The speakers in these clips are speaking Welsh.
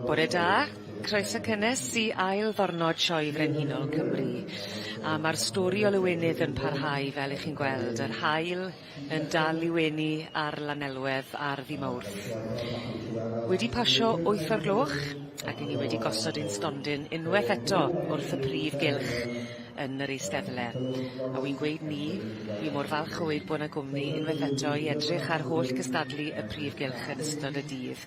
Bore da, croeso cynnes i ail ddornod Sioe Frenhinol Cymru. A ma'r stori o lawenydd yn parhau fel 'ych chi'n gweld, yr haul yn dal i wenu ar Lanelwedd ar ddy' Mawrth. Wedi pasio wyth o'r gloch ac 'yn ni wedi gosod ein stondin unweth eto wrth y prif gylch yn yr eisteddle. A wi'n gweud ni, wi mor falch o weud bo' 'na gwmni unwaith eto i edrych ar holl gystadlu y prif gylch yn ystod y dydd.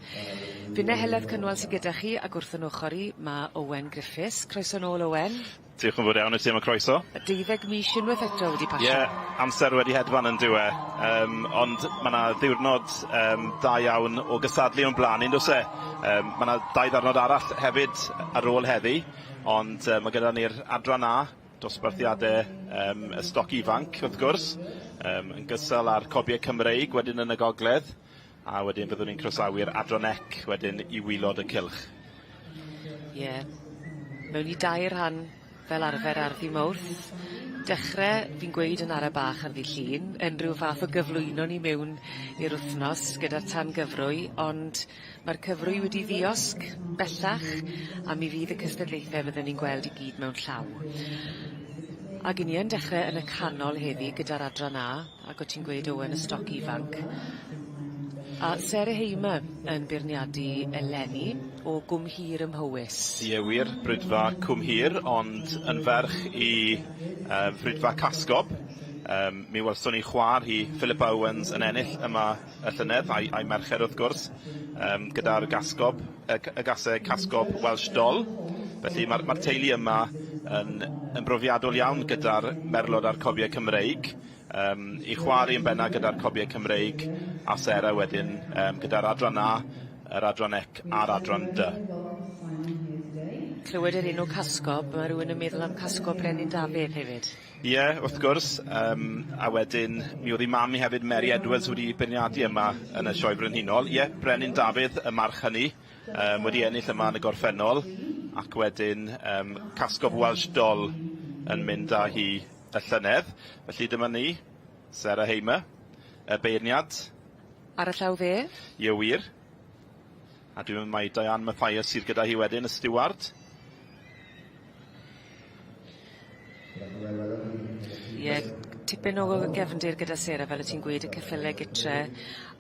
Finne Heledd Cynwal sy gyda chi ac wrth 'yn ochor i ma' Owen Griffiths. Croeso nôl Owen. Diolch yn fawr iawn i ti am y croeso. Y deuddeg mis unwaith eto wedi pasio. Ie, amser wedi hedfan on'd yw e? Yym ond ma' 'na ddiwrnod yym da iawn o gystadlu o'n bla'n ni on'd o's e? Yym ma' 'na dau ddarnod arall hefyd ar ôl heddi. Ond yy ma' gyda ni'r adran A, dosbarthiade yym y stoc ifanc wrth gwrs, yym yn gystal â'r cobie Cymreig wedyn yn y gogledd, a wedyn byddwn ni'n croesawu'r adran ec wedyn i wylod y cylch. Ie. Mewn i dair rhan fel arfer ar ddy' Mowrth. Dechre, fi'n gweud yn ara bach ar ddy' Llun, yn ryw fath o gyflwyno ni mewn i'r wthnos gyda'r tan gyfrwy, ond Mae'r cyfrwy wedi ddiosg bellach a mi fydd y cystadlaethe fydden ni'n gweld i gyd mewn llaw. Ag 'yn ni yn dechre yn y canol heddi gyda'r adran A, ag o' ti'n gweud Owen y stoc ifanc. A Sarah Hamer yn beirniadu eleni o Gwm Hir ym Mhowys. Ie wir, Brydfa Cwm Hir, ond yn ferch i yy Frydfa Casgob. Yym mi welson ni chwa'r hi, Philippa Owens, yn ennill yma y llynedd, a'i a'i merched wrth gwrs, yym gyda'r gasgob, y c- y gaseg Casgob Welsh Doll. Felly ma'r ma'r teulu yma yn yn brofiadol iawn gyda'r merlod a'r cobiau Cymreig. Yym 'i chwa'r 'i yn benna gyda'r cobiau Cymreig, a Sarah wedyn yym gyda'r adran A, yr adran ec a'r adran dy. Clywed yr enw Casgob, ma' rywun yn meddwl am Casgob Brenin Dafydd hefyd. Ie, wrth gwrs, yym a wedyn mi o'dd 'i mam 'i hefyd, Mary Edwards, wedi beirniadu yma yn y Sioe Frenhinol. Ie, Brenin Dafydd, y march hynny, yym wedi ennill yma yn y gorffennol, ac wedyn yym Casgob Welsh Doll yn mynd â hi y llynedd. Felly dyma ni, Sarah Hamer, y beirniad. Ar y llaw dde. Ie wir. A dwi'n meddwl mai Diane Mathias sydd gyda hi wedyn, y stiward. Ie, tipyn o gefndir gyda Sarah fel o' ti'n gweud y ceffyle gytre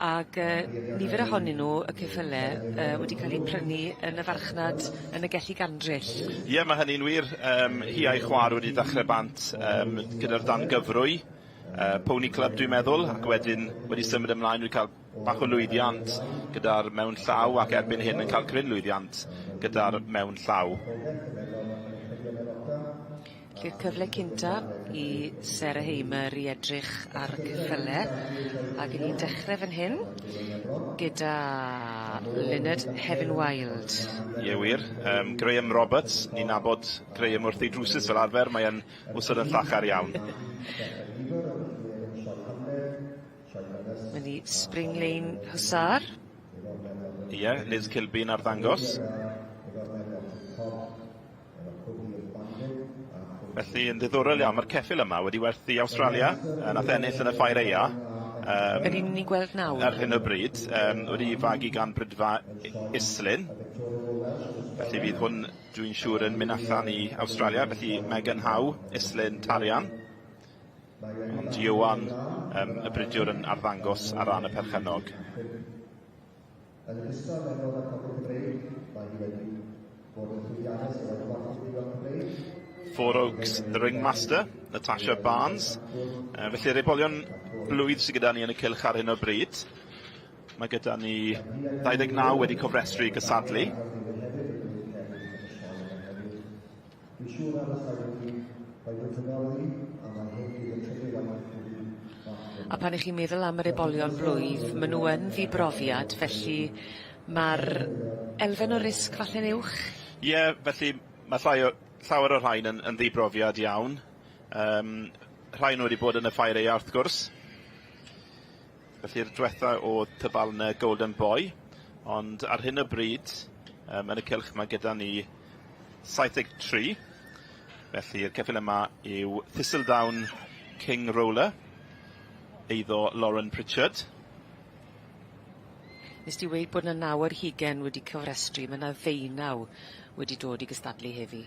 ag yy nifer ohonyn nw y ceffyle yy wedi ca'l 'u prynu yn y farchnad yn y Gelli Gandryll. Ie ma' hynny'n wir yym hi a'i chwa'r wedi dechre bant yym gyda'r dan gyfrwy yy Pony Club dwi'n meddwl ac wedyn wedi symud ymlaen wedi ca'l bach o lwyddiant gyda'r mewn llaw ac erbyn hyn yn cael cryn lwyddiant gyda'r mewn llaw. Felly'r cyfle cynta i Sarah Hamer i edrych ar y ceffyle ag 'yn ni'n dechre fan hyn gyda Luned Hefin Wild. Ie wir, yym Graham Roberts, ni'n nabod Graham wrth ei drwsus fel arfer, mae e'n wastad yn llachar iawn. Mynd i Spring Lane Hussar. Ie, Liz Kilby'n arddangos. Felly yn ddiddorol iawn ma'r ceffyl yma wedi werthu i Awstralia yy nath ennill yn y ffair aea. Yym. Yr un ni'n gweld nawr? Ar hyn o bryd yym wedi 'i fagu gan Brydfa Islyn. Felly fydd hwn dwi'n siŵr yn mynd allan i Awstralia felly Megan Howe, Islyn Tarian. Ond Ioan, yym, y bridiwr yn arddangos ar ran y perchennog. Four Oaks The Ringmaster, Natasha Barnes. Yy felly yr ebolion blwydd sydd gyda ni yn y cylch ar hyn o bryd. Mae gyda ni 29 wedi cofrestru i gysadlu. Dwi'n siŵr ar y sail chi, mae fy nhymor i a mae hyn fydd y trydydd waith i fi ddathlu. A pan 'ych chi'n meddwl am yr ebolion blwydd, ma' nw yn ddibrofiad, felly ma'r elfen o risg falle'n uwch? Ie, felly ma' llai o llawer o'r rhain yn yn ddibrofiad iawn. Yym rhai o nw wedi bod yn y ffair aea wrth gwrs. Felly'r dwetha o'dd Tabalne Golden Boy, ond ar hyn o bryd yym yn y cylch ma' gyda ni 73, felly'r ceffyl yma yw Thistledown King Roller, eiddo Lauren Pritchard. Nes di weud bod 'na naw ar hugen wedi cyfrestru ma' 'na ddeunaw wedi dod i gystadlu heddi.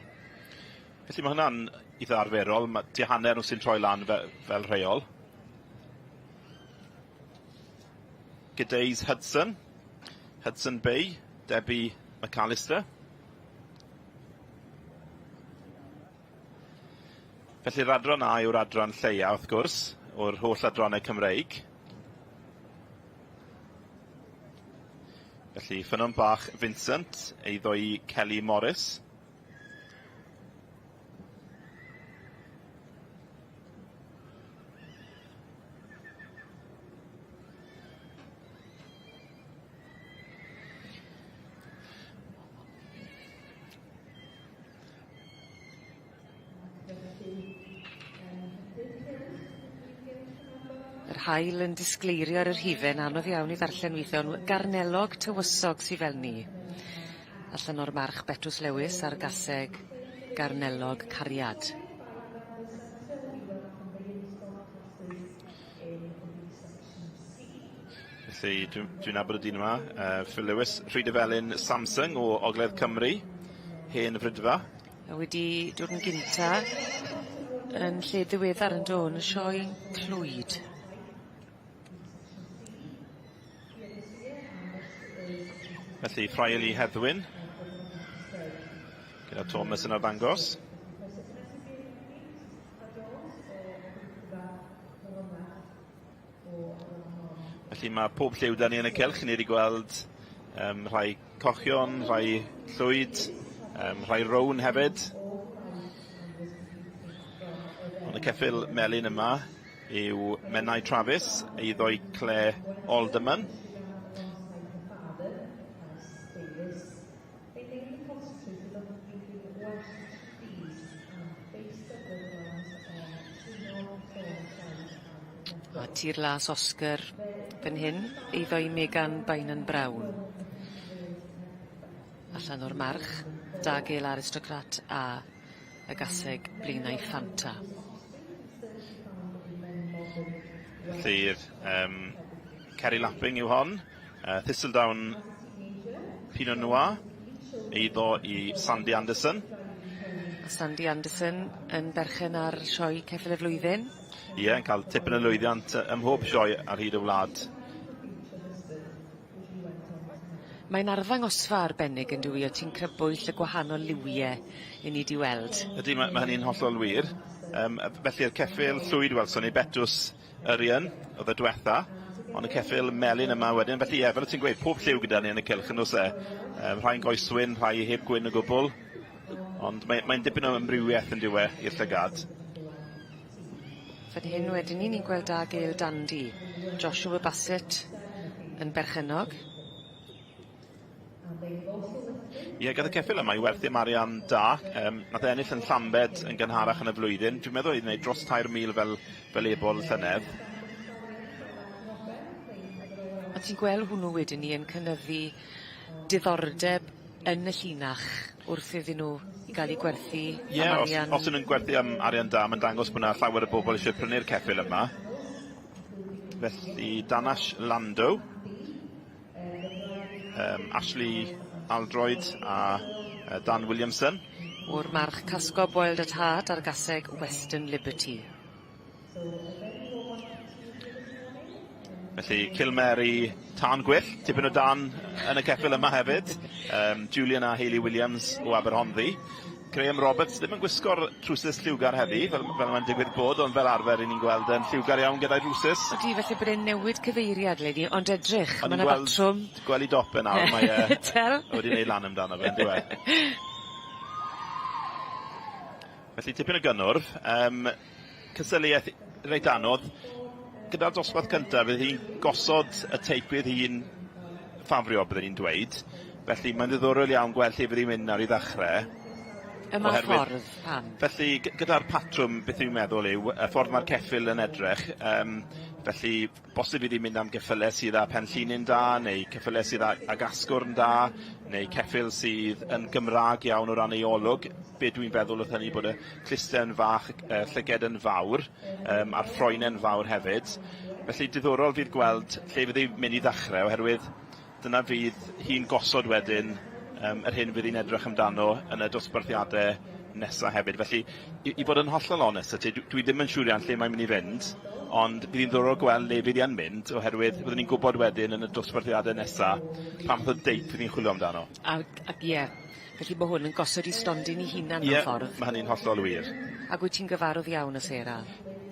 Felly ma' hwnna'n itha arferol ma' tua hanner nw sy'n troi lan fe- fel rheol. G'days Hudson, Hudson Bay, Debbie McAllister. Felly'r adran A yw'r adran lleia, wrth gwrs, o'r holl adrannau Cymreig. Felly, Ffynnon Bach Vincent, eiddo i Kelly Morris. Yr haul yn disgleirio ar yr hufen anodd iawn i ddarllen withe on' garnelog tywysog sy fel 'ny. Allan o'r march Betws Lewis a'r gaseg garnelog cariad. Felly dwi'n dwi nabod y dyn yma, Phil Lewis, Rhydyfelin Samsung o Ogledd Cymru, hen Fridfa. A wedi dod yn gynta yn lle ddiweddar yn do, yn y sioe Clwyd. Felly Friarly Heddwyn gyda Thomas yn arddangos. Felly mae pob lliw 'da ni yn y cylch. Ni wedi gweld um, rhai cochion, rhai llwyd, um, rhai rown hefyd. Ond y ceffyl melyn yma yw Menai Travis, eiddo i Claire Alderman. They mainly concentrated on breeding Welsh bees and based their bloodlines on Trwynol, Thorneside and A tir las Oscar fan hyn, eiddo i Megan Beynon Brown. Allan o'r march, Dagel Aristocrat a y gaseg Blaenau Fanta. Felly'r um, Kerry Lapping yw hon. Thistledown Pinot Noir, eiddo i Sandy Anderson. A Sandy Anderson yn berchen ar sioe Ceffyl y Flwyddyn. Ie, yn cael tipyn o lwyddiant ym mhob sioe ar hyd y wlad. Mae'n arddangosfa arbennig yn dyw 'i o ti'n crybwyll y gwahanol liwie 'yn ni 'di weld. Ydy ma' ma' hynny'n hollol wir. Yym felly'r ceffyl llwyd welson ni Betws Urian oedd y dwetha, ond y ceffyl melyn yma wedyn, felly ie, fel o' ti'n gweud, pob lliw gyda ni yn y cylch yn do's e? Yym rhai'n goeswyn, rhai heb gwyn o gwbwl, ond mae mae'n dipyn o amrywieth yndyw e i'r llygad. Fan hyn wedyn 'ny ni'n gweld Da Gale Dandy, Joshua Bassett yn berchennog. Ie, gath y ceffyl yma 'i werthu am arian da. Yym nath e ennill yn Llambed yn gynharach yn y flwyddyn. Dwi'n meddwl iddi wneud dros 3,000 fel fel ebol llynedd. A ti'n gweld hwnnw wedyn 'ny yn cynyddu diddordeb yn y llinach wrth iddyn nw i ga'l 'u gwerthu am arian. Ie os os 'yn nw'n gwerthu am arian da ma'n dangos bo' 'na llawer o bobol isie prynu'r ceffyl yma. Felly Danash Lando. Yym Ashley Aldroyd a yy Dan Williamson. O'r march Casgo Boiled at Heart a'r gaseg Western Liberty. Felly Cilmeri tân gwyllt, tipyn o dân yn y ceffyl yma hefyd. Yym Julian a Hayley Williams o Aberhonddu. Graham Roberts ddim yn gwisgo'r trwsus lliwgar heddi, fel fel mae'n digwydd bod, ond fel arfer 'yn ni'n gweld e'n lliwgar iawn gyda'i drwsus. Odi, falle bod e'n newid cyfeiriad leni, ond edrych, ma' 'na batrwm. Gweld 'i dop e nawr, mae e Tel? wedi neud lan amdano fe, yndyw e? Felly tipyn o gynnwrf, yym cystadleuaeth reit anodd. Gyda'r dosbarth cyntaf, fydd hi'n gosod y teip fydd hi'n ffafrio, byddwn i'n dweud. Felly mae'n ddiddorol iawn gweld lle fydd hi'n mynd nawr i ddechrau. Ym mha ffordd? Pam? Felly gyda'r patrwm, beth dwi'n meddwl yw, y ffordd mae'r ceffyl yn edrych, yym felly Bosib iddi mynd am geffyle sydd â pen llinyn da, neu ceffyle sydd â ag asgwrn da, neu ceffyl sydd yn Gymraeg iawn o ran ei olwg. Be dwi'n feddwl wrth hynny bod y cluste yn fach, y llyged yn fawr, yym a'r ffroenen fawr hefyd. Felly diddorol fydd gweld lle fydd hi'n mynd i ddechrau oherwydd Dyna fydd hi'n gosod wedyn yym yr hyn fydd hi'n edrych amdano yn y dosbarthiade nesa hefyd. Felly, i i fod yn hollol onest 'da ti, dwi dwi ddim yn siŵr iawn lle mae'n mynd i fynd, ond bydd hi'n ddiddorol gweld le fydd hi yn mynd, oherwydd byddwn ni'n gwybod wedyn yn y dosbarthiade nesa pa fath o deip fydd hi'n chwilio amdano. Ag ag ie, felly ma' hwn yn gosod 'i stondin 'i hunan mewn ffordd. Ie, ma' hynny'n hollol wir. Ag wyt ti'n gyfarwdd iawn â Sarah?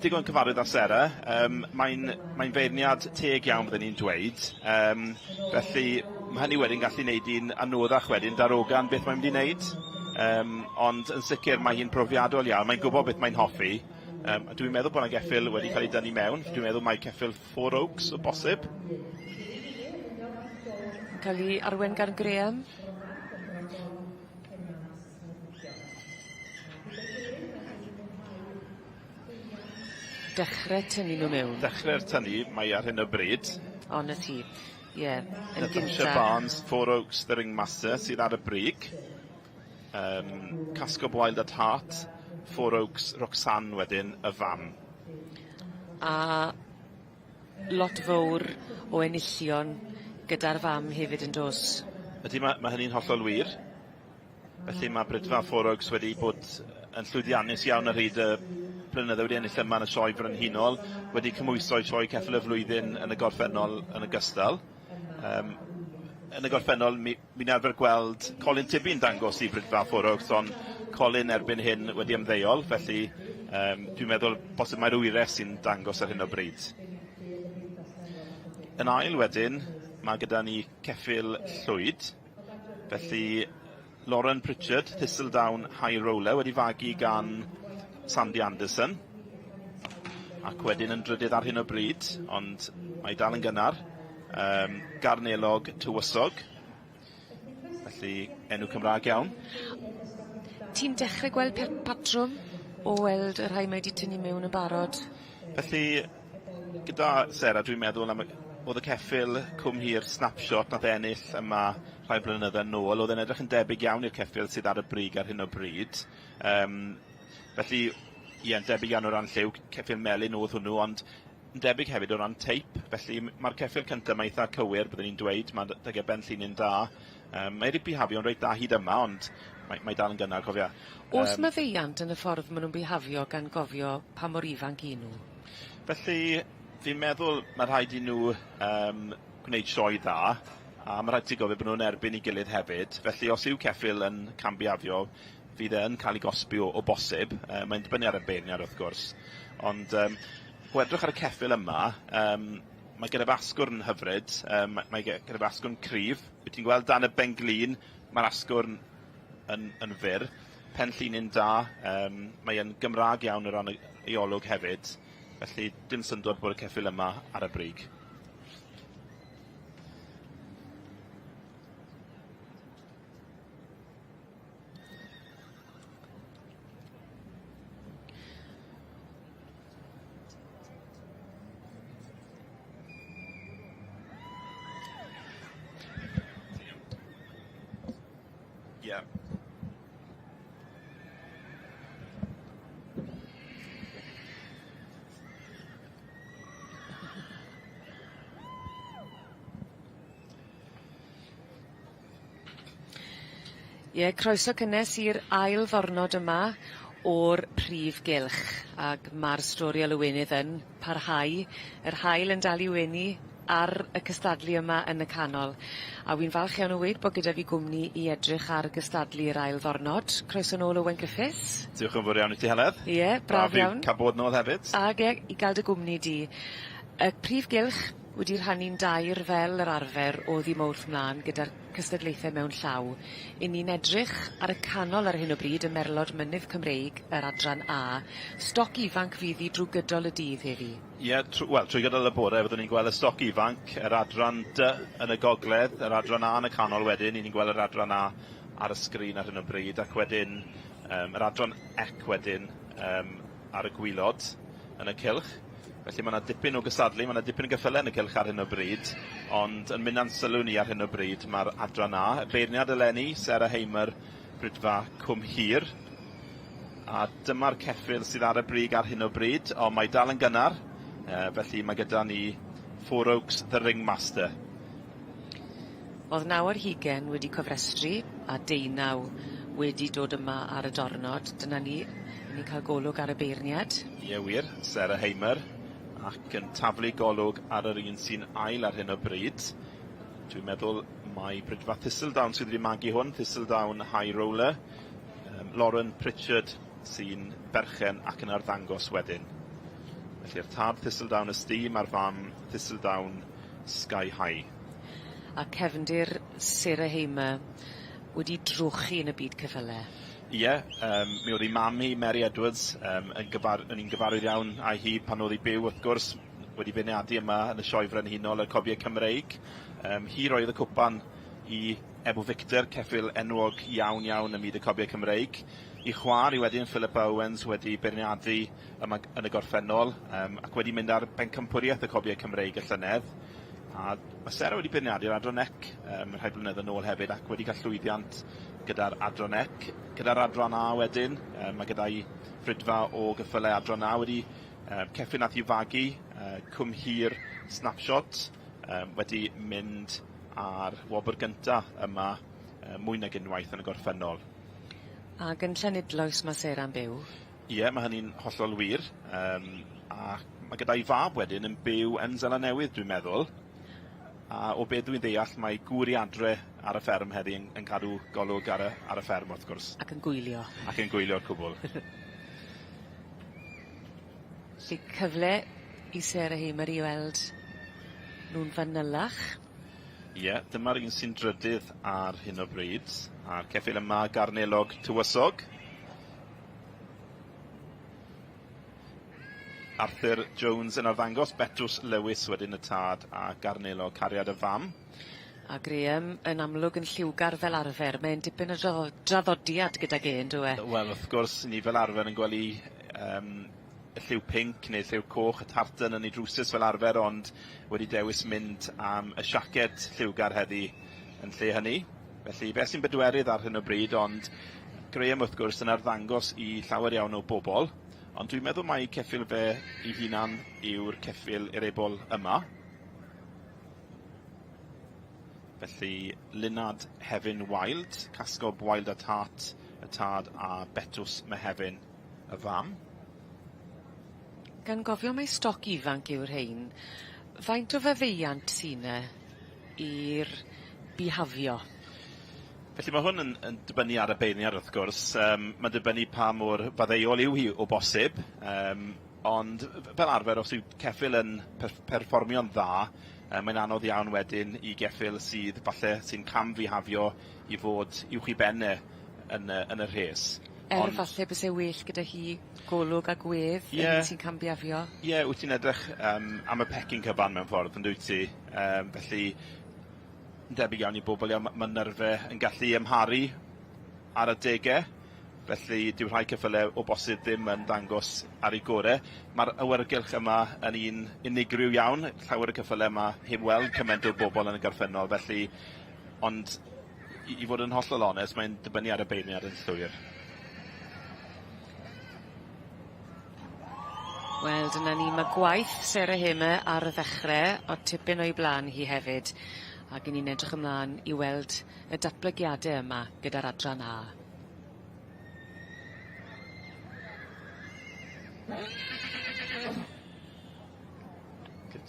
Digon cyfarwydd â Sarah. Yym mae'n mae'n feirniad teg iawn bydden i'n dweud. Yym felly ma' hynny wedyn gallu neud hi'n anoddach wedyn darogan beth mae'n mynd i neud. Yym ond yn sicr mae hi'n profiadol iawn, mae'n gwybod beth mae'n hoffi. Yym a dwi'n meddwl bod 'na geffyl wedi cael ei dynnu mewn, dwi'n meddwl mai ceffyl Four Oaks o bosib. Yn ca'l 'i arwen gan Graham. Dechre tynnu nhw mewn. Dechre'r tynnu mae ar hyn o bryd. O 'na ti. Ie. Yn Natasha gynta. Barnes, Four Oaks, The Ringmaster sydd ar y brig. Yym Cascob Wild at Heart, Four Oaks, Roxanne wedyn, y fam. A lot fowr o enillion gyda'r fam hefyd yndos? Ydy ma' ma' hynny'n hollol wir. Felly mae Brydfa Four Oaks wedi bod yn llwyddiannus iawn ar hyd y blynydde wedi ennill yma yn y Sioe Frenhinol, wedi cymhwyso i Sioe Ceffyl y Flwyddyn yn y gorffennol yn ogystal. Um, yn y gorffennol, mi, mi'n arfer gweld Colin Tibby'n dangos i Brydfa Four Oaks, ond Colin erbyn hyn wedi ymddeol, felly um, dwi'n meddwl bosib mae'r wyres sy'n dangos ar hyn o bryd. Yn ail wedyn, mae gyda ni Ceffyl Llwyd. Felly, Lauren Pritchard, Thistledown High Roller, wedi fagu gan Sandy Anderson. Ac wedyn yn drydydd ar hyn o bryd, ond mae dal yn gynnar. Um, Garnelog Tywysog. Felly, enw Cymraeg iawn. Ti'n dechrau gweld patrwm o weld y rhai mae 'di tynnu mewn yn barod? Felly, gyda Sarah dwi'n meddwl am y... O'dd y ceffyl Cwm Hir Snapshot nath ennill yma rhai blynydde nôl, o'dd e'n edrych yn debyg iawn i'r ceffyl sydd ar y brig ar hyn o bryd. Yym felly ie'n debyg iawn o ran lliw, ceffyl melyn o'dd hwnnw, ond yn debyg hefyd o ran teip, felly ma'r ceffyl cynta 'ma eitha cywir byddwn i'n dweud, ma' 'dag e benllinyn da. Yym mae 'di bihafio'n reit dda hyd yma, ond mae mae dal yn gynnar cofia. O's maddeuant yn y ffordd ma' nw'n bihafio gan gofio pa mor ifanc 'yn nw? Felly, fi'n meddwl ma' rhaid i nhw yym gwneud sioe dda, a ma' rhaid ti gofio bod nhw'n erbyn 'i gilydd hefyd, felly os yw ceffyl yn cambiafio, fydd e yn cael ei gosbi o o bosib, yy mae'n dibynnu ar y beirniad wrth gwrs, ond yym o edrych ar y ceffyl yma, yym mae gyda fe asgwrn hyfryd, yym mae gyda fe asgwrn cryf, wyt ti'n gweld dan y ben-glin, ma'r asgwrn yn yn fyr. Pen llinyn da, yym mae e'n Gymraeg iawn o ran ei ei olwg hefyd, felly dim syndod bod y ceffyl yma ar y brig. Ie. Ie, croeso cynnes i'r ail ddornod yma o'r prif gylch ag ma'r stori o lawenydd yn parhau yr haul yn dal i wenu ar y cystadlu yma yn y canol. A wi'n falch iawn o weud bo' gyda fi gwmni i edrych ar gystadlu yr ail ddornod. Croeso nôl Owen Griffiths. Diolch yn fawr iawn i ti Heledd. Ie, braf iawn. Braf i ca'l bod nôl hefyd. Ag e, i ga'l dy gwmni di. Y prif gylch wedi rhannu'n dair fel yr arfer o ddy' Mowrth mlan gyda'r cystadlaethe mewn llaw. 'Yn ni'n edrych ar y canol ar hyn o bryd y Merlod Mynydd Cymreig yr adran A. Stoc ifanc fydd 'i drw gydol y dydd heddi. Ie, trw- wel, trwy gydol y bore fyddwn ni'n gweld y stoc ifanc, yr adran D yn y gogledd, yr adran A yn y canol wedyn, 'yn ni'n gweld yr adran A ar y sgrin ar hyn o bryd, ac wedyn yym yr adran C wedyn yym ar y gwilod yn y cylch. Felly ma' 'na dipyn o gystadlu, ma' 'na dipyn o geffyle yn y cylch ar hyn o bryd, ond yn mynd a'n sylw ni ar hyn o bryd ma'r adran A. Y beirniad eleni, Sarah Hamer, Brydfa Cwm Hir. A dyma'r ceffyl sydd ar y brig ar hyn o bryd, ond mae dal yn gynnar, felly mae gyda ni Four Oaks The Ringmaster. O'dd 29 wedi cofrestru a deunaw wedi dod yma ar y dornod. Dyna ni, 'yn ni'n ca'l golwg ar y beirniad. Ie wir, Sarah Hamer, ac yn taflu golwg ar yr un sy'n ail ar hyn o bryd. Dwi'n meddwl mai Bridfa Thistledown sydd wedi magu hwn, Thistledown High Roller. Um, Lauren Pritchard sy'n berchen ac yn arddangos wedyn. Felly'r tad Thistledown Esteem a'r fam Thistledown Sky High. A cefndir Sarah Hamer wedi drwchu yn y byd ceffyle. Ie, yym mi o'dd 'i mam hi, Mary Edwards, yym yn gyfar- o'n i'n gyfarwydd iawn â hi pan o'dd 'i byw wrth gwrs, wedi beirniadu yma yn y Sioe Frenhinol y Cobiau Cymreig. Yym hi roedd y cwpan i Ebw Victor, ceffyl enwog iawn iawn ym myd y Cobiau Cymreig. 'I chwa'r hi wedyn, Philippa Owens, wedi beirniadu yma yn y gorffennol, yym ac wedi mynd ar bencampwriaeth y Cobiau Cymreig y llynedd. A ma' Sera wedi beirniadu'r Adran Ec yym rhai blynydde nôl hefyd ac wedi cael llwyddiant gyda'r Adran Ec. Gyda'r Adran A wedyn, yym ma' gyda'i Fridfa o geffylau Adran A wedi yy ceffyl nath 'i fagu, yy Cwm Hir Snapshot, yym wedi mynd â'r wobr gynta yma yy mwy nag unwaith yn y gorffennol. Ag yn Llanidloes ma' Sera'n byw? Ie, ma' hynny'n hollol wir. Yym, a ma' gyda'i fab wedyn yn byw yn Seland Newydd, dwi'n meddwl. A o be' dwi'n ddeall, mae gŵr i adre ar y fferm heddi yn yn cadw golwg ar y ar y fferm, wrth gwrs. Ac yn gwylio. Ac yn gwylio'r cwbwl. 'Lly cyfle i Sarah Hamer i weld nw'n fanylach. Ie, dyma'r un sy'n drydydd ar hyn o bryd, a'r ceffyl yma, Garnelog Tywysog. Arthur Jones yn arddangos, Betws Lewis wedyn y tad a Garnelo cariad y fam. A Graham yn amlwg yn lliwgar fel arfer, mae'n dipyn o draddo- draddodiad gydag e on'd yw e? Wel wrth gwrs, ni fel arfer yn gwely yym y lliw pinc neu lliw coch, y tartan yn ei drwsus fel arfer, ond wedi dewis mynd am y siaced lliwgar heddi yn lle hynny. Felly fe sy'n bedwerydd ar hyn o bryd, ond Graham wrth gwrs yn arddangos i llawer iawn o bobl, ond dwi'n meddwl mai ceffyl fe ei hunan yw'r ceffyl i'r ebol yma. Felly Lunad Hefin Wild, Casgob Wild at Heart y tad a Betws Mehefin y fam. Gan gofio mai stoc ifanc yw'r rhein, faint o faddeuant sy 'ny i'r bihafio? Felly ma' hwn yn yn dibynnu ar y beirniad wrth gwrs, yym ma'n dibynnu pa mor faddeuol yw hi o bosib, yym ond fel arfer os yw ceffyl yn perfformio'n dda, yy mae'n anodd iawn wedyn i geffyl sydd falle sy'n cam-fihafio i fod uwch 'i ben e yn y yn y rhes. Er Ond... falle byse well gyda hi golwg a gwedd... Ie. ...yr un sy'n cambiafio. Ie wyt ti'n edrych yym am y pecyn cyfan mewn ffordd yndwyt ti? Yym felly yn debyg iawn i bobol iawn ma' ma' nerfe yn gallu amharu ar adege, felly dyw rhai ceffyle o bosib ddim yn dangos ar eu gore. Ma'r awyrgylch yma yn un unigryw iawn, llawer o ceffyle yma heb weld cymaint o bobol yn y gorffennol, felly ond i i fod yn hollol onest, mae'n dibynnu ar y beirniad yn llwyr. Wel dyna ni, ma' gwaith Sarah Hamer ar y ddechre, o tipyn o'i bla'n hi hefyd ag 'yn ni'n edrych ymlan i weld y datblygiade yma gyda'r adran A. Good.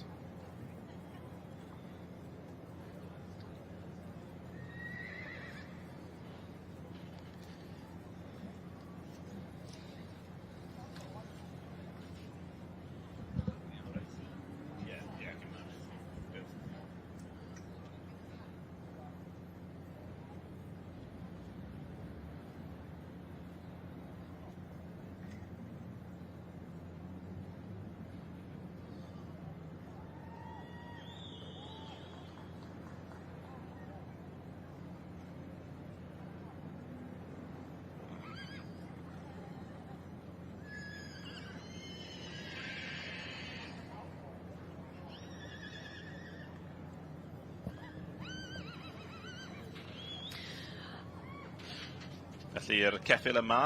Felly'r ceffyl yma,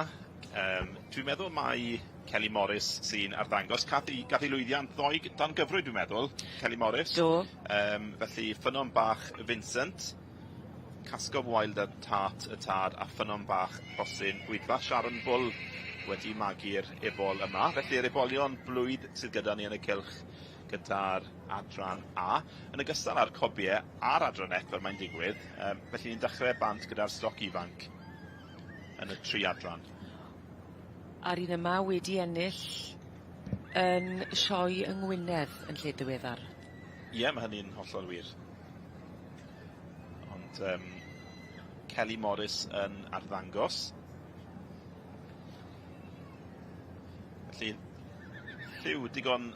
yym dwi'n meddwl mai Kelly Morris sy'n arddangos. Cath 'i gath 'i lwyddiant ddoe dan gyfrwy dwi'n meddwl, Kelly Morris. Do. Yym felly ffynnon bach Vincent. Casgof Wild a Tart y Tad a Ffynnon Bach Rhosyn Bwydfa Sharon Bull wedi magu'r ebol yma. Felly yr ebolion blwydd sydd gyda ni yn y cylch gyda'r adran A, yn ogystal â'r cobie a'r adran F fel mae'n digwydd. Um, felly ni'n dechrau bant gyda'r stoc ifanc yn y tri adran. A'r un yma wedi ennill yn sioe yng Ngwynedd yn lle diweddar. Ie, mae hynny'n hollol wir. Ond um, Kelly Morris yn arddangos. Felly, lliw digon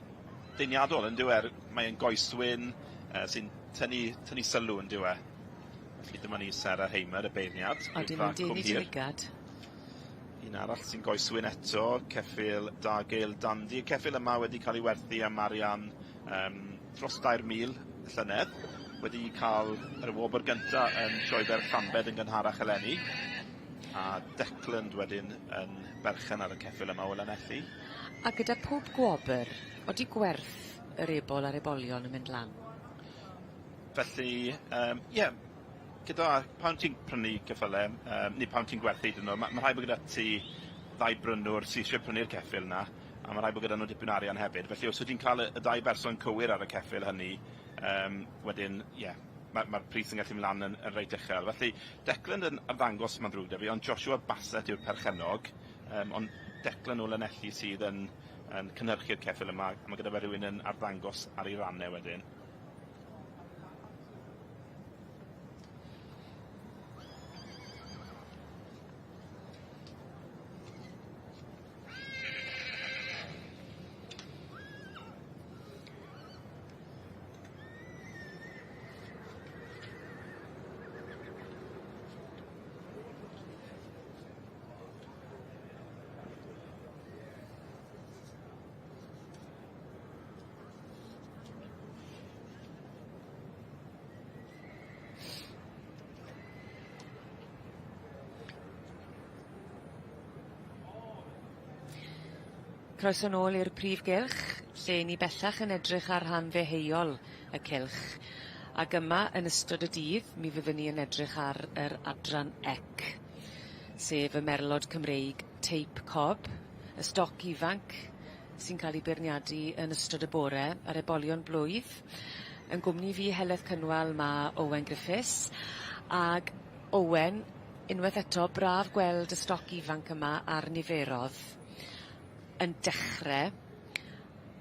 deniadol yn dyw e? Mae'n goeswyn uh, sy'n tynnu, tynnu sylw yn dyw e? Felly dyma ni Sarah Hamer, y beirniad. Odi, mae'n denu dy lygad. Un arall sy'n goeswyn eto, ceffyl Dargale Dandy. Y ceffyl yma wedi cael ei werthu am arian um, dros 3,000 y llynedd. Wedi cael yr wobr gynta yn Sioe Fer Llambed yn gynharach eleni. A Declan wedyn yn berchen ar y ceffyl yma o Lanelli. A gyda pob gwobr, odi gwerth yr ebol a'r ebolion yn mynd lan? Felly, yym, ie, gyda pan ti'n prynu ceffyle, yym, neu pan ti'n gwerthu iddyn nhw, ma' ma' rhaid bod gyda ti ddau brynwr sy isie prynu'r ceffyl 'na, a ma' rhaid bod gyda nhw dipyn o arian hefyd. Felly os wyt ti'n cael y y ddau berson cywir ar y ceffyl hynny, yym, wedyn, ie, ma' ma'r pris yn gallu mynd lan yn yn reit uchel. Felly, Declan yn arddangos, ma'n ddrwg 'da fi, ond Joshua Bassett yw'r perchennog, yym, ond Declan o Lanelli sydd yn yn cynhyrchu'r ceffyl yma, a ma' gyda fe rywun yn arddangos ar ei ran e wedyn. Croeso nôl i'r prif gylch, lle ni bellach yn edrych ar rhan ddeheuol y cylch. Ag yma yn ystod y dydd mi fyddwn ni yn edrych ar yr adran ec, sef y merlod Cymreig teip cob, y stoc ifanc sy'n cael ei beirniadu yn ystod y bore ar ebolion blwydd. Yn gwmni fi Heledd Cynwal ma' Owen Griffiths ag Owen unweth eto braf gweld y stoc ifanc yma a'r niferodd yn dechre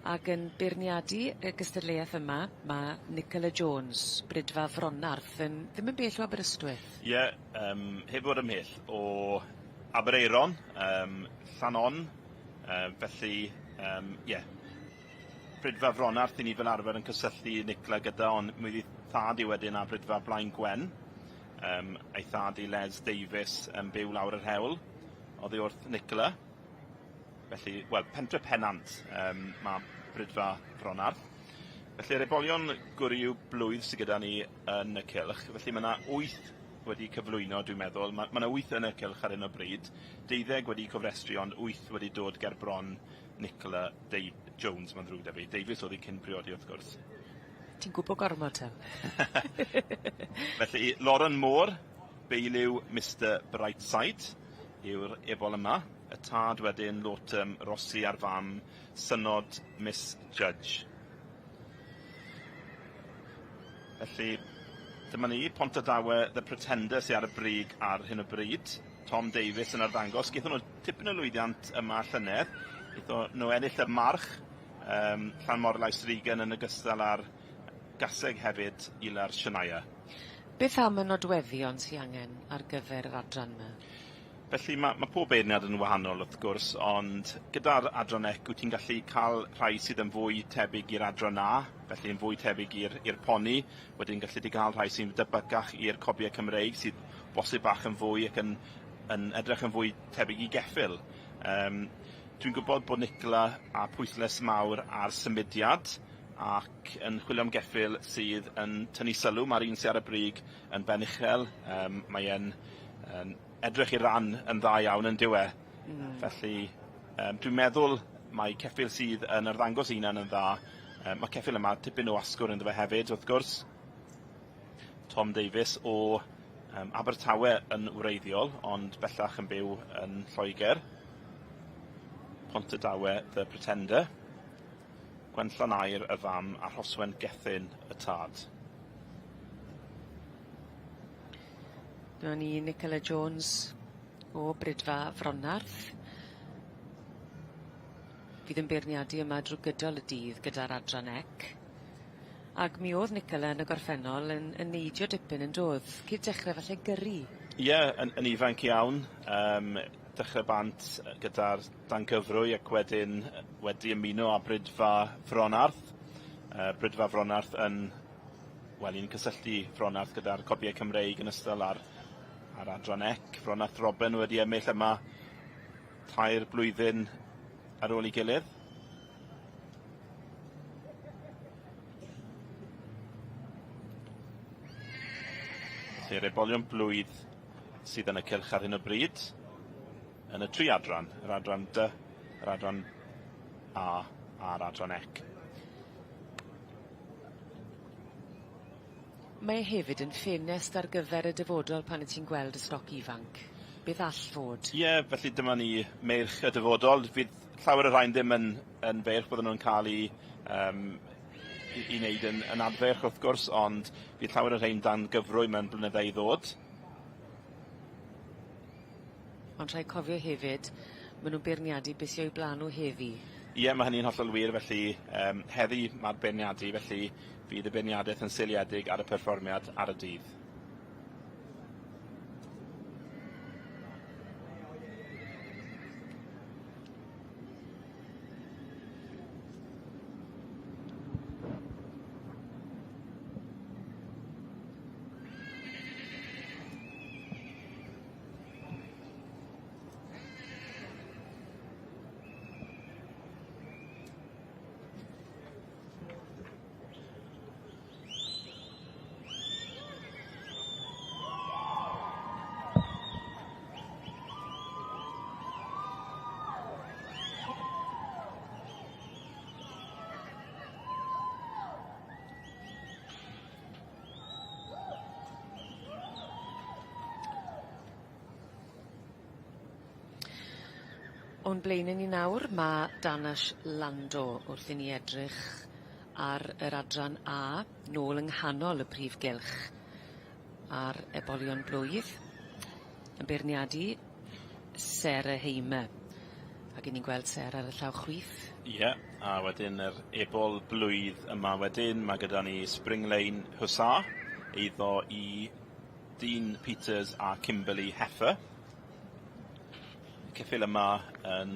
ag yn beirniadu y gystadleuaeth yma ma' Nicola Jones, Bridfa Fronarth yn ddim yn bell o Aberystwyth. Ie yym heb fod ymhell o Aberaeron yym Llanon Yym felly yym ie. Prydfa Fronarth 'yn ni fel arfer yn cysylltu Nicola gyda ond mi fydd thad i wedyn â Prydfa Blaen Gwen. Yym a'i thad i Les Davies yn byw lawr yr hewl oddi wrth Nicola. Felly, wel, Pentre Pennant yym ma' Prydfa Fronarth. Felly yr ebolion gwryw blwydd sy gyda ni yn y cylch, felly ma' 'na wyth wedi cyflwyno dwi'n meddwl. Ma' ma' 'na wyth yn y cylch ar hyn o bryd. Deuddeg wedi cofrestru ond wyth wedi dod ger bron Nicola Dei- Jones ma'n ddrwg 'da fi. Davies o'dd 'i cyn priodi wrth gwrs. Ti'n gwbo gormod te. Felly Lauren Moore, Beiliw Mister Brightside yw'r ebol yma. Y tad wedyn Lawton Rossi a'r fam Synod Miss Judge. Felly, dyma ni, Pontardawe The Pretender sy ar y brig ar hyn o bryd. Tom Davies yn arddangos. Gaethon nhw tipyn o lwyddiant yma llynedd. Gaethon nhw ennill y march um, Llanmorlais Regan yn ogystal â'r gaseg hefyd Ilar Shania. Beth am y nodweddion sy angen ar gyfer yr adran 'ma? Felly ma' ma' pob beirniad yn wahanol wrth gwrs, ond gyda'r adran ec wyt ti'n gallu cael rhai sydd yn fwy tebyg i'r adran A, felly yn fwy tebyg i'r i'r poni, wedyn gallu di gael rhai sy'n debycach i'r cobiau Cymreig sydd bosib bach yn fwy ac yn yn edrych yn fwy tebyg i geffyl. Yym dwi'n gwybod bod Nicola â pwyslais mawr ar symudiad ac yn chwilio am geffyl sydd yn tynnu sylw, ma'r un sy ar y brig yn ben uchel, yym mae e'n yn edrych i ran yn dda iawn yn dyw e? Mm. Felly yym dwi'n meddwl mai ceffyl sydd yn arddangos ei hunan yn dda. Yym ma' ceffyl yma tipyn o asgwrn ynddo fe hefyd wrth gwrs. Tom Davies o Abertawe yn wreiddiol, ond bellach yn byw yn Lloegr. Pontardawe The Pretender. Gwenllan Aur y fam a Rhoswen Gethin y tad. Dyma ni Nicola Jones o Bridfa Fronarth. Fydd yn beirniadu yma drw gydol y dydd gyda'r adran ec. Ag mi o'dd Nicola yn y gorffennol yn yn neidio dipyn yn dodd? Cyn dechre falle gyrru? Ie yn yn ifanc iawn yym dechre bant gyda'r dancyfrwy ac wedyn wedi ymuno â Bridfa Fronarth. Yy Bridfa Fronarth yn wel un cysylltu Fronarth gyda'r cobiau Cymreig yn ystol a'r a'r adran ec. Fronarth Robin wedi ennill yma tair blwyddyn ar ôl 'i gilydd. Felly'r ebolion blwydd sydd yn y cylch ar hyn o bryd yn y tri adran, yr adran D, yr adran A a'r adran ec. Mae e hefyd yn ffenest ar gyfer y dyfodol pan 'yt ti'n gweld y stoc ifanc. Beth all fod? Ie, felly dyma ni meirch y dyfodol. Fydd llawer o rhain ddim yn yn feirch, bydden nhw'n cael eu yym i i wneud yn yn adfeirch wrth gwrs, ond fydd llawer o rhein dan gyfrwy mewn blynydde i ddod. Ond rhaid cofio hefyd, ma' nw'n beirniadu be' sy o'u bla'n nhw heddi. Ie, ma' hynny'n hollol wir, felly yym heddi ma'r beirniadu, felly fydd y beirniadaeth yn seiliedig ar y perfformiad ar y dydd. O'n blaene ni nawr ma' Danash Lando wrth i ni edrych ar yr adran A nôl yng nghanol y prif gylch a'r ebolion blwydd yn beirniadu Sarah Hamer. Ag 'yn ni'n gweld Sarah ar y llaw chwith. Ie, a wedyn yr ebol blwydd yma wedyn ma' gyda ni Spring Lane Hussar, eiddo i Dean Peters a Kimberley Heffer. Y ceffyl yma yn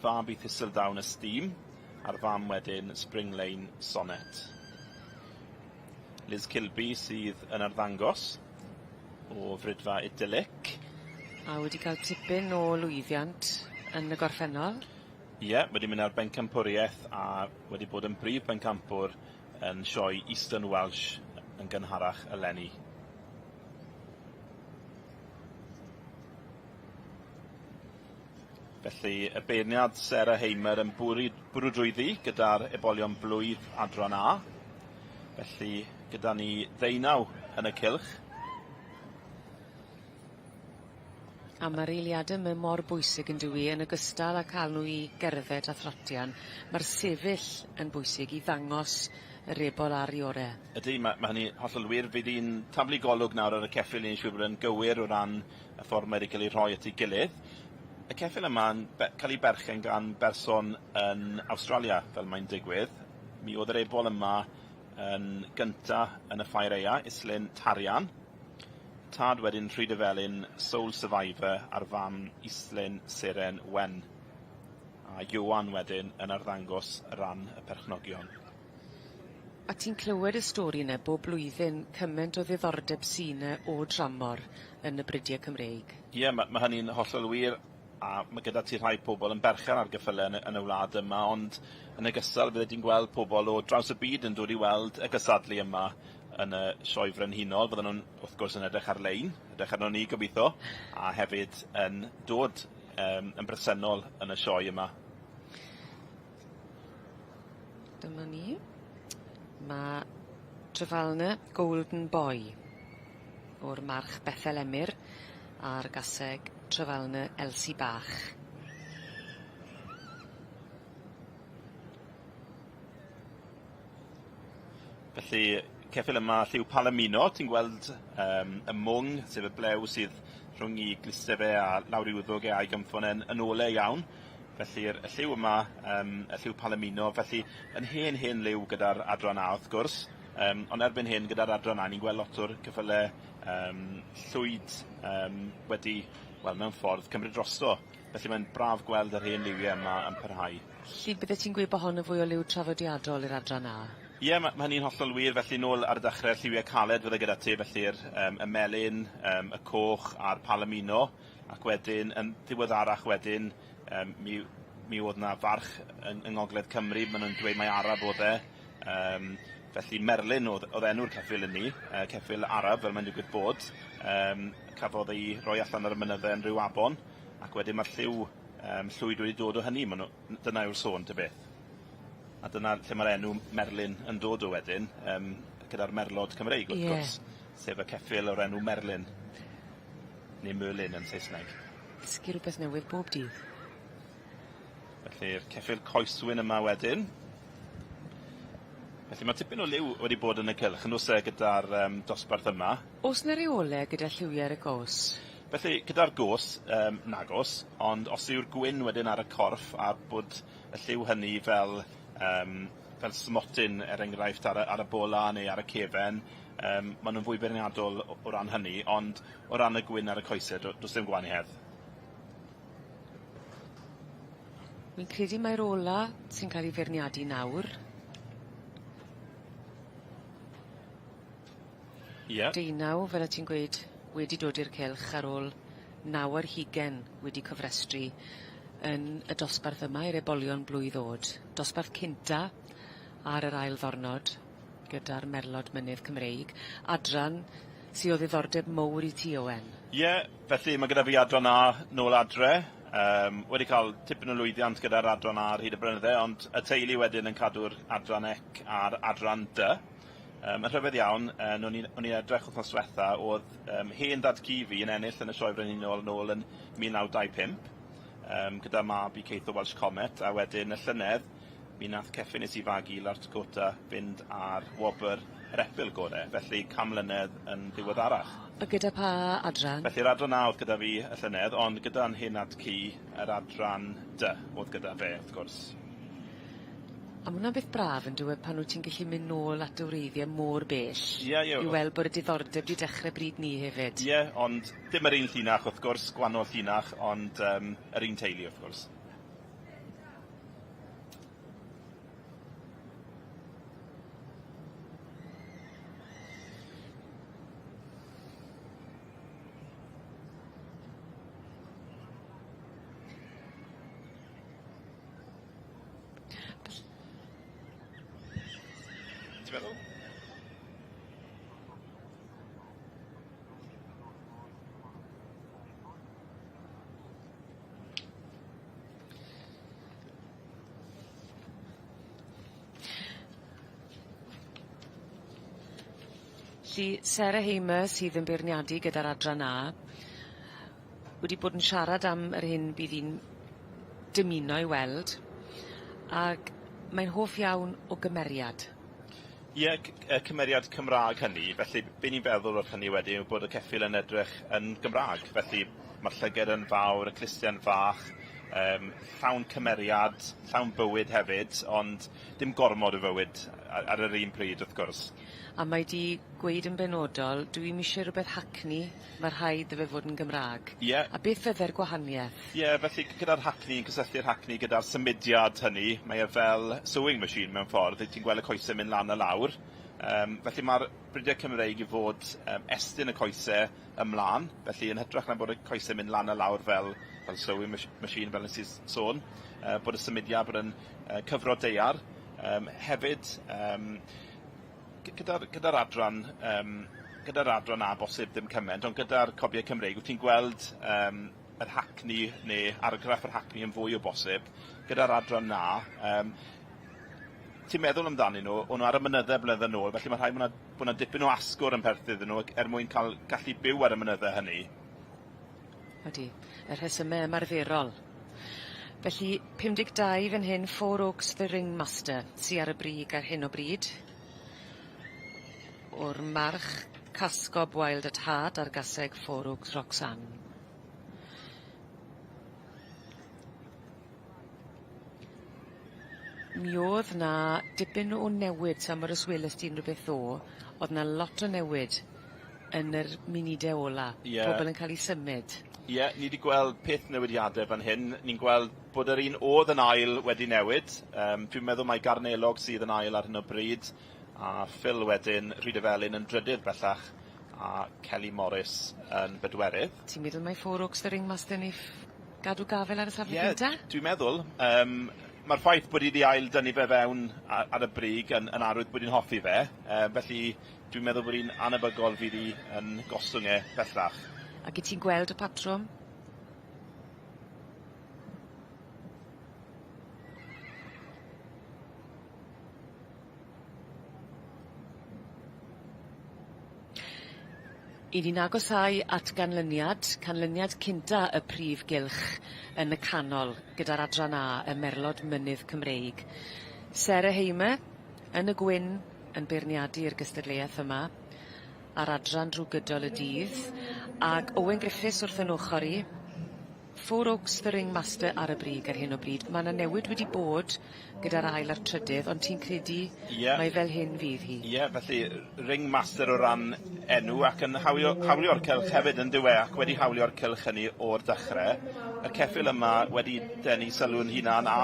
fab i Thistledown Esteem a'r fam wedyn Spring Lane Sonnet. Liz Kilby sydd yn arddangos o Fridfa Idyllic. A wedi cael tipyn o lwyddiant yn y gorffennol. Ie, wedi mynd ar bencampwriaeth a wedi bod yn brif bencampwr yn sioe Eastern Welsh yn gynharach eleni. Felly y beirniad Sarah Hamer yn bwrw, bwrw drwyddi gyda'r ebolion blwydd adran A. Felly gyda ni ddeunaw yn y cylch. A ma'r eiliade 'my mor bwysig yndyw 'i yn ogystal â ca'l nw i gerdded a throtian ma'r sefyll yn bwysig i ddangos yr ebol ar 'i ore'. Ydi ma' ma' hynny hollol wir. Fi 'di'n taflu golwg nawr ar y ceffyl ni'n siŵr bod e'n gywir o ran y ffordd mae 'di ca'l ei rhoi at ei gilydd. Y ceffyl yma'n be- ca'l 'i berchen gan berson yn Awstralia, fel mae'n digwydd. Mi o'dd yr ebol yma yn gynta yn y ffair aea, Islyn Tarian. Tad wedyn Rhydyfelin, Soul Survivor a'r fam Islyn Seren Wen. A Ioan wedyn yn arddangos ran y perchnogion. A ti'n clywed y stori 'ny bob blwyddyn cyment o ddiddordeb sy 'ny o dramor yn y bridie Cymreig. Ie ma' ma' hynny'n hollol wir a ma' gyda ti rhai pobol yn berchen ar geffyle yn y yn y wlad yma ond yn ogystal fydde di'n gweld pobol o draws y byd yn dod i weld y cystadlu yma yn y Sioe Frenhinol fydden nhw'n wrth gwrs yn edrych ar-lein, edrych arnon ni gobitho, a hefyd yn dod yym yn bresennol yn y sioe yma. Dyma ni. Ma' Trefalna Golden Boy. o'r march Bethel Emyr a'r gaseg Trefalne Elsi Bach. Felly ceffyl yma lliw palomino, ti'n gweld yym y mwng, sef y blew sydd rhwng 'i gluste fe a lawr 'i wddwg e a'i gynffon e'n yn ole iawn. Felly'r y lliw yma yym y lliw palomino, felly yn hen hen liw gyda'r adran A wrth gwrs, yym ond erbyn hyn gyda'r adran A ni'n gweld lot o'r ceffyle yym llwyd yym wedi, wel mewn ffordd cymryd drosto. Felly mae'n braf gweld yr hen liwie yma yn parhau. Felly byddet ti'n gweud bo' hon yn fwy o liw traddodiadol i'r adran A? Ie ma' ma' hynny'n hollol wir felly nôl ar y dechre lliwie caled fydde gyda ti felly'r yym y melyn yym y coch a'r palomino ac wedyn yn ddiweddarach wedyn yym mi mi o'dd 'na farch yng yng ngogledd Cymru ma' nw'n dweud mai Arab o'dd e yym felly Merlin o'dd o'dd enw'r ceffyl ynny yy ceffyl Arab fel mae'n digwydd bod yym cafodd ei roi allan ar y mynydde yn Rhiwabon ac wedyn ma'r lliw yym llwyd wedi dod o hynny ma' nw dyna yw'r sôn ta beth. A dyna lle ma'r enw Merlin yn dod o wedyn yym gyda'r merlod Cymreig wrth gwrs. Sef y ceffyl o'r enw Merlin. Neu Merlin yn Saesneg. Dysgu rwbeth newydd bob dydd. Felly'r ceffyl coeswyn yma wedyn. Felly ma' tipyn o liw wedi bod yn y cylch yn do's e gyda'r yym dosbarth yma. O's 'na reole gyda lliwie ar y gos? Felly gyda'r gos yym nagos ond os yw'r gwyn wedyn ar y corff a bod y lliw hynny fel yym fel smotyn er enghraifft ar y ar y bola neu ar y cefen yym ma' nw'n fwy beirniadol o o ran hynny ond o ran y gwyn ar y coese do- do's dim gwanieth. Wi'n credu mai'r ola sy'n ca'l 'i feirniadu nawr. Ie. Deunaw, fel o' ti'n gweud, wedi dod i'r cylch ar ôl naw ar hugen wedi cofrestru yn y dosbarth yma i'r ebolion blwydd o'd. Dosbarth cynta ar yr ail ddornod gyda'r Merlod Mynydd Cymreig, adran sy o ddiddordeb mowr i ti Owen. Ie, felly ma' gyda fi adran A nôl adre, yym wedi ca'l tipyn o lwyddiant gyda'r adran A ar hyd y blynydde, ond y teulu wedyn yn cadw'r adran ec a'r adran Dy. Yym yn rhyfedd iawn yy o'n i'n o'n i'n edrych wthnos dwetha o'dd yym hen dad-cu fi yn ennill yn y Sioe Frenhinol nôl yn 1925 yym gyda mab i Keith o Welsh Comet a wedyn y llynedd mi nath ceffyn nes i fagu Lart Dakota fynd ar wobr yr epil gore felly can mlynedd yn ddiweddarach. A gyda pa adran? Felly'r adran A o'dd gyda fi y llynedd ond gyda'n hen dad-cu yr adran Dy o'dd gyda fe wrth gwrs. A ma' wnna'n beth braf on'd yw e pan wyt ti'n gallu mynd nôl at dy wreiddie mor bell. Ie ie. I weld bod y diddordeb 'di dechre bryd 'ny hefyd. Ie ond dim yr un llinach wrth gwrs, gwanol llinach ond yym yr un teulu wrth gwrs. Ti'n meddwl? 'Lly Sarah Hamer sydd yn beirniadu gyda'r adran A wedi bod yn siarad am yr hyn bydd 'i'n dymuno ei weld ag mae'n hoff iawn o gymeriad. Ie c- y cymeriad Cymra'g hynny felly be' ni'n feddwl wrth hynny wedyn yw bod y ceffyl yn edrych yn Gymra'g felly ma'r llyged yn fawr y clustie'n fach yym llawn cymeriad llawn bywyd hefyd ond dim gormod o fywyd a- ar yr un pryd wrth gwrs. A mae 'di gweud yn benodol dwi'm isie rwbeth hacni ma' rhaid 'dy fe fod yn Gymra'g. Ie. A beth fydde'r gwahanieth? Ie felly gyda'r hacni yn cysylltu'r hacni gyda'r symudiad hynny mae e fel sewing machine mewn ffordd wyt ti'n gweld y coese'n mynd lan a lawr yym felly ma'r bridiau Cymreig i fod yym estyn y coese ymlan felly yn hytrach na bod y coese'n mynd lan a lawr fel fel sewing mach- machine fel nes i sôn yy bod y symudiad bod yn yy cyfro daear yym hefyd yym gyda'r gyda'r adran yym gyda'r adran A bosib ddim cyment ond gyda'r cobiau Cymreig wyt ti'n gweld yym yr hacni neu argraff yr hacni yn fwy o bosib gyda'r adran Na yym ti'n meddwl amdanyn nhw o'n nhw ar y mynydde blynydde nôl felly ma' rhaid ma' 'na bod 'na dipyn o asgwr yn perthyn iddyn nhw er mwyn ca'l gallu byw ar y mynydde hynny. Ydi, y rhesyme ymarferol. Felly 52 fan hyn Four Oaks the Ringmaster sy ar y brig ar hyn o bryd. O'r march Casgob Wild at Heart ar gaseg Four Oaks Roxanne. Mi o'dd 'na dipyn o newid sa 'mod os welest ti unryw beth ddo o'dd 'na lot o newid yn yr munude ola. Ie. Pobol yn ca'l 'u symud. Ie ni 'di gweld peth newidiade fan hyn. Ni'n gweld bod yr un o'dd yn ail wedi newid. Yym dwi'n meddwl mai Garnelog sydd yn ail ar hyn o bryd a Phil wedyn Rhydyfelin yn drydydd bellach a Kelly Morris yn bedwerydd. Ti'n meddwl mai Four Oaks the Ringmaster neiff gadw gafel ar y safle cynta? Ie, dwi'n meddwl. Yym ma'r ffaith bod 'i 'di ail dynnu fe fewn a- ar y brig yn yn arwydd bod 'i'n hoffi fe. Yy felly dwi'n meddwl bod 'i'n anebygol fydd 'i yn gostwng e bellach. Ac 'yt ti'n gweld y patrwm? 'Yn ni'n agosáu at ganlyniad, canlyniad cynta y prif gylch yn y canol gyda'r adran A, y Merlod Mynydd Cymreig. Sarah Hamer yn y gwyn yn beirniadu'r gystadleuaeth yma a'r adran drw gydol y dydd ag Owen Griffiths wrth 'yn ochor i. Four Oaks the Ringmaster ar y brig ar hyn o bryd. Ma' 'na newid wedi bod gyda'r ail a'r trydydd ond ti'n credu Ie. mai fel hyn fydd hi? Ie felly Ringmaster o ran enw ac yn hawlio hawlio'r cylch hefyd yndyw e ac wedi hawlio'r cylch hynny o'r dechre. Y ceffyl yma wedi denu sylw'n hunan a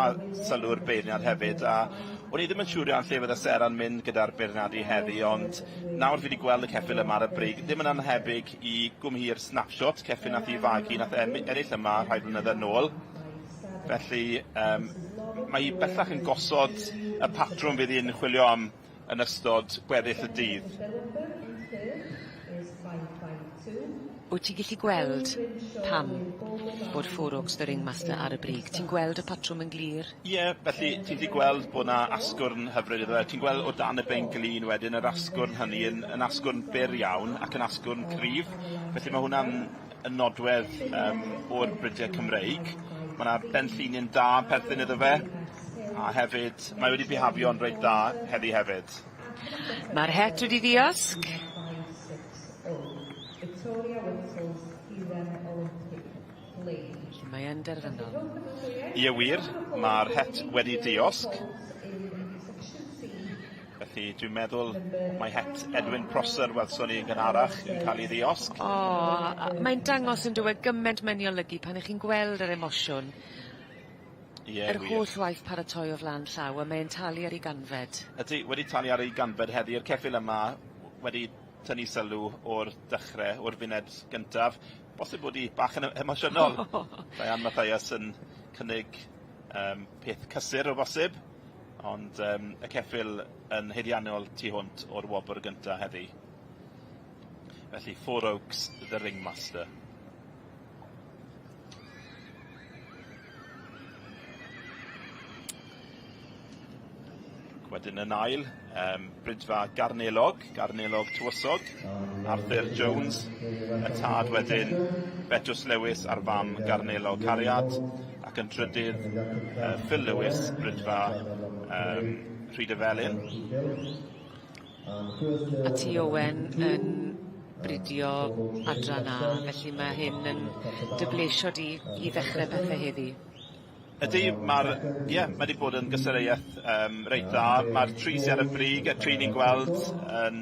sylw'r beirniad hefyd a o'n i ddim yn siŵr iawn lle fydde Sera'n mynd gyda'r beirniadu heddi ond nawr fi 'di gweld y ceffyl yma ar y brig ddim yn annhebyg i gwmhir Snapshot, ceffyl nath 'i fagu nath e ennill yma rhai blynydde nôl. Felly yym mae 'i bellach yn gosod y patrwm fydd 'i'n chwilio am yn ystod gweddill y dydd. Wyt ti'n gellu gweld pam bod Four Oaks the Ringmaster ar y brig? Ti'n gweld y patrwm yn glir? Ie, felly ti'n gallu gweld bod 'na asgwrn hyfryd iddo fe. Ti'n gweld o dan y ben glin wedyn yr asgwrn hynny yn yn asgwrn byr iawn ac yn asgwrn cryf. Felly ma' hwnna'n yn nodwedd yym o'r bridiau Cymreig. Ma' 'na benllinyn da yn perthyn iddo fe a hefyd mae wedi bihafio'n reit dda heddi hefyd. Ma'r het wedi ddiosg. Felly mae yn derfynol. Ie wir, ma'r het wedi diosg. Felly dwi'n meddwl mai het Edwin Prosser welson ni yn gynharach yn ca'l 'i ddiosg. O a mae'n dangos on'd yw e gyment mae'n 'i olygu pan 'ych chi'n gweld yr emosiwn. Ie Yr wir. holl waith paratoi o flan llaw a mae'n talu ar 'i ganfed. Ydi wedi talu ar ei ganfed heddi yr ceffyl yma wedi tynnu sylw o'r dechre o'r funed gyntaf. Bosib bod 'i bach yn emosiynol. Diane Mathias yn cynnig yym peth cysur o bosib ond yym y ceffyl yn haeddiannol tu hwnt o'r wobr gynta heddi. Felly Four Oaks the Ringmaster. Wedyn yn ail, yym Brydfa Garnelog, Garnelog Tywysog, Arthur Jones, y tad wedyn Betws Lewis a'r fam Garnelog Cariad, ac yn drydydd yy Phil Lewis, Brydfa yym Rhydyfelin. A ti Owen yn bridio adran A, felly ma' hyn yn dy blesio di i ddechre pethe heddi. Ydi ma'r ie ma' 'di bod yn gystadleuaeth yym reit dda ma'r tri sy ar y brig y tri ni'n gweld yn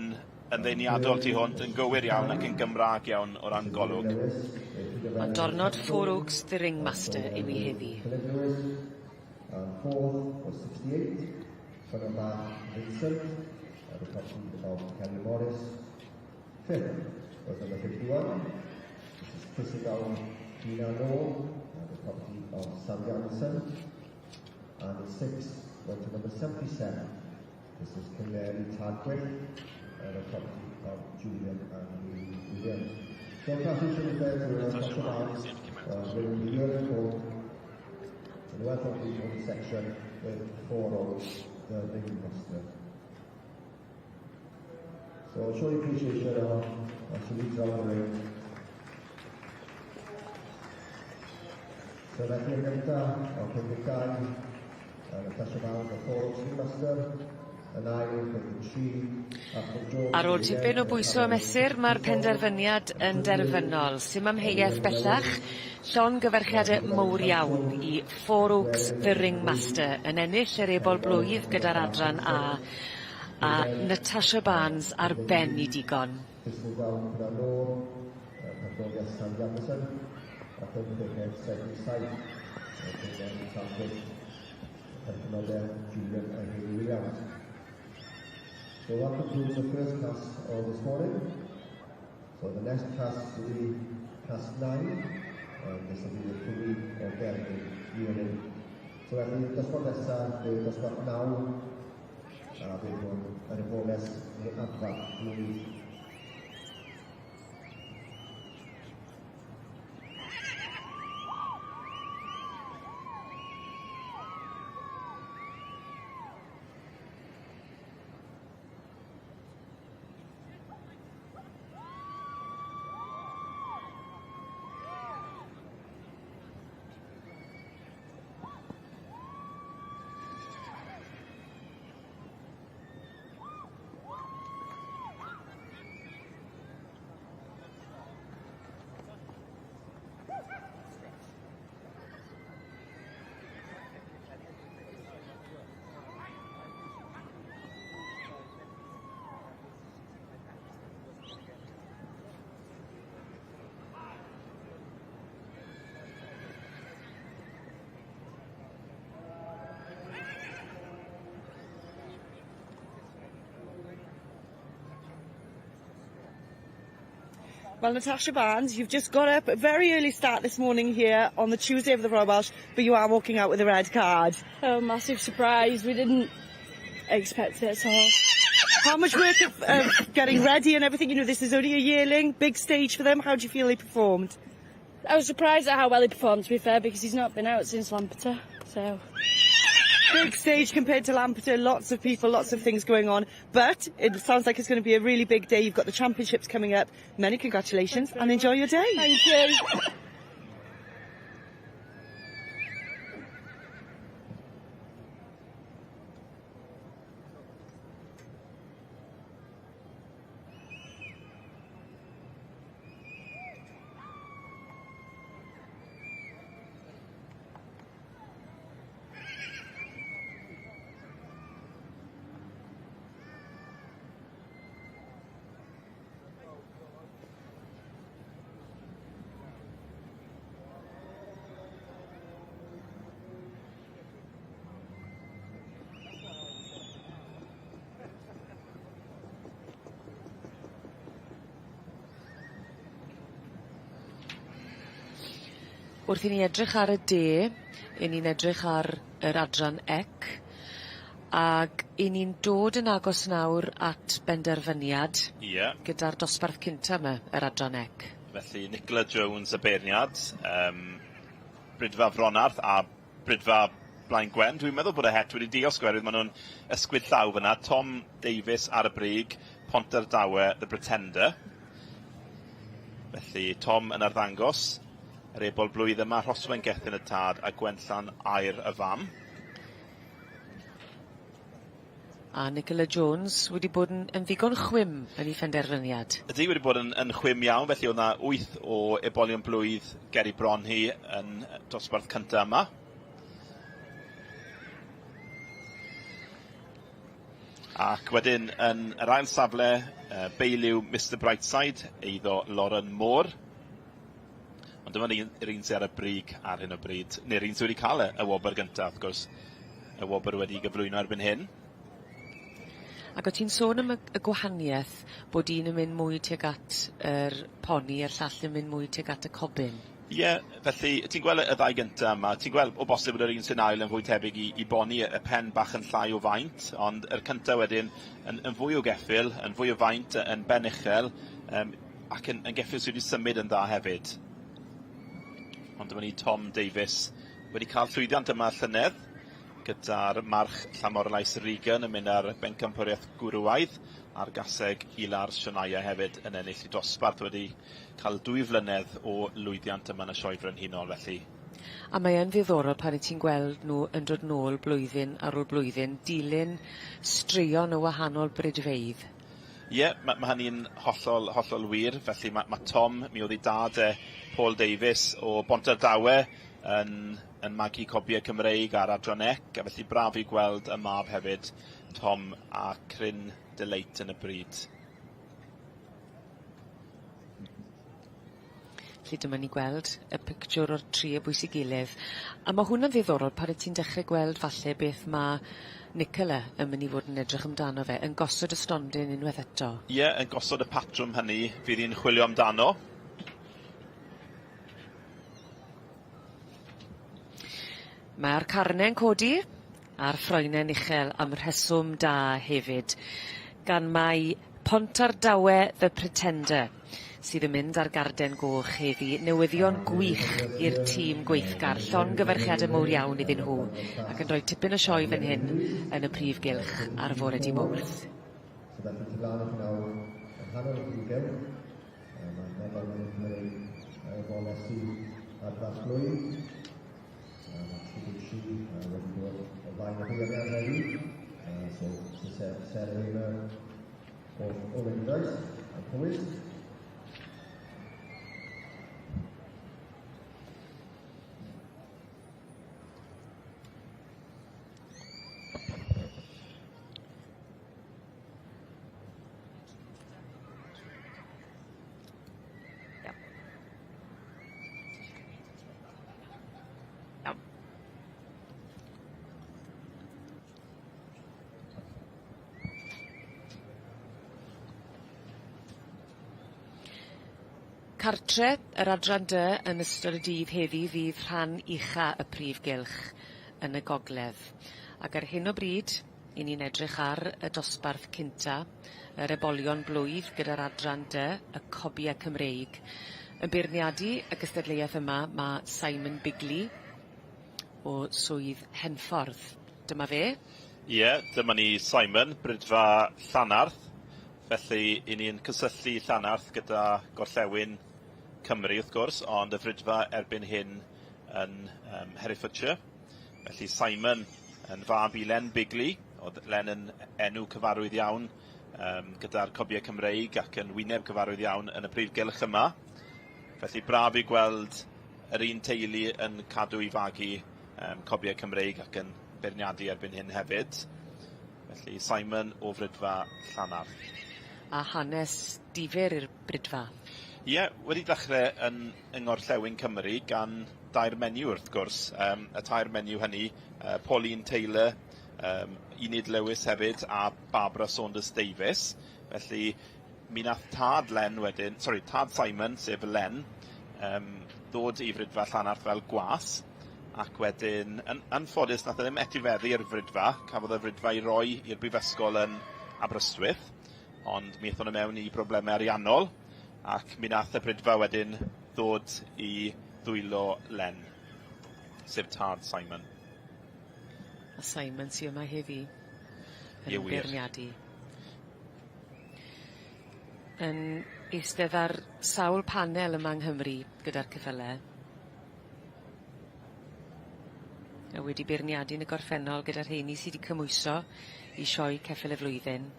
yn ddeniadol tu hwnt yn gywir iawn ac yn Gymra'g iawn o ran golwg. Ond dornod Four Oaks the Ringmaster yw 'i heddi. And fourth was 68, Ffynnon Bach Vincent, at the top of Kelly Morris. Fifth was number 51, this is Christabel Gina Law, at the property of Sally Anderson. And the sixth went to number 77, this is Canary Tadwick, at the property of Julian and Lee Williams. So congratulations there to Joshua Barnes, winning the yearling colt in the Welsh Rugby Own section with Four Oaks, the ringmaster. So show your appreciation now as she leads round the ring. So felly yn gyntaf, o 52, Natasha Barnes o Four Oaks Ringmaster, yn ail, 53, Arthur Jones. Ar ôl tipyn o bwyso a mesur, mae'r penderfyniad yn derfynol. Sim amheuaeth bellach, llongyfarchiade mowr iawn i Four Oaks The Ringmaster yn ennill yr ebol blwydd gyda'r adran A, a Natasha Barnes ar ben 'i digon. Thistledown Granor, perfformiad Sam Jamison, ac yn chweched 77, perfformiad Sam Gwyn, perfformiadau Julian a Hayley Williams. So that concludes the first class of this morning. So the next class will be class 9, and this will be the Cwmni o Gerddyn Yearling. So felly, dosbarth nesaf bydd dosbarth 9, a bydd hwn yn y boles neu adfa blwydd. Well, Natasha Barnes, you've just got up a very early start this morning here on the Tuesday of the Royal Welsh, but you are walking out with a red card. Oh, massive surprise. We didn't expect it at all. How much work of getting ready and everything? You know, this is only a yearling, big stage for them. How do you feel they performed? I was surprised at how well he performed, to be fair, because he's not been out since Lampeter, so... Big stage compared to Lampeter, lots of people, lots of things going on, but it sounds like it's going to be a really big day. You've got the championships coming up. Many congratulations and enjoy your day. Thank you. Wrth i ni edrych ar y de, 'yn ni'n edrych ar yr adran ec, ag 'yn ni'n dod yn agos nawr at benderfyniad. Ie. Gyda'r dosbarth cynta 'my, yr adran ec. Felly Nicola Jones y beirniad, yym Brydfa Fronarth a Brydfa Blaen Gwen. Dwi'n meddwl bod y het wedi diosg oherwydd maen nhw'n ysgwyd llaw fyna. Tom Davies ar y brig, Pontardawe, The Pretender. Felly Tom yn arddangos yr ebol blwydd yma, Rhoswen Gethin y tad a Gwenllan Aur y fam. A Nicola Jones wedi bod yn yn ddigon chwim yn ei phenderfyniad. Ydy, wedi bod yn, yn chwim iawn, felly oedd 'na wyth o ebolion blwydd ger ei bron hi yn dosbarth cyntaf yma. Ac wedyn yn yr ail safle, uh, Beiliw Mister Brightside, eiddo Lauren Moore. Ond dyma ni yr un sydd ar y brig ar hyn o bryd, neu'r un sydd wedi cael y, y wobr gyntaf, wrth gwrs. Y wobr wedi gyflwyno erbyn hyn. Ac o' ti'n sôn am y y gwahanieth bod un yn mynd mwy tuag at yr poni a'r llall yn mynd mwy tuag at y cobyn. Ie, felly ti'n gweld y ddau gynta yma, ti'n gweld o bosib bod yr un sy'n ail yn fwy tebyg i, i boni, y pen bach yn llai o faint, ond yr cynta wedyn yn, yn fwy o geffyl, yn fwy o faint, yn ben uchel, um, ac yn, yn geffyl sydd wedi symud yn dda hefyd. Ond dyma ni Tom Davies wedi cael llwyddiant yma llynedd. gyda'r march Llamorlais Regan yn mynd ar bencampwriaeth gwrywaidd a'r gaseg Ilar Shania hefyd yn ennill i dosbarth wedi cael dwy flynedd o lwyddiant yma yn y Sioe Frenhinol felly. A mae yn ddiddorol pan 'yt ti'n gweld nw yn dod nôl blwyddyn ar ôl blwyddyn, dilyn straeon o wahanol bridfeydd. Ie, ma' ma' hynny'n hollol, hollol wir. Felly ma' ma' Tom, mi o'dd 'i dad e, Paul Davies o Bontardawe yn yn magu cobie Cymreig ar Adran Ec, a felly braf i gweld y mab hefyd, Tom, a cryn deleit yn y bryd. Felly dyma ni gweld y pictiwr o'r tri o bwys 'i gilydd. A ma' hwn yn ddiddorol pan 'yt ti'n dechre gweld falle beth ma' Nicola yn myn' i fod yn edrych amdano fe, yn gosod y stondin unweth eto. Ie, yn gosod y patrwm hynny fydd hi'n chwilio amdano. Mae'r carne'n codi a'r ffroene'n uchel am rheswm da hefyd gan mai Pontardawe the Pretender sydd yn mynd ar garden goch heddi. Newyddion gwych i'r tîm gweithgar. Llongyfarchiade mowr iawn iddyn nhw ac yn rhoi tipyn o sioe fan hyn yn y prif gylch ar fore dy' Mowrth. So felly tu flaen i chi nawr yng nghanol y prif gylch, mae Megan yn cymryd y bolesi ar ddatblwydd. Mae 33 wedi dod o flaen y beirniad heddi. So, Sarah Hamer o Owen Rice yn Powys. Iawn. Cartre yr adran dy yn ystod y dydd heddi fydd rhan ucha y prif gylch yn y gogledd. Ac ar hyn o bryd, 'yn ni'n edrych ar y dosbarth cynta, yr ebolion blwydd gyda'r adran dy, y cobie Cymreig. Yn beirniadu y gystadleuaeth yma ma' Simon Bigley o Swydd Henffordd. Dyma fe. Ie, dyma ni Simon, Brydfa Llanarth. Felly, 'yn ni'n cysylltu Llanarth gyda gorllewin Cymru wrth gwrs, ond y Frydfa erbyn hyn yn um, Herefordshire. Felly Simon yn fab i Len Bigley, oedd Len yn enw cyfarwydd iawn um, gyda'r cobiau Cymreig ac yn wyneb cyfarwydd iawn yn y prif gylch yma. Felly braf i gweld yr un teulu yn cadw i fagu um, cobiau Cymreig ac yn beirniadu erbyn hyn hefyd. Felly Simon o Frydfa Llanarth. A hanes difyr i'r Brydfa. Ie, wedi dechrau yn yng Ngorllewin Cymru gan dair menyw wrth gwrs. Um, y tair menyw hynny, uh, Pauline Taylor, um, Enid Lewis hefyd a Barbara Saunders Davies. Felly mi nath tad Len wedyn, sorry, tad Simon, sef Len, um, ddod i Frydfa Llanarth fel gwas, ac wedyn, yn anffodus, nath e ddim etifeddu'r Frydfa, cafodd y Frydfa i roi i'r brifysgol yn Aberystwyth, ond mi aethon nhw mewn i broblemau ariannol, ac mi nath y Brydfa wedyn ddod i ddwylo Len, sef tad Simon. A Simon sy yma heddi yn beirniadu. Yn eistedd ar sawl panel yma yng Nghymru gyda'r ceffyle. A wedi beirniadu yn y gorffennol gyda rheini sy 'di cymhwyso i sioe ceffyl y flwyddyn.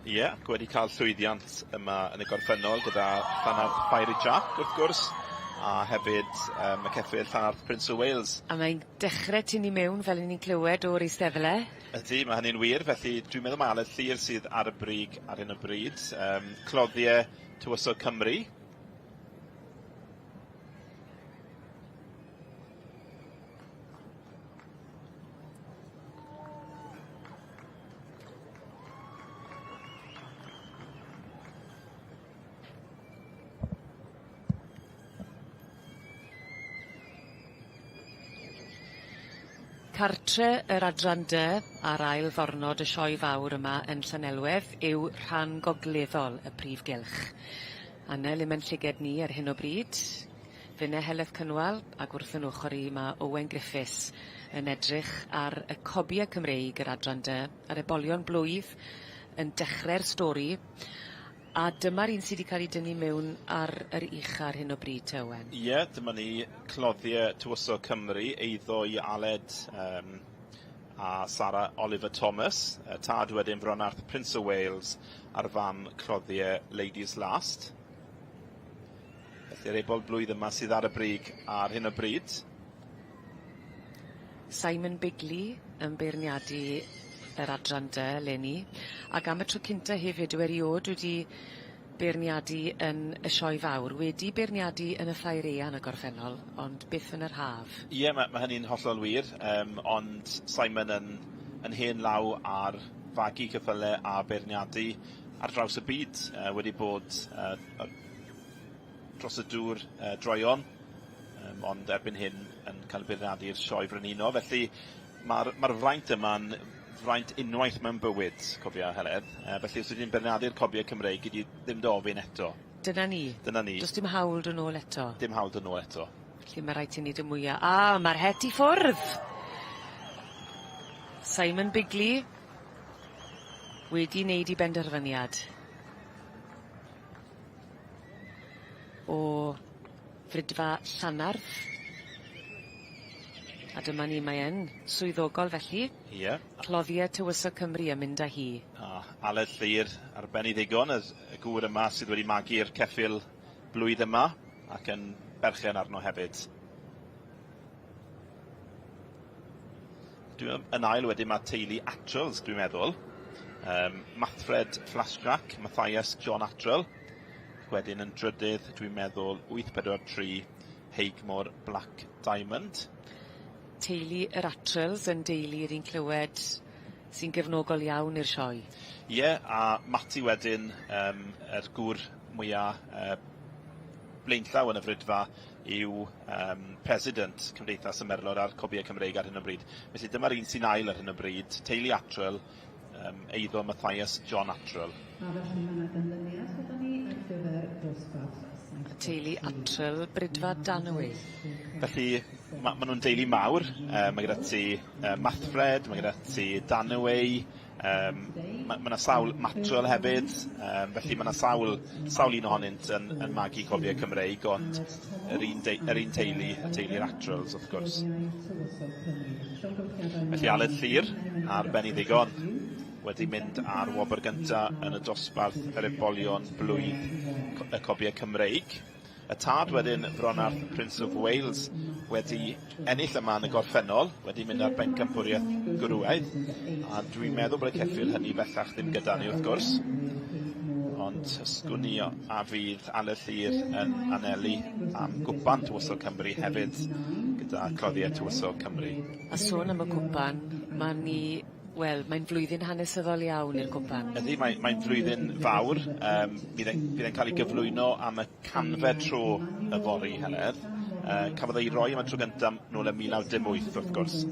Ie, ac wedi cael llwyddiant yma yn y gorffennol gyda Llanarth Fiery Jack wrth gwrs, a hefyd yym y ceffyl Llanarth Prince of Wales. A mae'n dechre tynnu mewn fel 'yn ni'n clywed o'r eisteddle. Ydy, mae hynny'n wir, felly dwi'n meddwl mai Aled Llŷr sydd ar y brig ar hyn o bryd. Yym cloddie Tywysog Cymru. Cartre yr adran dy ar ail ddornod y sioe fawr yma yn Llanelwedd yw rhan gogleddol y prif gylch. A 'na le ma'n llyged ni ar hyn o bryd. Finne Heledd Cynwal ac wrth 'yn ochor i ma' Owen Griffiths. Yn edrych ar y cobie Cymreig yr adran dy, yr ebolion blwydd yn dechre'r stori a dyma'r un sy 'di ca'l 'i dynnu mewn ar yr ucha ar hyn o bryd te Owen. Ie, dyma ni, cloddie Tywysog Cymru, eiddo i Aled yym a Sara Oliver Thomas, y tad wedyn Bronarth Prince of Wales a'r fam cloddie Ladies Last. Felly'r ebol blwydd yma sydd ar y brig ar hyn o bryd. Simon Bigley yn beirniadu yr adran dy eleni ac am y tro cynta hefyd yw eriôd wedi beirniadu yn y sioe fawr, wedi beirniadu yn y ffair ea yn y gorffennol, ond byth yn yr haf. Ie, ma' ma' hynny'n hollol wir, yym ond Simon yn yn hen law ar fagu ceffyle a beirniadu ar draws y byd, yy wedi bod yy yy dros y dŵr yy droeon, yym ond erbyn hyn yn cael ei beirniadu i'r Sioe Frenhinol, felly ma'r ma'r fraint yma'n fraint unwaith mewn bywyd, cofia Heledd, yy felly os ydyn ni'n beirniadu'r cobiau Cymreig, gei di ddim dy ofyn eto. Dyna ni. Dyna ni. Do's dim hawl do' nôl eto. Dim hawl do' nôl eto. Felly ma' raid ti neud y mwya. A ma'r het i ffwrdd! Simon Bigley wedi neud 'i benderfyniad. O Fridfa Llanarth. A dyma ni, mae yn swyddogol felly. Ie. Cloddiau Tywysog Cymru yn mynd â hi. A Aled Llŷr ar ben ei ddigon, y y gŵr yma sydd wedi magu'r ceffyl blwydd yma ac yn berchen arno hefyd. Dwi yn ail wedyn mae teulu Attrells, dwi'n meddwl. Um, Mathfred Flashjack, Matthias John Attrell. Wedyn yn drydydd, dwi'n meddwl, 843 Heigmore Black Diamond. Teulu yr Attrells yn deulu yr un clywed sy'n gefnogol iawn i'r sioe. Ie, yeah, a Matty wedyn, um, yr gŵr mwyaf blaenllaw yn y Fridfa yw um, President Cymdeithas y Merlod a'r Cobiau Cymreig ar hyn o bryd. Felly dyma'r un sy'n ail ar hyn o bryd, teulu Attrell, um, eiddo Matthias John Attrell. A felly mae yna ganlyniad gyda ni ar gyfer dosbarth Y teulu Attrell, Bridfa Danway. Felly ma' ma' nhw'n deulu mawr. Yy mae gyda ti yy Mathfred, mae gyda ti Danaway, Yym ma' ma' 'na sawl matrel hefyd, yym felly ma' 'na sawl sawl un ohonynt yn yn magu cobiau Cymreig, ond yr un dei- yr un teulu, y teulu'r Attrells wrth gwrs. Felly Aled Llŷr ar ben ei ddigon wedi mynd â'r wobr gynta yn y dosbarth yr ebolion blwydd y cobiau Cymreig. Y tad wedyn, Bronarth Prince of Wales, wedi ennill yma yn y gorffennol, wedi mynd ar bencampwriaeth gwrywaidd, a dwi'n meddwl bod y ceffyl hynny bellach ddim gyda ni wrth gwrs. Ond ysgwn i a fydd Aled Llŷr yn anelu am gwpan Tywysog Cymru hefyd gyda Cloddiau Tywysog Cymru. A sôn am y cwpan, ma' ni Wel, mae'n flwyddyn hanesyddol iawn i'r cwpan. Ydy, mae, mae'n flwyddyn fawr. Um, bydd e'n bydd e'n cael ei gyflwyno am y canfed tro yfory, Heledd. Uh, cafodd ei roi am y tro gyntaf nôl ym 1918, wrth gwrs.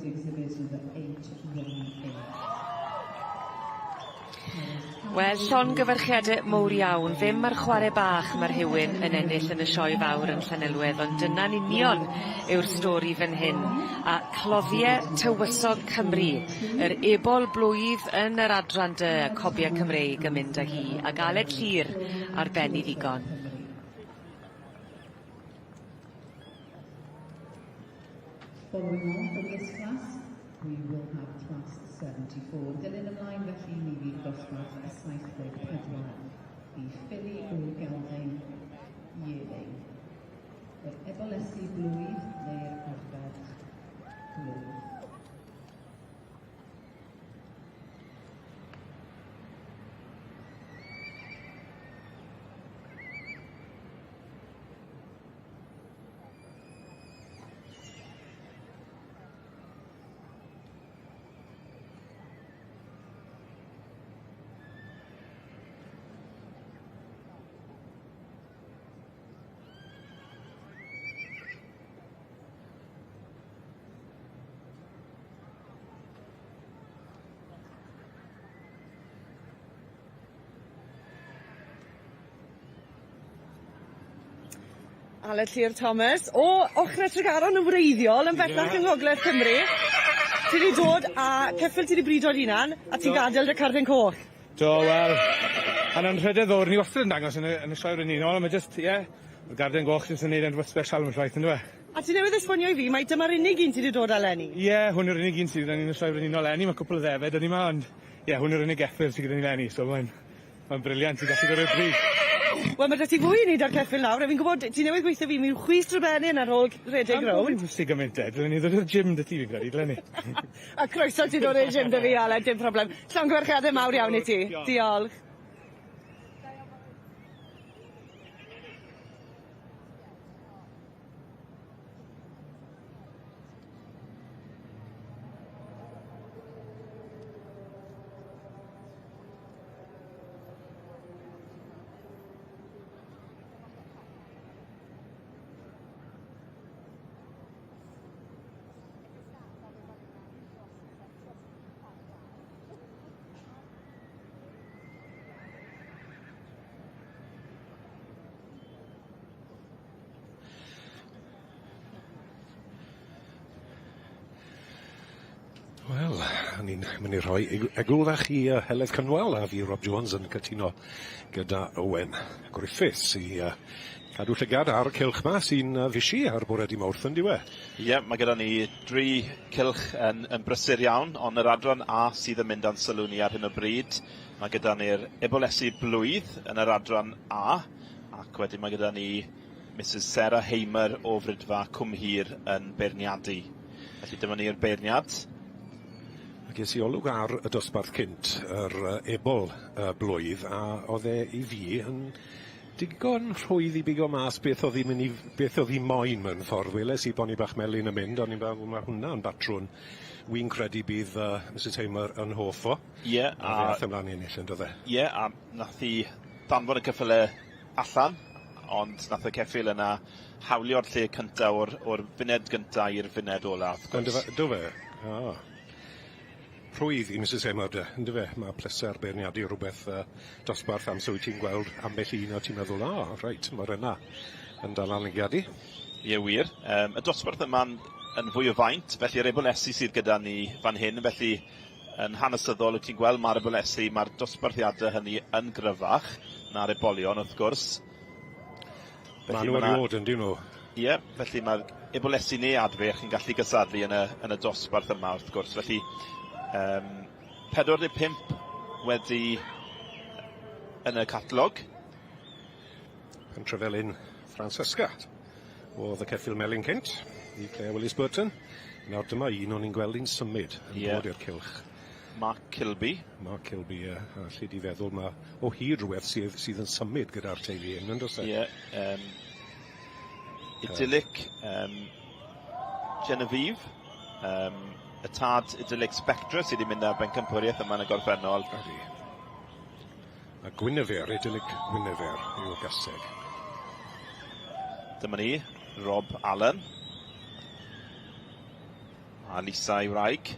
Wel, llongyfarchiade mowr iawn. Ddim ar chware bach ma' rhywun yn ennill yn y sioe fawr yn Llanelwedd, ond dyna'n union yw'r stori fan hyn. A cloddie Tywysog Cymru, yr ebol blwydd yn yr adran dy, y cobie Cymreig yn mynd â hi, ag Aled Llŷr ar ben 'i ddigon. Following on from this class, we will have class 74. Yn dilyn ymlaen felly mi fydd dosbarth y 74, the Filly o Gelding Yearling. Yr ebolesi blwydd neu'r arferch blwydd. Aled Llŷr Thomas o Ochre Tregaron yn wreiddiol yn bellach yng Ngogledd Cymru. Ti 'di dod a ceffyl ti 'di brido'n hunan a ti'n gadel dy cardyn coch. Do, wel, yn anrhydedd fowr, ni wastad yn dangos yn y, yn y sioe frenhinol, ond mae jyst, ie, y garden goch jyst yn neud e'n rhywbeth special ambell waith, yndyw e? A ti newydd esbonio i fi mai dyma'r unig un ti 'di dod â leni? Ie, hwn yw'r unig un sydd gyda ni yn y sioe frenhinol leni, mae cwpl o ddefaid 'da ni 'ma, ond ie, hwn yw'r unig geffyl sydd gyda ni leni, so mae'n mae'n brilliant i gallu dod i'r brig. Wel ma' 'da ti fwy i neud â'r ceffyl nawr, a fi'n gwbod ti newydd gweutho fi mi yw chwys drybenen ar ôl rhedeg rownd. Pam bo' fi'n pwyso gyment te? Dylen ni ddod i'r gym 'da ti fi'n credu, dylen ni? A croeso ti ddod i'r gym 'da fi Aled, dim problem. Llongyfarchiade mawr iawn i ti. Diolch. Wel, o'n i'n mynd i rhoi egwl fach i uh, Heledd Cynwal a fi Rob Jones yn cytuno gyda Owen Griffiths i uh, cadw llygad ar y cylch ma sy'n uh, fishi ar bore di Mawrth yn diwe. Ie, yeah, mae gyda ni dri cylch yn, yn brysur iawn, ond yr adran A sydd yn mynd â'n sylw ni ar hyn o bryd. Mae gyda ni'r ebolesi blwydd yn yr adran A, ac wedyn mae gyda ni Misus Sarah Hamer o Fridfa Cwmhir yn beirniadu. Felly dyma ni'r beirniad. A ges i olwg ar y dosbarth cynt, yr ebol blwydd, a oedd e i fi yn digon rhwydd i bigo mas beth oedd hi'n mynd i, beth oedd hi moyn mewn ffordd. Weles i Boni Bach Melyn yn mynd, o'n i'n meddwl, mae hwnna'n batrwn wi'n credu bydd uh, Mrs Hamer yn hoff o. Ie, yeah, a... A fe ath ymlaen i ennill yn do fe? Ie, yeah, a nath hi danfon y cyffyle allan, ond nath y ceffyl yna hawlio'r lle cynta o'r, or funed gynta i'r funed ola, wrth gwrs. Do fe? Ah. Rhwydd i Mrs Emma de, ynddo fe? Mae pleser beirniadu rhywbeth uh, dosbarth amser wyt ti'n gweld ambell un a ti'n meddwl, ah, reit, mae'r yna yn dal anigiadu. Ie, wir. Um, y dosbarth yma'n yn fwy o faint, felly yr ebolesi sydd gyda ni fan hyn, felly Yn hanesyddol, wyt ti'n gweld mae'r ebolesi, mae'r dosbarthiadau hynny yn gryfach na'r ebolion, wrth gwrs. Maen nhw erioed, yn dyn nhw? Ie, felly mae'r ebolesi neu adfeirch yn gallu gysadlu yn y, yn y dosbarth yma, wrth gwrs. Felly, um, 45 wedi yn y catalog. Pentrefelin Francesca oedd y ceffyl melyn cynt i Claire Willis Burton. Nawr dyma un o'n i'n gweld i'n symud yn yeah. dod i'r cylch. Mark Kilby. Mark Kilby, ie. Yeah. A allu di feddwl mae o hyd rhywbeth sydd, sydd yn symud gyda'r teulu hyn, yn does e? Ie. Yeah, um, idyllic um, Genevieve. Um, y tad Idyllic Spectra sydd wedi mynd ar bencampwriaeth yma yn y gorffennol. Ydy. A Guinevere, idyllic Guinevere yw'r gaseg. Dyma ni, Rob Allen. A Lisa ei wraig.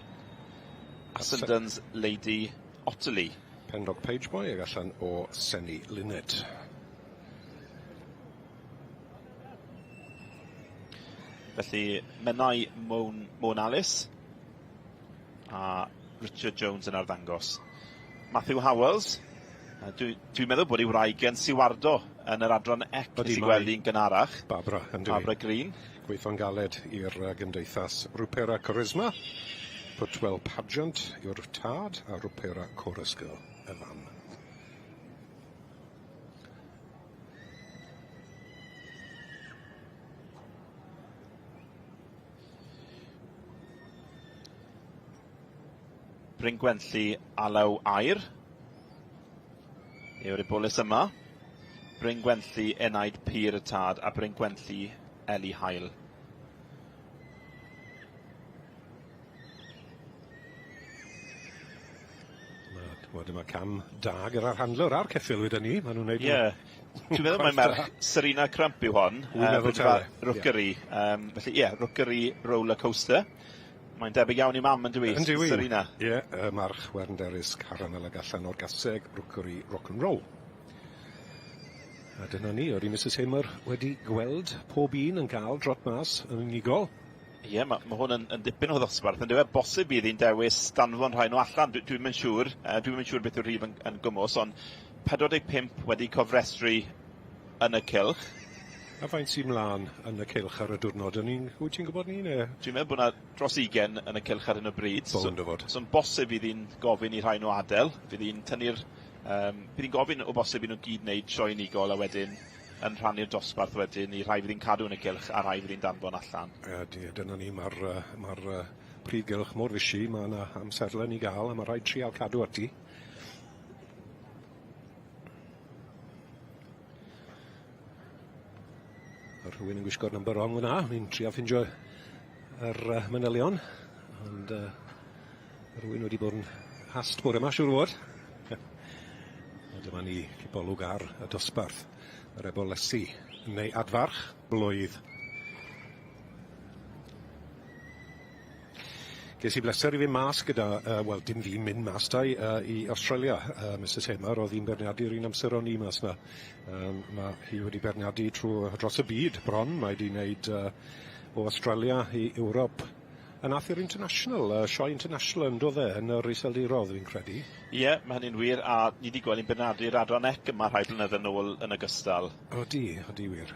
Assendon's Lady Ottilie. Penrog Pageboy ag allan o Senni Linnet. Felly, Menai Môn, Môn Alice a Richard Jones yn arddangos. Matthew Howells, dwi'n dwi meddwl bod ei wraig yn siwardo yn yr adran ec nes i gweld un gynharach. Barbara, yn Barbara Green. Gweithio'n galed i'r gymdeithas Rwpera Charisma, Putwell Pageant yw'r tad a Rwpera Chorus Girl y fam. Bryn Gwenlli Alaw Aur yw'r ebolus yma. Bryn Gwenlli Enaid Pur y Tad a Bryn Gwenlli Eli Hael. Wel, dyma cam da gyda'r handler a'r ceffyl gyda ni. Maen nhw'n neud... Ie. Dwi'n meddwl mai merch Serena Crump yw hon. Dwi'n meddwl taw. Rookery. Um, felly, ie, yeah, Rookery Roller Coaster. Mae'n debyg iawn i mam yn dwi, Yn Serena. Ie, yeah, march Wernderys Caramel ag allan o'r gaseg Rookery Rock and Roll. A dyna ni, oedd Mrs Hamer wedi gweld pob un yn cael drot mas yn unigol. Ie, ma' ma' hwn yn yn dipyn o ddosbarth yndyw e? Bosib bydd hi'n dewis danfon rhai nhw allan, dwi dwi'm yn siŵr, yy dwi'm yn siŵr beth yw'r rhif yn yn gwmws, ond 45 wedi cofrestru yn y cylch. A faint sy mlan yn y cylch ar y diwrnod? O'n i'n... Wyt ti'n gwybod 'ny ne'? Dwi'n meddwl bod 'na dros ugen yn y cylch ar hyn o bryd. Bownd o fod. So so'n bosib fydd hi'n gofyn i rhai nhw adael, fydd hi'n tynnu'r yym bydd hi'n gofyn o bosib i nhw gyd wneud sioe unigol a wedyn yn rhannu'r dosbarth wedyn i rhai fydd hi'n cadw yn y cylch a rhai fydd hi'n danfon allan. Ydy, dyna ni, mae'r uh, ma uh, prif gylch mor fysi, mae yna amserlen i gael a mae rhaid trial cadw ati. Mae rhywun yn gwisgo'r number wrong fyna, ni'n trial ffindio yr uh, manylion, ond uh, rhywun wedi bod yn hast bore yma, siŵr o fod. A dyma ni cipolwg ar y dosbarth, yr ebolesi, neu adfarch, blwydd. Ges i bleser i fynd mas gyda, uh, wel, dim fi'n mynd mas dau, uh, i Australia. Uh, Mrs Hamer oedd hi'n beirniadu'r un amser o'n i mas na. Um, mae hi wedi beirniadu trwy dros y byd bron. Mae wedi wneud uh, o Australia i Ewrop A nath i'r International, y sioe International yn do fe, yn yr Iseldirodd fi'n credu. Ie, yeah, mae hynny'n wir, a ni wedi gweld i'n beirniadu'r adran ec yma rhai blynydde nôl yn ogystal. Odi, odi wir.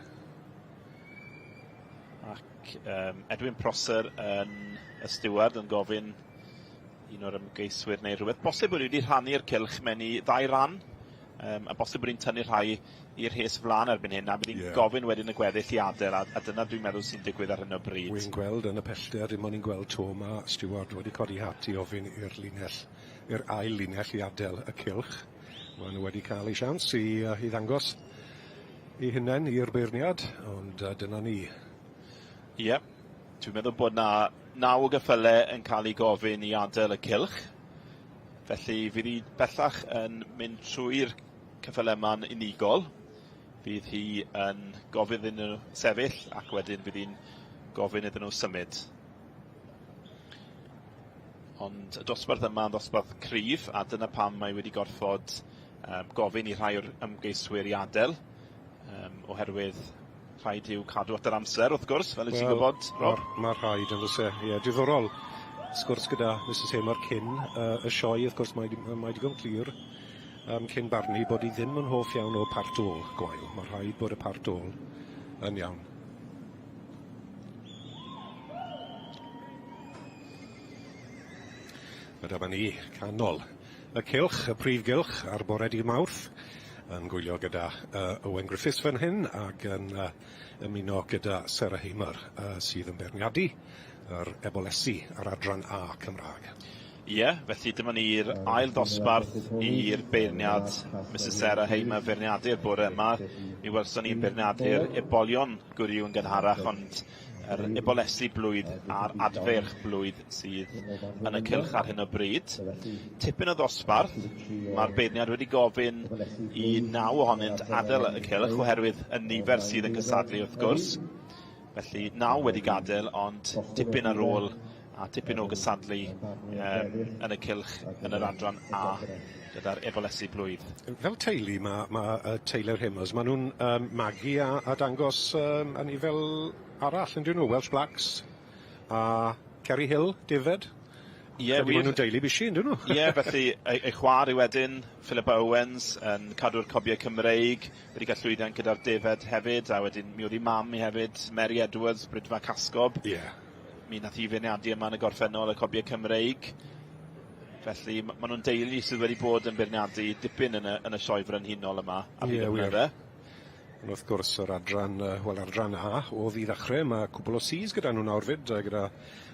Ac um, Edwin Prosser yn y steward yn gofyn un o'r ymgeiswyr neu rhywbeth. Bosib bod wedi rhannu'r cylch mewn i ddau ran, um, a bosib bod hi'n tynnu rhai i'r rhes flaen erbyn hyn, a bydd hi'n yeah. gofyn wedyn y gweddill i adael, a, a dyna dwi'n meddwl sy'n digwydd ar hyn o bryd. Wy'n gweld yn y pellter, dim ond i'n gweld Tom a Stewart wedi codi hat i ofyn i'r linell, i'r ail linell i adael y cylch. Maen nhw wedi cael eu siawns i, uh, i ddangos eu hunain i'r beirniad, ond uh, dyna ni. Ie, yeah. dwi'n meddwl bod na naw o gyffyle yn cael ei gofyn i adael y cylch. Felly fydd hi bellach yn mynd trwy'r cyffyle yma'n unigol. Fydd hi yn gofyn iddyn nhw sefyll ac wedyn fydd hi'n gofyn iddyn nhw symud. Ond y dosbarth yma yn ddosbarth cryf a dyna pam mae wedi gorfod um, gofyn i rhai o'r ymgeiswyr i adael um, oherwydd rhaid yw cadw at yr amser wrth gwrs, fel wyt ti'n gwybod, Rob. Mae ma rhaid yn does e, ie, diddorol. Sgwrs gyda Mrs Hamer cyn uh, y sioe, wrth gwrs mae, mae digon clir um, cyn barnu bod hi ddim yn hoff iawn o part ôl gwael. Mae rhaid bod y part ôl yn iawn. A dyma ni, canol y cylch, y prif gylch ar bore dydd Mawrth, yn gwylio gyda uh, Owen Griffiths fan hyn ac yn uh, ymuno gyda Sarah Hamer uh, sydd yn beirniadu yr ebolesi ar adran A Cymraeg. Ie, yeah, felly dyma ni'r ail ddosbarth i'r beirniad Mrs Sarah Hamer feirniadu'r bore yma. Mi welson ni'n beirniadu'r ebolion gwryw yn gynharach, ond yr ebolesi blwydd a'r adfeirch blwydd sydd yn y cylch ar hyn o bryd. Tipyn o ddosbarth, mae'r beirniad wedi gofyn i naw ohonynt adael y cylch oherwydd y nifer sydd yn cystadlu wrth gwrs. Felly naw wedi gadael, ond tipyn ar ôl a tipyn o gysadlu um, yn y cylch yn yr adran A gyda'r ebolesi blwydd. Fel teulu, mae ma, uh, Taylor Hemmers, maen nhw'n um, magu a, a dangos um, anifel arall, yn dyn nhw, Welsh Blacks a Kerry Hill, Defed. Ie, wir. Maen nhw'n deulu bishi, yn dyn nhw? Ie, felly ei, ei chwaer i wedyn, Philippa Owens, yn cadw'r cobiau Cymreig, wedi cael llwyddiant gyda'r defed hefyd, a wedyn mi oedd ei mam i hefyd, Mary Edwards, Brydfa Casgob. Ie. Yeah. Mi nath hi feirniadu yma yn y gorffennol y cobiau Cymreig. Felly, ma' nhw'n deulu sydd wedi bod yn beirniadu dipyn yn y, yn y sioe frenhinol yma ar hyd y blynydde. Ond wrth gwrs, yr adran, wel, adran A oedd i ddechrau, mae cwbl o Cs gyda nhw nawr fyd, gyda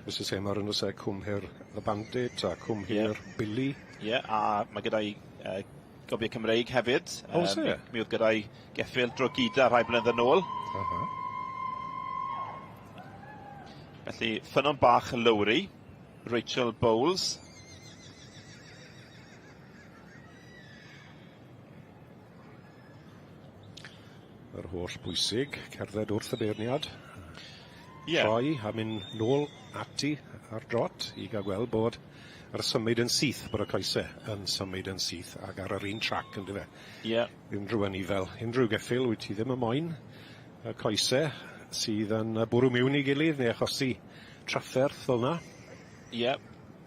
Mrs Hamer yn oes e, Cwmhir The Bandit a Cwmhir yeah. Billy. Ie, yeah, a mae gyda'i uh, gobiau Cymreig hefyd. Oes e? Mi oedd gyda'i geffyl Drogida rhai blynydde nôl. Uh -huh. Felly, ffynnon bach Lowry, Rachel Bowles. Yr holl bwysig, cerdded wrth y beirniad. Yeah. Troi a mynd nôl ati ar drot i gael gweld bod yr symud yn syth, bod y coesau yn symud yn syth ac ar yr un trac yn dyfe. Ie. Yeah. Unrhyw anifel, unrhyw geffyl, wyt ti ddim yn moyn y coesau sydd yn bwrw miwn i gilydd neu achosi trafferth fel 'na. Ie,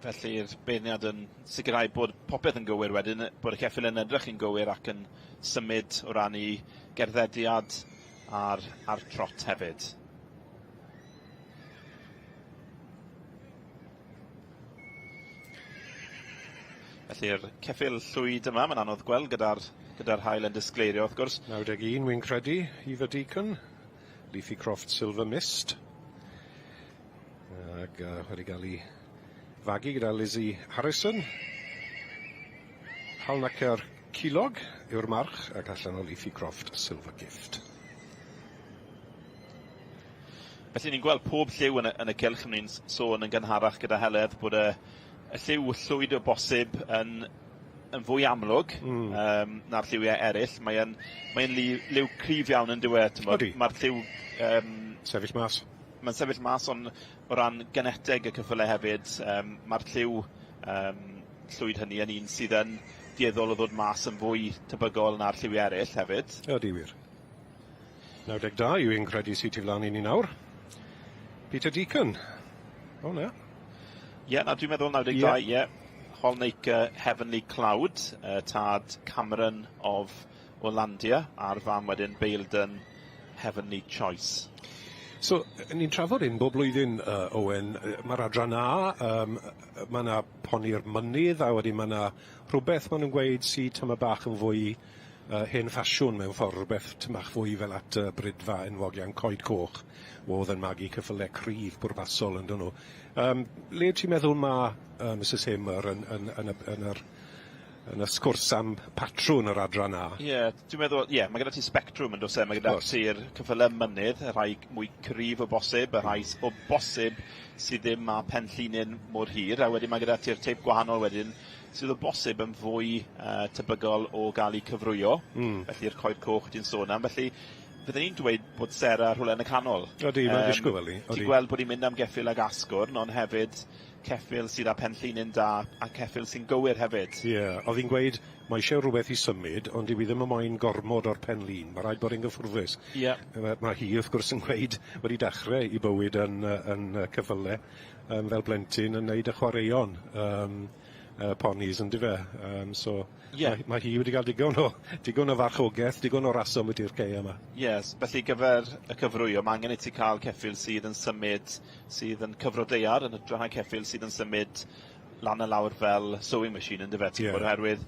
felly'r beirniad yn sicrhau bod popeth yn gywir wedyn, bod y ceffyl yn edrych yn gywir ac yn symud o ran i gerddediad a'r, a'r trot hefyd. Felly'r ceffyl llwyd yma, mae'n anodd gweld gyda'r gyda haul yn disgleirio wrth gwrs. 91 wy'n credu, Eva Deacon, Leafy Croft Silver Mist. Ac wedi cael ei fagu gyda Lizzie Harrison. Halnacer Cilog yw'r march ac allan o Leafy Croft Silver Gift. Felly ni'n gweld pob lliw yn y, yn y cylch, ni'n sôn yn gynharach gyda Heledd bod y, y lliw llwyd o bosib yn, yn fwy amlwg na'r lliwiau eraill. Mae'n mae liw, liw cryf iawn yn dyw e, Odi. Mae'r lliw... Sefyll mas. Mae'n sefyll mas, ond o ran geneteg y ceffylau hefyd, mae'r lliw llwyd hynny yn un sydd yn dueddol o ddod mas yn fwy tebygol na'r lliwiau eraill hefyd. Ydy wir. 92 yw un credu sydd tu flaen i ni nawr. Peter Deacon. O na. Ie, yeah, na, dwi'n meddwl 92, ie. Yeah. Holnaker Heavenly Cloud, tad Cameron of Olandia, a'r fam wedyn Baildon Heavenly Choice. So, ni'n trafod hyn bob blwyddyn, Owen, mae'r adran A, mae yna poni'r mynydd, a wedyn mae yna rhywbeth maen nhw'n gweud sy tyma bach yn fwy hen ffasiwn mewn ffordd, rhywbeth tym bach fwy fel at y Bridfa enwog iawn, Coed Coch, oedd yn magu ceffylau cryf pwrpasol yn dyn nhw. Le ti'n meddwl ma' Misus Hamer yn, yn, yn, y, yn, yr, yn y sgwrs am patrwn yr adran A? Ie, yeah, dwi'n meddwl, ie, yeah, mae gyda ti spectrwm yn does e, mae gyda ti'r ceffylau mynydd, y rhai mwy cryf o bosib, y rhai o bosib sydd ddim â pen llinyn mor hir, a wedyn mae gyda ti'r teip gwahanol wedyn, sydd o bosib yn fwy tebygol o gael eu cyfrwyo. Felly'r coed coch ti'n sôn am. Felly, fydden ni'n dweud bod Sarah rhywle yn y canol. Odi, mae'n disgwyl fel 'ny. Ti'n gweld bod hi'n mynd am geffyl ag asgwrn, ond hefyd ceffyl sydd â pen llinyn da a ceffyl sy'n gywir hefyd. Ie, oedd hi'n gweud mae eisiau rhywbeth i symud, ond dyw hi ddim yn moyn gormod o'r pen lin. Mae rhaid bod e'n gyffwrddus. Ie. Mae hi, wrth gwrs, yn gweud wedi dechrau ei bywyd yn, yn ceffylau fel blentyn yn neud y chwaraeon. Ponis yn dyfe. So yeah. mae hi wedi cael digon o, digon o farchogaeth, digon o raso ambiti'r ceia yma. Yes, felly gyfer y cyfrwyo, mae angen i ti cael ceffyl sydd yn symud, sydd yn cyfrodeiar, yn hytrach na ceffyl sydd yn symud lan a lawr fel sewing machine yn dyfe, ti'n gwybod, oherwydd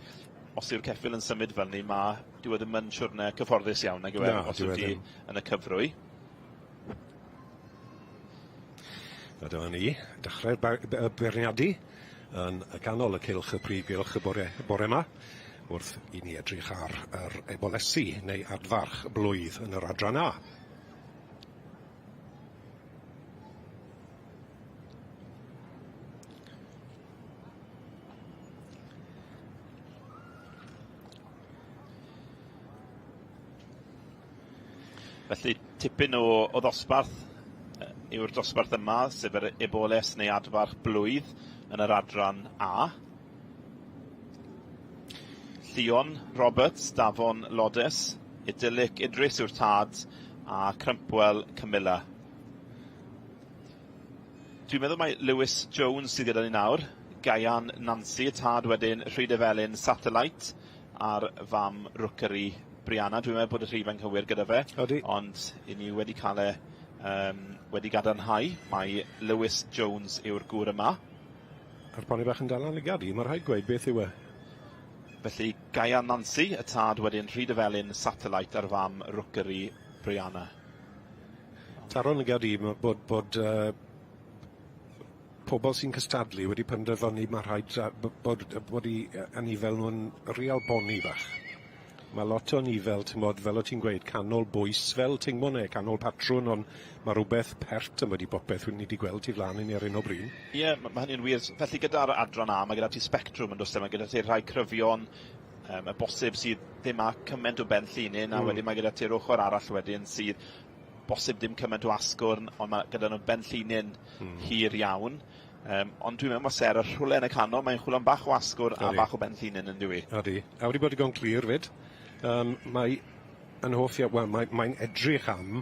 os yw'r ceffyl yn symud fel ni, mae dyw e ddim yn siwrne cyfforddus iawn, nag yw e, os yw ti yn y cyfrwy. A dyma ni, dechrau'r beirniadu yn y ganol y cylch, y prif gylch y bore, y bore yma, wrth i ni edrych ar yr ebolesi neu adfarch blwydd yn yr adran A. Felly, tipyn o, o ddosbarth yw'r dosbarth yma, sef yr eboles neu adfarch blwydd yn yr adran A. Llion Roberts, Dafon Lodes, Idyllic Idris yw'r tad, a Crumpwell Camilla. Dwi'n meddwl mai Lewis Jones sydd gyda ni nawr, Gaian Nancy, y tad wedyn Rhydyfelin Satellite, a'r fam Rookery Brianna. Dwi'n meddwl bod y rhif anghywir gyda fe. Odi. Ond i ni wedi cael e wedi gadarnhau mai Lewis Jones yw'r gŵr yma. A'r poni bach yn dal yn lygad i, mae rhaid gweud beth yw e. Felly Gaian Nancy, y tad wedyn Rhydyfelin Satellite a'r fam Rookery Brianna. Taro'n lygad i bod, bod pobl sy'n cystadlu wedi penderfynu mae rhaid bod, bod i anifel nhw'n real boni bach. Mae lot o anifel, ti'n bod, fel o ti'n gweud, canol bwys, fel tingmo neu canol patrwn, ond mae rhywbeth pert yn wedi popeth ni wedi gweld tu flaen i ni ar hyn o bryd. Ie, yeah, mae hynny'n wir. Felly gyda'r adran A, mae gyda ti spectrwm yn does e? Mae gyda ti rhai cryfion, y bosib sydd ddim â cymaint o ben llinyn, a wedyn mae gyda ti'r ochr arall wedyn sydd bosib dim cymaint o asgwrn, ond mae gyda nhw ben llinyn hir iawn. Ond dwi'n meddwl mae Sarah rhywle yn y canol, mae'n chwilio am bach o asgwrn a bach o ben llinyn yn dyw hi. Odi. A wedi bod digon clir fyd. Mae yn hoff iawn, wel, mae'n mae edrych am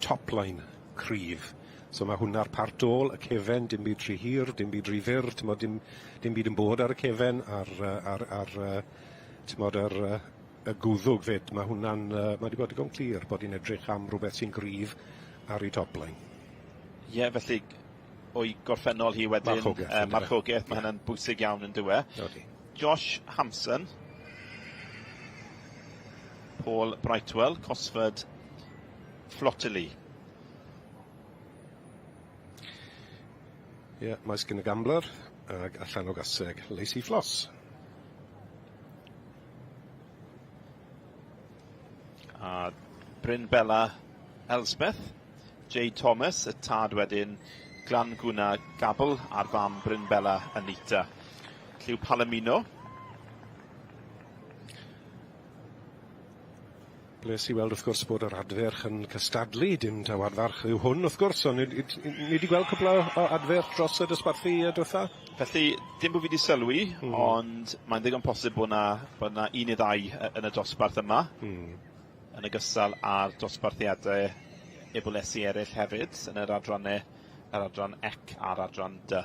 top line cryf. So ma' hwnna'r part ôl, y cefen, dim byd rhy hir, dim byd rhy fyr, t'mod dim dim byd yn bod ar y cefen a'r yy a'r a'r yy t'mod yr yy y gwddwg 'fyd. Ma' hwnna'n yy ma' 'di bod digon clir bod 'i'n edrych am rwbeth sy'n gryf ar 'i top line. Ie, felly o'i gorffennol hi wedyn... Marchogaeth. Yy marchogaeth, ma' hynna'n bwysig iawn yndyw e? Odi. Josh Hampson. Paul Brightwell, Cosford Flotily. Ie, yeah, maes gyn y gambler, ag allan o gaseg, Lacey Floss. A Bryn Bella Elspeth, Jay Thomas, y tad wedyn, Glan Gwna Gabl a'r fam Bryn Bella Anita. Lliw Palomino. Bles i weld wrth gwrs bod yr adferch yn cystadlu, dim taw adfarch yw hwn wrth gwrs, ond ni ni 'di gweld cwpl o o adferch dros y dosbarthu yy dwetha. Felly, dim bo' fi 'di sylwi, ond mae'n ddigon posib bo' 'na bo' 'na un neu ddau yy yn y dosbarth yma. Hmm. Yn ogystal â'r dosbarthiade ebolesi eryll hefyd yn yr adranne, yr adran ec a'r adran dy.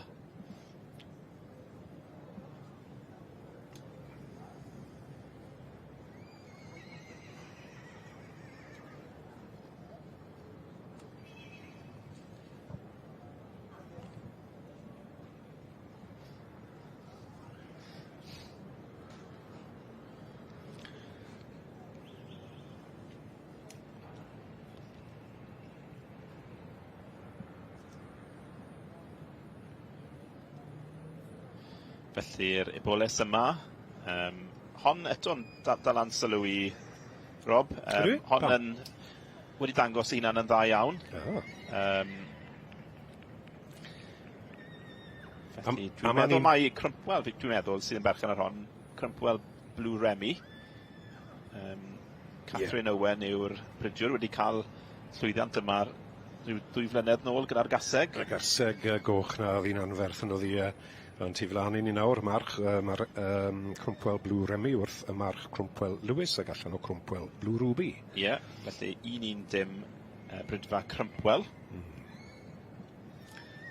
Felly'r eboles yma, yym hon eto'n da- dal lan sylw i Rob. Yym hon yn wedi dangos ei hunan yn dda iawn. O. Yym. Felly dwi'n meddwl mai Crumpwell dwi'n meddwl sydd yn berchen ar hon. Crumpwell Blue Remy. Yym Catherine yeah. Owen yw'r bridiwr wedi cael llwyddiant yma rhyw ddwy flynedd nôl gyda'r gaseg. Y gaseg goch 'na o'dd hi'n anferth yn o'dd 'i yy Yn tu flaen i ni nawr, march yy ma'r yym Cromwell Blue Remy wrth y march Cromwell Lewis ag allan o Cromwell Blue Ruby. Ie, felly un un dim yy Brydfa Cromwell. Hmm.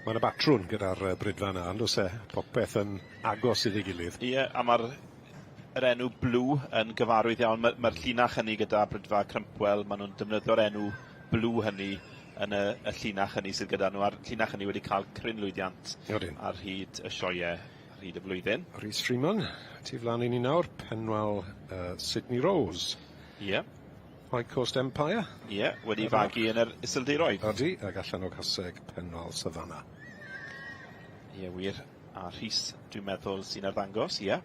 Ma' 'na batrwn gyda'r yy Brydfa 'na on'd o's e? Popeth yn agos iddi gilydd. Ie, a ma'r yr enw Blue yn gyfarwydd iawn. Ma' ma'r llinach hynny gyda Brydfa Crumpwell, ma' nw'n defnyddio'r enw Blue hynny yn y y llinach hynny sydd gyda nhw, a'r llinach hynny wedi cael cryn lwyddiant Odyn. ar hyd y sioeau, ar hyd y flwyddyn. Rhys Freeman, tu flan i ni nawr, Penwal yy Sydney Rose. Ie. High Coast Empire. Ie, wedi fagu yn yr Iseldiroedd. Odi, ag allan o Caseg Penwal Savannah. Ie, wir. A Rhys, dwi'n meddwl, sy'n arddangos, ie.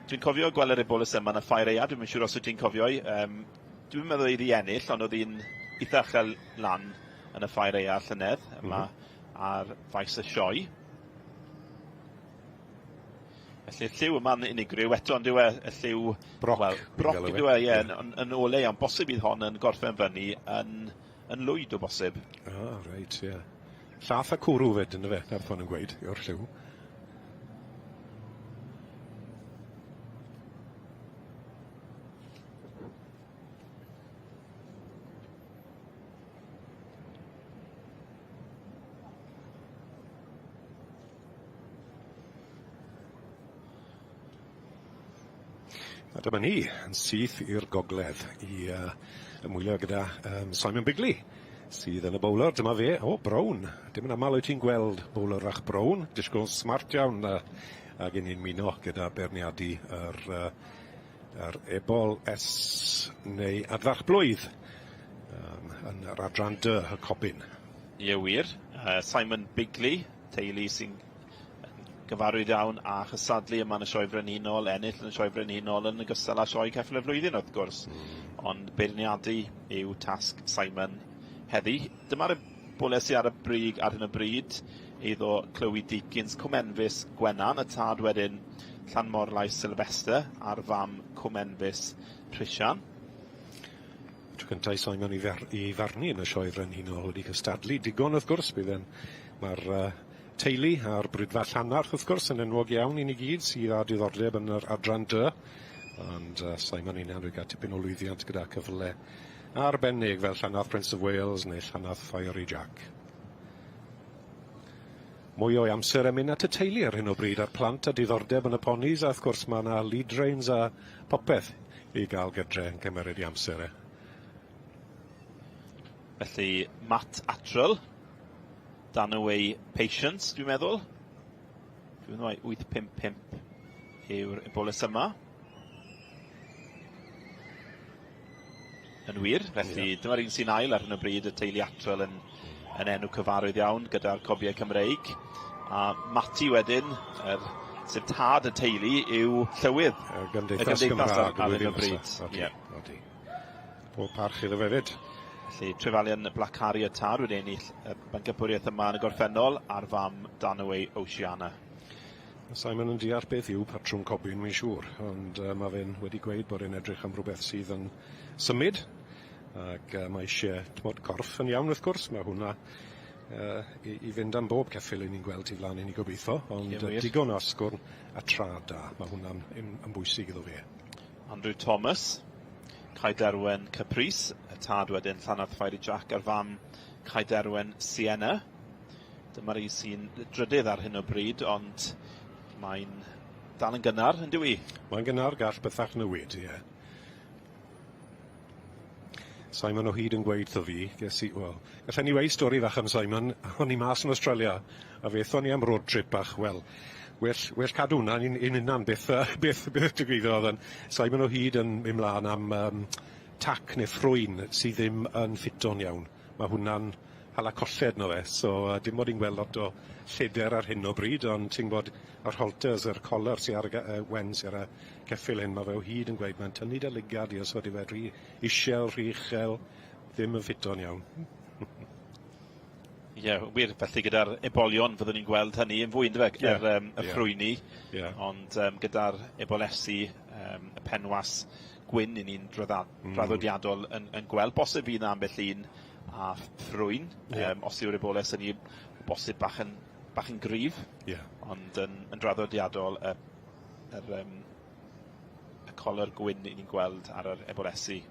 Dwi'n cofio gweld yr eboles yma yn y ffair aeaf, dwi'm yn siŵr os wyt ti'n cofio 'i, yym dwi'm yn meddwl iddi ennill, ond o'dd 'i'n itha uchel lan yn y ffair aeaf llynedd yma mm -hmm. ar faes y sioe. Felly'r lliw yma'n unigryw eto on'd yw e? Y lliw... Broc. Wel, broc yndyw e, ie, yn, yn, yn ole iawn. Bosib bydd hon yn gorffen fyny yn, yn lwyd o bosib. Ah, reit, ie. Llath a cwrw 'fyd yndyfe? 'Na beth o'n nhw'n gweud, yw'r lliw. A dyma ni, yn syth i'r gogledd i uh, ymwylio gyda um, Simon Bigley, sydd yn y bowler. Dyma fe, o, brown. Dim yn aml wyt ti'n gweld bowler fach brown. Disgwyl smart iawn, uh, ac i ni'n muno gyda beirniadu yr, uh, yr ebol S neu adfarch blwydd um, yn yr adran D, y cobyn. Ie, wir. Uh, Simon Bigley, teulu sy'n gyfarwydd iawn â chystadlu yma yn y Sioe Frenhinol, ennill yn y Sioe Frenhinol yn ogystal â Sioe Ceffyl y Flwyddyn wrth gwrs. Ond beirniadu yw tasg Simon heddi. Dyma'r bwled sydd ar y brig ar hyn o bryd, eiddo Chloe Deakins, Cwm Enfys Gwenan, y tad wedyn Llanmorlais Sylvester a'r fam Cwm Enfys Rhisian. Tro cynta i Simon i, fer, i farnu yn y Sioe Frenhinol wedi cystadlu digon wrth gwrs, bydd e'n mae'r uh, teulu a'r Brydfa Llanarth wrth gwrs yn enwog iawn i ni gyd sydd â diddordeb yn yr adran D. Ond uh, Simon hunan wedi cael tipyn o lwyddiant gyda cyfle arbennig fel Llanarth Prince of Wales neu Llanarth Fiery Jack. Mwy o'i amser yn mynd at y teulu ar hyn o bryd a'r plant a diddordeb yn y ponis a wrth gwrs mae yna lead reins a popeth i gael gydre yn cymeryd i amser e. Felly Matt Attrell, Danaway Patience dwi'n meddwl. Dwi'n meddwl mai 855 yw'r eboles yma. Yn wir, felly yeah. dyma'r un sy'n ail ar hyn o bryd, y teulu Atwell yn, yn enw cyfarwydd iawn gyda'r cobiau Cymreig. A Mati wedyn, er, sef tad y teulu, yw llywydd y Gymdeithas, y Gymdeithas ar, ar hyn o bryd. Odi, yeah. odi. Pob parch iddo fe fyd. Felly, Trefalion Black Harrier tad wedi ennill y bencampwriaeth yma yn y gorffennol a'r fam Danaway Oceana. Ma' Simon yn deall beth yw patrwm cobyn, wi'n siŵr, ond yy ma' fe'n wedi gweud bod e'n edrych am rwbeth sydd yn symud, ac yy ma' isie, t'mod, corff yn iawn wrth gwrs, ma' hwnna yy i i fynd am bob ceffyl 'yn ni'n gweld tu flan i ni gobeitho, ond yy digon o asgwrn a trad da, ma' hwnna'n yn yn bwysig iddo fe. Andrew Thomas, Cae Derwen Caprice, y tad wedyn Llanarth Fiery Jack a'r fam Cae Derwen Sienna. Dyma'r un sy'n drydydd ar hyn o bryd, ond mae'n dal yn gynnar, yn dyw i? Mae'n gynnar, gall bethach newid, ie. Simon o hyd yn gweud 'tho fi, ges i, wel, gallen ni weud stori fach am Simon, o'n i mas yn Australia, a fe ethon ni am road trip bach, wel, well, well cadw hwnna i'n i'n hunan beth yy beth beth digwyddodd, ond Simon o hyd yn mynd mlan am yym tac neu ffrwyn sydd ddim yn ffito'n iawn. Ma' hwnna'n hala colled 'no fe so yy dim bod i'n gweld lot o lleder ar hyn o bryd ond ti'n gwbod yr halters yr collar sy ar y ge- yy wen sy ar y ceffyl hyn ma' fe o hyd yn gweud mae'n tynnu dy lygad di os ydy fe rhy isiel rhy uchel ddim yn ffito'n iawn. Ie wir felly gyda'r ebolion fyddwn ni'n gweld hynny yn fwy yndyfe? Ie. Yr yym y ffrwyni. Ie. Ond yym gyda'r ebolesi yym y penwas gwyn 'yn ni'n dradda- draddodiadol yn yn gweld bosib fydd 'na ambell un a ffrwyn. Ie. Yym os yw'r eboles yn un bosib bach yn bach yn gryf. Ie. Ond yn yn draddodiadol y yr yym y coler gwyn 'yn ni'n gweld ar yr ebolesi.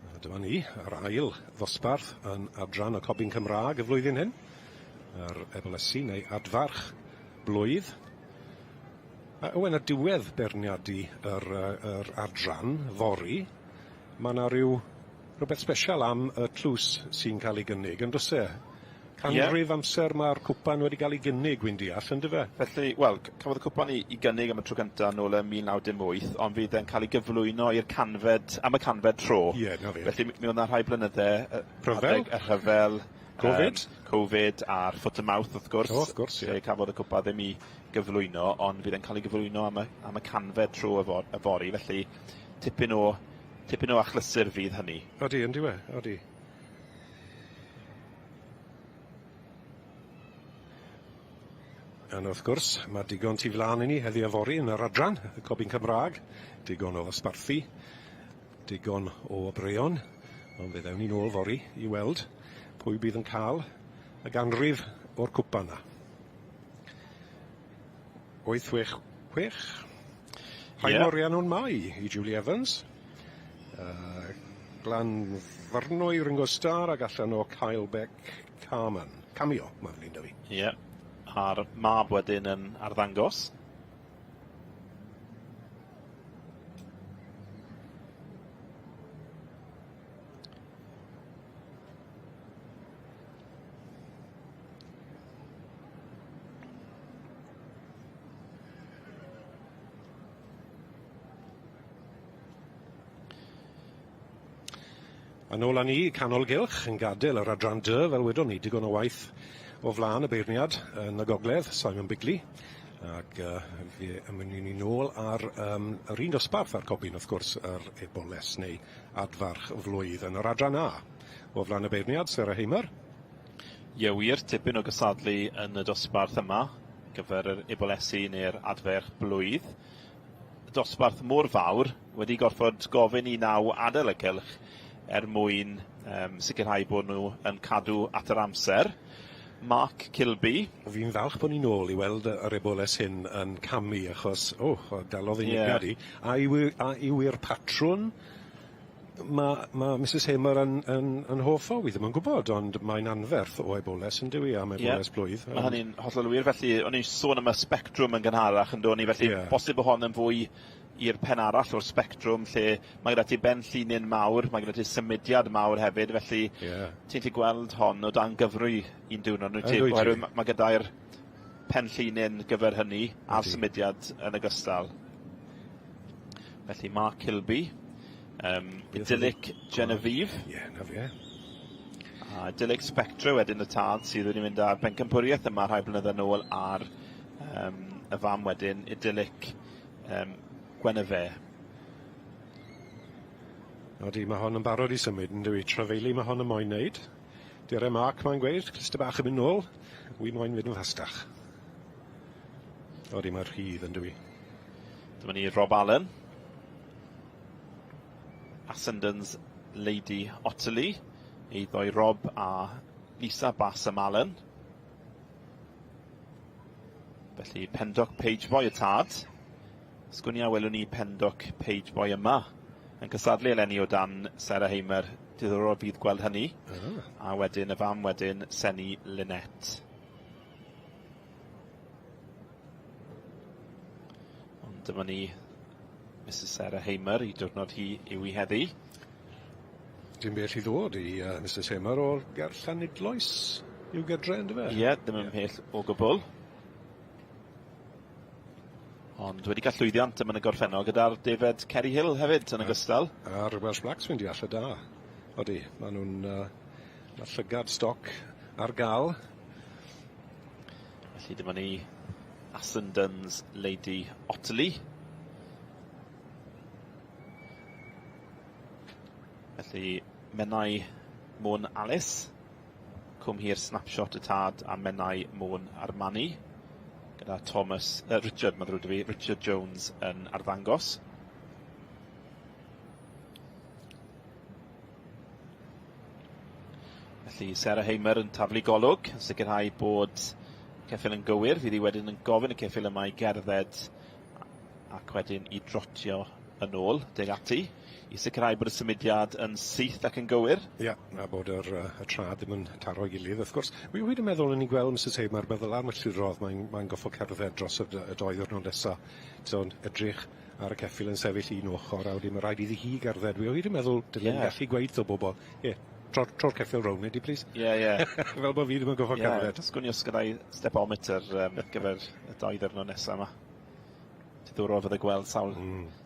A dyma ni, yr ail ddosbarth yn adran y Cobyn Cymraeg y flwyddyn hyn. Yr ebolesi neu adfarch blwydd. A Owen, ar diwedd beirniadu yr yy yr adran fory, ma' 'na ryw rywbeth sbesial am y tlws sy'n cael ei gynnig, yn does e? Canrif amser ma'r cwpan wedi cael ei gynnig, wi'n deall, yndyfe? Felly, wel, cafodd y cwpan ei i gynnig am y tro cynta nôl ym 1918, ond fydd e'n cael ei gyflwyno i'r canfed, am y canfed tro. Ie, 'na fe. Felly, mi oedd 'na rhai blynydde... Rhyfel? Adeg y rhyfel. Covid? Covid a'r foot and mouth, wrth gwrs. O, wrth gwrs, ie. Lle cafodd y cwpan ddim 'i gyflwyno, ond fydd e'n cael ei gyflwyno am y am y canfed tro yfo- yfory, felly tipyn o tipyn o achlysur fydd hynny. Odi, yndyw e, odi. Ond wrth gwrs, mae digon tu flaen i ni heddi yfory yn yr adran, y Cobyn Cymraeg, digon o ddosbarthu, digon o breuon, ond fe ddewn ni nôl fory i weld pwy bydd yn cael y ganrif o'r cwpan 'na. 866. Hi yeah. Morian Mai i Julie Evans. Uh, Glan Fyrnwy Ringo Starr ac allan o Kyle Beck Carman. Cameo, mae'n flin da fi. Ie. Yeah. A'r mab wedyn yn arddangos. A nôl â ni i canol gylch yn gadael yr adran dy, fel wedon ni, digon o waith o flaen y beirniad yn y gogledd, Simon Bigley. Ac uh, fe ymwneud ni nôl ar um, yr un dosbarth a'r cobyn, wrth gwrs, yr eboles neu adfarch flwydd yn yr adran A. O flaen y beirniad, Sarah Hamer. Ie wir, tipyn o gysadlu yn y dosbarth yma, gyfer yr ebolesi neu'r adferch blwydd. Dosbarth mor fawr, wedi gorfod gofyn i naw adael y cylch er mwyn um, sicrhau bod nhw yn cadw at yr amser. Mark Kilby. Fi'n falch bod ni'n ôl i weld yr eboles hyn yn camu achos, o, oh, dalodd ei yeah. I. A yw, a yw i'r patrwn ma' ma' Misys Hamer yn yn yn hoff o, wi ddim yn gwbod, ond mae'n anferth o eboles yndyw 'i am eboles blwydd. Ie, ma' hynny'n hollol wir, felly o'n i'n sôn am y sbectrwm yn gynharach yn do' ni, felly bosib bo' hon yn fwy i'r pen arall o'r sbectrwm lle mae gyda ti ben llinyn mawr, mae gyda ti symudiad mawr hefyd, felly ti'n gallu gweld hon o dan gyfrwy un diwrnod, wyt ti? Oherwydd ma' ma' gyda'r pen llinyn gyfer hynny a'r symudiad yn ogystal. Felly Mark Kilby, Idyllic Genevieve. Ie, 'na fe. A Idyllic Spectre wedyn y tad sydd wedi mynd â'r bencampwriaeth yma rhai blynydde nôl a'r y fam wedyn Idyllic Gwenyfe. Odi, ma' hon yn barod i symud yndyw 'i? Trafeilu ma' hon yn moyn neud. Dere Mark mae'n gweud, cluste bach yn mynd nôl. Wi moyn fynd yn fastach. Odi, mae'r rhydd yndyw 'i? Dyma ni Rob Allen. Assendon's Lady Ottilie. Eiddo i Rob a Lisa Bass am Allen. Felly Pendock Pageboy y tad. Sgwn i a welwn ni Pendock Pageboy yma yn cystadlu eleni o dan Sarah Hamer. Diddorol fydd gweld hynny. A wedyn y fam wedyn, Senny Lynette. Ond dyma ni Mrs Sarah Hamer, i diwrnod hi yw i heddi. Dim bell i ddod i uh, Mrs Hamer o'r ger Llanidloes i'w gydre, ynddo fe? Ie, yeah, ddim yn mhell o gwbl. Ond wedi cael llwyddiant yma yn y gorffennol gyda'r David Kerry Hill hefyd yn ogystal. A'r Welsh Blacks fi'n deall y da. Odi, maen nhw'n... Uh, mae llygad stoc ar gael. Felly dyma ni Assendon's Lady Ottilie. Felly Menai Môn Alice, Cwm Hir Snapshot y tad a Menai Môn Armani gyda Thomas, Richard, mae'n ddrwg 'da fi, Richard Jones yn arddangos. Felly Sarah Hamer yn taflu golwg, yn sicrhau bod ceffyl yn gywir. Fydd hi wedyn yn gofyn y ceffyl yma i gerdded ac wedyn i drotio yn ôl, deg ati, i sicrhau bod y symudiad yn syth ac yn gywir. Ie, a bod yr, uh, y trad ddim yn taro'i gilydd, wrth gwrs. Wi wedi meddwl o'n i'n gweld Mrs Hamer, meddwl am y llurodd, mae'n mae goffo cerdded dros y, y doi ddwrnod nesaf. So, edrych ar y ceffyl yn sefyll un ochr, a wedyn mae rhaid iddi hi gerdded. Wi o hyd yn meddwl dylen yeah. gallu gweud wrtho bobl, ie, yeah, tro'r tro ceffyl rownd, neu di, please? Ie, yeah, ie. Yeah. Fel bod fi ddim yn goffo yeah. cerdded. Sgwn i os gyda'i stepometer gyfer y doi ddwrnod nesaf yma. Diddorol fydde gweld sawl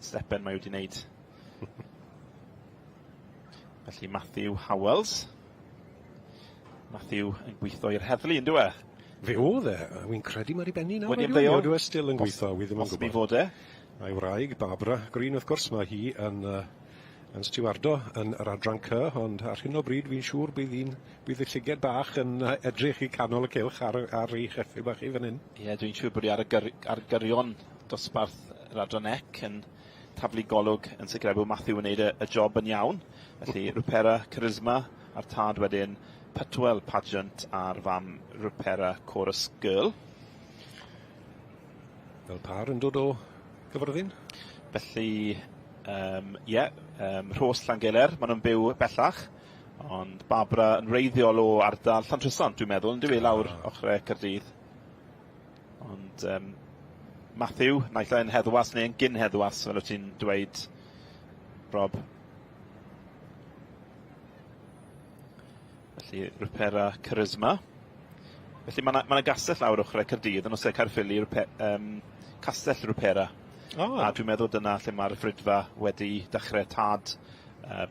stepen mae wedi wneud. Felly Matthew Howells. Matthew yn gweithio i'r heddlu, yn dyw e? Fe oedd e. Wi'n credu mae 'di bennu nawr. Wedi ymddeol? Yw e still yn gweithio? Wi ddim yn gwybod. Bosib i fod e. A'i wraig, Barbara Green, wrth gwrs, mae hi yn, uh, yn stiwardo yn yr adran C, ond ar hyn o bryd fi'n siŵr bydd un, bydd y llyged bach yn edrych i canol y cylch ar, ar ei cheffyl bach i fan hyn. Ie, yeah, dwi'n siŵr bod hi ar, y gyr, ar gyrion dosbarth yr adran ec yn taflu golwg yn sicrhau bod Matthew yn gwneud y, y job yn iawn. Felly, Rupera Charisma a'r tad wedyn Putwell Pageant a'r fam Rupera Chorus Girl. Fel par yn dod o Gyfyrddin? Felly, um, ie, yeah, Rhos Llangeler, maen nhw'n byw bellach, ond Barbara yn wreiddiol o ardal Llantrisant, dwi'n meddwl, yn dyw lawr ah. ochrau Caerdydd. Ond um, Matthew, naill ai'n heddwas neu'n gyn heddwas, fel wyt ti'n dweud, Rob. Felly, Rupera Charisma. Felly, mae yna ma gastell lawr ochrau Caerdydd yn ose Caerffili, Rupe, Castell Rupera. Oh. A dwi'n meddwl dyna lle mae'r frydfa wedi dechrau tad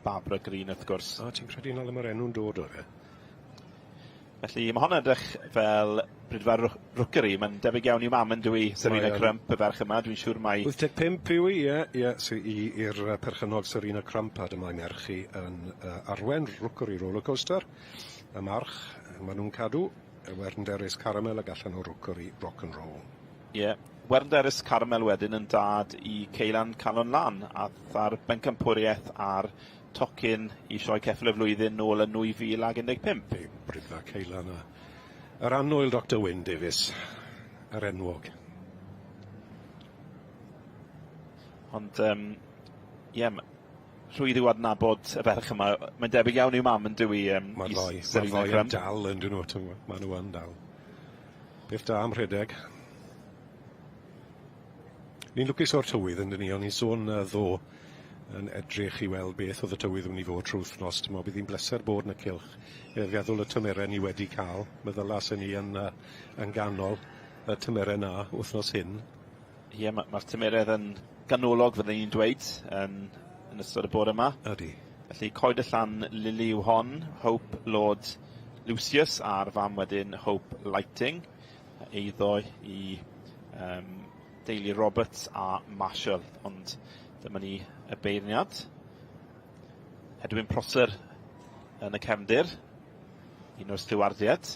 Barbara Green, wrth gwrs. O, ti'n credu na le mae'r enw'n dod o fe? Felly mae hon yn edrych fel Brydfa Rookery, mae'n debyg iawn i'w mam yn dyw 'i, Serena Crump, y ferch yma, dwi'n siŵr mai... 85 yw hi, ie, ie, sy i i'r perchennog Serena Crump a dyma'i merch hi yn uh, arwen Rookery Rollercoaster. Y march, maen nhw'n cadw, y Wernderus Caramel ac allan o Rookery Rock and Roll. Ie, yeah. Wernderus Caramel wedyn yn dad i Ceylan Calon Lan, a ar bencampwriaeth ar tocyn i Sioe Ceffyl y Flwyddyn nôl yn 2015. Ei, Brydfa Ceylan a yr annwyl Doctor Wyn Davies, yr enwog. Ond, ie, yeah, Rhwydd yw adnabod y ferch yma. Mae'n debyg iawn i'w mam yn dyw i yym Mae'r i ddou, mae'r Serena ddou yn Crumb. dal yn dyn nhw, ti'n gwbod, maen nhw yn dal. Peth da am rhedeg. Ni'n lwcus o'r tywydd yn dyn ni, o'n i'n sôn uh, ddo yn edrych i weld beth oedd y tywydd yn mynd i fod trwy wythnos. Ti'n meddwl, bydd hi'n bleser bod yn y cylch. E, feddwl y tymherau ni wedi cael, meddyla sy'n ni yn, uh, yn ganol y tymherau na wythnos hyn. Ie, mae'r ma tymheredd yn ganolog, fyddwn ni'n dweud, yn, yn ystod y bore yma. Ydy. Felly, Coed y Llan Lily yw hon, Hope Lord Lucius, a'r fam wedyn Hope Lighting, eiddo i um, deulu Roberts a Marshall. Ond dyma ni y beirniad. Edwin Prosser yn y cefndir, un o'r stiwardiaid.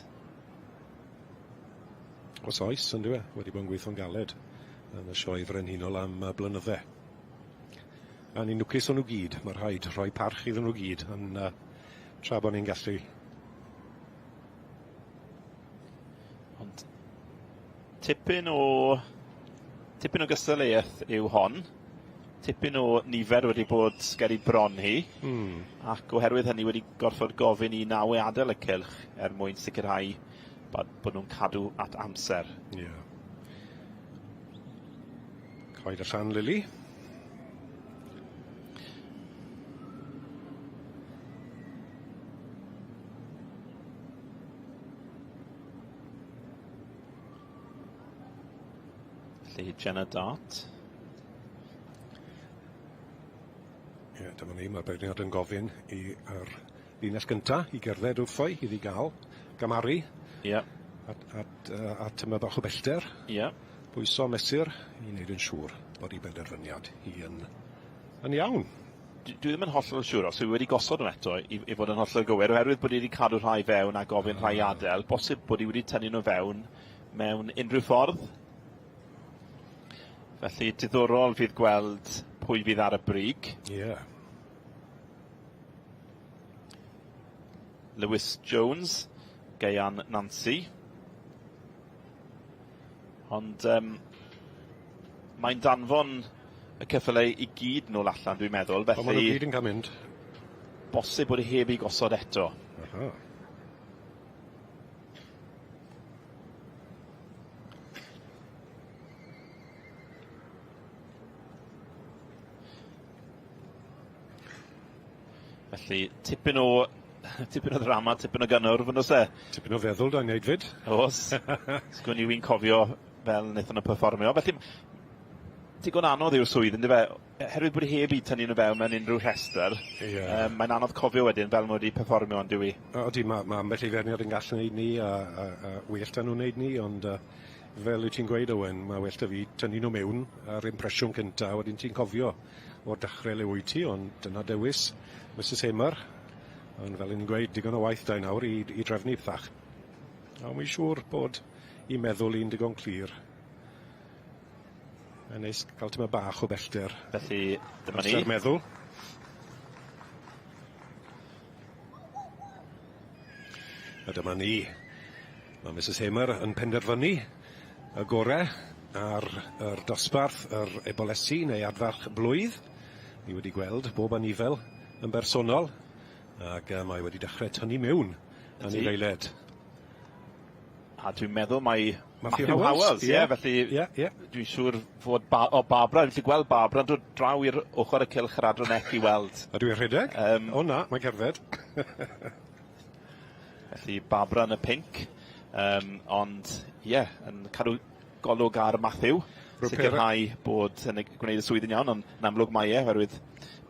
Os oes, yn dyw e, wedi bod yn gweithio'n galed yn y sioe frenhinol am blynydde. A ni'n lwcus o'n nhw gyd, mae rhaid rhoi parch iddyn nhw gyd yn uh, tra bod ni'n gallu. Ond tipyn o tipyn o gystadleuaeth yw hon. Tipyn o nifer wedi bod ger ei bron hi. Mm. Ac oherwydd hynny wedi gorfod gofyn i Nawe adael y cylch er mwyn sicrhau bod, bod nhw'n cadw at amser. Ie. Yeah. Coed y Llan Lili. Felly Jenna Dart. Ie, dyma ni, mae'r beirniad yn gofyn i'r linell gynta i gerdded wrthoi iddi gael gamaru. Ie. At, at, uh, at yma bach o bellter. Ie. Pwyso mesur i wneud yn siŵr bod ei benderfyniad hi yn, yn iawn. Dwi dwi ddim yn hollol siŵr os yw wedi gosod nhw eto i, i fod yn hollol gywir, oherwydd bod hi wedi cadw rhai fewn a gofyn rhai ah. adael, bosib bod hi wedi tynnu nhw fewn mewn unrhyw ffordd. Felly diddorol fydd gweld pwy fydd ar y brig. Ie. Yeah. Lewis Jones, Geian Nancy. Ond um, mae'n danfon y ceffylau i gyd nôl allan, dwi'n meddwl. Felly, Ond maen nhw gyd yn cael mynd. Bosib bod e heb ei gosod eto. Aha. Felly, tipyn o tipyn o ddrama, tipyn o gynnwrf yn oes e? Tipyn o feddwl da'n neud fyd. Oes. Sgwn i wy'n cofio fel wnaethon nhw perfformio. Felly, digon anodd yw'r swydd, yndyfe? Herwydd bod heb i tynnu nhw fewn mewn unrhyw rhestr, Ie. um, mae'n anodd cofio wedyn fel mae wedi perfformio ond yw i. Odi, mae ma ambell i feirniad yn gallu wneud ni, a, a, a well da nhw'n wneud ni, ond uh, fel wyt ti'n gweud, Owen, mae well da fi tynnu nhw mewn ar impresiwn cynta, wedyn ti'n cofio o'r dechrau le wyt ti, ond dyna dewis Misus Hamer. Ond fel ni'n gweud, digon o waith da i nawr i, i drefnu pethach. A wy'n siŵr bod i meddwl i'n digon clir. Mae'n neis cael tyma bach o bellter. Felly, dyma ni. Amser meddwl. A dyma ni. Mae Misus Hamer yn penderfynu y gore ar yr dosbarth, yr ebolesi neu adfarch blwydd. Ni wedi gweld bob anifel yn bersonol, ac uh, mae wedi dechrau tynnu mewn anifeiliaid. A dwi'n meddwl mai Matthew Matthew Howells, Howells, ie, ie. felly Ie, ie. dwi'n siŵr fod ba o Barbara, dwi'n gallu gweld Barbara yn dod draw i'r ochr y cylch yr adran F i weld. Ydw i'n rhedeg? Yym. O na, mae'n cerdded. Felly Barbara yn y pinc, yym, ond ie, yn cadw golwg ar Matthew, sicrhau bod yn gwneud y swydd yn iawn, ond yn amlwg mae e, oherwydd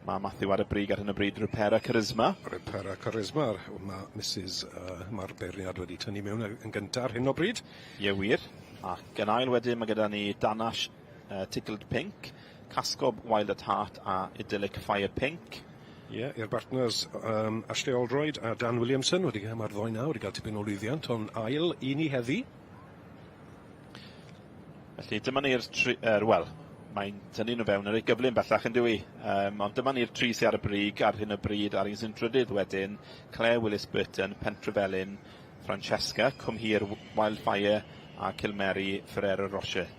mae Matthew ar y brig ar hyn o bryd, Rupera Charisma. Rupera Charisma, mae Mrs, uh, mae'r beirniad wedi tynnu mewn yn gyntaf ar hyn o bryd. Ie, wir. Ac yn ail wedyn mae gyda ni Danash uh, Tickled Pink, Cascob Wild at Heart a Idyllic Fire Pink. Ie, yeah, i'r bartners um, Ashley Aldroyd a Dan Williamson wedi cael, mae'r ddoi nawr wedi cael tipyn o lwyddiant, ond ail i ni heddi. Felly dyma ni'r tri, er, wel, mae'n tynnu nhw fewn yn reit gyflym bellach yn dyw i. Um, ond dyma ni'r tri sydd ar y brig ar hyn o bryd a'r un sy'n drydydd wedyn, Claire Willis Burton, Pentrefelin, Francesca, Cwmhir, Wildfire a Cilmeri Ferrero Rocher.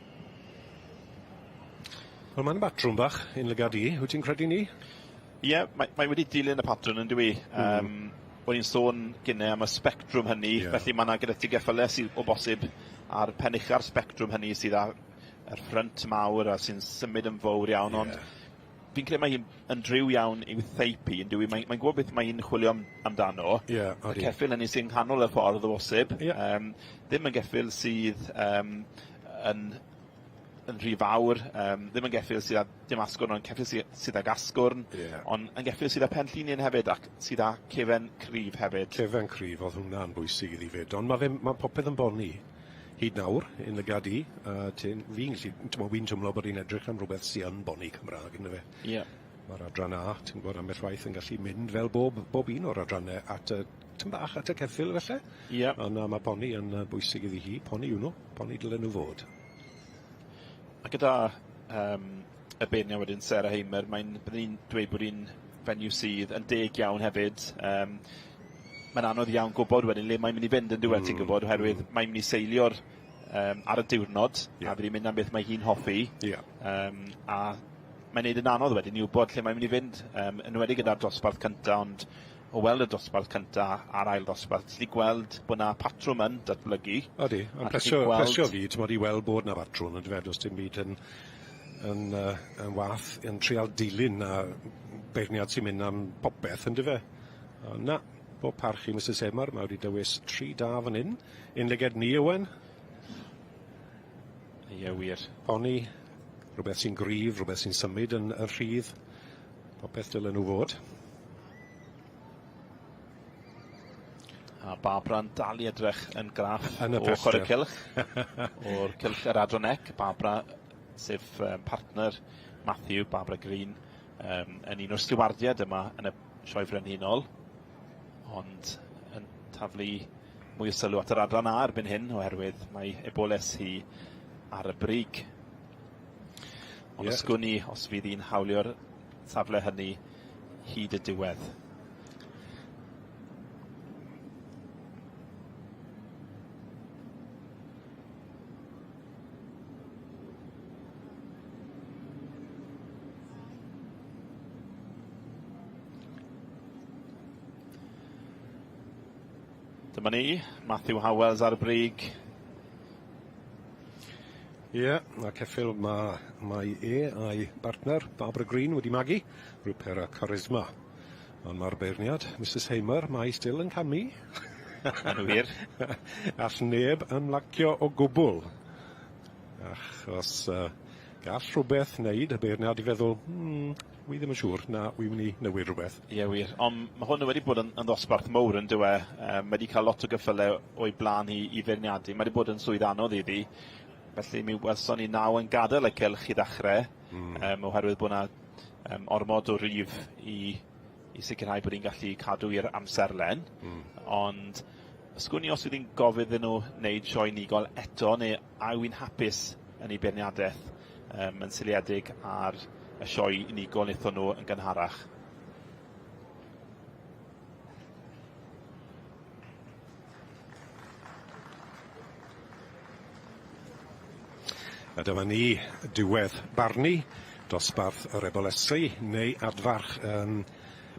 Wel, mae'n batrwm bach, un lygad i. Wyt ti'n credu ni? Ie, mae, mae wedi dilyn y patrwn yn dyw 'i? Yym o'n i'n sôn gynne am y sbectrwm hynny, yeah. felly mae yna gyda ti geffylau sydd o bosib ar pen ucha'r sbectrwm hynny sydd â yr ffrynt mawr a sy'n symud yn fowr iawn, yeah. ond fi'n credu mae hi'n yn driw iawn i'w theip hi, yn dyw 'i? Mae'n mae'n gwybod beth mae hi'n chwilio am amdano. Ie, odi. Y ceffyl hynny sy'n nghanol y ffordd o bosib. Ie. Yym ddim yn geffyl sydd yym yn yn rhy fawr, yym ddim yn geffyl sydd â dim asgwrn, ond ceffyl sy sydd ag asgwrn. Ie. Ond yn geffyl sydd â pen llinyn hefyd ac sydd â cefen cryf hefyd. Cefen cryf, o'dd hwnna'n bwysig iddi 'fyd, ond ma' fe, ma' popeth yn boni hyd nawr, yn lygad i, a ti'n, fi'n gallu, t'mo' wi'n twmlo bod hi'n edrych am rwbeth sy yn boni Cymra'g yndyfe? Ie. Ma'r adran A, ti'n gwbod, ambell waith yn gallu mynd fel bob, bob un o'r adranne at y, tym bach at y ceffyl falle. Ie. Ond na, ma' poni yn yy bwysig iddi hi, poni yw nhw, poni dylen nhw fod. A gyda yym y beirniad wedyn Sarah Hamer, mae'n byddwn i'n dweud bod hi'n fenyw sydd yn deg iawn hefyd. Yym mae'n anodd iawn gwybod wedyn le mae'n mynd i fynd yn dyw e, ti'n gwybod, oherwydd mae'n mynd i seilio'r yym ar y diwrnod Ie. a fydd hi'n mynd am beth mae hi'n hoffi. Ie. Yym a mae'n neud yn anodd wedyn i wybod lle mae'n mynd i fynd, yym yn enwedig gyda'r dosbarth cynta, ond o weld y dosbarth cynta a'r ail ddosbarth, ti 'di gweld bod 'na patrwm yn datblygu. Odi, yn plesio, plesio fi, t'mod, i weld bod 'na batrwm on'd yfe, do's dim byd yn yn yy yn wath yn trial dilyn a beirniad sy'n mynd am popeth yndyfe? Ond na, pob parch i Misus Emyr, mae wedi dewis tri da fan 'yn. Un lyged ni, Owen. Ie, wir. Poni, rhywbeth sy'n gryf, rhywbeth sy'n symud yn, yn rhydd. Popeth dylen nhw fod. A Barbara'n dal i edrych yn graff yn y o ochr y cylch. o'r cylch yr Adran Ec. Barbara, sef um, partner Matthew, Barbara Green, um, yn un o'r stiwardiaid yma yn y Sioe Frenhinol, ond yn taflu mwy o sylw at yr adran A erbyn hyn, oherwydd mae eboles hi ar y brig. Ond yeah. ysgwn i os fydd hi'n hawlio'r safle hynny hyd y diwedd. Dyma ni, Matthew Howells ar y brig. Ie, yeah, a ceffyl mae, mae e a'i bartner, Barbara Green, wedi magu, Rupera Charisma. Ond mae'r beirniad, Misus Hamer, mae still yn camu. Yn wir. All neb ymlacio o gwbl. Achos uh, gall rhywbeth wneud y beirniad i feddwl, hmm, wi ddim yn siŵr, na, wi'n mynd i newid rhywbeth. Ie, wir. Ond mae hwn wedi bod yn, yn ddosbarth mowr yn dyw e. Um, mae wedi cael lot o gyffyle o'i blaen hi i feirniadu. Mae wedi bod yn swydd anodd iddi. Felly mi welson ni naw yn gadael y cylch i ddechrau, mm. um, oherwydd bod yna um, ormod o rif i, i sicrhau bod hi'n gallu cadw i'r amserlen. Mm. Ond ysgwn i os fydd hi'n gofyn iddyn nhw wneud sioe unigol eto, neu a yw'n hapus yn ei beirniadaeth um, yn seiliedig ar y sioe unigol wnaethon nhw yn gynharach. A dyma ni, diwedd barnu, dosbarth yr ebolesau neu adfarch um,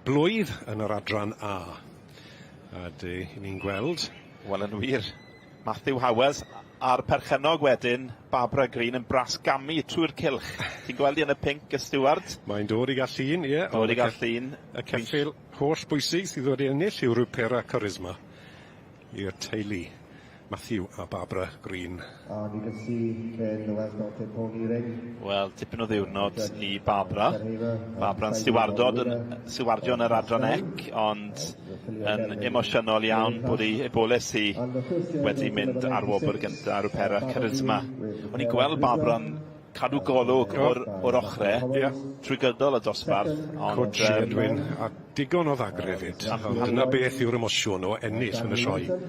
blwydd yn yr adran A. A dy ni'n gweld... Wel yn wir, Matthew Howells a'r perchennog wedyn, Barbara Green, yn brasgamu trwy'r cylch. Ti'n gweld hi yn y pinc, y stiward? Mae'n dod i gael llun, ie. Dod i gael llun. Y ceffyl holl bwysig sydd wedi ennill yw Rupera Charisma i'r teulu Matthew a Barbara Green. And you can see in the Welsh Mountain Pony Ring. Wel, tipyn o ddiwrnod i Barbara. Barbara'n stiwardod yn stiwardio yn yr adran ec, ond yn emosiynol iawn bod ei eboles hi wedi mynd ar wobr gyntaf Rupera Charisma. O'n i'n gweld Barbara'n cadw golwg o'r, o'r ochre yeah. trwy gydol y dosbarth. Ond, Cwtsh um, Edwin, a digon o ddagre hefyd. Ond dyna beth yw'r emosiwn o ennill yn y sioe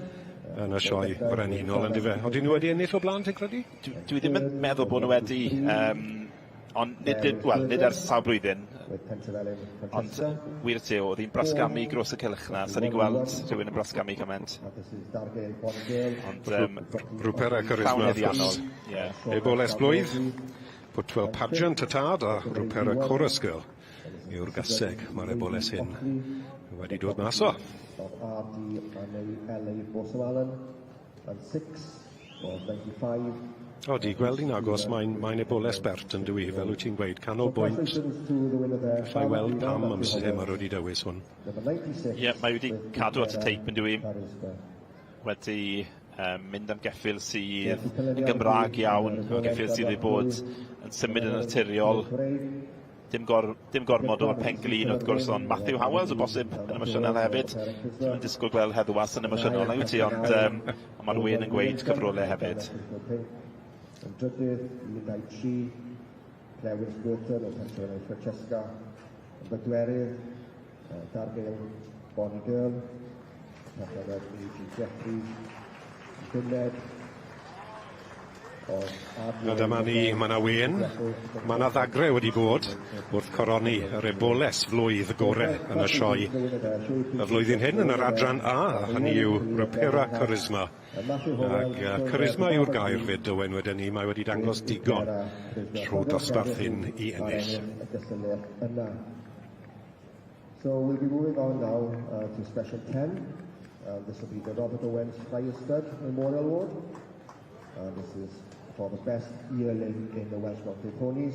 yn y sioe frenhinol, yn dyfe. Odyn nhw wedi ennill o blaen, ti'n credu? Dwi, dwi ddim yn meddwl bod nhw wedi, um, ond nid, nid, wel, nid ers sawl blwyddyn. Ond wir ti, oedd hi'n brasgamu gros y cylch na, sa'n ni'n gweld rhywun yn brasgamu cymaint. Ond um, Rwper a charisma, wrth gwrs. Yeah. Eboles blwydd, Putwell Pageant y tad a Rwper a Chorus Girl. yw'r gaseg mae'r eboles hyn wedi dod mas o. Of RD and LA Boso Allen, and 6 was 95. O, di, gweld hi'n agos, mae'n mae eboles bert yn dywi, fel wyt ti'n gweud, canolbwynt. Gallai weld pam am Mrs Hemmer wedi dewis hwn. Ie, yeah, mae wedi cadw at y teip yn dywi. Wedi mynd am geffyl sydd yn Gymraeg iawn, geffyl sydd wedi bod yn symud yn naturiol. Dim, gor, dim gormod o'r penglin wrth gwrs, ond Matthew Howells o bosib yn emosiynol hefyd. Ti'n yn disgwyl gweld Heddwas yn emosiynol, nag wyt ti, ond, ond mae'r wên yn gweud cyfrolau hefyd. Yn drydydd, 123, Claire Wills Burton o Pentref Francesca. Yn bedwerydd, Dargale Bonnie Girl, perchennog A.G. Jeffreys. Yn bumed, A dyma ni, mae yna wên, mae yna ddagre wedi bod wrth coroni yr eboles flwydd gore yn y sioe y flwyddyn hyn yn yr adran A, hynny yw Rapira Charisma. Ac uh, charisma yw'r gair fyd, Owen, wedyn ni, mae wedi dangos digon trwy dosbarth hyn i ennill. So we'll be moving on now to special 10. This will be the Robert Owens Stud Memorial Award. And this is for the best yearling in the Welsh Mountain Ponies.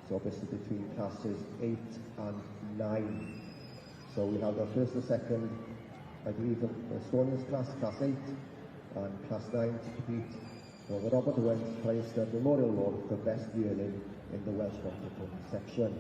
So this is between classes 8 and 9. So we have the first and second, I believe the, the Stallions class, class 8, and class 9 to compete for the Robert Owens Stud Memorial Award for best yearling in the Welsh Mountain Pony section.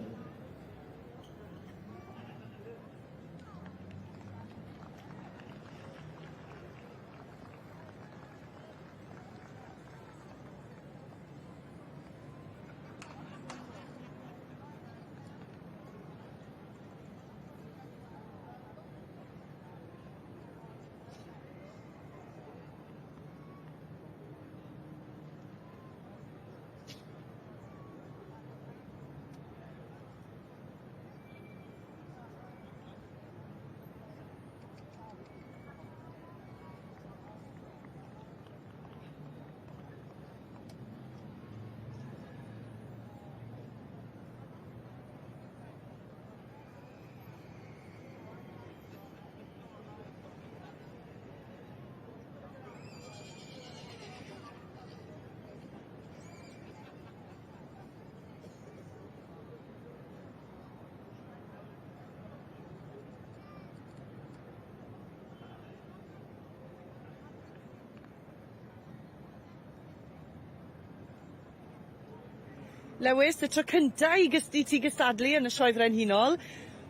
Lewis, y tro cynta i gys- i ti gystadlu yn y Sioe Frenhinol,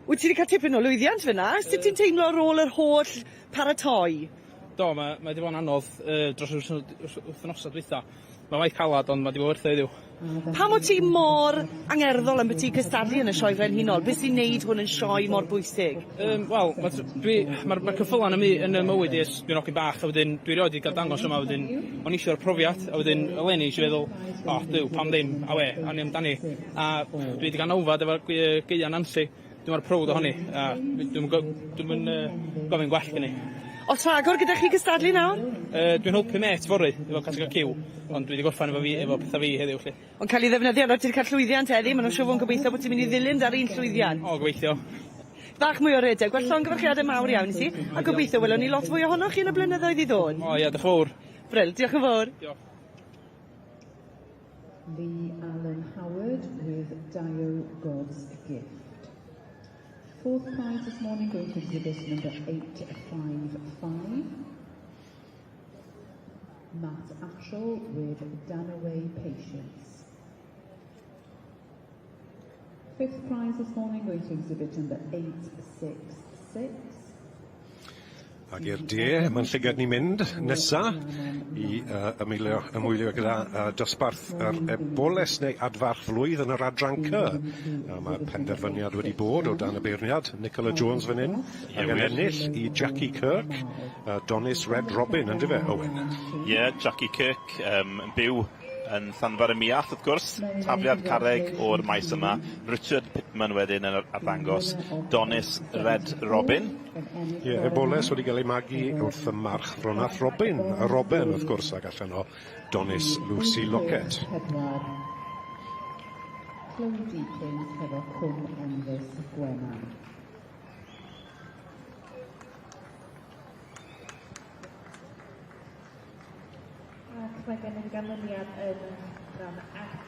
wyt ti wedi cael tipyn o lwyddiant fyna. Sut ti'n teimlo ar ôl yr holl paratoi? Do, mae, mae wedi bod yn anodd uh, dros yr wythnosau dwytha. Mae waith calad, ond mae wedi bod werth o heddiw. Pam o't ti mor angerddol ambyti cystadlu yn y Sioe Frenhinol? Beth sy'n neud hwn yn sioe mor bwysig? Yym wel ma' t- dwi ma'r ma' ceffyla'n y my- yn 'y mywyd i ers dwi'n ogyn bach a wedyn dwi erioed 'di ga'l dangos yma wedyn o'n i isio'r profiad a wedyn eleni nesh i feddwl o Duw pam ddim a we awn ni amdani a dwi 'di ga'l nawfed efo'r gwy- yy Gaea Nansi dwi mor prowd ohoni a dwi dwi'm yn go- dwi'm yn yy gofyn gwell gin i. O's rhagor gyda chi cystadlu nawr? Yy dwi'n helpu mêt fory efo caseg Cyw ond dwi 'di gorffan efo fi efo petha fi heddiw 'lly. Ond cael ei ddefnyddio nawr ti 'di cael llwyddiant heddi ma' nw'n siŵr fo' yn gobeithio bo' ti'n mynd i ddilyn 'da'r un llwyddiant. O gobeithio. Bach mwy o redeg. Wel llongyfarchiade mawr iawn i ti a gobeithio welwn ni lot fwy ohonoch chi yn y blynyddoedd i ddod. O ie dioch fowr. Bril, diolch yn fowr. Diolch. Lee Allen Howard with Dio God's Gift. Fourth prize this morning going to exhibit number 855. Matt Ashall with Danaway Patience. Fifth prize this morning going to exhibit number 866. Ac i'r de, mae'n llygad ni'n mynd nesa i uh, ymwylio, ymwylio gyda uh, dosbarth yr eboles neu adfarch flwydd yn yr adran C. A mae penderfyniad wedi bod o dan y beirniad, Nicola Jones fan hyn, ac yn ennill i Jackie Kirk, uh, Donis Red Robin, ynddo fe, Owen? Ie, yeah, Jackie Kirk um, yn byw yn Llanfair y Muallt, wrth gwrs. Tafliad carreg o'r maes yma. Richard Pittman wedyn yn arddangos Donis Red Robin. Ie, yeah, eboles wedi cael ei magu wrth y march Fronach Robin, y Robin wrth gwrs, ac allan o Donis Lucy Lockett. Chloe Deakins hefo Cwm Enfys Gwenan. Ac mae gennym ganlyniad yn adran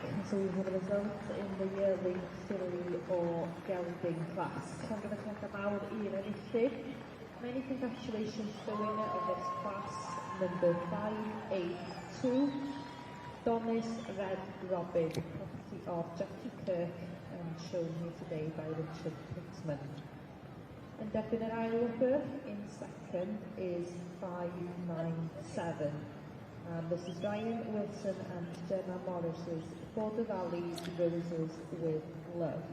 C, so we have a result in the yearling filly or gelding class. Llongyfarchiadau mawr i'r enillydd. Many congratulations to the winner of this class, number 582, Donis Red Robin, property of Jackie Kirk and shown here today by Richard Pittman. Yn derbyn yr ail wobr, in second is 597. And this is Ryan Wilson and Gemma Morris's Border Valley Roses with Love.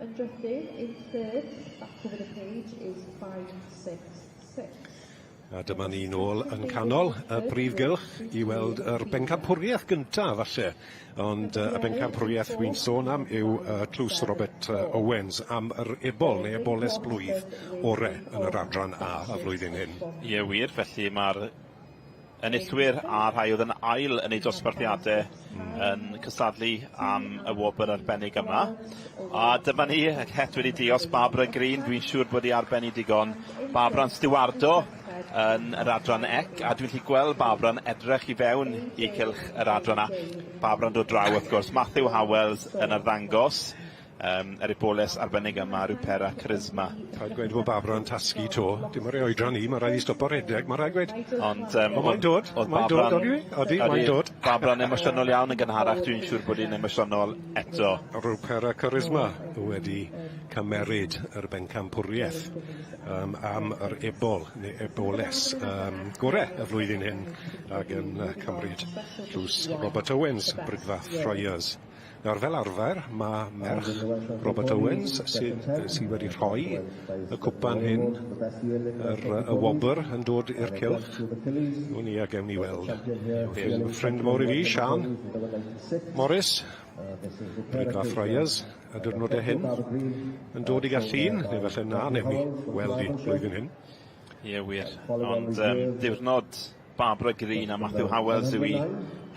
Yn drydydd, in third, back over the page, is 566. A dyma ni nôl yn canol y brif gylch i weld yr bencampwriaeth gyntaf falle. Ond y bencampwriaeth wy'n sôn am yw Tlws Robert Owens am yr ebol neu eboles blwydd ore yn yr adran A y flwyddyn hyn. Ie wir, felly mae'r enillwyr a rhai oedd yn ail yn eu dosbarthiadau yn cystadlu am y wobr arbennig yma. A dyma ni, het wedi dios Barbara Green, dwi'n siŵr bod hi ar ben ei digon. Barbara'n stiwardo yn yr adran C, a dwi'n gallu gweld Barbara'n edrych i fewn i cylch yr adran A. Barbara'n dod draw wrth gwrs, Matthew Howells yn arddangos yr eboles arbennig yma, Rupera Charisma. Rhaid gweud bod Barbara yn tasgu to. Dim o'r oedran ni, mae rhaid i stopo rhedeg, mae rhaid gweud. Ond, Ond mae'n dod, mae'n dod, odi? Odi, mae'n dod. Barbara'n emosiynol iawn yn gynharach, dwi'n siŵr bod hi'n emosiynol eto. Rupera Charisma wedi cymeryd yr bencampwriaeth am yr ebol, neu eboles gore y flwyddyn hyn, ac yn cymryd tlws Robert Owens, Brigfa Friars. Nawr, fel arfer, mae merch Robert Owens sydd, sydd wedi rhoi y cwpan hyn, yr, y wobr yn dod i'r cylch. Wn i a gewn ni weld. Ffrind mawr i fi, Sian Morris, Brigfa Friars, y diwrnodau hyn, yn dod i gael llun, neu falle na, newn ni weld i blwyddyn hyn. Ie, wir. Ond diwrnod Barbara Green a Matthew Howells yw i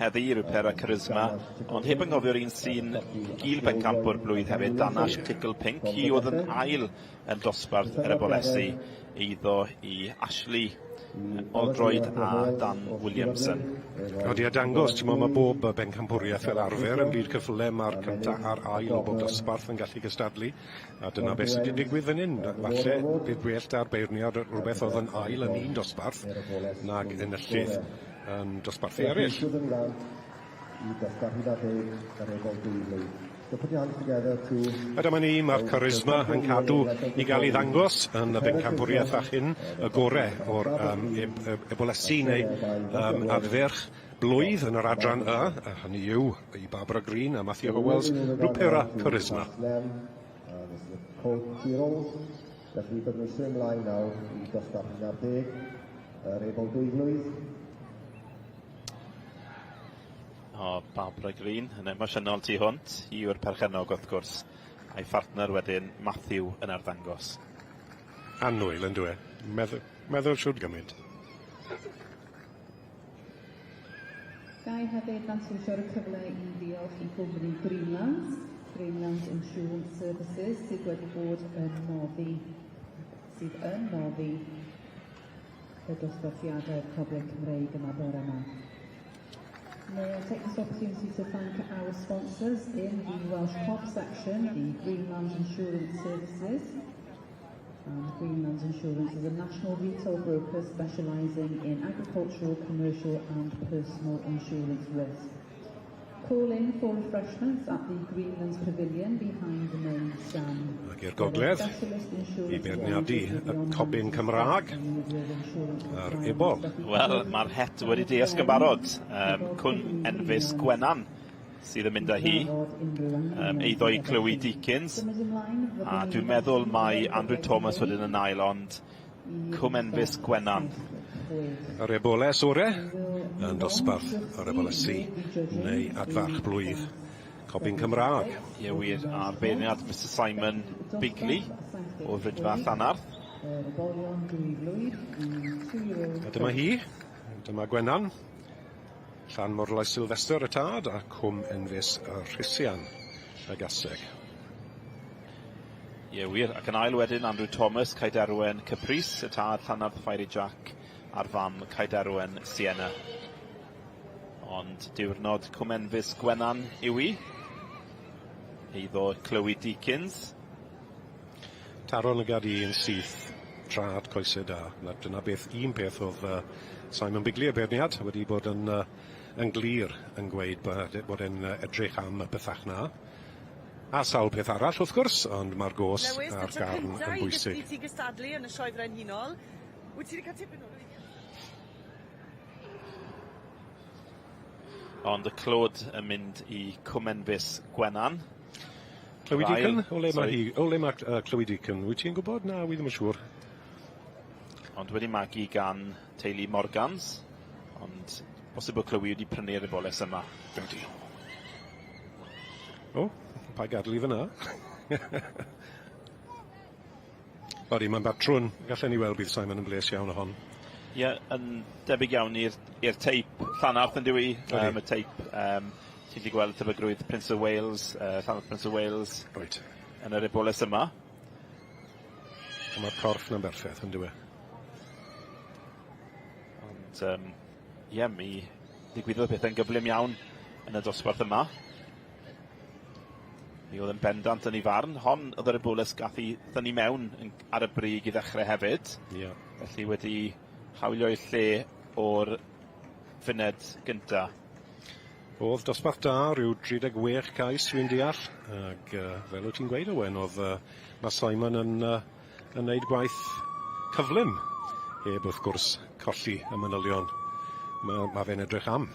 heddi, Rupera Charisma, ond heb anghofio'r un sy'n gil bencampwr blwydd hefyd, Danash Tickle Pink, hi oedd yn ail yn dosbarth yr ebolesi eiddo i Ashley Oldroyd a Dan Williamson. Odi, a dangos, ti'n mae bob bencampwriaeth fel arfer yn byd cyffyle, mae'r cynta a'r ail o bob dosbarth yn gallu cystadlu, a dyna beth sydd wedi digwydd fan hyn. Falle bydd gwell da'r beirniad rhywbeth oedd yn ail yn un dosbarth nag enillydd yn dosbarthu eraill. A dyma ni, mae'r charisma yn cadw i gael ei ddangos yn y bencampwriaeth a chyn y gore o'r ebolesi neu adferch blwydd yn yr adran Y, a hynny yw i Barbara Green a Matthew Howells, Rupera Charisma. Felly byddwn ni'n symud ymlaen nawr i dosbarth 11, yr ebol dwyflwydd. O, Barbara Green, yn emosiynol tu hwnt. Hi yw'r perchennog wrth gwrs, a'i phartner wedyn, Matthew, yn arddangos. Annwyl yn dwi. Meddwl, meddwl siwd gymaint. Ga i hefyd fanteisio'r cyfle i ddiolch i gwmni Greenlands, Greenlands Insurance Services, sydd wedi bod yn noddi, sydd yn noddi y dosbarthiadau'r Cobiau Cymreig yma bore yma. May I take this opportunity to thank our sponsors in the Welsh Cob section, the Greenlands Insurance Services. And Greenlands Insurance is a national retail broker specialising in agricultural, commercial and personal insurance risk. Call in for refreshments at the Greenlands Pavilion behind the main stand. Ac i'r gogledd, i beirniadu y cobyn Cymraeg a'r ebol. Wel, mae'r het wedi diosg yn barod. Cwn Enfys Gwenan sydd yn mynd â hi. Eiddo i Chloe Deakins. A dwi'n meddwl mai Andrew Thomas wedyn yn ail, ond Cwm Enfys Gwenan. Yr eboles ore yn dosbarth yr ebolesi neu adfarch blwydd cobyn Cymraeg. Ie wir, a'r beirniad Mr Simon Bigley o Fridfa Llanarth. A dyma hi, dyma Gwenan, Llan Morlais Sylvester y tad a Cwm Enfys y Rhysian. y gaseg. Ie, wir. Ac yn ail wedyn, Andrew Thomas, Caederwen Caprice, y tad Llanarth Fiery Jack a'r fam Caederwen Sienna. Ond diwrnod Cwm Enfys Gwenan yw i. Eiddo Chloe Deakins. Taro lygad un syth, trad coesau da. Na, dyna beth, un peth oedd Simon Bigley, y beirniad, wedi bod yn glir yn gweud bod e'n edrych am y pethach na. A sawl peth arall, wrth gwrs, ond mae'r gos Lewis, a'r y tro garn cynta yn i bwysig. ti gystadlu yn y Sioe Frenhinol. Wyt ti wedi cael tipyn o lwyddiant? Ond y clod yn mynd i Cwm Enfys Gwenan. Chloe Yr ail- Deacon? O le mae Sorry. hi? O le mae Chloe Deacon? Wyt ti'n gwybod? Na, wi ddim yn siŵr. Ond wedi magu gan teulu Morgans. Ond bosib bod Chloe wedi prynu'r eboles yma. Ydy. O, pa gadw i fyna. Odi, mae'n batrwn. Gallen ni weld bydd Simon yn bles iawn o hon. Ie, yn debyg iawn i'r teip Llanarth yn dywi. Ydi. Y teip, ti'n gallu gweld tebygrwydd Prince of Wales, Llanarth Prince of Wales yn yr eboles yma. A mae'r corff na'n berffaith, yn dywi. Ond, ie, mi ddigwyddodd pethau'n gyflym iawn yn y dosbarth yma. Mi oedd yn bendant yn ei farn. Hon oedd yr eboles gath i thynnu mewn ar y brig i ddechrau hefyd. Felly wedi hawlio ei lle o'r funed gynta. Oedd dosbarth da, rhyw 36 cais dwi'n deall. Ac fel wyt ti'n gweud, Owen, oedd mae Simon yn neud gwaith cyflym. Heb wrth gwrs colli y manylion. Ma fe'n edrych am.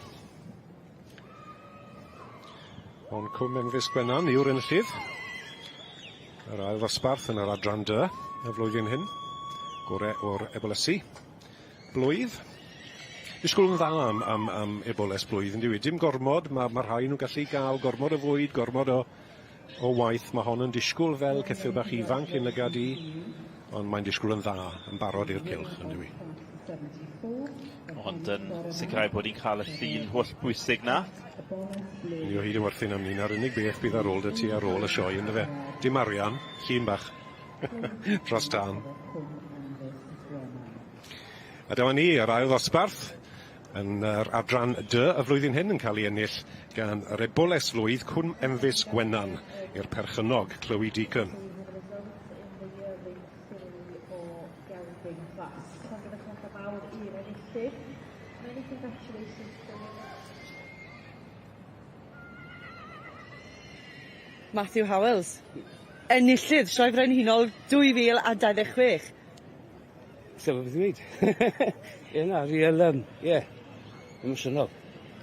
Ond Cwm Enfys Gwenan yw'r enillydd. Yr ail ddosbarth yn yr adran D y flwyddyn hyn. Gore o'r ebolesu. Blwydd. Disgwyl yn dda am eboles blwydd, yn dyw? Dim gormod, ma rhai nhw'n gallu gael gormod o fwyd, gormod o waith. Mae hon yn disgwyl fel ceffyl bach ifanc yn lygad i, ond mae'n disgwyl yn dda, yn barod i'r cylch, yn dyw? Ond yn sicrhau bod hi'n cael y llun holl bwysig na. Ni o hyd yn werthu'n am ni, na'r unig beth bydd ar ôl dy ti ar ôl y sioe, ynddo fe? Dim arian, llun bach dros tân. A dyma ni, yr ail ddosbarth yn yr adran D y flwyddyn hyn yn cael ei ennill gan yr eboles flwydd Cwm Enfys Gwenan i'r perchennog Chloe Deacon. Llongyfarchiadau mawr i'r enillydd. Many congratulations to the winner. Matthew Howells, enillydd Sioe Frenhinol 2026. Sef beth i ddweud. Ie na, real, ie, emosiynol.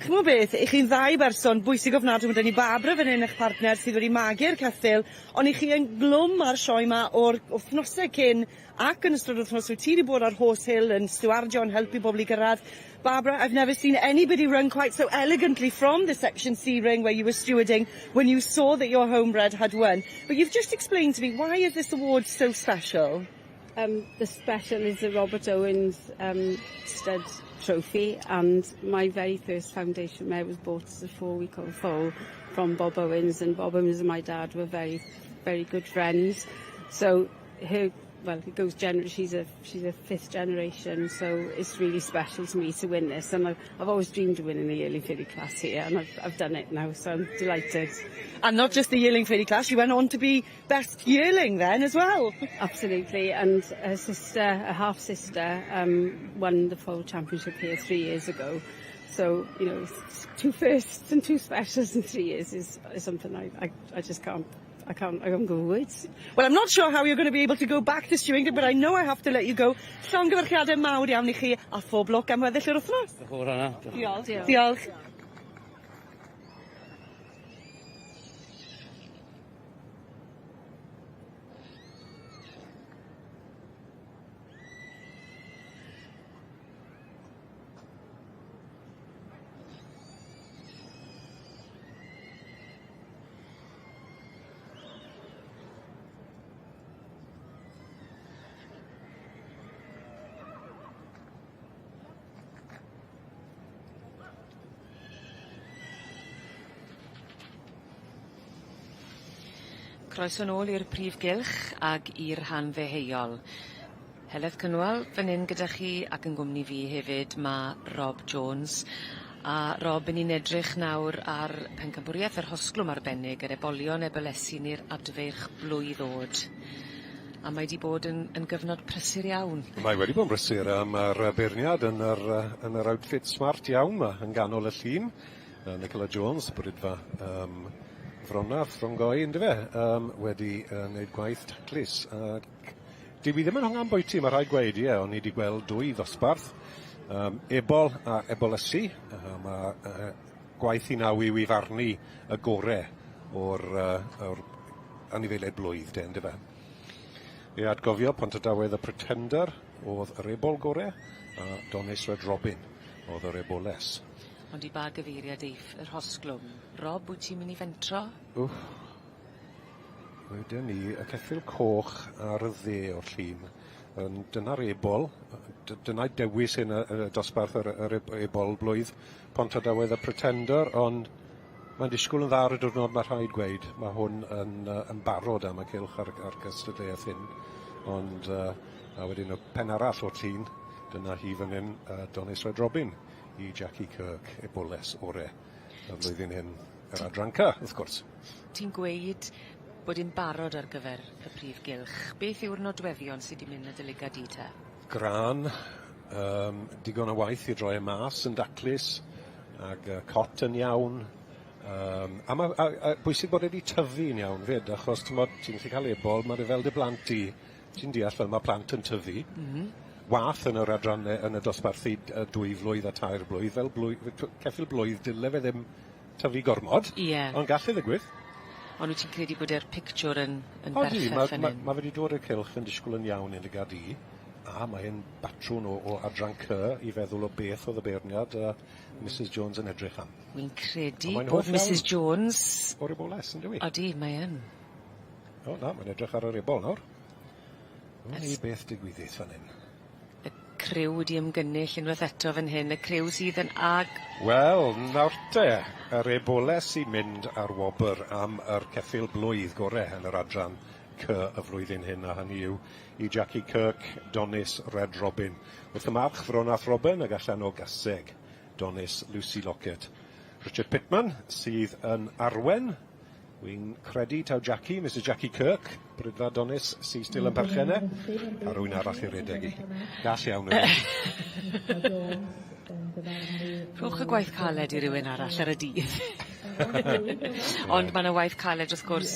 Ch'mo' beth, 'ych chi'n ddau berson bwysig ofnadwy, ma' 'da ni Barbara fan hyn, eich partner, sydd wedi magu'r ceffyl, ond 'ych chi yn glwm ar sioe 'ma o'r wythnose cyn ac yn ystod wythnos wyt ti wedi bod ar Horse Hill yn stiwardio yn helpu bobl i gyrraedd. Barbara, I've never seen anybody run quite so elegantly from the Section C ring where you were stewarding when you saw that your homebred had won. But you've just explained to me, why is this award so special? The special is the Robert Owens Stud Trophy, and my very first foundation mare was bought as a 4-week-old foal from Bob Owens, and Bob Owens and my dad were very, very good friends. So her, well, it goes she's a fifth generation, so it's really special to me to win this. And I've always dreamed of winning the yearling filly class here, and I've done it now, so I'm delighted. And not just the yearling filly class, you went on to be best yearling then as well. Absolutely, and her sister, a half sister, won the foal championship here 3 years ago. So, two firsts and two specials in 3 years is something I just can't, I haven't got words. Well, I'm not sure how you're going to be able to go back to stewarding, but I know I have to let you go. Llongyfarchiadau mawr iawn i chi a phob lwc am weddill yr wythnos. Diolch yn fawr, Anna. Diolch. Diolch. Croeso nôl i'r prif gylch ag i'r rhan ddeheuol. Heledd Cynwal fan 'yn gyda chi ac yn gwmni fi hefyd ma' Rob Jones. A Rob 'yn ni'n edrych nawr ar pencampwriaeth yr hosglwm arbennig yr ebolion ebylesi ni'r adfeirch blwydd o'd. A mae 'di bod yn yn gyfnod prysur iawn. Mae wedi bod yn brysur a ma'r yy beirniad yn yr yy yn yr outfit smart iawn 'ma yn ganol y llun. Yy Nicola Jones, Bridfa yym Fronarth, Frongoy yndyfe? Yym wedi yy neud gwaith taclus ac dyw 'i ddim yn hongian bwyty ma' rhaid gweud ie o'n i 'di gweld dwy ddosbarth yym ebol a ebolysu a ma' yy gwaith i naw yw i farnu y gore o'r yy o'r anifeiliaid blwydd de yndyfe? I atgofio Pontardawe The Pretender o'dd yr ebol gore a Donis Red Robin o'dd yr eboles. Ond i ba gyfeiriad eiff y rhosglwm? Rob, wyt ti'n mynd i fentro? Wff. Weden i y ceffyl coch ar y dde o'r llun. Yn dyna'r ebol. Dyna'i dewis yn y, y dosbarth yr, yr ebol blwydd Pontardawe The Pretender, ond mae'n disgwyl yn dda ar y diwrnod, mae rhaid gweud. Mae hwn yn, yn barod am y cylch a'r, ar gystadleuaeth hyn. Ond uh, a wedyn y pen arall o'r llun, dyna hi fan hyn, Donis Red Robin i Jackie Kirk, eboles ore y flwyddyn hyn, yr adran C, wrth gwrs. Ti'n gweud bod hi'n barod ar gyfer y prif gylch. Beth yw'r nodweddion sydd 'di mynd yn dy lygad di te? Grân, yym digon o waith i droi e mas yn daclus, ag yy cot yn iawn. Yym a ma' a a bwysig bod e 'di tyfu'n iawn 'fyd achos t'mod ti'n gallu ca'l ebol ma' fe fel dy blant di, ti'n deall fel ma' plant yn tyfu. M-hm. Wath yn yr adranne yn y dosbarthu dwy flwydd a tair blwydd fel blwy- ceffyl blwydd dyle fe ddim tyfu gormod. Ie. Ond gall e ddigwydd. Ond wyt ti'n credu bod e'r pictiwr yn yn Odi, berffeth ma' fan ma' 'yn? ma' fe 'di dod i'r cylch yn disgwl yn iawn i lygad i, a mae e'n batrwn o o adran C i feddwl o beth o'dd y beirniad a Misus Jones yn edrych am. Wi'n credu A mae'n bod hoff iawn Misus Jones... O'r eboles yndyw 'i? Odi, mae yn. O na, mae'n edrych ar yr ebol nawr. Wn i beth digwyddith fan 'yn. Y criw wedi ymgynnull unwaith eto fan hyn, y criw sydd yn ag... Wel, nawr te, yr eboles sy'n mynd ar wobr am yr ceffyl blwydd gore yn yr adran C y flwyddyn hyn, a hynny yw i Jackie Kirk, Donis Red Robin. Wrth y march, Fronath Robin, ag allan o Gaseg, Donis Lucy Lockett. Richard Pitman sydd yn arwen. Wi'n credu taw Jackie, Misus Jackie Kirk, Brydfa Donis, sy still yn perchen e, a rywun arall i redeg i. Gall iawn yw e. Rhowch y gwaith caled i rywun arall ar y dydd. Ond ma' 'na waith caled wrth gwrs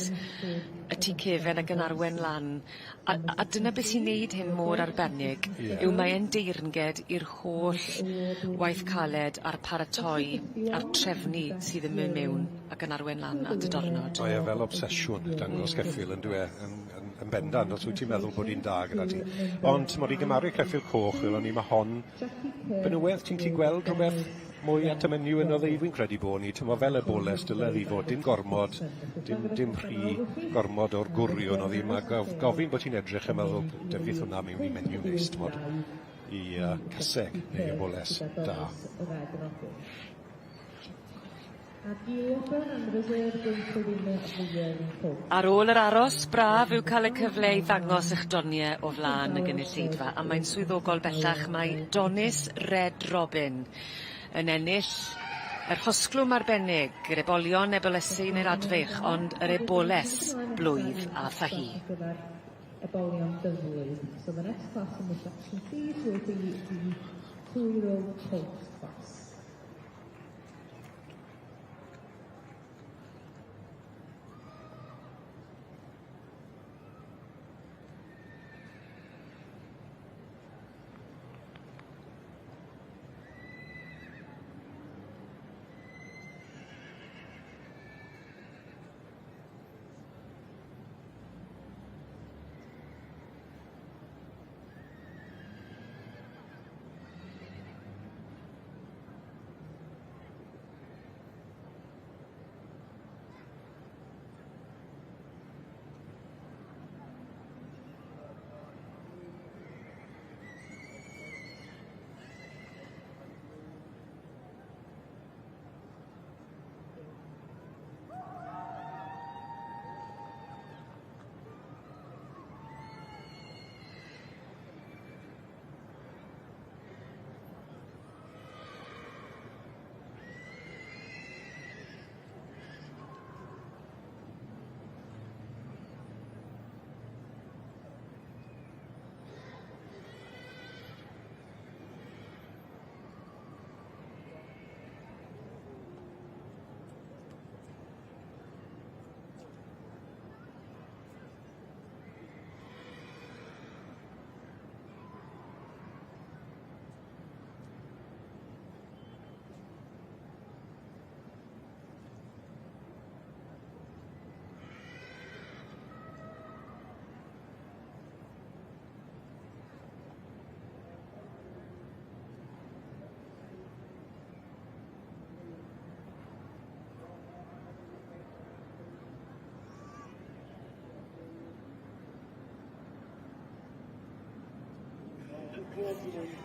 y tu cefen ac yn arwen lan. A a dyna beth sy'n neud hyn mor arbennig Ie. yw mae e'n deyrnged i'r holl waith caled a'r paratoi a'r trefnu sydd yn myn' miwn ac yn arwen lan at y dornod. Mae e fel obsesiwn dangos ceffyl yndyw e yn yn yn bendant os wyt ti'n meddwl bod un da gyda ti. Ond t'mod i gymaru ceffyl coch welon ni ma' hon benywedd ti'n gallu gweld rhwbeth mwy at y menyw yno ddi fi'n credu bo' ni t'mo' fel y boles dyle ddi fod dim gormod dim dim rhy gormod o'r gwriwn oddi ma' gof- gofyn bo' ti'n edrych a meddwl defith hwnna miwn i menyw neis t'mod i yy caseg neu y boles da. Ar ôl yr aros, braf yw cael y cyfle i ddangos 'ych donie o flan y gynulleidfa, a mae'n swyddogol bellach mai Donis Red Robin yn ennill yr rhosglwm arbennig, yr ebolion, ebolesu neu'r adfeirch, ond yr eboles blwydd a tha hi. Ebolion dyflwydd. So the next class in the section Cs will be the two-year-old colt class.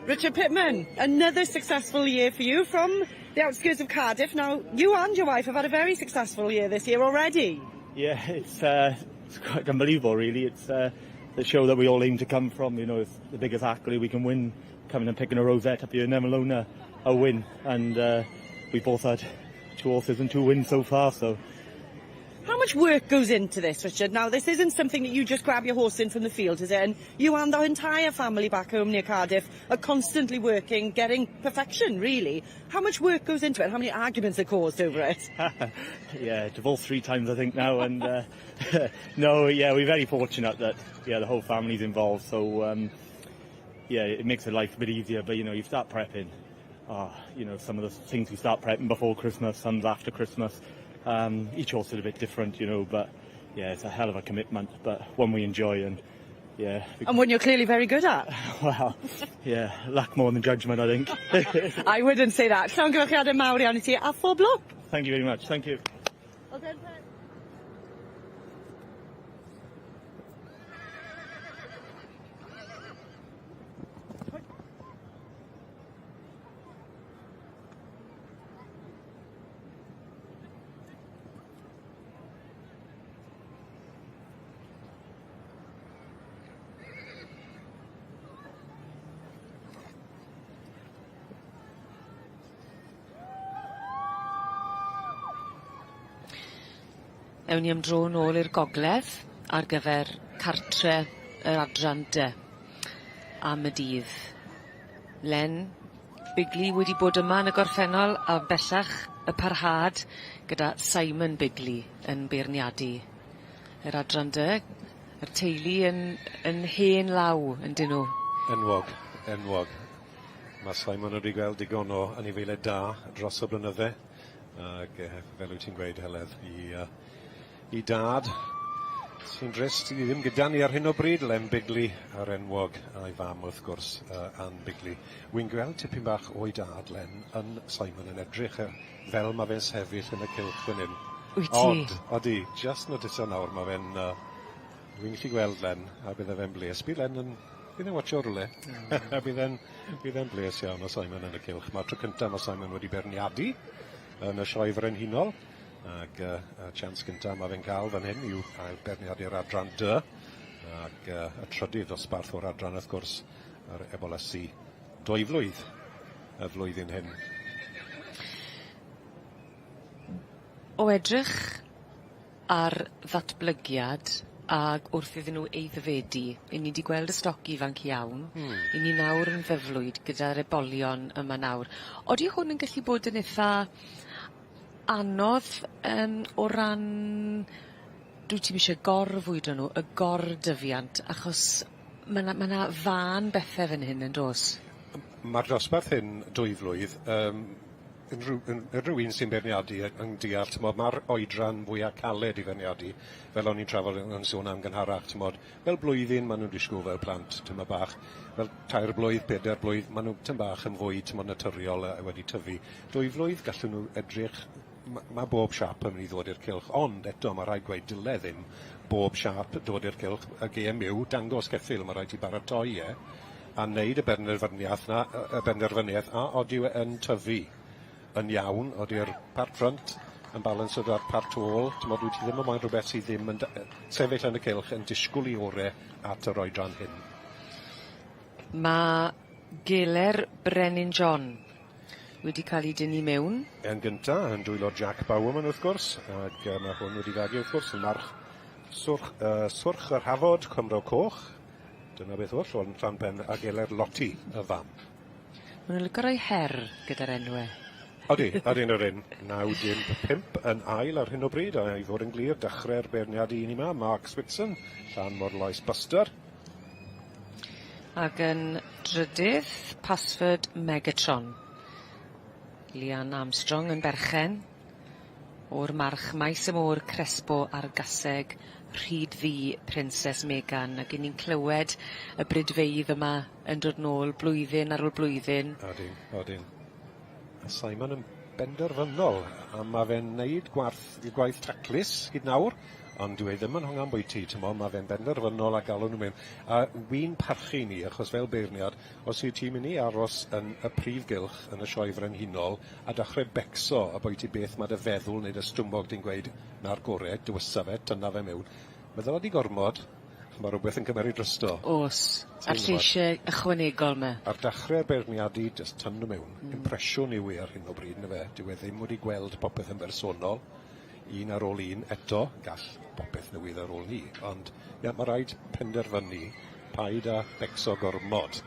Richard Pitman, another successful year for you from the outskirts of Cardiff. Now, you and your wife have had a very successful year this year already. Yeah, it's quite unbelievable, really. It's the show that we all aim to come from. It's the biggest accolade we can win, coming and picking a rosette up here, never alone a win. And we both had two horses and two wins so far, so. How much work goes into this, Richard? Now, this isn't something that you just grab your horse in from the field, is it? And you and the entire family back home near Cardiff are constantly working, getting perfection, really. How much work goes into it? How many arguments are caused over it? Yeah, divorced three times, I think, now. And no, yeah, we're very fortunate that, yeah, the whole family's involved. So, yeah, it makes the life a bit easier. But, you start prepping. Some of the things we start prepping before Christmas, some's after Christmas. Each horse is a bit different, but yeah, it's a hell of a commitment, but one we enjoy and yeah. And one you're clearly very good at. Well, yeah, luck more than judgment, I think. I wouldn't say that. Llongyfarchiadau mawr iawn i ti, a phob lwc. Thank you very much, thank you. Well done, Pet. Ewn ni am dro nôl i'r gogledd ar gyfer cartre yr adran dy am y dydd. Len Bigley wedi bod yma yn y gorffennol a bellach y parhad gyda Simon Bigley yn beirniadu. Yr adran dy, yr teulu yn hen law yndyn nhw. Enwog, enwog. Mae Simon wedi gweld digon o anifeiliaid da dros y blynydde. Ac fel wyt ti'n gweud, Heledd, i dad sy'n drist i ddim gyda ni ar hyn o bryd, Len Bigley, yr enwog, a'i fam wrth gwrs, Ann Bigley. Wy'n gweld tipyn bach o'i dad, Len, yn Simon yn edrych fel mae fe'n sefyll yn y cylch fan hyn. Wyt ti? Od, odi, just notiso nawr, mae fe'n... Wy'n gallu gweld Len, a bydde fe'n bles. Bydd Len yn... Bydd e'n watcho rhywle. A bydd e'n bles iawn o Simon yn y cylch. Mae'r tro cyntaf mae Simon wedi beirniadu yn y sioe frenhinol. Ac y chance gyntaf mae fe'n cael fan hyn yw ail beirniadu'r adran D. Ac y trydydd dosbarth o'r adran, wrth gwrs, yr ebolysu 2 flwydd y flwyddyn hyn. O edrych ar ddatblygiad ag wrth iddyn nhw aeddfedu, 'yn ni 'di gweld y stoc ifanc iawn. 'Yn ni nawr yn ddyflwyd gyda'r ebolion yma nawr. Odi hwn yn gallu bod yn itha anodd o ran dwi ti'm isie gorfwydo nhw, y gordyfiant, achos ma' 'na fân bethe fan hyn yndos? Ma'r dosbarth hyn 2 flwydd, unrhyw un sy'n beirniadu yn deall, t'mod, ma'r oedran fwya caled i feirniadu, fel o'n i'n trafod yn sôn am gynharach, t'mod, fel blwyddyn ma' nhw'n disgwyl fel plant tyma bach, fel 3 blwydd, 4 blwydd, ma' nhw tym bach yn fwy, t'mod, naturiol a wedi tyfu. 2 flwydd gallen nhw edrych, ma' bob siâp yn mynd i ddod i'r cylch, ond eto ma' rhaid gweud dyle ddim bob siâp dod i'r cylch. Y gêm yw dangos ceffyl, ma' raid ti baratoi e, a wneud y benderfyniaeth 'na, y benderfyniaeth a odyw e yn tyfu yn iawn, ody'r part front yn balance gyda'r part ôl, t'mod, wyt ti ddim yn moyn rhywbeth sydd ddim yn sefyll yn y cylch yn disgwyl i ore at yr oedran hyn. Ma' Geler Brenin John wedi cael ei dynnu mewn. Yn gynta, yn dwylo Jack Bowerman wrth gwrs, ac mae hwn wedi fagu wrth gwrs yn march Swrch yr Hafod, Cymro Coch. Dyna beth oll, o'n Llanpen a Geler Lotti, y fam. Ma' nw'n lico roi her gyda'r enwe. Odi, odi yn yr un. 9 dim 5 yn ail ar hyn o bryd, a i fod yn glir, dechrau'r beirniadu i ni ma, Mark Switson, Llan Morlais Buster. Ac yn drydydd, Password Megatron. Leanne Armstrong yn berchen o'r march Maes y Môr Crespo a'r gaseg Rhyd Ddu Princess Megan, ac 'yn ni'n clywed y bridfeydd yma yn dod nôl blwyddyn ar ôl blwyddyn. Odyn, odyn. A Simon yn benderfynol, a ma' fe'n neud gwarth, gwaith taclus hyd nawr, Ond dyw e ddim yn hongian bwyty, t'mo', ma' fe'n benderfynol a galw nhw mewn. A wi'n parchu 'ny, achos fel beirniad, os wyt ti'n mynd i aros yn y prif gylch yn y Sioe Frenhinol a dachre becso abwyti beth ma' dy feddwl neu dy stumog di'n gweud 'na'r gore, dywysa fe, tynna fe mewn, meddyla di gormod, ma' rwbeth yn cymeryd drosto. O's. A'r lleisie ychwanegol 'ma. Ar dachre'r beirniadu, jyst tynnu nhw mewn. Impresiwn yw e ar hyn o bryd, yndyfe? Dyw e ddim wedi gweld popeth yn bersonol, un ar ôl un eto, gall popeth newid ar ôl 'ny, ond ie, ma' raid penderfynu, paid â becso gormod.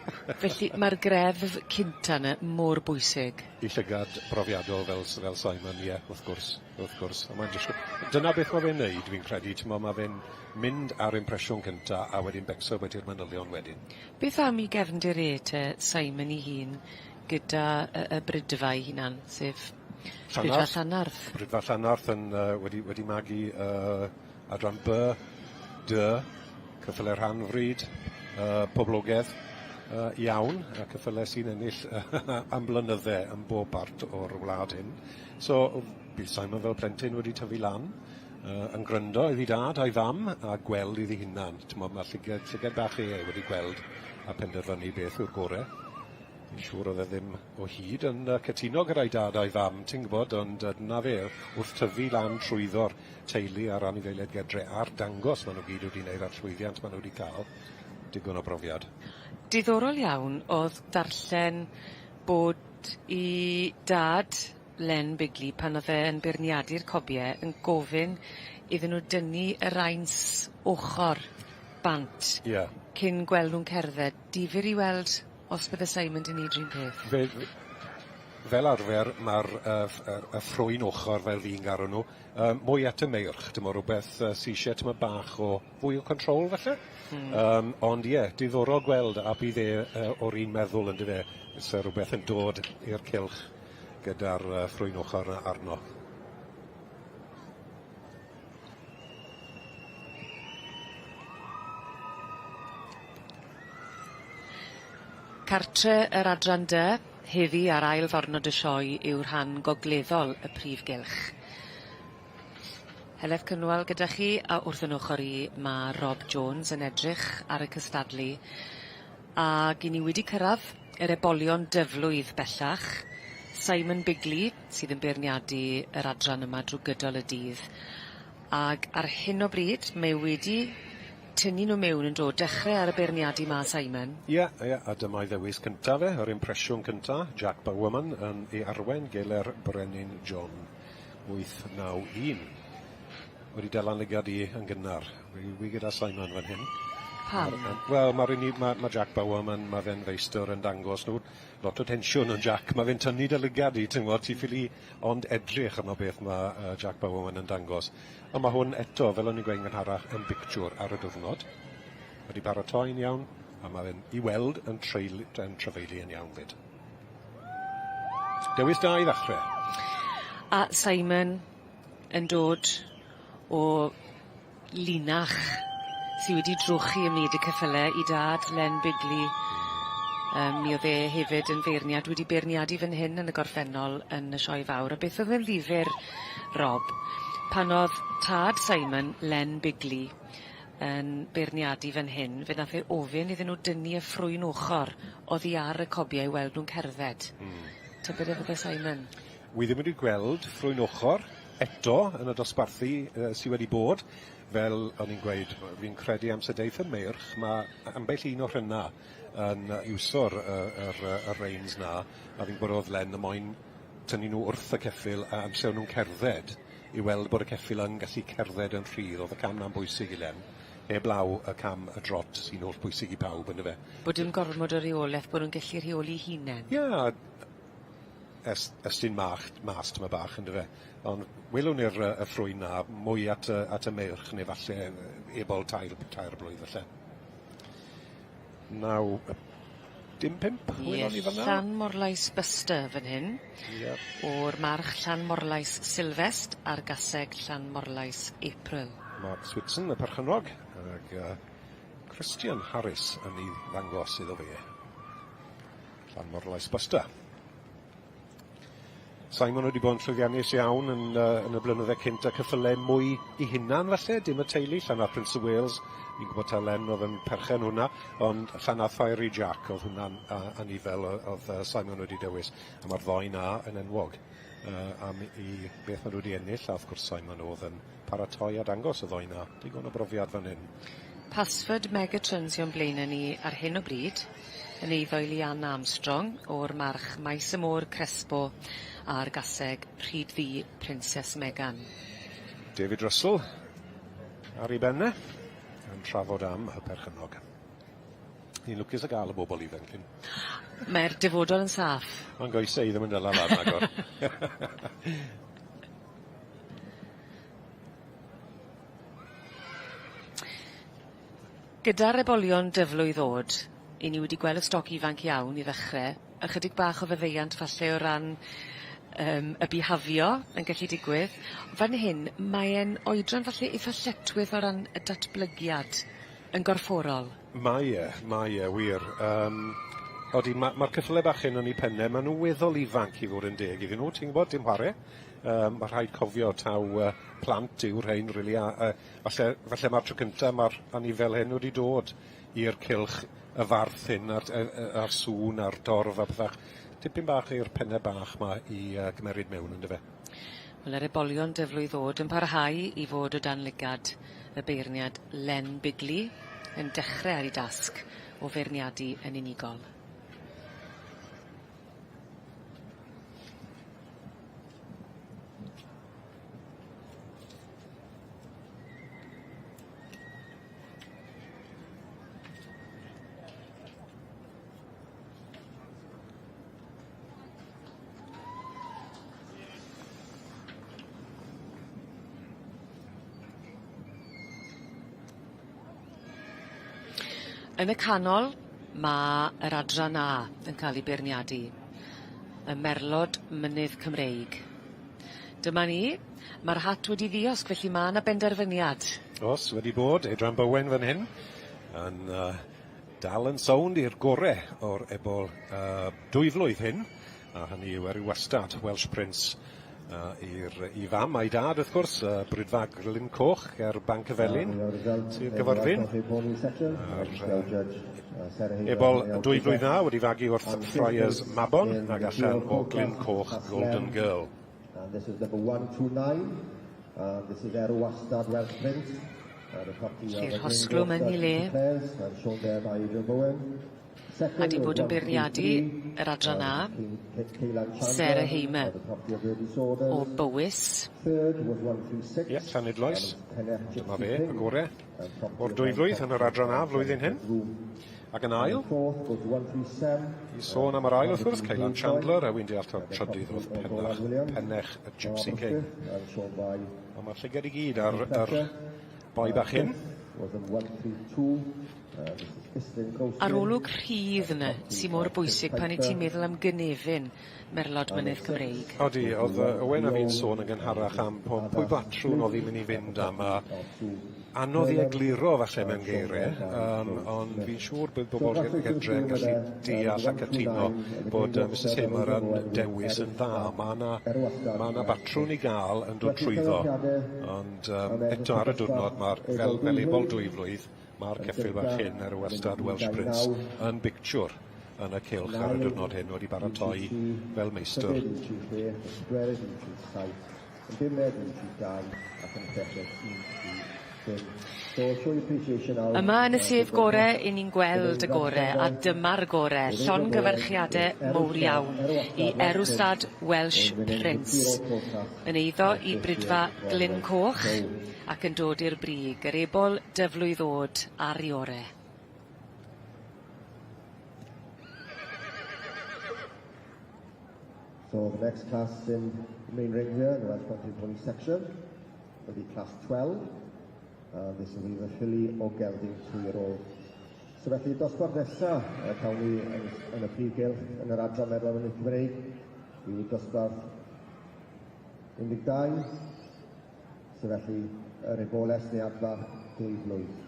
Felly, ma'r greddf cynta 'na mor bwysig. I llygad profiadol fel s- fel Simon, ie, wrth gwrs, wrth gwrs. A mae'n disgwl... Dyna beth ma' fe'n neud, fi'n credu, t'mo' ma' fe'n mynd ar impresiwn cynta a wedyn becso bwyti'r manylion wedyn. Beth am 'i gefndir e te Simon 'i hun gyda y y Brydfa 'i hunan, sef Brydfa Llanarth? Brydfa Llanarth yn yy wedi wedi magu yy adran By, Dy, ceffyle rhan fryd, yy poblogedd yy iawn, a ceffyle sy'n ennill am blynydde yn bob part o'r wlad hyn. So bydd Simon fel plentyn wedi tyfu lan yy yn gryndo iddi dad a'i fam a gweld iddi hunan. T'mod ma' llyged llyged bach e wedi gweld a penderfynu beth yw'r gore. Fi'n siŵr o'dd e ddim o hyd yn yy cytuno gyda'i dad a'i fam, ti'n gwbod, ond yy 'na fe, wrth tyfu lan trwyddo'r teulu a'r anifeiliaid gedre a'r dangos ma' nw gyd wedi neud a'r llwyddiant ma' nw wedi ca'l, digon o brofiad. Diddorol iawn o'dd darllen bod 'i dad Len Bigley pan o'dd e yn beirniadu'r cobie yn gofyn iddyn nw dynnu y reins ochor bant. Ie. Cyn gweld nw'n cerdded. Difyr i weld os bydde Simon 'di neud 'r un peth. Fe- fe- fel arfer ma'r yy ff- yr y ffrwyn ochor fel fi'n garw nw yy mwy at y meirch t'mo' rwbeth yy sy isie t'mod bach o fwy o control falle? Hmm. Yym ond ie diddorol gweld a bydd e yy o'r un meddwl on'd yfe? Fysa rwbeth yn dod i'r cylch gyda'r yy ffrwyn ochor 'na arno. Cartre yr adran dy, heddi ar ail ddiwrnod y sioe yw rhan gogleddol y prif gylch. Heledd Cynwal gyda chi a wrth 'yn ochor i ma' Rob Jones yn edrych ar y cystadlu ag 'yn ni wedi cyrradd yr ebolion dyflwydd bellach. Simon Bigley sydd yn beirniadu yr adran yma drw gydol y dydd ag ar hyn o bryd mae wedi tynnu nw mewn yn do? Dechre ar y beirniadu 'ma Simon. Ie ie a dyma'i ddewis cynta fe, yr impresiwn cynta, Jack Bowerman yn ei arwen, geler Brenin John 891. Wedi dala'n lygad i yn gynnar. Wi wi gyda Simon fan hyn. Pam? Wel ma'r unig ma' ma' Jack Bowerman ma' fe'n feistr yn dangos nhw lot o tensiwn yn Jack ma' fe'n tynnu dy lygad di ti'n gwbod ti ffili ond edrych arno beth ma' yy Jack Bowerman yn dangos. Ond ma' hwn eto fel o'n i'n gweud yn gynharach yn bictiwr ar y diwrnod. Wedi paratoi'n iawn a ma' fe'n i weld yn treul- yn trafeilu yn iawn 'fyd. Dewis da i ddachre. A Simon yn dod o linach sy wedi drwchu ym myd y ceffyle 'i dad Len Bigley yym mi o'dd e hefyd yn feirniad wedi beirniadu fan hyn yn y gorffennol yn y sioe fawr a beth o'dd yn ddifyr Rob pan o'dd tad Simon Len Bigley yn beirniadu fan hyn fe nath e ofyn iddyn nw dynnu y ffrwyn ochor oddi ar y cobie i weld nw'n cerdded. Hmm. Tybed a fydde Simon? Wi ddim wedi gweld ffrwyn ochor eto yn y dosbarthu yy sy wedi bod. Fel o'n i'n gweud, fi'n credu amser daeth y meirch, ma' ambell un o rhynna yn iwso'r yy yr yy y reins 'na, a fi'n gwbod o'dd Len yn moyn tynnu nhw wrth y ceffyl a amser o'n nhw'n cerdded i weld bod y ceffyl yn gallu cerdded yn rhydd. O'dd y cam 'na'n bwysig i Len, heblaw y cam y drot sy'n hollbwysig i pawb yndyfe? Bod dim gormod o reoleth, bo' nw'n gellu rheoli'u hunen. Ie, a es- estyn mach mas tymed bach yndyfe? Ond welwn ni'r yy y ffrwyn 'na mwy at y at y meirch ne' falle yy ebol tair tair blwydd falle. Naw yy dim pump welon ni fyn 'na. Ie, Llanmorlais Buster fan hyn. Ie. O'r march Llanmorlais Sylfest a'r gaseg Llanmorlais April. Mark Switson y perchennog ag yy Christian Harris yn 'i ddangos iddo fe. Llanmorlais Buster. Simon wedi bod yn llwyddiannus iawn yn, uh, yn y blynydde cynt a cyffyle mwy i hunan falle, dim y teulu, Llanarth Prince of Wales, fi'n gwybod taw Len oedd yn perchen hwnna, ond Llanarth Fiery Jack oedd hwnna'n uh, anifel oedd Simon wedi dewis, a mae'r ddoi na yn enwog uh, am i beth maen nhw wedi ennill, a wrth gwrs Simon oedd yn paratoi a dangos y ddoi na, digon o brofiad fan hyn. Pasford Megatron sy o'n blaene ni ar hyn o bryd yn eiddo i Leanne Armstrong o'r march Maes y Môr Crespo a'r gaseg Rhyd Ddu Princess Megan. David Russell ar ei ben e yn trafod am y perchennog. Ni'n lwcus o ga'l y bobol ifanc hyn. Mae'r dyfodol yn saff. Ma'n goese i ddim yn dala lan ragor. Gyda'r ebolion dyflwydd ddod, 'yn ni wedi gweld y stoc ifanc iawn i ddechre, ychydig bach o faddeuant falle o ran yym y bihafio yn gallu digwydd. Fan hyn mae e'n oedran falle itha lletchwith o ran y datblygiad yn gorfforol. Mae e, mae e wir. Yym odi ma' ma'r ceffyle bach hyn yn 'u penne, ma' nw weddol ifanc i fod yn deg iddyn nw, ti'n gwbod, dim whare. Yym ma' rhaid cofio taw yy plant yw rhein rili a yy falle falle ma'r tro cynta ma'r anifel hyn wedi dod i'r cylch y farth hyn a'r yy yy a'r sŵn a'r dorf a pethach. Tipyn bach i'r penne bach 'ma i yy gymeryd mewn on'd yfe? Wel yr ebolion dyflwydd ddod yn parhau i fod o dan lygad y beirniad Len Bigley yn dechre ar 'i dasg o feirniadu yn unigol. Yn y canol ma' yr adran A yn ca'l 'i beirniadu. Y merlod mynydd Cymreig. Dyma ni, ma'r hat wedi ddiosg felly ma' 'na benderfyniad. O's, wedi bod, Adran Bowen fan hyn yn yy dal yn sownd i'r gore o'r ebol yy dwyflwydd hyn, a hynny yw er wastad Welsh Prince yy i'r i fam a'i dad wrth gwrs, yy Brydfa Glyn Coch ger Banc y Felin, Sir Gyfyrddin. A'r yy ebol dwyflwydd 'na wedi fagu wrth Friars Mabon ag allan o Glyn Coch Golden Girl. And this is number 129. And this is Erw Wastad Welsh Prince. Felly'r rhosglwm yn 'i le. A 'di bod yn beirniadu yr adran A, Sarah Hamer o Bowys. Ie, Llanidloes. Dyma fe, y gore o'r dwyflwydd yn yr adran A flwyddyn hyn. Ac yn ail, i sôn am yr ail wrth gwrs, Ceylan Chandler, a wi'n deall taw trydydd oedd Pennach, Pennech y Gypsy King. Ond mae'r llygad i gyd ar yr boi bach hyn. Arolwg rhydd yna sy mor bwysig pan 'yt ti'n meddwl am gynefin merlod mynydd Cymreig. Odi, o'dd yy Owen a fi'n sôn yn gynharach am po- pwy batrwm o'dd 'i myn' i fynd am a anodd i egluro falle mewn geire yym ond fi'n siŵr bydd bobol Gedre yn gallu deall a cytuno bod yy Misus Hamer yn dewis yn dda. Ma' 'na ma' 'na batrwn i ga'l yn dod trwyddo ond yym eto ar y diwrnod ma'r fel fel ebol dwyflwydd ma'r ceffyl bach hyn ar y wastad Welsh Prince yn bictiwr yn y cylch ar y diwrnod hyn wedi baratoi fel meistr. Yma yn y sedd gore 'yn ni'n gweld y gore a dyma'r gore. Llongyfarchiade mowr iawn i Erwstad Welsh Prince yn eiddo i Bridfa Glyn Coch ac yn dod i'r brig, yr ebol dyflwydd o'd ar 'i ore. So the next class in the main ring here in the Welsh Country Pony section will be class 12. And this will be the filly o gelding two-year-old. So felly dosbarth nesa uh, cawn ni yn, yn y prif gylch yn yr adran Merlod Mynydd Cymreig yw dosbarth 12. So felly yr eboles neu adfarch dwy flwydd.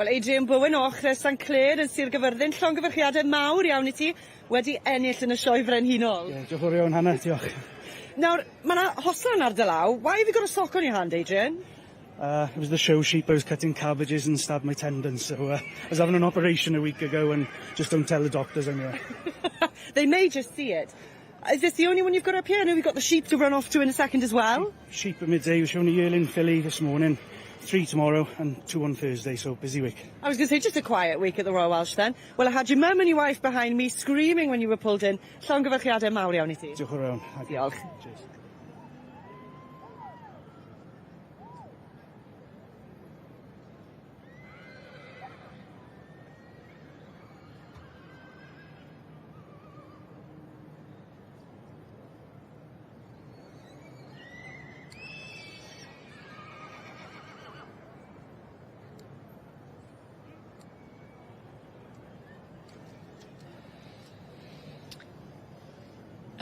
Wel Adrian Bowen o ochre San Clêr yn Sir Gyfyrddin, llongyfarchiade mawr iawn i ti wedi ennill yn y Sioe Frenhinol. Ie, diolch yn fawr iawn Hannah, diolch. Nawr, ma' 'na hosan ar dy law, why have you got a sock on your hand, Adrian? Uh, it was the show sheep, I was cutting cabbages and stabbed my tendon, so uh, I was having an operation a week ago and just don't tell the doctors I'm here. They may just see it. Is this the only one you've got up here? I know we've got the sheep to run off to in a second as well. Sheep, sheep at midday, we're showing a yearling filly this morning, three tomorrow and two on Thursday, so busy week. I was going to say, just a quiet week at the Royal Welsh then. Well, I had your mum and your wife behind me screaming when you were pulled in. Llongyfarchiadau mawr iawn i ti. Diolch yn fawr iawn. Diolch. Cheers.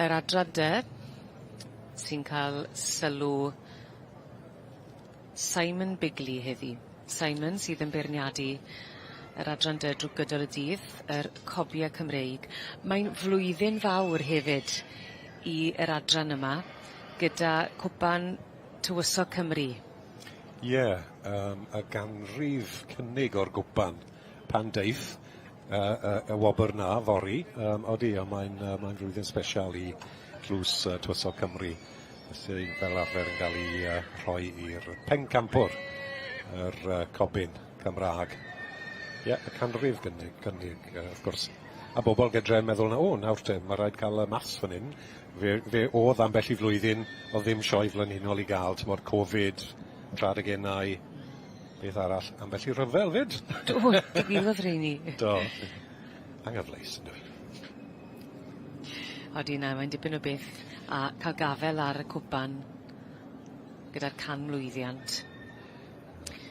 Yr adran de sy'n ca'l sylw Simon Bigley heddi. Simon sydd yn beirniadu yr adran de drw gydol y dydd, yr cobie Cymreig. Mae'n flwyddyn fawr hefyd i yr adran yma gyda cwpan Tywysog Cymru. Ie, yym y ganrif cynnig o'r gwpan pan deiff yy y y wobr 'na fory yym odi a mae'n yy mae'n flwyddyn sbesial i Tlws yy Tywysog Cymru sydd fel arfer yn ga'l 'i yy rhoi i'r pencampwr yr yy cobyn Cymra'g. Ie, y canrif gynnig gynnig yy wrth gwrs. A bobol gydre yn meddwl na o nawr te ma' raid ca'l y maths fan 'yn. Fe fe o'dd ambell i flwyddyn o'dd ddim sioe flynynnol i ga'l t'mod Covid, Trad y Genau, beth arall, ambell i rhyfel 'fyd. Do, digwyddodd rheini. Do. Anghyfleus yndyw 'i? Odi na mae'n dipyn o beth a ca'l gafel ar y cwpan gyda'r canmlwyddiant.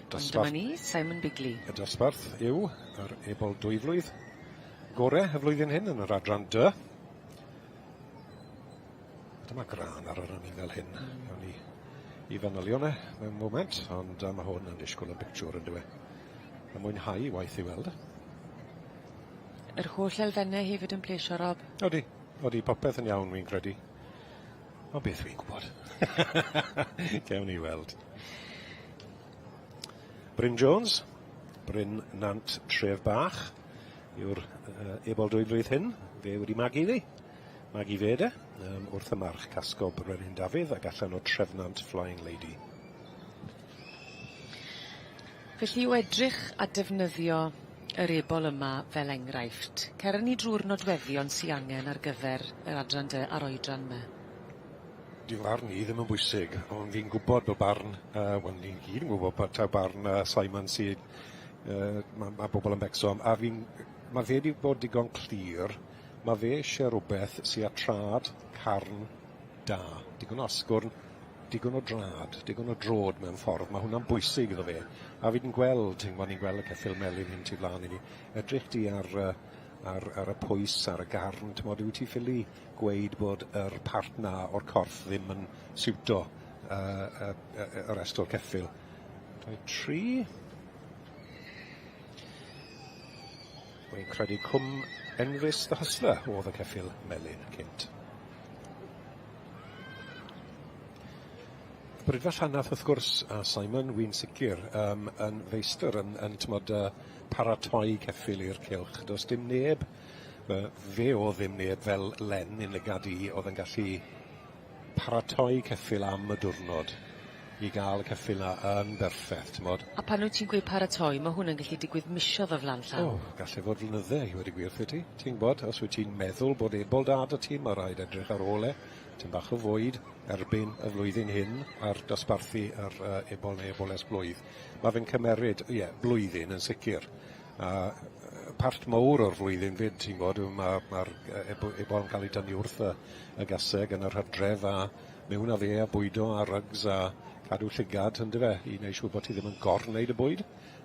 Ond dyma ni, Simon Bigley. Y dosbarth yw yr ebol dwyflwydd gore y flwyddyn hyn yn yr adran dy. Dyma grân ar yr anifail hyn. Gawn ni i fanylion e mewn moment, ond uh, mae hwn yn disgwyl yn bictiwr yn dyw e. Mae'n mwynhau waith i weld. Yr holl elfennau hefyd yn plesio, Rob? Odi, odi, popeth yn iawn fi'n credu. Ond beth fi'n gwybod. Gewn ni weld. Bryn Jones, Bryn Nant Tref Bach, yw'r uh, ebol dwy flwydd hyn. Fe wedi magu iddi. Magu fe de, um, wrth y march Casgob Brenin Dafydd ac allan o Trefnant Flying Lady. Felly o edrych a defnyddio yr ebol yma fel enghraifft, cer â ni drw'r nodweddion sy angen ar gyfer yr adran dy a'r oedran 'my. Dyw farn i ddim yn bwysig, ond fi'n gwybod bod barn, uh, wel ni'n gyd yn gwybod bod taw barn uh, Simon sydd, uh, mae ma bobl yn becso am, a fi'n, mae fe wedi bod digon clir, mae fe eisiau rhywbeth sy â trad carn da, digon o asgwrn, digon o drad, digon o drod mewn ffordd, mae hwnna'n bwysig iddo fe. A fi 'di'n gweld, ti'n gwbod, ni'n gweld y ceffyl melyn hyn tu flaen i ni, edrych di ar, uh, ar, ar y pwys, ar y garn, ti'n wyt ti ffili gweud bod yr part 'na o'r corff ddim yn siwto uh, uh, uh, y rest o'r ceffyl. 2, 3. Wy'n credu Cwm Enfys the Hustler oedd y ceffyl melyn cynt. Brydfa Llanarth wrth gwrs a Simon wy'n sicr um, yn feistr yn, yn tymod, uh, paratoi ceffyl i'r cylch. Does dim neb, fe o ddim neb fel Len yn lygad i oedd yn gallu paratoi ceffyl am y diwrnod i gael y ceffyl 'na yn berffeth, t'mod. A pan wyt ti'n gweud paratoi, ma' hwn yn gallu digwydd misoedd o flan llaw. O, galle fod flynydde i weud y gwir wrthyt ti. Ti'n gwbod, os wyt ti'n meddwl bod ebol da 'da ti, ma' raid edrych ar ôl e. Tipyn bach o fwyd erbyn y flwyddyn hyn ar dosbarthu yr uh, ebol neu eboles blwydd. Ma' fe'n cymeryd, ie, blwyddyn yn sicr. A part mowr o'r flwyddyn 'fyd, ti'n gwbod, mae'r ma ebol yn cael ei dynnu wrth y, y gaseg yn yr hydref a mewn â fe a bwydo a rugs a cadw llygad yndyfe i wneud siŵr bod ti ddim yn gor-wneud y bwyd.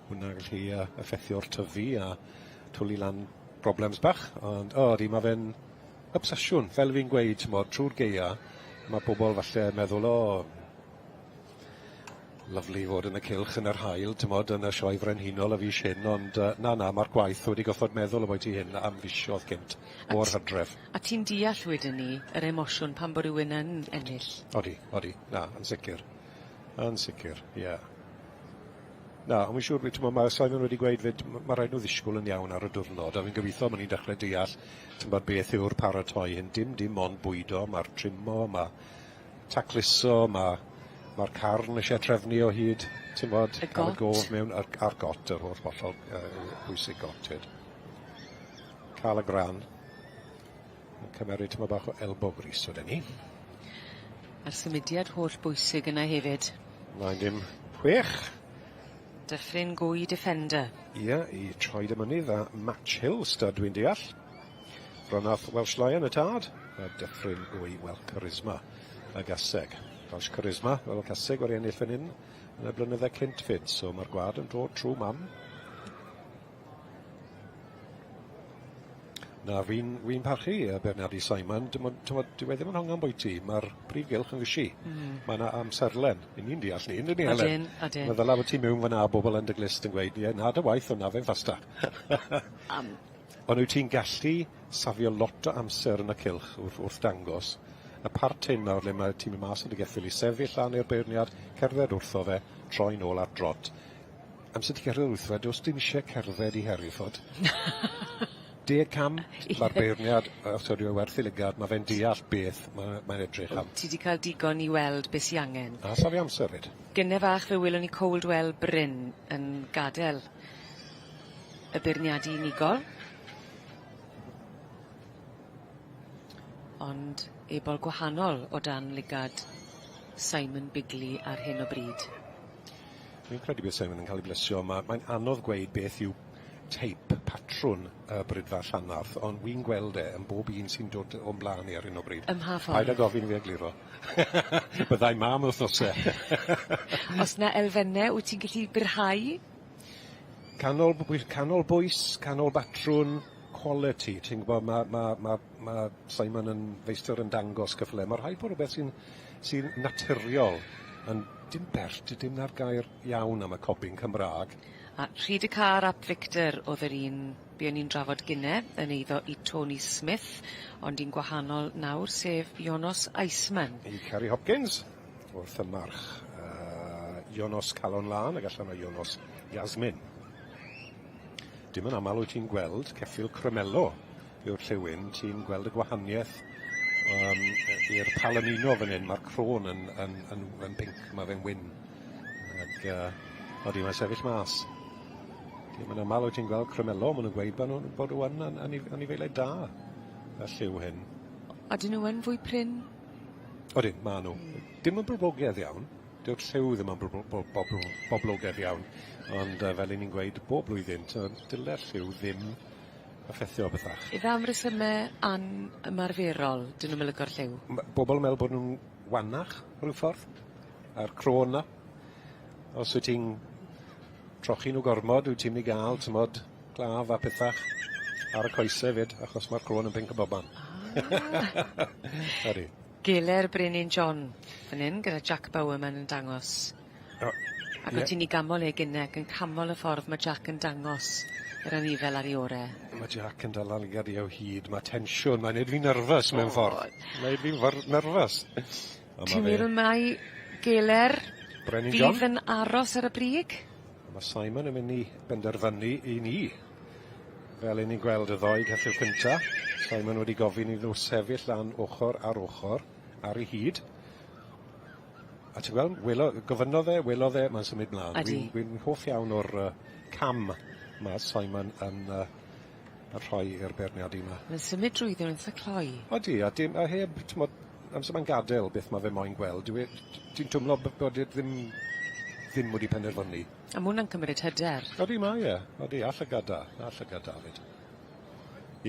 Hwnna'n gallu uh, effeithio'r tyfu a twlu lan problems bach. Ond o, di, mae fe'n obsesiwn, fel fi'n gweud, t'mod, trwy'r gaea, mae pobl falle yn meddwl, o, Lyfli i fod yn y cylch yn yr haul, t'mod, yn y Sioe Frenhinol y fis hyn, ond yy na, na, ma'r gwaith wedi goffod meddwl ambwyty hyn am fisodd gynt, o'r hydref. A ti'n deall wedyn 'ny yr emosiwn pan bo' rywun yn ennill. Odi, odi, na, yn sicir. Yn sicir, ie. Na, ond wi'n siŵr, t'mo' ma' Simon wedi gweud 'fyd, ma' raid nhw ddishgwl yn iawn ar y diwrnod, a fi'n gobeithio ma' ni'n dechre deall, t'mod, beth yw'r paratoi hyn. Dim dim ond bwydo, ma'r trimo, ma' tacluso, ma' ma'r carn isie trefnu o hyd, t'mod. Y got. Ca'l y gof mewn a'r a'r got, yr holl hollol yy bwysig got 'fyd. Ca'l y gran. Yn cymeryd tymed bach o elbow grease o ni. A'r symudiad holl bwysig yna hefyd. 96. Dyffryn Gwy Defender. Ie, i Troed y Mynydd a Match Hill stud dwi'n deall. Bronarth Welsh Lion y tad, a Dyffryn Gwy Welsh Charisma y gaseg. Welsh Charisma, fel y caseg wedi ennill fan hyn yn y blynydde cynt fyd, so mae'r gwad yn dod trwy mam. Na, fi'n fi'n parchu yy Bernardi Simon, dim ond t'mod dyw e ddim yn hongian bwyty, ma'r prif gylch yn fishi. Ma' 'na amserlen, 'yn ni'n deall 'ny yndyn ni Helen? Odyn, odyn. Meddyla bo' ti miwn fan 'na a bobol yn dy glust yn gweud ie na dy waith hwnna fe'n ffastach. Am- Ond wyt ti'n gallu safio lot o amser yn y cylch wrth wrth dangos y part hyn nawr le ma' ti'n mynd mas o dy geffyl i sefyll lan i'r beirniad, cerdded wrtho fe, troi nôl ar drot. Amser ti'n cerdded wrtho fe, do's dim isie cerdded i Hereford. Deg cam, ma'r beirniad, os yw e werth 'i lygad, ma' fe'n deall beth ma' mae'n edrych am. Ti 'di ca'l digon i weld be' sy angen. A safio amser 'fyd. Gynne fach fe welwn ni Coldwell Bryn yn gadel y beirniadu unigol. Ond ebol gwahanol o dan lygad Simon Bigley ar hyn o bryd. Fi'n credu bydd Simon yn cael ei blesio. Ma' mae'n anodd gweud beth yw teip, patrwn y Bridfa Llanarth, ond wi'n gweld e yn bob un sy'n dod o'n bla'n i ar hyn o bryd. Ym mha ffordd? Paid â gofyn i fi egluro. Byddai 'ma am wythnose. O's 'na elfenne wyt ti'n gallu byrhau? Canol bwy- canol bwys, canol batrwn, quality, ti'n gwbod, ma' ma' ma' ma' Simon yn feistr yn dangos cyffyle. Ma' rhaid bod rwbeth sy'n sy'n naturiol yn dim bert, dim 'na'r gair iawn am y cobyn Cymra'g. A Rhyd y Car ap Victor o'dd yr un buon ni'n drafod gynne yn eiddo i Tony Smith, ond un gwahanol nawr, sef Ionos Iceman. I Carrie Hopkins wrth y march yy Ionos Calon Lân ag allan o Ionos Yasmin. Dim yn amal wyt ti'n gweld ceffyl Cremello yw'r llewyn, ti'n gweld y gwahaniaeth yym i'r Palomino fan hyn, ma'r crôn yn yn yn yn pinc, ma' fe'n wyn. Ag yy odi, mae'n sefyll mas. Dim yn amal wyt ti'n gweld Cremello, ma' nw'n gweud bo' nw'n bod nw yn an- anif- anifeiliaid da, y lliw hyn. Odyn nw yn fwy prin? Odyn, ma' nw. Dim yn boblogaidd iawn. Dyw'r lliw ddim yn bobl- bobl- boblogaidd iawn, ond yy fel 'yn ni'n gweud bob blwyddyn, t'mod, dyle'r lliw ddim effeithio bethach. Ife am resyme anymarferol 'dyn nw'm yn lico'r lliw? Ma' bobol yn meddwl bod nw'n wanach rhyw ffordd, a'r crôn 'na. Os wyt ti'n trochi nw gormod wyt ti'n myn' i ga'l t'mod claf a pethach ar y coese 'fyd achos ma'r crôn yn pinc yn bobman. Ah! Ydi. Geler Brenin John fan 'yn gyda Jack Bowerman yn dangos. O Ac ie. wt ti'n 'i ganmol e gynne ac yn canmol y ffordd ma' Jack yn dangos yr anifel ar 'i ore'. Ma' Jack yn dala lygad i o hyd ma' tensiwn mae'n neud fi'n nervous mewn ffordd. Neud fi'n for- nervous. On' ma' Ti'n fe... meddwl mai Geler Brenin John? fydd yn aros ar y brig? Ma' Simon yn myn' i benderfynu i ni. Fel 'yn ni'n gweld y ddou ceffyl cynta, Simon wedi gofyn iddyn nhw sefyll lan ochor ar ochor ar ei hyd. A ti'n gweld, welo, gofynnodd e, welodd e, mae'n symud mlaen. Ydi. Dwi'n dwi hoff iawn o'r cam ma' Simon yn yn rhoi i'r beirniadu 'ma. Mae'n symud drwyddo yn itha cloi. Odi, a dim, a heb, t'mod, amser mae'n gadel beth ma' fe moyn gweld, dyw e, ti'n twmlo bod e ddim, ddim wedi penderfynu. A ma' wnna'n cymryd hyder. Odi mae e, odi, a llygad da, a llygad da 'fyd.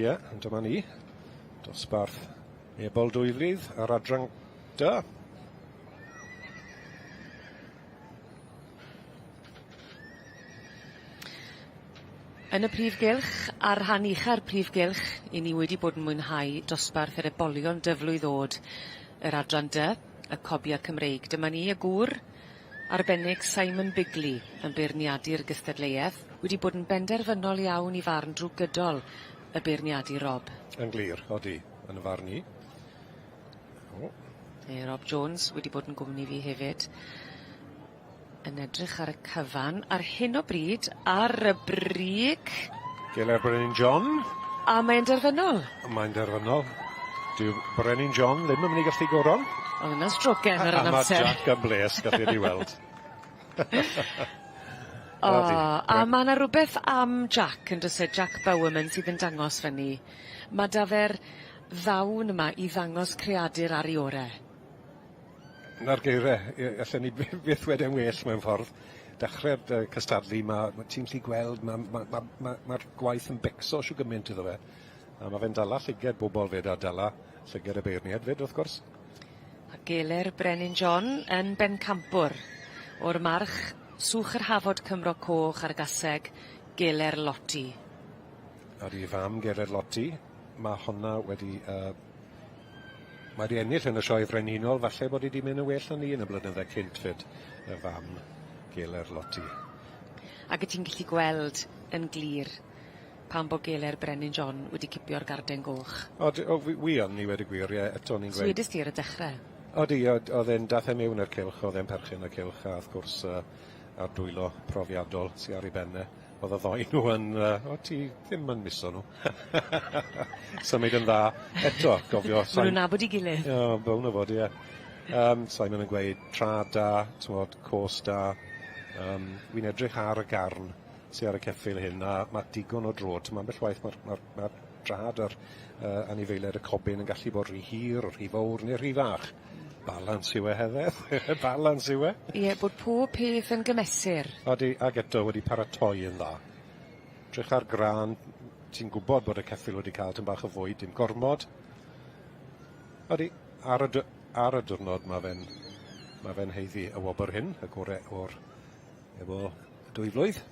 Ie, ond dyma ni, dosbarth Ebol Dwyflwydd ar adran D. Yn y prif gylch, ar rhan ucha'r prif gylch, 'yn ni wedi bod yn mwynhau dosbarth yr ebolion dyflwydd o'd yr adran Dy, y cobia Cymreig. Dyma ni, y gŵr arbennig Simon Bigley yn beirniadu'r gystadleuaeth wedi bod yn benderfynol iawn 'i farn drw gydol y beirniadu Rob. Yn glir, odi, yn y farn i. O. Ee Rob Jones wedi bod yn gwmni fi hefyd. Yn edrych ar y cyfan ar hyn o bryd ar y brig. Geler Brenin John. A mae'n derfynol. Mae'n derfynol. Dyw Brenin John ddim yn mynd i gallu goron. O'dd wnna'n stroken ar yr amser. A ma' Jack yn bles gallu di weld. O, a ma' 'na rwbeth am Jack yndo's e Jack Bowerman sydd yn dangos fyny. Ma' 'da fe'r ddawn yma i ddangos creadur ar 'i ore. 'Na'r geire ie allen ni by- byth wed e'n well mewn ffordd. Dechre'r yy cystadlu ma' ma' ti'n gallu gweld ma' ma' ma' ma' ma'r gwaith yn becso shw gyment iddo fe. A ma' fe'n dala llyged bobol 'fyd a dala llyged y beirniaid 'fyd wrth gwrs. A geler Brenin John yn bencampwr o'r march Swch yr Hafod Cymro Coch a'r gaseg Geler Loti. Ydi fam Geler Loti ma' honna wedi yy Mae 'di ennill yn y Sioe Frenhinol, falle bod hi 'di mynd yn well na ni yn y blynydde cynt 'fyd, y fam Geler Loti. Ag y ti'n gallu gweld yn glir pam bo Geler Brenin John wedi cipio'r garden goch. Odi, o wi wi yn i weud y gwir ie, eto o'n i'n gweud... Swedest ti ar y dechre. Odi, od- o'dd e'n dath e mewn i'r cylch, o'dd e'n perchen y cylch a wrth gwrs yy a'r dwylo profiadol sy ar 'i ben e. O'dd y ddou nhw yn yy o ti ddim yn miso nhw. Symud yn dda. Eto, gofio... Ma' nw'n nabod 'i gilydd. O, bown o fod, ie. Yym, Simon yn gweud trad da, t'mod, cos da. Yym, wi'n edrych ar y garn sy ar y ceffyl hyn a ma' digon o dro'd. T'mo' ambell waith ma'r ma'r ma'r drad yr yy anifeiliaid y cobyn yn gallu bod rhy hir, rhy fowr ne' rhy fach. Balans yw e Heather. Balans yw e. Ie, bod pob peth yn gymesur. Odi, ag eto wedi paratoi yn dda. Drych ar grân, ti'n gwybod bod y ceffyl wedi cael tym bach o fwyd, dim gormod. Odi, ar y dy- ar y diwrnod ma' fe'n ma' fe'n haeddu y wobr hyn, y gore o'r efo dwy flwydd.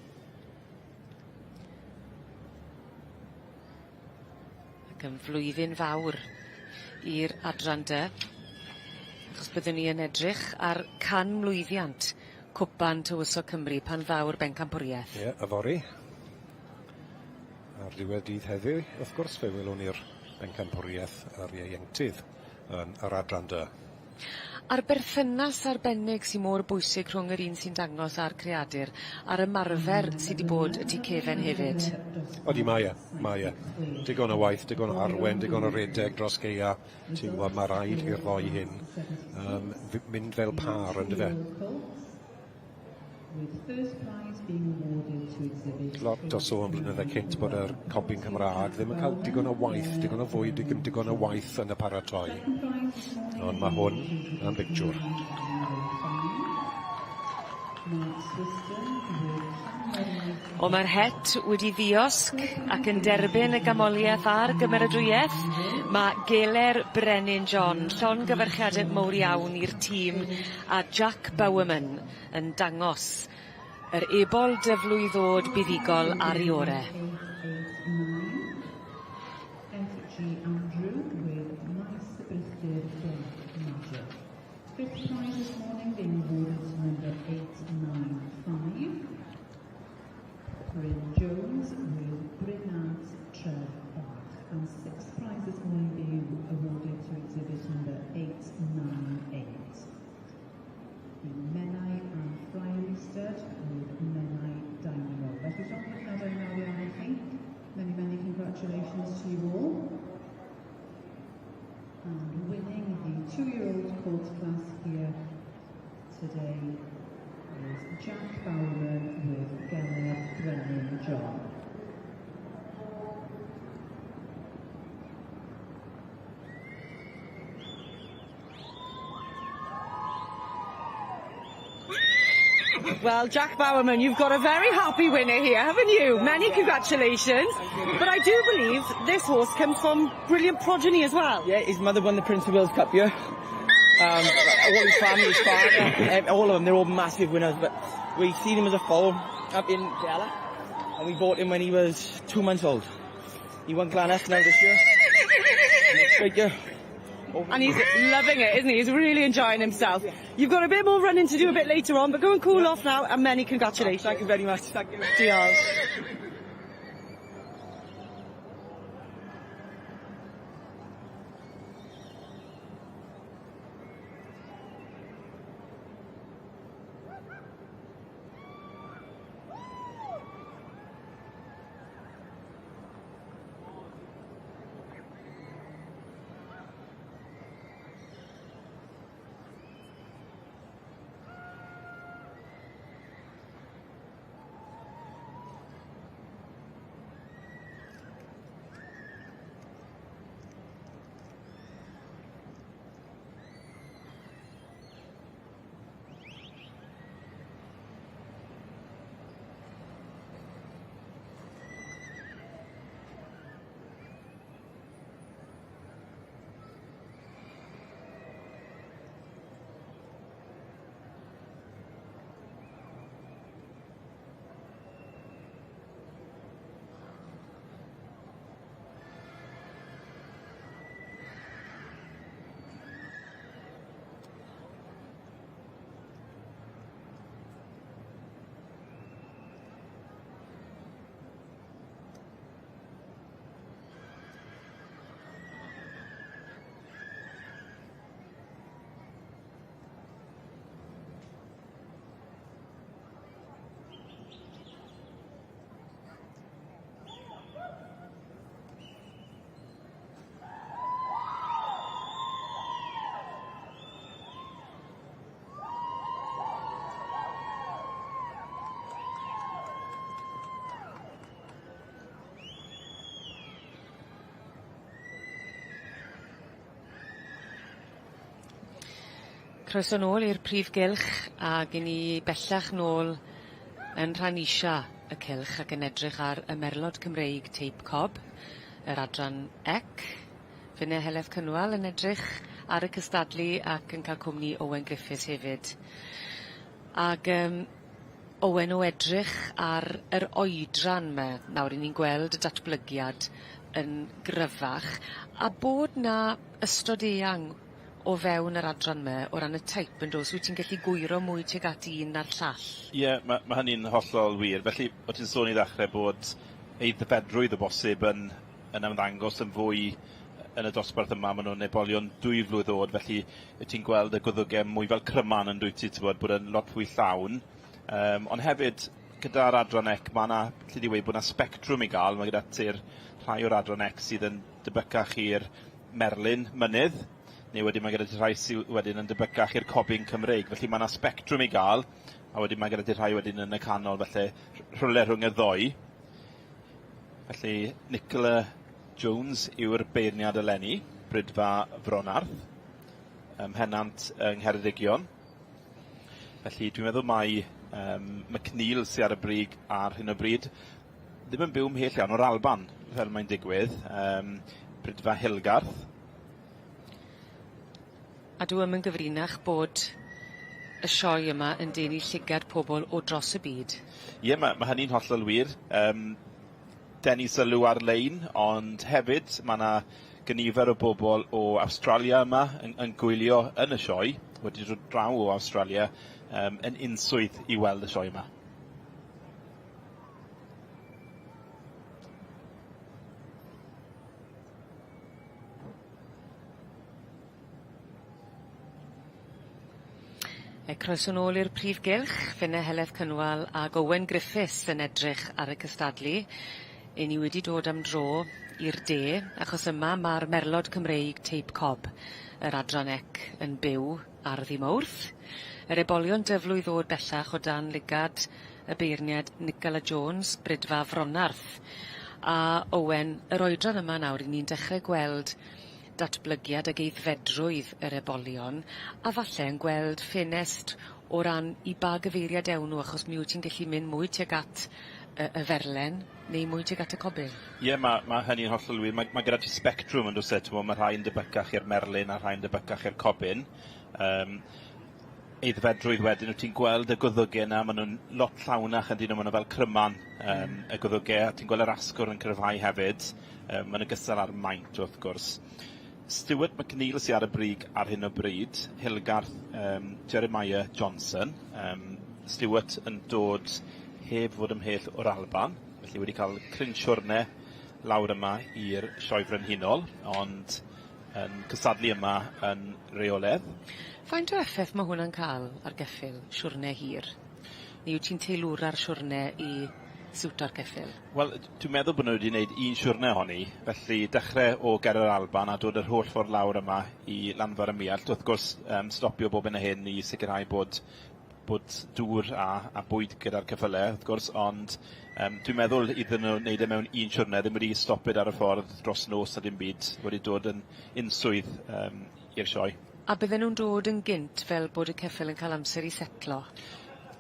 Ac yn flwyddyn fawr i'r adran dy, achos byddwn ni yn edrych ar canmlwyddiant Cwpan Tywysog Cymru pan ddaw'r bencampwriaeth. Ie, yfory. Ar ddiwedd dydd heddiw, wrth gwrs, fe welwn ni'r bencampwriaeth yr ieuenctid yn yr adran dy. A'r berthynas arbennig sy mor bwysig rhwng yr un sy'n dangos a'r creadur, a'r ymarfer sy 'di bod y tu cefen hefyd. Odi mae e, mae e. Digon o waith, digon o arwen, digon o redeg dros gaea. Ti'n gwbod ma' raid i'r ddou hyn yym mynd fel pâr yndyfe? Lot o sôn blynydde cynt bod yr copyn Cymraeg ddim yn cael digon o waith, digon o fwyd, dim digon o waith yn y paratoi. Ond mae hwn yn bictiwr. O mae'r het wedi ddiosg ac yn derbyn y gamoliaeth a'r gymeradwyaeth. Ma' Geler Brenin John, llongyfarchiade mowr iawn i'r tîm a Jack Bowerman yn dangos yr ebol dyflwydd ddod buddugol ar 'i ore. Bryn Jones with Bryn Tref Bach. And sixth prize this morning being awarded to exhibit number 898. The Menai and Friary Stud with Menai Dynamo. Felly llongyfarchiadau mawr iawn i chi. Many, many congratulations to you all. And winning the two-year-old colt class here today is Jack Bowerman with Geler Brenin John. Well, Jack Bowerman, you've got a very happy winner here, haven't you? Many congratulations. But I do believe this horse comes from brilliant progeny as well. Yeah, his mother won the Prince of Wales Cup here. Um, all his family, his father, all of them, they're all massive winners. But we seen him as a foal up in Della, and we bought him when he was two months old. He won Glanusk now this year. Great year. And he's loving it, isn't he? He's really enjoying himself. You've got a bit more running to do a bit later on, but go and cool off now, and many congratulations. Thank you very much. Thank you. Diolch. Croeso nôl i'r prif gylch ag 'yn ni bellach nôl yn rhan isa y cylch ac yn edrych ar y merlod Cymreig teip cob yr adran ec. Finne Heledd Cynwal yn edrych ar y cystadlu ac yn ca'l cwmni Owen Griffiths hefyd. Ag yym Owen o edrych ar yr oedran 'my nawr 'yn ni'n gweld y datblygiad yn gryfach a bod 'na ystod eang o fewn yr adran 'my o ran y teip yndos wyt ti'n gallu gwyro mwy tuag at un na'r llall? Ie ma' ma' hynny'n hollol wir. Felly o' ti'n sôn i ddechre bod aeddfedrwydd o bosib yn yn ymddangos yn fwy yn y dosbarth yma, ma' nw'n ebolion dwyflwydd o'd felly wyt ti'n gweld y gwddwge mwy fel cryman yn dwyt ti t'bod bod e'n lot fwy llawn. Yym ond hefyd gyda'r adran ec ma' 'na 'lli di weud bo' 'na sbectrwm i ga'l ma' gyda ti'r rhai o'r adran ec sydd yn debycach i'r merlyn mynydd, neu wedyn mae gyda ti rhai sy wedyn yn debycach i'r cobyn Cymreig. Felly mae 'na sbectrwm i gael, a wedyn mae gyda ti rhai wedyn yn y canol, felly rhywle rhwng y ddou. Felly Nicola Jones yw'r beirniad eleni, Brydfa Fronarth, ym Mhennant yng Ngheredigion. Felly dwi'n meddwl mai um, McNeil sy ar y brig ar hyn o bryd. Ddim yn byw mhell iawn o'r Alban, fel mae'n digwydd. Um, Brydfa Hilgarth. A dyw e'm yn gyfrinach bod y sioe yma yn denu llygad pobl o dros y byd. Ie, mae, ma hynny'n hollol wir. Um, denu sylw ar-lein, ond hefyd mae yna gynifer o bobl o Awstralia yma yn, yn gwylio yn y sioe, wedi dod draw o Awstralia um, yn unswydd i weld y sioe yma. E, croeso nôl i'r prif gylch, Finne Heledd Cynwal ag Owen Griffiths yn edrych ar y cystadlu. 'Yn ni wedi dod am dro i'r de, achos yma ma'r merlod Cymreig teip cob, yr adran ec yn byw ar ddi Mowrth. Yr ebolion dyflwydd ddod bellach o dan lygad y beirniad Nicola Jones, Brydfa Fronarth. A Owen, yr oedran yma nawr 'yn ni'n dechre gweld datblygiad ag aeddfedrwydd yr ebolion, a falle yn gweld ffenest o ran i ba gyfeiriad ewn nw achos mi wyt ti'n gellu mynd mwy tuag at y y ferlen neu mwy tuag at y cobyn. Ie ma' ma' hynny'n hollol wir. Ma' ma' gyda ti sbectrwm on'd o's e t'mo' ma' rhai yn debycach i'r merlyn a rhai yn debycach i'r cobyn. Yym aeddfedrwydd wedyn wt ti'n gweld y gwddwge 'na ma' nw'n lot llawnach yndyn nw ma' nw fel cryman yym y gwddwge a ti'n gweld yr asgwrn yn cryfhau hefyd. Yym yn ogystal â'r maint wrth gwrs. Stuart McNeil sy ar y brig ar hyn o bryd, Hilgarth Jeremiah Johnson. Stuart yn dod heb fod ymhell o'r Alban, felly wedi cael cryn siwrne lawr yma i'r Sioe Frenhinol, ond yn cystadlu yma yn reoledd. Faint o effeth ma' hwnna'n ca'l ar geffyl, siwrne hir? Neu wyt ti'n teilwra'r siwrne i siwto'r ceffyl? Wel, dwi'n meddwl bod nhw wedi wneud un siwrne ohoni, felly dechrau o ger yr Alban a dod yr holl ffordd lawr yma i Lanfair ym Muallt. Wrth gwrs, um, stopio bob hyn a hyn i sicrhau bod bod dŵr a, a bwyd gyda'r ceffylau, wrth gwrs, ond um, dwi'n meddwl iddyn nhw wneud e mewn un siwrne, ddim wedi stopio ar y ffordd dros nos a dim byd, wedi dod yn unswydd um, i'r sioe. A bydden nhw'n dod yn gynt fel bod y ceffyl yn cael amser i setlo?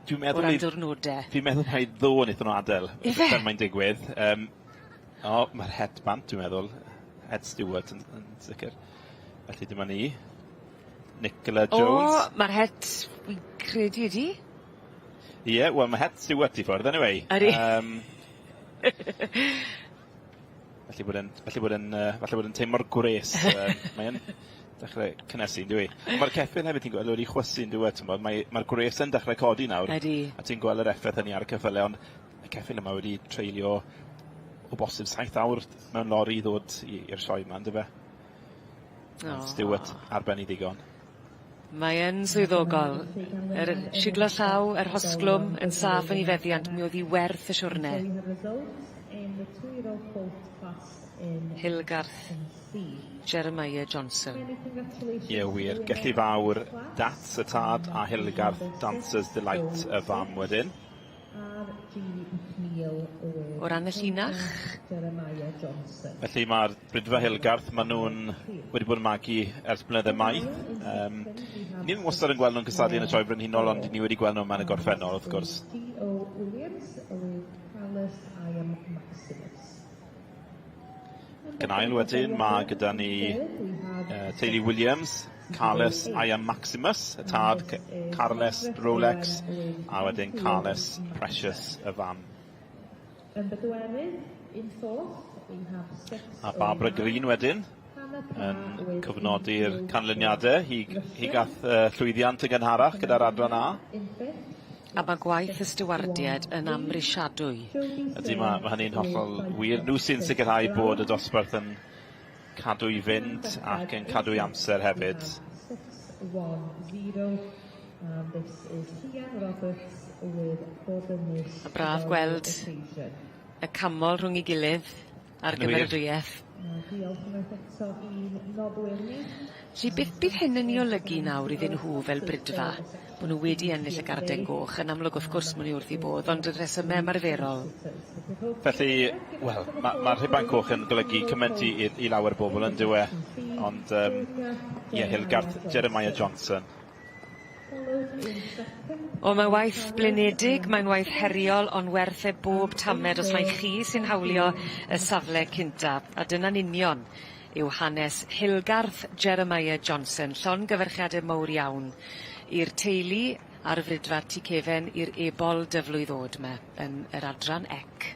Dwi'n meddwl... O ran diwrnode. Fi'n meddwl mai ddo wnaethon nhw adael. Ife? Fel mae'n digwydd. Yym o ma'r het bant dwi'n meddwl. Het Stewart yn yn sicir. Felly dyma ni. Nicola Jones. O ma'r het wi'n credu ydi? Ie wel ma' het Stewart i ffwrdd anyway. Ydi. Yym. Felly bod e'n felly bod e'n yy falle bod e'n teimlo'r gwres yy mae yn dechre cynnesu yndyw 'i? On' ma'r ceffyl hefyd ti'n gweld wedi chwysu yndyw e t'mod mae ma'r gwres yn dechre codi nawr. Ydi. A ti'n gweld yr effeth hynny ar y ceffyle ond y ceffyl yma wedi treulio o bosib saith awr mewn lori i ddod i i'r sioe 'ma on'd yfe? O. Stewart ar ben 'i ddigon. Mae yn swyddogol. Yr siglo llaw, yr hosglwm yn saff yn 'i feddiant, mi o'dd 'i werth y siwrne. Hilgarth Jeremiah Johnson. Ie wir, Gelli Fawr, Dats y tad a Hilgarth Dancer's Delight y fam wedyn. O ran y llinach? Felly ma'r Brydfa Hilgarth, ma' nw'n wedi bod yn magu ers blynydde maith. Yym ni ddim wastad yn gweld nw'n cystadlu yn y Sioe Frenhinol ond ni wedi gweld nw yma yn y gorffennol wrth gwrs. Ac yn ail wedyn ma' gyda ni yy teulu Williams, Carles I am Maximus, y tad Carles Rolex, a wedyn Carles Precious y fam. A Barbara Green wedyn yn cofnodi'r canlyniade. Hi hi gath yy llwyddiant yn gynharach gyda'r adran A. A ma' gwaith y stiwardied yn amhrisiadwy. Ydi ma' ma' hynny'n hollol wir. Nhw sy'n sicrhau bod y dosbarth yn cadw i fynd ac yn cadw i amser hefyd. A braf gweld y camol rhwng 'i gilydd a'r gymeradwyeth. Felly beth bydd hyn yn 'i olygu nawr iddyn nhw fel Bridfa? Bo' nw wedi ennill y garden goch yn amlwg wrth gwrs ma' nw wrth 'u bodd ond y rhesyme ymarferol. Felly, wel, ma' ma'r rhuban coch yn golygu cyment i i i lawer o bobol on'd yw e? Ond yym ie Hilgarth Jeremiah Johnson. O mae'n waith blinedig, mae'n waith heriol, on' werth e bob tamed os mai chi sy'n hawlio y safle cynta, a dyna'n union yw hanes Hilgarth Jeremiah Johnson, llongyferchiade mowr iawn i'r teulu ar y Fridfa Tŷ Cefen i'r ebol dyflwydd o'd 'ma yn yr adran ec.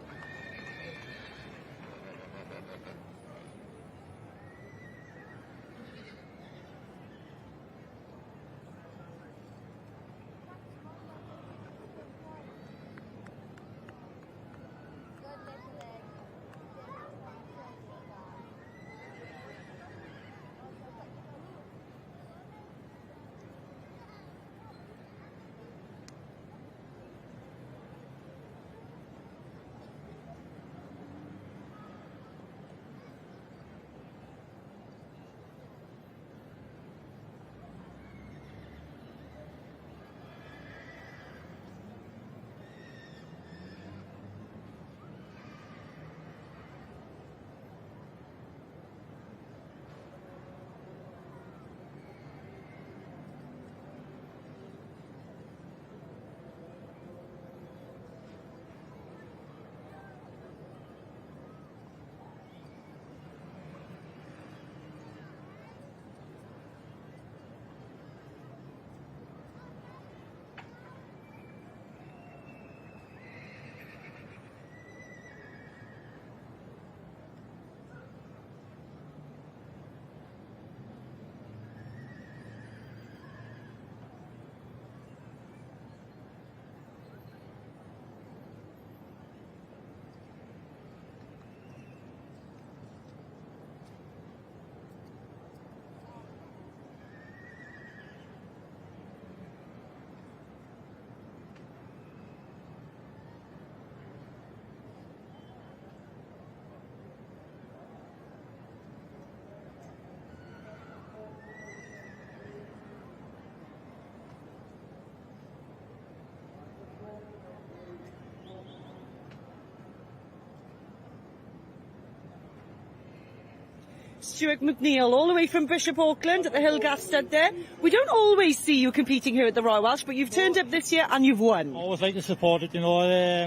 Stuart McNeil, all the way from Bishop Auckland at the Hillgarth Stud there. We don't always see you competing here at the Royal Welsh, but you've turned up this year and you've won. Always like to support it, you know.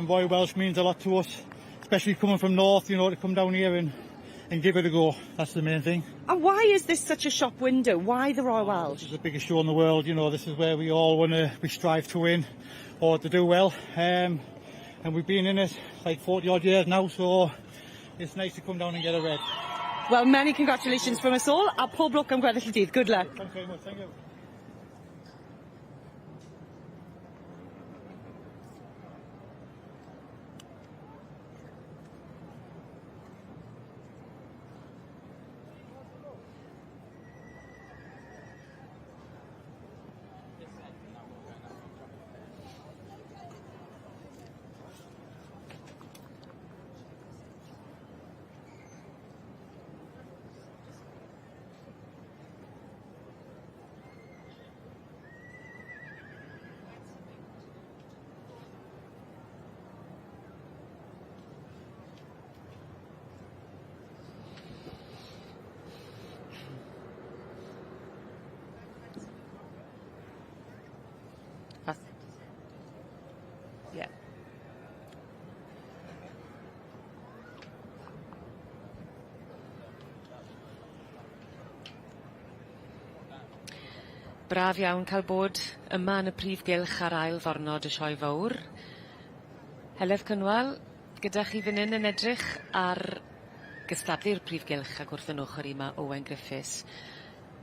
Royal Welsh means a lot to us, especially coming from north, you know, to come down here and, and give it a go. That's the main thing. And why is this such a shop window? Why the Royal Welsh? This is the biggest show in the world, you know. This is where we all want to, we strive to win or to do well. And we've been in it like 40 odd years now, so it's nice to come down and get a red. Well, many congratulations from us all, a pob lwc am gweddill y dydd. Good luck. Thanks very much, thank you. Yeah. Braf iawn cael bod yma yn y prif gylch ar ail ddornod y sioe fowr. Heledd Cynwal, gyda chi fan 'yn yn edrych ar gystadlu'r prif gylch ac wrth 'yn ochor i ma' Owen Griffiths.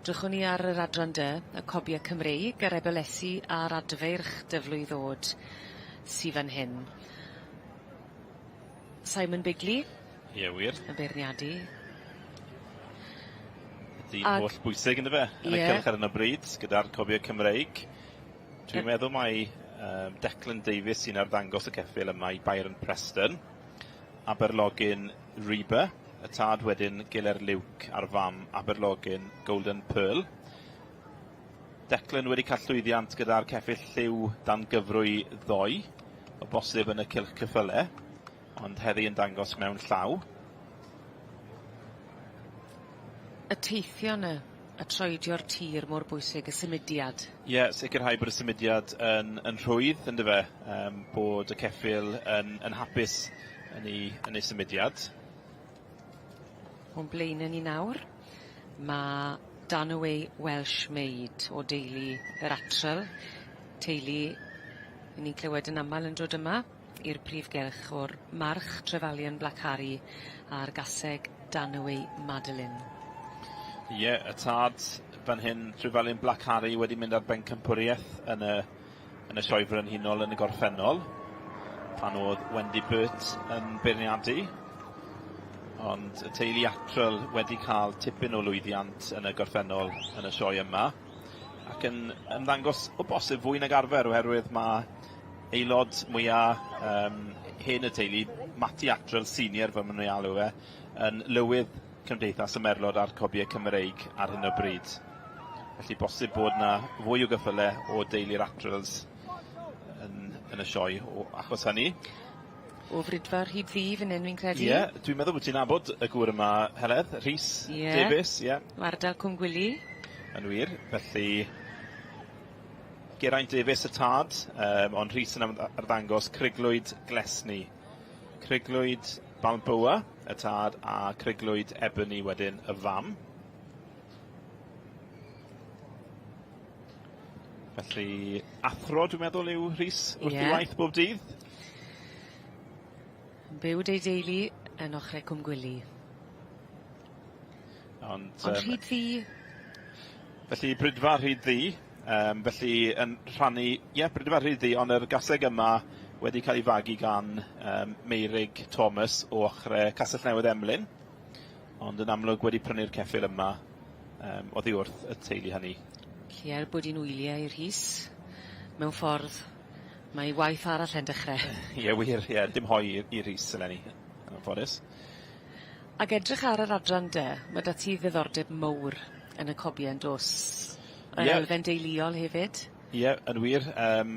Drychwn ni ar yr adran dy, y cobie Cymreig, yr ebylesi a'r adfeirch dyflwydd ddod sy fan hyn. Simon Bigley. Ie wir. Yn beirniadu. Dyn holl bwysig yndyfe? Yn y cylch ar 'yn o bryd gyda'r cofio Cymreig. Dwi'n meddwl mai yym Declan Davies sy'n arddangos y ceffyl yma i Byron Preston. Aberlogyn Reba, y tad wedyn Giler Luke a'r fam Aberlogyn Golden Pearl. Declan wedi cael llwyddiant gyda'r ceffyl lliw dan gyfrwy ddoe, o bosib yn y cylch cyffyle, ond heddi yn dangos mewn llaw. Y teithio 'ny, y troedio'r tir mor bwysig, y symudiad. Ie, sicrhau bod y symudiad yn yn rhwydd yndyfe? Yym bod y ceffyl yn yn hapus yn 'i yn ei symudiad. O'n blaene ni nawr ma' Danaway Welsh Maid o deulu yr Atrel, teulu 'yn ni'n clywed yn amal yn dod yma i'r prif gylch o'r march Trefalion Black Harry a'r gaseg Danaway Madeline. Ie, y tad fan hyn, Trefalion Black Harry wedi mynd ar bencampwriaeth yn y yn y Sioe Frenhinol yn y gorffennol, pan oedd Wendy Burt yn beirniadu. Ond y teulu Atrel wedi cael tipyn o lwyddiant yn y gorffennol yn y sioe yma, ac yn ymddangos o bosib fwy nag arfer oherwydd mae aelod mwya yym hen y teulu, Matty Atrel Senior fel maen nhw'n ei alw fe, yn lywydd Cymdeithas y Merlod a'r Cobiau Cymreig ar hyn o bryd. Felly bosib bod 'na fwy o gyffyle o deulu'r Atrels yn yn y sioe o achos hynny. O Fridfa Rhyd Ddu fan 'yn fi'n credu. Ie, dwi'n meddwl bod ti'n nabod y gŵr yma Heledd, Rhys Ie. Davies, ie. O ardal Cwmgwili. Yn wir, felly Geraint Davies y tad, yym ond Rhys yn arddangos Criglwyd Glesni. Criglwyd Balboa, y tad, a Criglwyd Ebony wedyn, y fam. Felly, athro dwi'n meddwl yw Rhys wrth 'i waith bob dydd. Yn byw 'da'i deulu yn ochre Cwmgwili. Ond Ond rhyd ddu. Felly Brydfa Rhyd Ddu, yym felly yn rhannu, ie, Brydfa Rhyd Ddu, ond yr gaseg yma wedi cael ei fagu gan yym Meurig Thomas o ochre Castell Newydd Emlyn, ond yn amlwg wedi prynu'r ceffyl yma yym oddi wrth y teulu hynny. Felly er bod 'i'n wylie i Rhys, mewn ffordd, mae 'i waith arall e'n dechre. Ie wir, ie, dim hoe i i Rhys eleni, yn anffodus. Ag edrych ar yr adran de, ma' 'da ti ddiddordeb mowr yn y cobie yndos? Yr Ie. elfen deuluol hefyd. Ie, yn wir. Yym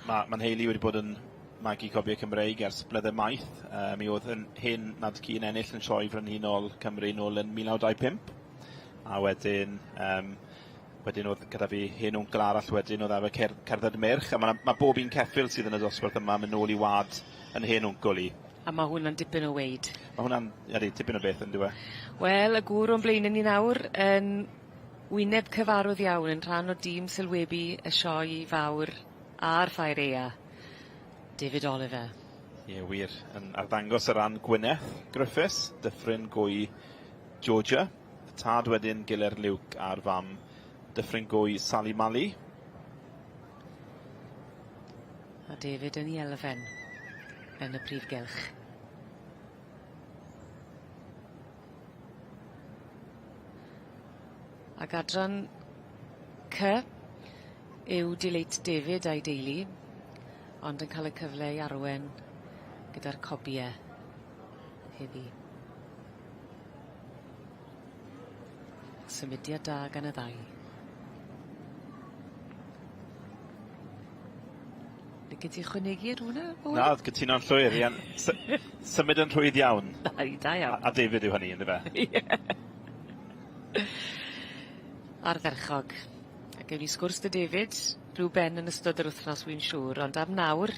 ma' ma'n nheulu wedi bod yn magu cobie Cymreig ers blynydde maith. Yy mi o'dd 'yn hen nad cu yn ennill yn Sioe Frenhinol Cymru nôl yn 1925. A wedyn yym wedyn o'dd gyda fi hen wncl arall wedyn o'dd arfer cer- cerdded meirch a ma' 'na ma' bob un ceffyl sydd yn y dosbarth yma yn myn' nôl i wa'd 'yn hen wncwl i. A ma' hwnna'n dipyn o weud. Ma' hwnna'n ydi tipyn o beth on'd yw e? Wel y gŵr o'n blaene ni nawr yn wyneb cyfarwydd iawn yn rhan o dîm sylwebu y sioe fawr a'r ffair aea. David Oliver. Ie wir, yn arddangos ar ran Gwyneth Griffiths, Dyffryn Gwy, Georgia. Y tad wedyn Giler Luke a'r fam Dyffryn Gwy Sally Mally. A David yn 'i elfen yn y prif gylch. Ac adran C yw Delight David a'i deulu, ond yn cael y cyfle i arwen gyda'r cobie heddi. Symudiad da gan y ddau. Licet ti ychwanegu at hwnna Owen? Na, cytuno'n llwyr ia'n sy- symud yn rhwydd iawn. Da da iawn. A a David yw hynny yndyfe? Ie. Ardderchog. A gewn ni sgwrs 'dy David rhyw ben yn ystod yr wthnos wi'n siŵr ond am nawr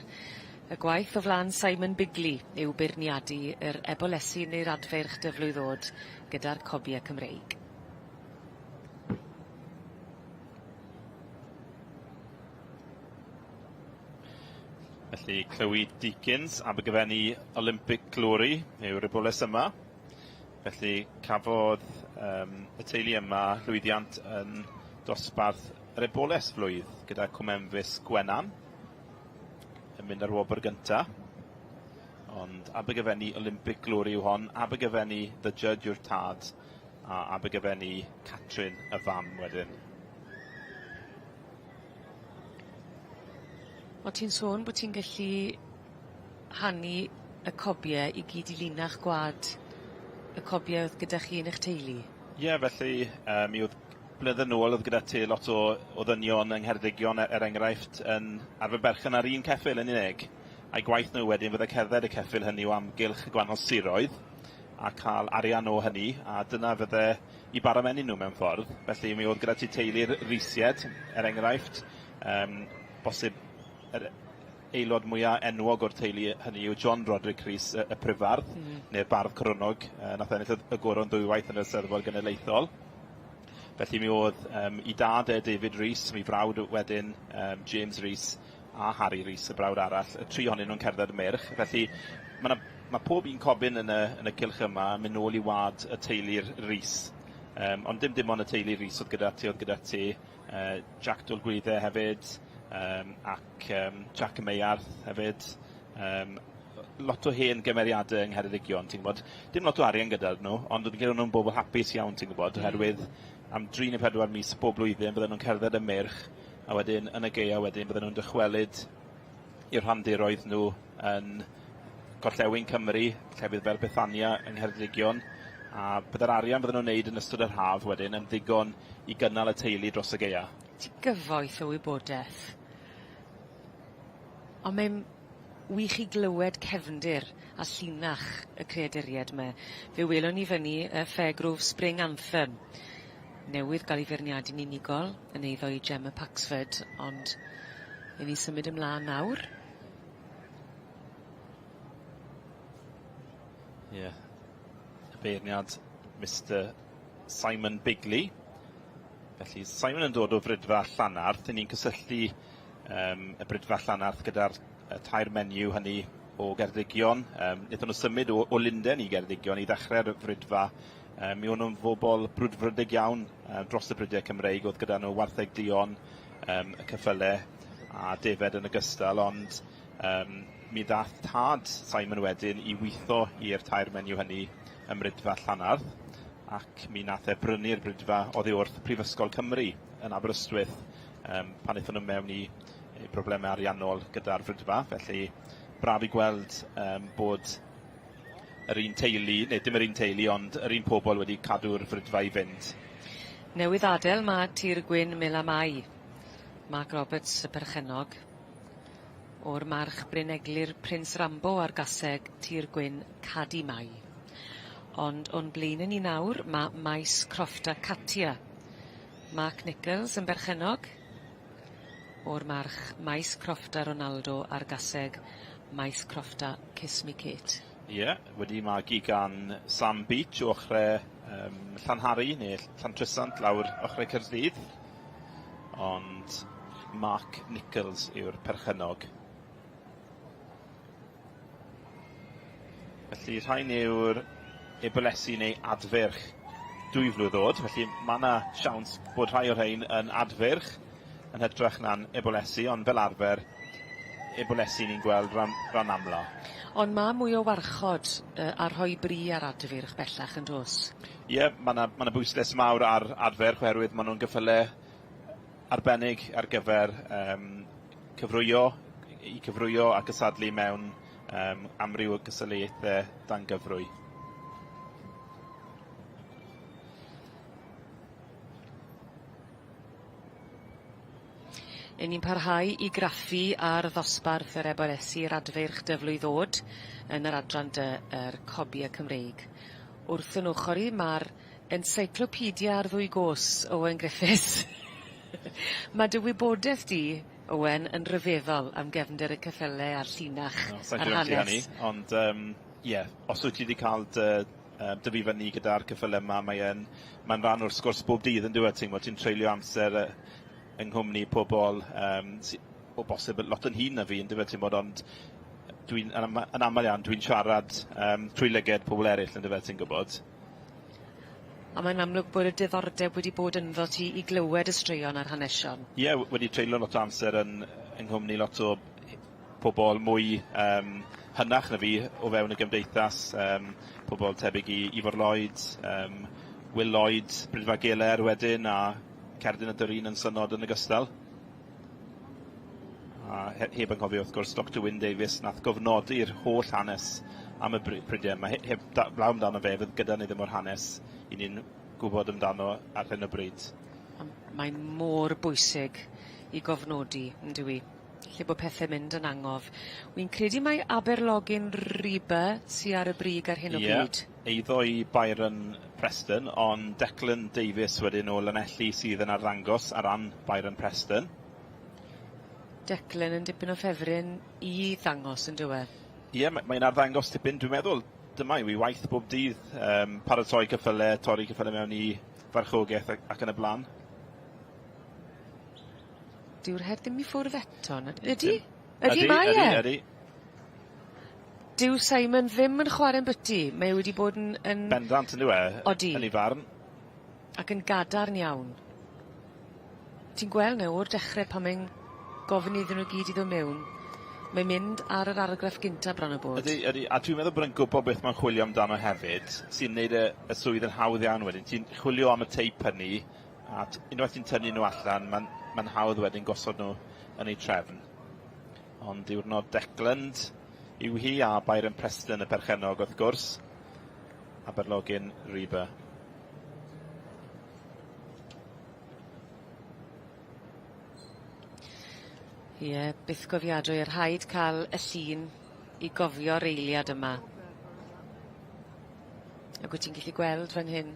y gwaith o flan Simon Bigley yw beirniadu yr ebolesi neu'r adfeirch dyflwydd ddod gyda'r cobie Cymreig. Felly Chloe Deakins, Abergavenny Olympic Glory yw'r eboles yma. Felly cafodd yym y teulu yma llwyddiant yn dosbarth yr eboles flwydd gyda Cwm Enfys Gwenan yn mynd ar wobr gynta. Ond Abergavenny Olympic Glory yw hon, Abergavenny The Judge yw'r tad a Abergavenny Catrin y fam wedyn. O' ti'n sôn bo' ti'n gallu hanu y cobie i gyd i linach gwa'd y cobie o'dd gyda chi yn 'ych teulu? Ie felly yy mi o'dd blynydde nôl o'dd gyda ti lot o o ddynion yng Ngheredigion e- er enghraifft yn arfer berchen ar un ceffyl yn unig a'u gwaith nhw wedyn fydde cerdded y ceffyl hynny o amgylch y gwahanol siroedd a ca'l arian o hynny a dyna fydde 'u bara menyn nhw mewn ffordd. Felly mi o'dd gyda ti teulu'r Reesied, er enghraifft, yym bosib yr aelod mwya enwog o'r teulu hynny yw John Roderick Rhys y y Prifardd. Hmm. Neu'r bardd coronog yy nath ennill y y goron ddwywaith yn y Steddfod Genedlaethol. Felly mi o'dd yym 'i dad e David Rees, mi frawd wedyn yym James Rees a Harry Rees y brawd arall, y tri ohonyn nw'n cerdded y meirch. Felly ma' 'na ma' pob un cobyn yn y yn y cylch yma yn myn' nôl i wa'd y teulu'r Rees. Yym ond dim dim ond y teulu Rees o'dd gyda ti o'dd gyda ti yy Jac Dwlgwydde hefyd yym ac yym Jac y Meiarth hefyd. Yym lot o hen gymeriade yng Ngheredigion ti'n gwbod. Dim lot o arian gyda nw ond o'dd gyda nw'n bobol hapus iawn ti'n gwbod oherwydd am dri ne' pedwar mis bob blwyddyn bydden nw'n cerdded y meirch a wedyn yn y gaea wedyn bydden nw'n dychwelyd i'r rhandiroedd nhw yn gorllewin Cymru, llefydd fel Bethania yng Ngheredigion, a bydde'r arian bydden nhw'n neud yn ystod yr haf wedyn yn ddigon i gynnal y teulu dros y gaea. Ti gyfoeth o wybodeth. On' mae'n wych i glywed cefndir a llinach y creaduried 'me. Fe welwn ni fyny y Fairgrove Spring Anthem newydd ga'l 'i feirniadu'n unigol yn eiddo i Gemma Paxford ond i ni symud ymlan nawr. Ie. Y beirniad Mister Simon Bigley. Felly Simon yn dod o Fridfa Llanarth, 'yn ni'n cysylltu yym y Bridfa Llanarth gyda'r y tair menyw hynny o Geredigion. Yym nethon nw symud o o Lunden i Geredigion i ddechre'r Fridfa. Yym mi o'n nw'n fobol brwdfrydig iawn yy dros y brydie Cymreig o'dd gyda nw wartheg duon yym y ceffyle a defed yn ogystal ond yym mi ddath tad Simon wedyn i witho i'r tair menyw hynny ym Mridfa Llanarth ac mi nath e brynu'r Bridfa oddi wrth Prifysgol Cymru yn Aberystwyth yym pan aethon nhw mewn i i brobleme ariannol gyda'r Fridfa felly braf i gweld yym bod yr un teulu, neu dim yr un teulu, ond yr un pobol wedi cadw'r Fridfa i fynd. Newydd adel ma' Tir Gwyn Mil a Mai. Mark Roberts y perchennog. O'r march Bryn Eglur Prince Rambo a'r gaseg Tir Gwyn Cadi Mai. Ond o'n blaene ni nawr ma' maes croffta Katia. Mark Nichols yn berchennog o'r march maes croffta Ronaldo a'r gaseg maes croffta Kiss Me Kate. Ie, wedi magu gan Sam Beach o ochre yym Llanhari ne' Llantrisant lawr ochre Caerdydd. Ond Mark Nichols yw'r perchennog. Felly rhain yw'r ebolesi neu adfyrch dwyflwydd o'd, felly ma' 'na siawns bod rhai o'r rhein yn adfyrch yn hytrach na'n ebolesi, ond fel arfer ebolesi ni'n gweld ran ran amla. Ond ma' mwy o warchod yy a rhoi bri ar adfyrch bellach yn do's? Ie, ma' 'na ma' 'na bwyslais mawr ar adfyrch oherwydd ma' nw'n gyffyle arbennig ar gyfer yym cyfrwyo, i cyfrwyo a cysadlu mewn yym amryw o gystadleuaethe dan gyfrwy. Yn ni'n parhau i graffu ar ddosbarth yr ebolesi yr adfeirch dyflwydd ddod yn yr adran dy yr cobie Cymreig. Wrth 'yn ochor i ma'r encyclopedia ar ddwy go's Owen Griffiths. Ma' dy wybodeth di, Owen, yn ryfeddol am gefndir y ceffyle a'r llinach O, sai'n a'r credu hanes. hynny, ond yym ie, os wyt ti 'di ca'l dy yy dyfu fyny gyda'r ceffyle 'ma, mae e'n mae'n rhan o'r sgwrs bob dydd on'd yw e ti'n gwbod ti'n treulio amser yy yng nghwmni pobol yym sy o bosib yn lot yn hŷn na fi on'd yfe ti'n gwbod ond dwi'n yn ama- yn amal iawn dwi'n siarad yym trwy lyged pobol eryll on'd yfe ti'n gwbod. A mae'n amlwg bod y diddordeb wedi bod ynddo ti i glywed y straeon a'r hanesion. Ie wedi treulio lot o amser yn yng nghwmni lot o pobol mwy yym hynach na fi o fewn y gymdeithas yym pobol tebyg i Ifor Lloyd yym Wil Lloyd, Brifar Geler wedyn a Cerdyn a Doreen yn Synod yn ogystal. A he- heb anghofio wrth gwrs Doctor Wyn Davies nath gofnodi'r holl hanes am y bry- prydie 'ma he- heb da- blaw amdano fe fydd gyda ni ddim o'r hanes 'yn ni'n gwbod amdano ar hyn o bryd. On' mae mor bwysig i gofnodi yndyw 'i? Lle bo' pethe'n mynd yn angof. Wi'n credu mai Aberlogyn Riba sy ar y brig ar hyn o bryd. Ie, eiddo i Byron Preston, ond Declan Davies wedyn o Lanelli sydd yn arddangos ar ran Byron Preston. Declan yn dipyn o ffefryn i ddangos on'd yw e? Ie, ma- mae'n arddangos tipyn, dwi'n meddwl dyma yw 'i waith bob dydd, yym paratoi ceffyle, torri ceffyle mewn i farchogeth ac ac yn y bla'n. Dyw'r her ddim i ffwrdd eto na- ydi? Ydi mae e? Ydi ydi. Dyw Simon ddim yn chware'n byty mae e wedi bod yn yn... Bendant on'd yw e? Odi. Yn 'i farn. Ac yn gadarn iawn. Ti'n gweld nawr o'r dechre pan mae'n gofyn iddyn nw gyd i ddo' mewn mae'n mynd ar yr argraff gynta bron a bod. Ydi ydi a dwi'n meddwl bod e'n gwbo beth ma'n chwilio amdano hefyd sy'n neud y y swydd yn hawdd iawn wedyn ti'n chwilio am y teip hynny A unwaith ti'n tynnu nhw allan, mae'n mae'n hawdd wedyn gosod nhw yn eu trefn. Ond diwrnod Decland yw hi a Byron Preston y perchennog wrth gwrs. Aberlogyn Reba. Ie, bythgofiadwy, rhaid cael y llun i gofio'r eiliad yma. Ag wyt ti'n gallu gweld fan hyn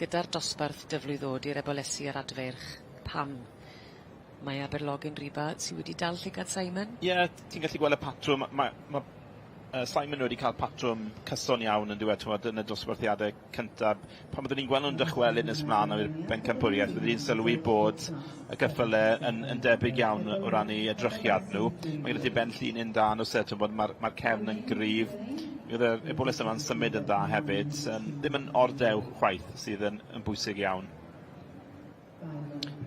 gyda'r dosbarth dyflwydd ddod i'r ebolesi a'r adfeirch, pam mae Aberlogyn Riba sy wedi dal llygad Simon? Ie, ti'n gallu gweld y patrwm, ma' ma' Simon wedi cael patrwm cyson iawn yn diwedd t'mod yn y dosbarthiade cyntaf. Pan byddwn ni'n gweld nhw'n dychwelyd nes mlaen i'r bencampwriaeth, byddwn ni'n sylwi bod y ceffyle yn, yn debyg iawn o ran eu edrychiad nhw. Mae gyda ti ben llinyn da yn oes e, t'mod ma'r ma'r cefn yn gryf. Mi oedd yr eboles yma'n symud yn dda hefyd, yym ddim yn ordew chwaith sydd yn, yn bwysig iawn.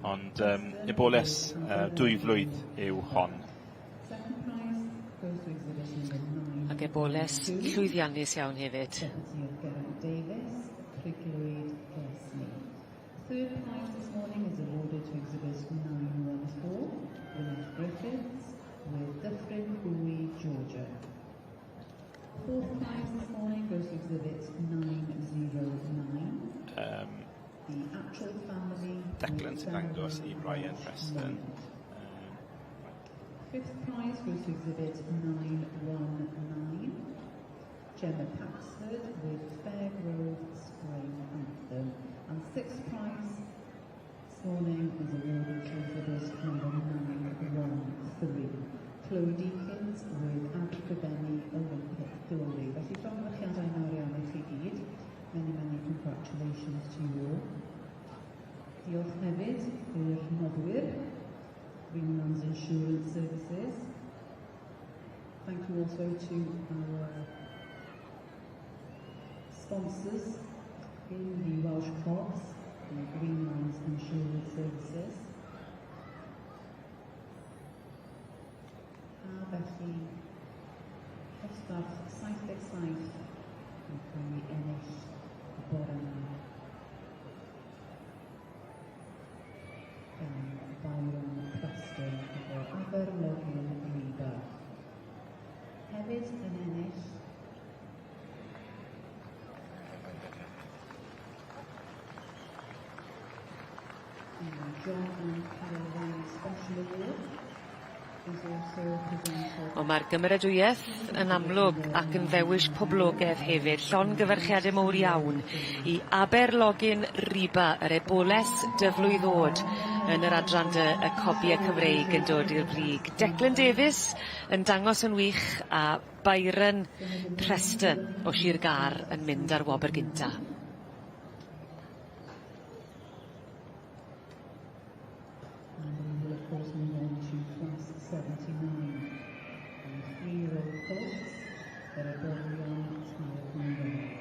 Ond yym eboles dwyflwydd yw hon. Ac eboles llwyddiannus iawn hefyd. Third prize this morning is awarded to exhibit 914, Lynette Griffiths, with Dyffryn Gwy, Georgia. Fourth prize this morning goes to exhibit 909. The actual family. Declan sy'n dangos i Brian Preston. Fifth prize goes to exhibit 919. Gemma Paxford with Fairgrove Spring Anthem. And sixth prize this morning is awarded to exhibit number 913, Chloe Deakins with Abergavenny Olympic Glory. Felly llongyfarchiadau mawr iawn i chi gyd. Many, many congratulations to you all. Diolch hefyd i'r noddwyr, Greenlands Insurance Services. Thank you also to our sponsors in the Welsh Cobs, the Greenlands Insurance Services. A felly, dosbarth 77 yn cael ei ennill y bore yma gan Byron Preston efo Aberlogin Reba. Hefyd yn ennill John and Carol Riley Special Award is also presented. Wel ma'r gymeradwyaeth yn amlwg ac yn ddewis poblogedd hefyd. Llongyfarchiade mowr iawn i Aberlogin Riba, yr eboles dyflwydd o'd yn yr adran dy y cobie Cymreig yn dod i'r brig. Declan Davies yn dangos yn wych a Byron Preston o Shir Gâr yn mynd ar wobr gynta. And we will of course move on to class 79. And 3-year-old colts that are Ebolion tair blwydd.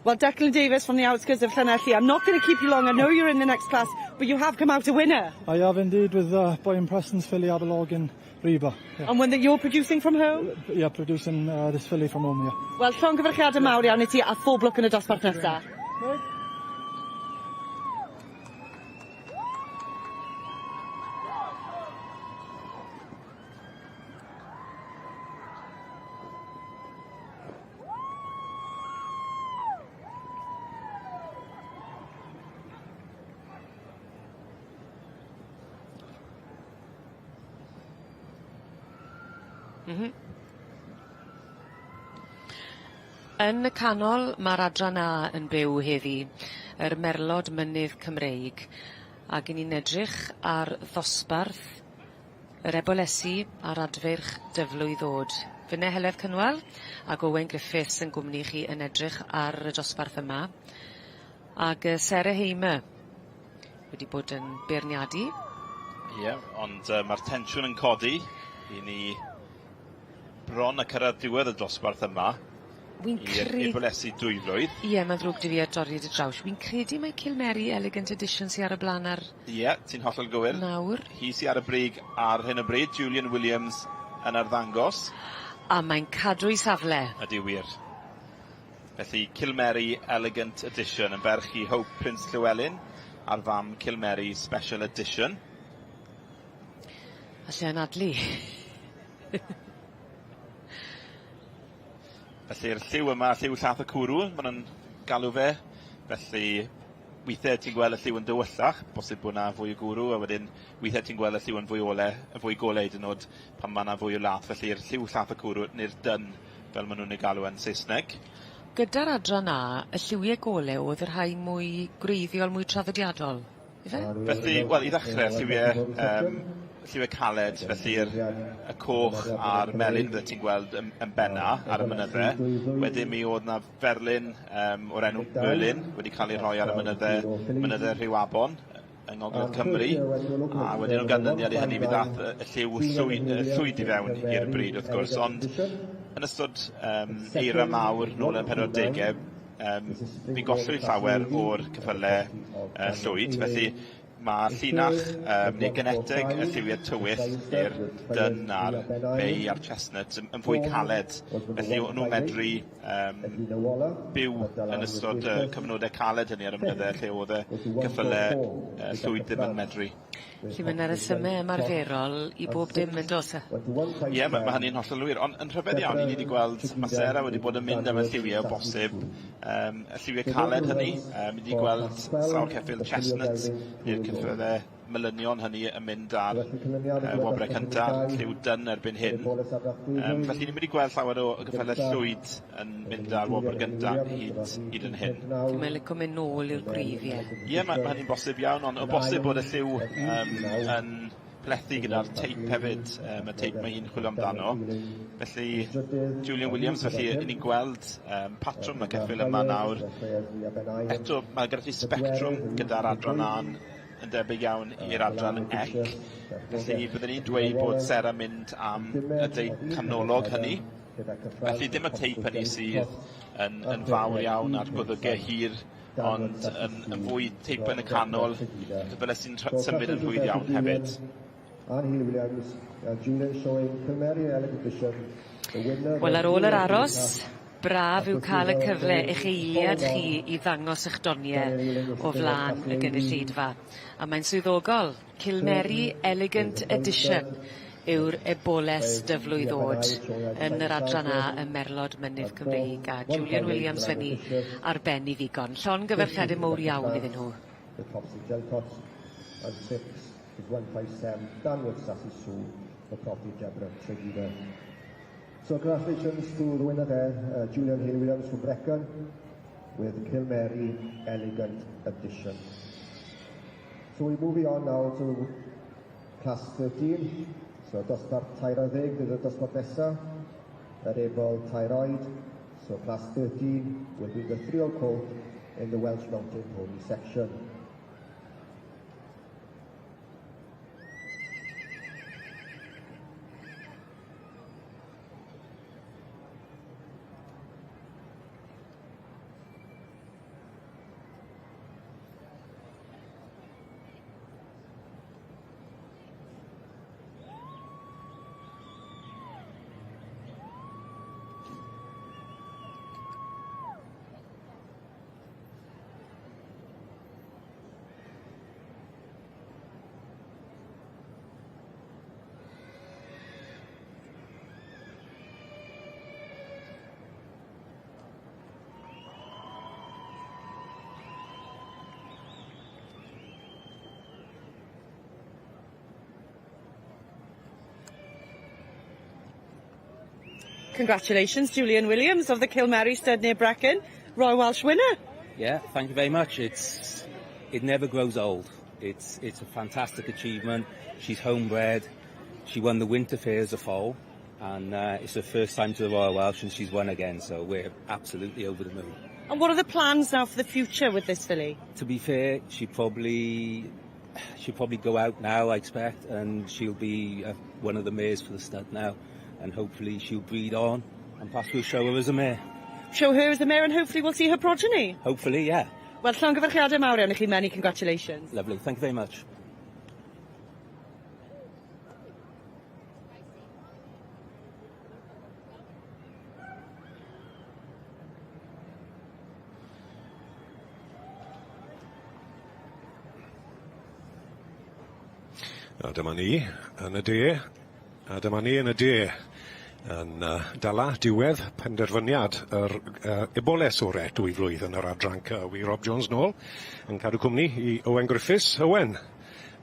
Well, Declan Davis from the outskirts of Llanelli, I'm not going to keep you long. I know you're in the next class, but you have come out a winner. I have indeed with Byron Preston's filly Aberlogin Reba. Yeah. And one that you're producing from home? Yeah, producing this filly from home, yeah. Wel, llongyfarchiadau mawr iawn i ti a phob lwc yn y dosbarth nesaf. Yn y canol ma'r adran A yn byw heddi yr Merlod Mynydd Cymreig ag 'yn ni'n edrych ar ddosbarth yr ebolesi a'r adfeirch dyflwydd o'd. Finne Heledd Cynwal ag Owen Griffiths yn gwmni chi yn edrych ar y dosbarth yma. Ag yy Sarah Hamer wedi bod yn beirniadu. Ie, ond yy ma'r tensiwn yn codi i ni bron a cyrraedd diwedd y dosbarth yma. Wi'n I'r cre-... ebolesi dwyflwydd. Ie, ma'n ddrwg 'dy fi ar dorri dy draws. Wi'n credu mai Cilmeri Elegant Edition sy ar y bla'n ar... Ie, ti'n hollol gywir. Nawr. Hi sy ar y brig ar hyn o bryd, Julian Williams yn arddangos. A mae'n cadw'i safle. Ydi wir. Felly Cilmeri Elegant Edition yn ferch i Hope Prince Llewellyn a'r fam Cilmeri Special Edition. Alle anadlu. Felly'r lliw yma, lliw llath y cwrw, ma' nw'n galw fe. Felly withe ti'n gweld y lliw yn dywyllach, bosib bo' 'na fwy o gwrw, a wedyn withe ti'n gweld y lliw yn fwy ole, y fwy gole hyd yn o'd pan ma' 'na fwy o lath. Felly'r lliw llath y cwrw ne'r dun fel ma' nw'n ei galw yn Saesneg. Gyda'r adran A, y lliwie gole o'dd y rhai mwy gwreiddiol, mwy traddodiadol. Ife? Felly, wel, i ddechrau, lliwie, yym, lliwie caled, felly'r y coch a'r melyn fyddet ti'n gweld yn, yn benna ar y mynydde. Wedyn mi oedd 'na ferlyn yym o'r enw Merlin wedi cael ei rhoi ar y mynydde, mynydde Rhiwabon yng Ngogledd Cymru, a wedyn o ganlyniad i hynny mi ddath y, y lliw llwyd, y llwyd i fewn i'r bryd wrth gwrs, ond yn ystod yym eira mawr nôl yn y 40au, yym mi gollwyd llawer o'r ceffyle yy llwyd, felly ma' llinach yym neu geneteg y lliwie tywyll neu'r dun a'r bay a'r chestnut yn yn fwy caled, felly o'n nw'n medru yym byw yn ystod y cyfnode caled hynny ar y mynydde lle o'dd y ceffyle yy llwyd ddim yn medru. Felly ma' 'na resyme ymarferol i bob dim yndos e? Ie ma' ma' hynny'n hollol wir on' yn rhyfedd iawn 'yn ni 'di gweld ma' Sarah wedi bod yn mynd am y lliwie o bosib yym y lliwie caled hynny yym ni 'di gweld sawl ceffyl chestnut neu'r ceffyle melynion hynny yn mynd ar yy wobre cynta, lliw dân erbyn hyn. Yym felly ni'm wedi gweld llawer o geffyle llwyd yn mynd ar wobr gynta hyd hyd yn hyn. Felly mae'n lico mynd nôl i'r gwrydd ie? Ie ma' ma' hynny'n bosib iawn ond o bosib bod y lliw yym yn plethu gyda'r teip hefyd yym y teip mae hi'n chwilio amdano. Felly Julian Williams felly 'yn ni'n gweld yym patrwm y ceffyl yma nawr. Eto ma' gyda ti sbectrwm gyda'r adran A yn debyg iawn i'r adran ec. Felly byddwn i'n dweud bod Sera'n mynd am y deip canolog hynny. Felly dim y teip hynny sydd yn yn fawr iawn a'r gwddygau hir, ond yn yn fwy teip yn y canol, ceffyle sy'n rha- symud yn rhwydd iawn hefyd. Wel ar ôl yr aros, braf yw ca'l y cyfle i'ch eiliad chi i ddangos 'ych donie o flan y gynulleidfa. A mae'n swyddogol, Cilmeri Elegant Edition yw'r eboles dyflwydd o'd yn yr adran A ym Merlod Mynydd Cymreig a Julian Williams fyny ar ben 'i ddigon. Llongyfarchiade mowr iawn iddyn nhw. So congratulations to the winner there, Julian Haley Williams from Brecon with Cilmeri Elegant Edition. So we're moving on now to class 13. So dosbarth tair ar ddeg fydd y dosbarth nesa. Yr ebol tair oed. So class 13 will be the three-old colt in the Welsh Mountain Pony section. Congratulations, Julian Williams of the Kilmary Stud near Brecon, Royal Welsh winner. Yeah, thank you very much. It's it never grows old. It's it's a fantastic achievement. She's homebred. She won the Winter Fair as a foal, and uh, it's her first time to the Royal Welsh, and she's won again. So we're absolutely over the moon. And what are the plans now for the future with this filly? To be fair, she probably she'll probably go out now, I expect, and she'll be uh, one of the mares for the stud now, and hopefully she'll breed on, and perhaps we'll show her as a mare. Show her as a mare and hopefully we'll see her progeny. Hopefully, yeah. Wel, llongyfarchiadau mawr iawn i chi, many congratulations. Lovely, thank you very much. A dyma ni yn y de. A dyma ni yn y de yn uh, dala diwedd penderfyniad yr uh, eboles ore dwy flwydd yn yr adran C. Wi Rob Jones nôl yn cadw cwmni i Owen Griffiths. Owen,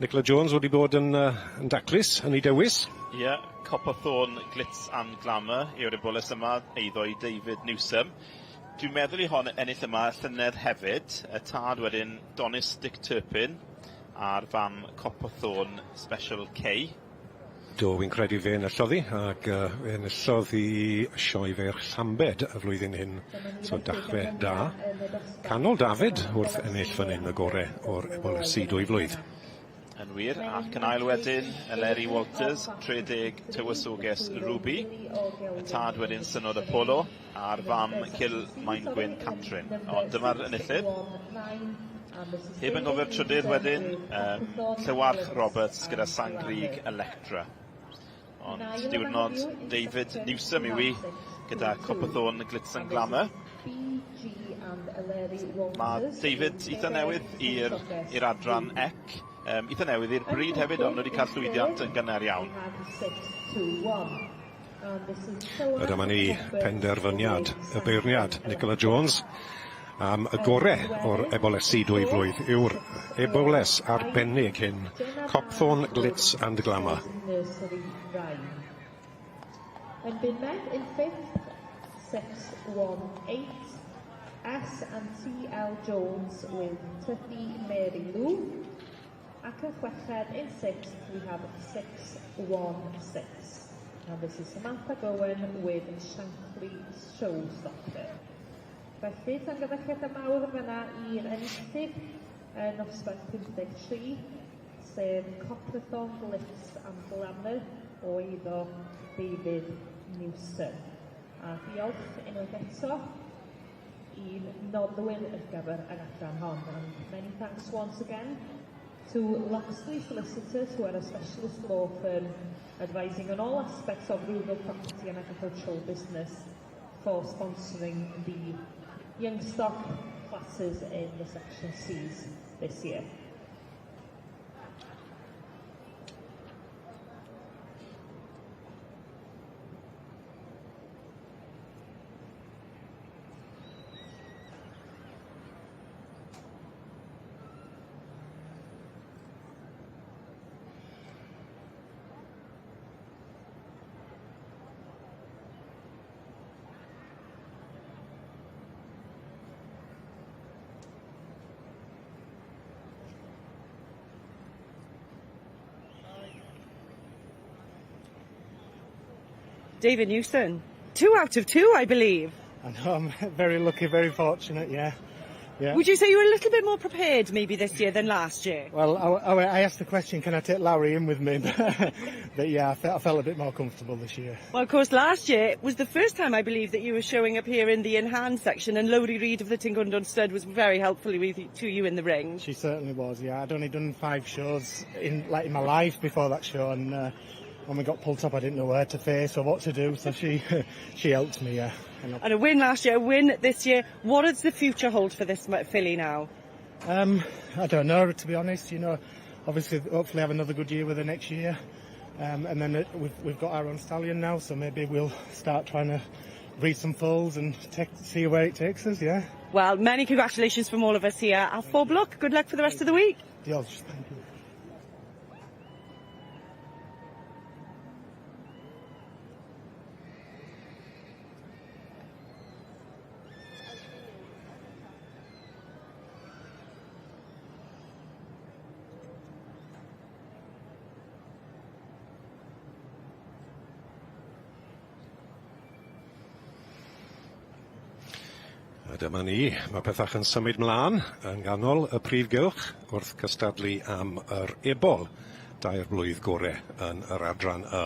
Nicola Jones wedi bod yn, uh, yn daclus yn ei dewis. Ie, yeah, Copperthorn Glitz and Glamour yw'r eboles yma, eiddo i David Newsom. Dwi'n meddwl i hon ennill yma llynedd hefyd, y tad wedyn Donis Dick Turpin. a'r fam Copperthorne Special K. Do, fi'n credu fe enillodd hi, ac uh, fe enillodd hi Sioe Feirch Llambed y flwyddyn hyn, so dachre da. Canol David wrth ennill fan hyn y gore o'r ebolesi dwy flwydd. Yn wir, ac yn ail wedyn, Eleri Walters, 30 Tywysoges Ruby, y tad wedyn Synod Apollo, a'r fam Cil Maengwyn Catrin. Ond dyma'r enillydd. Heb yn gofio'r trydydd wedyn, um, Llywarch Roberts gyda Sangrig Electra. Ond diwrnod David Newsom yw i gyda Copperthorne Glitz and Glamour. Mae David eitha newydd i'r i'r adran ec, um, eitha newydd i'r bryd hefyd, ond wedi cael llwyddiant yn gynnar iawn. A dyma ni penderfyniad y beirniad Nicola Jones am y gore o'r ebolesi dwy flwydd yw'r eboles arbennig hyn, Copthorne Glitz and Glamour. Yn bumed, in fifth, 618, S and T L Jones with Tuffy Mary Lou. Ac yn chweched, in sixth, we have 616. And this is Samantha Gowen with Shankly Showstopper. Felly, llongyfarchiadau mawr yn fanna i'r enillydd yn nosbarth 53, sef Copperthorne Glitz and Glamour o eiddo David Newsom. A diolch unwaith eto i'n noddwyr ar gyfer yr adran hon. And many thanks once again to Loxley Solicitors, who are a specialist law firm advising on all aspects of rural property and agricultural business, for sponsoring the young stock classes in the section Cs this year. David Newson, two out of two, I believe. I know, I'm very lucky, very fortunate, yeah. Yeah. Would you say you were a little bit more prepared maybe this year than last year? Well, I, I, I asked the question, can I take Larry in with me? but yeah, I felt, I felt a bit more comfortable this year. Well, of course, last year was the first time, I believe, that you were showing up here in the in-hand section, and Lowri Reed of the Tingundon Stud was very helpful with you, to you in the ring. She certainly was, yeah. I'd only done five shows in like in my life before that show, and uh, when we got pulled up, I didn't know where to face or what to do, so she she helped me, yeah. And a win last year, a win this year. What does the future hold for this filly now? Um, I don't know, to be honest. You know, obviously, hopefully have another good year with her next year. Um, and then we've, we've got our own stallion now, so maybe we'll start trying to breed some foals and take, see where it takes us, yeah. Well, many congratulations from all of us here. A phob lwc. Good luck for the rest of the week. Diolch, thank you. A dyma ni, mae pethach yn symud mlaen yn ganol y prif gylch wrth cystadlu am yr ebol dair blwydd gore yn yr adran Y.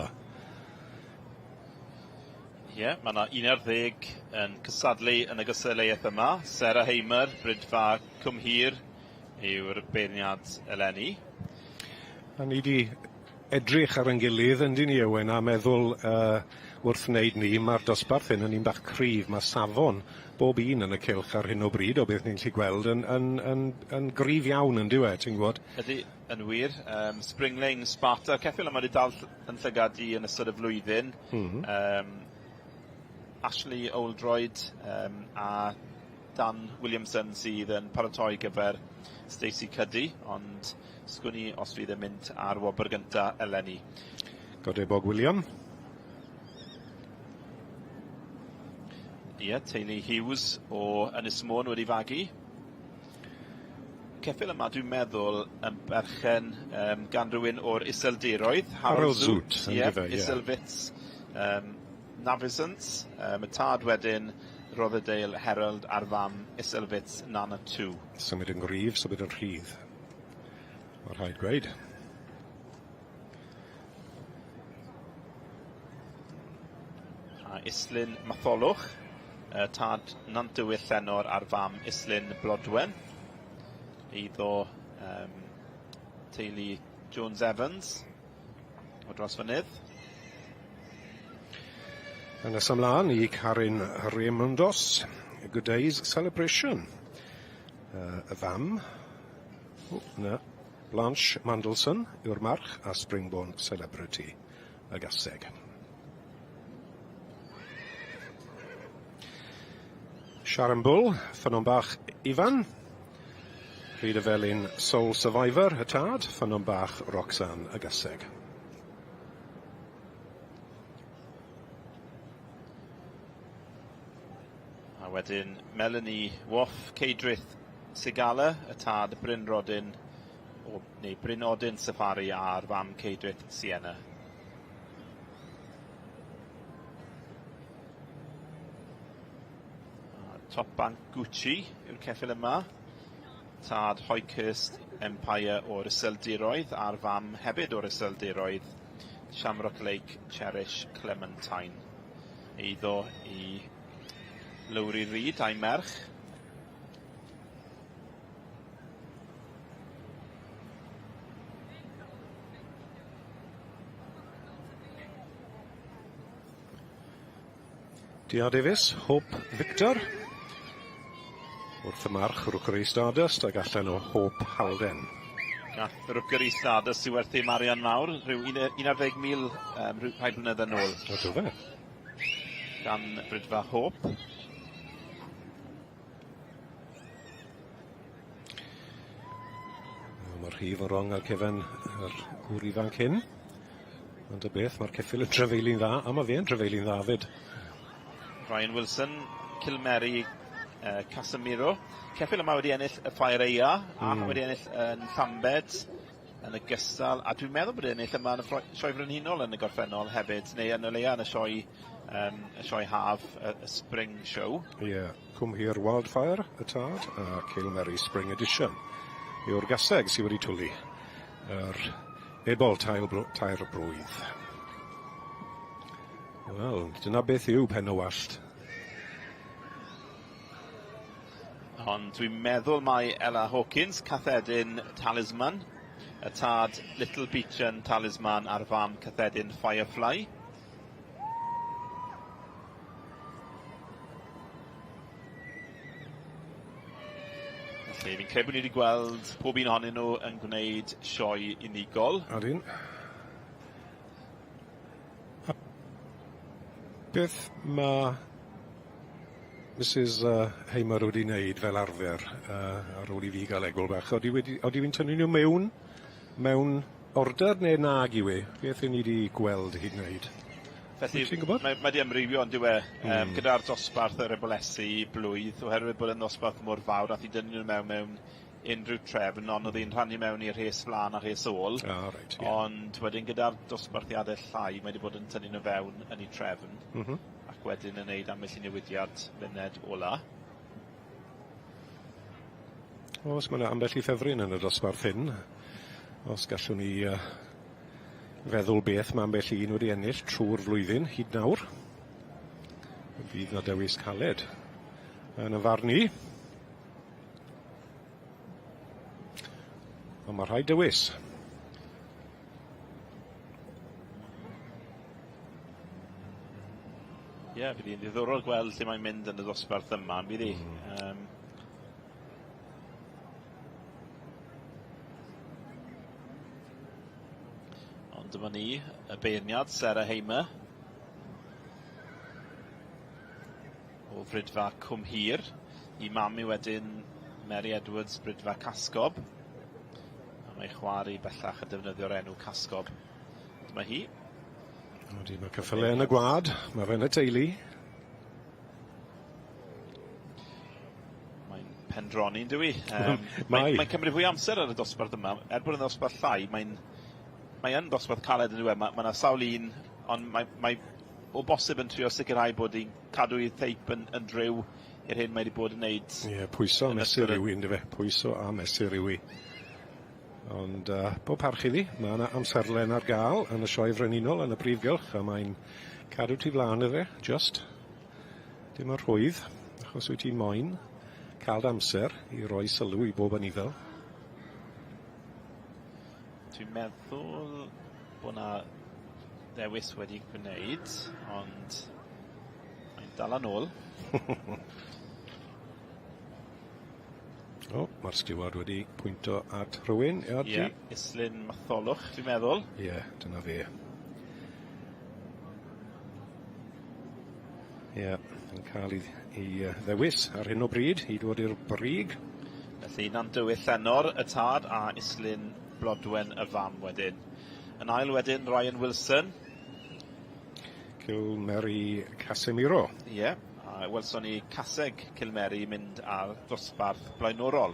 Ie, yeah, mae yna 11 yn cystadlu yn y gystadleuaeth yma. Sarah Hamer, Brydfa Cwmhir yw'r beirniad eleni. A ni 'di edrych ar 'yn gilydd yndyn ni Owen a meddwl yy wrth wneud 'ny ma'r dosbarth hyn yn un bach cryf ma' safon bob un yn y cylch ar hyn o bryd o beth ni'n gallu gweld yn yn yn yn gryf iawn yndyw e ti'n gwbod? Ydy, yn wir. Yym Spring Lane, Sparta, ceffyl yma 'di dal ll- yn llygad i yn ystod y flwyddyn. M-hm. Yym Ashley Oldroyd yym a Dan Williamson sydd yn paratoi gyfer Stacey Cuddy, ond sgwn i os fydd e'n mynd ar wobr gynta eleni. Godebog William. Ie, teulu Hughes o Ynys Môn wedi fagu. ceffyl yma, dwi'n meddwl, yn berchen um, gan rhywun o'r Iseldiroedd. Harold Zoot. Ie, yeah, Iselfits. Um, Navisant. Um, y tad wedyn, Rotherdale Herald a'r fam Iselfits Nana 2. Symud yn gryf, symud yn rhydd. Mae rhaid gweud. A Islyn Matholwch, y tad Nant-dywyll Llenor a'r fam Islyn Blodwen. Eiddo um, teulu Jones Evans o dros fynydd. Yn nes ymlaen i Karin Raymondos, Good Days Celebration. Uh, y fam, o, na, Blanche Mandelson yw'r march a Springborn Celebrity y gaseg. Sharon Bull, ffynnon bach Ifan. Rhyd y Felin Soul Survivor, y tad, ffynnon bach Roxanne y gaseg. A wedyn Melanie Woff, Ceidrith Sigala, y tad Bryn Rodyn, o, neu Bryn Odyn Safari a'r fam Ceidrith Sienna. Top Bank Gucci yw'r ceffyl yma. Tad Hoykhurst Empire o'r Iseldiroedd a'r fam hefyd o'r Iseldiroedd, Shamrock Lake Cherish Clementine. Eiddo i Lowri Reid a'i merch. Dia Davies, Hope Victor. Wrth y march, Rookery Stardust ac allan o Hope Halden. Gath Rookery Stardust i werthu marian mawr, rhyw 11,000 um, rhyw rhai blynydde nôl. O, do fe? Gan Brydfa Hope. Mae'r rhif yn rong ar cefen yr gŵr ifanc hyn. Ond y beth, mae'r ceffyl yn trefeili'n dda, a mae fe'n trefeili'n dda fyd. Ryan Wilson, Cilmeri uh, Casemiro. Ceffyl yma wedi ennill y Ffair Eia, a wedi ennill yn Llambed yn ogystal, a dwi'n meddwl bod ennill yma yn y Sioe Frenhinol yn y gorffennol hefyd, neu yn o leia yn y sioe, um, y sioe haf, y, y Spring Show. Ie, yeah. Cwmhir Wildfire, y tad, a Cilmeri Spring Edition yw'r gaseg sydd wedi twlu yr ebol tair, tair blwydd. Wel, dyna beth yw pen o wallt. Ond dwi'n meddwl mai Ella Hawkins, Cathedyn Talisman, y tad Little Beechen Talisman a'r fam Cathedyn Firefly. Felly, fi'n credu bod ni wedi gweld pob un ohonyn nhw yn gwneud sioe unigol. Odyn. A beth mae Mrs uh, Hamer wedi wneud fel arfer uh, ar ôl i fi gael egwyl bach? Odi wedi, odi fi'n tynnu nhw mewn, mewn order neu nag yw e? Beth y'n ni wedi gweld hi'n wneud? Felly, Ti'n gwybod? mae, mae di amrywio ond yw e, um, gyda'r dosbarth yr ebolesu blwydd, oherwydd bod yn ddosbarth mor fawr, nath i dynnu nhw mewn mewn unrhyw trefn, ond oedd hi'n rhannu mewn i'r rhes flaen a rhes ôl. Ah, reit, ie. Ond wedyn gyda'r dosbarthiadau llai, mae wedi bod yn tynnu nhw fewn yn ei trefn, ac wedyn yn neud ambell i newidiad munud ola. Oes, mae yna ambell i ffefryn yn y dosbarth hyn. Os gallwn ni uh, feddwl beth mae ambell un wedi ennill trwy'r flwyddyn hyd nawr. Fydd na dewis caled yn y farn i. Ond mae rhaid dewis. Ie, yeah, fydd hi'n ddiddorol gweld lle mae'n mynd yn y dosbarth yma, yn bydd hi? Mm. Um, ond dyma ni, y beirniad, Sarah Hamer. O Fridfa Cwmhir. I mam i wedyn Mary Edwards, Bridfa Casgob. A mae chwar i bellach yn defnyddio'r enw Casgob. Dyma hi. Odi, mae cyffyle yn y gwlad, mae fe yn y teulu. Mae'n pendroni, yn dyw 'i? Yym mae mae'n cymryd fwy o amser ar y dosbarth yma. Er bod yn ddosbarth llai, mae'n mae yn ddosbarth caled yn dyw e? Ma' ma' 'na sawl un, ond mae mae o bosib yn trio sicrhau bod 'i'n cadw 'i theip yn yn driw i'r hyn mae 'di bod yn neud. Ie, pwyso a mesur yw 'i yndyfe? Pwyso a mesur yw 'i. Ond yy pob parch iddi, ma' 'na amserlen ar ga'l yn y Sioe Frenhinol yn y Brif Gylch a mae'n cadw tu flan iddo fe, jyst. Dim yn rhwydd, achos wyt ti moyn cael dy amser i roi sylw i bob anifel. Dwi'n meddwl bod 'na ddewis wedi gwneud, ond mae'n dala nôl. O, mae'r stiward wedi pwynto at rhywun, ie, Ie, Islyn Matholwch, dwi'n meddwl. Ie, dyna fe. Ie, yn cael ei, ei ddewis ar hyn o bryd i ddod i'r brig. Felly, Nandywyll Llenor, y tad, a Islyn Blodwen, y fam wedyn. Yn ail wedyn, Ryan Wilson. Cilmeri Casemiro. Ie, a welson ni Caseg Cilmeri mynd ar ddosbarth blaenorol.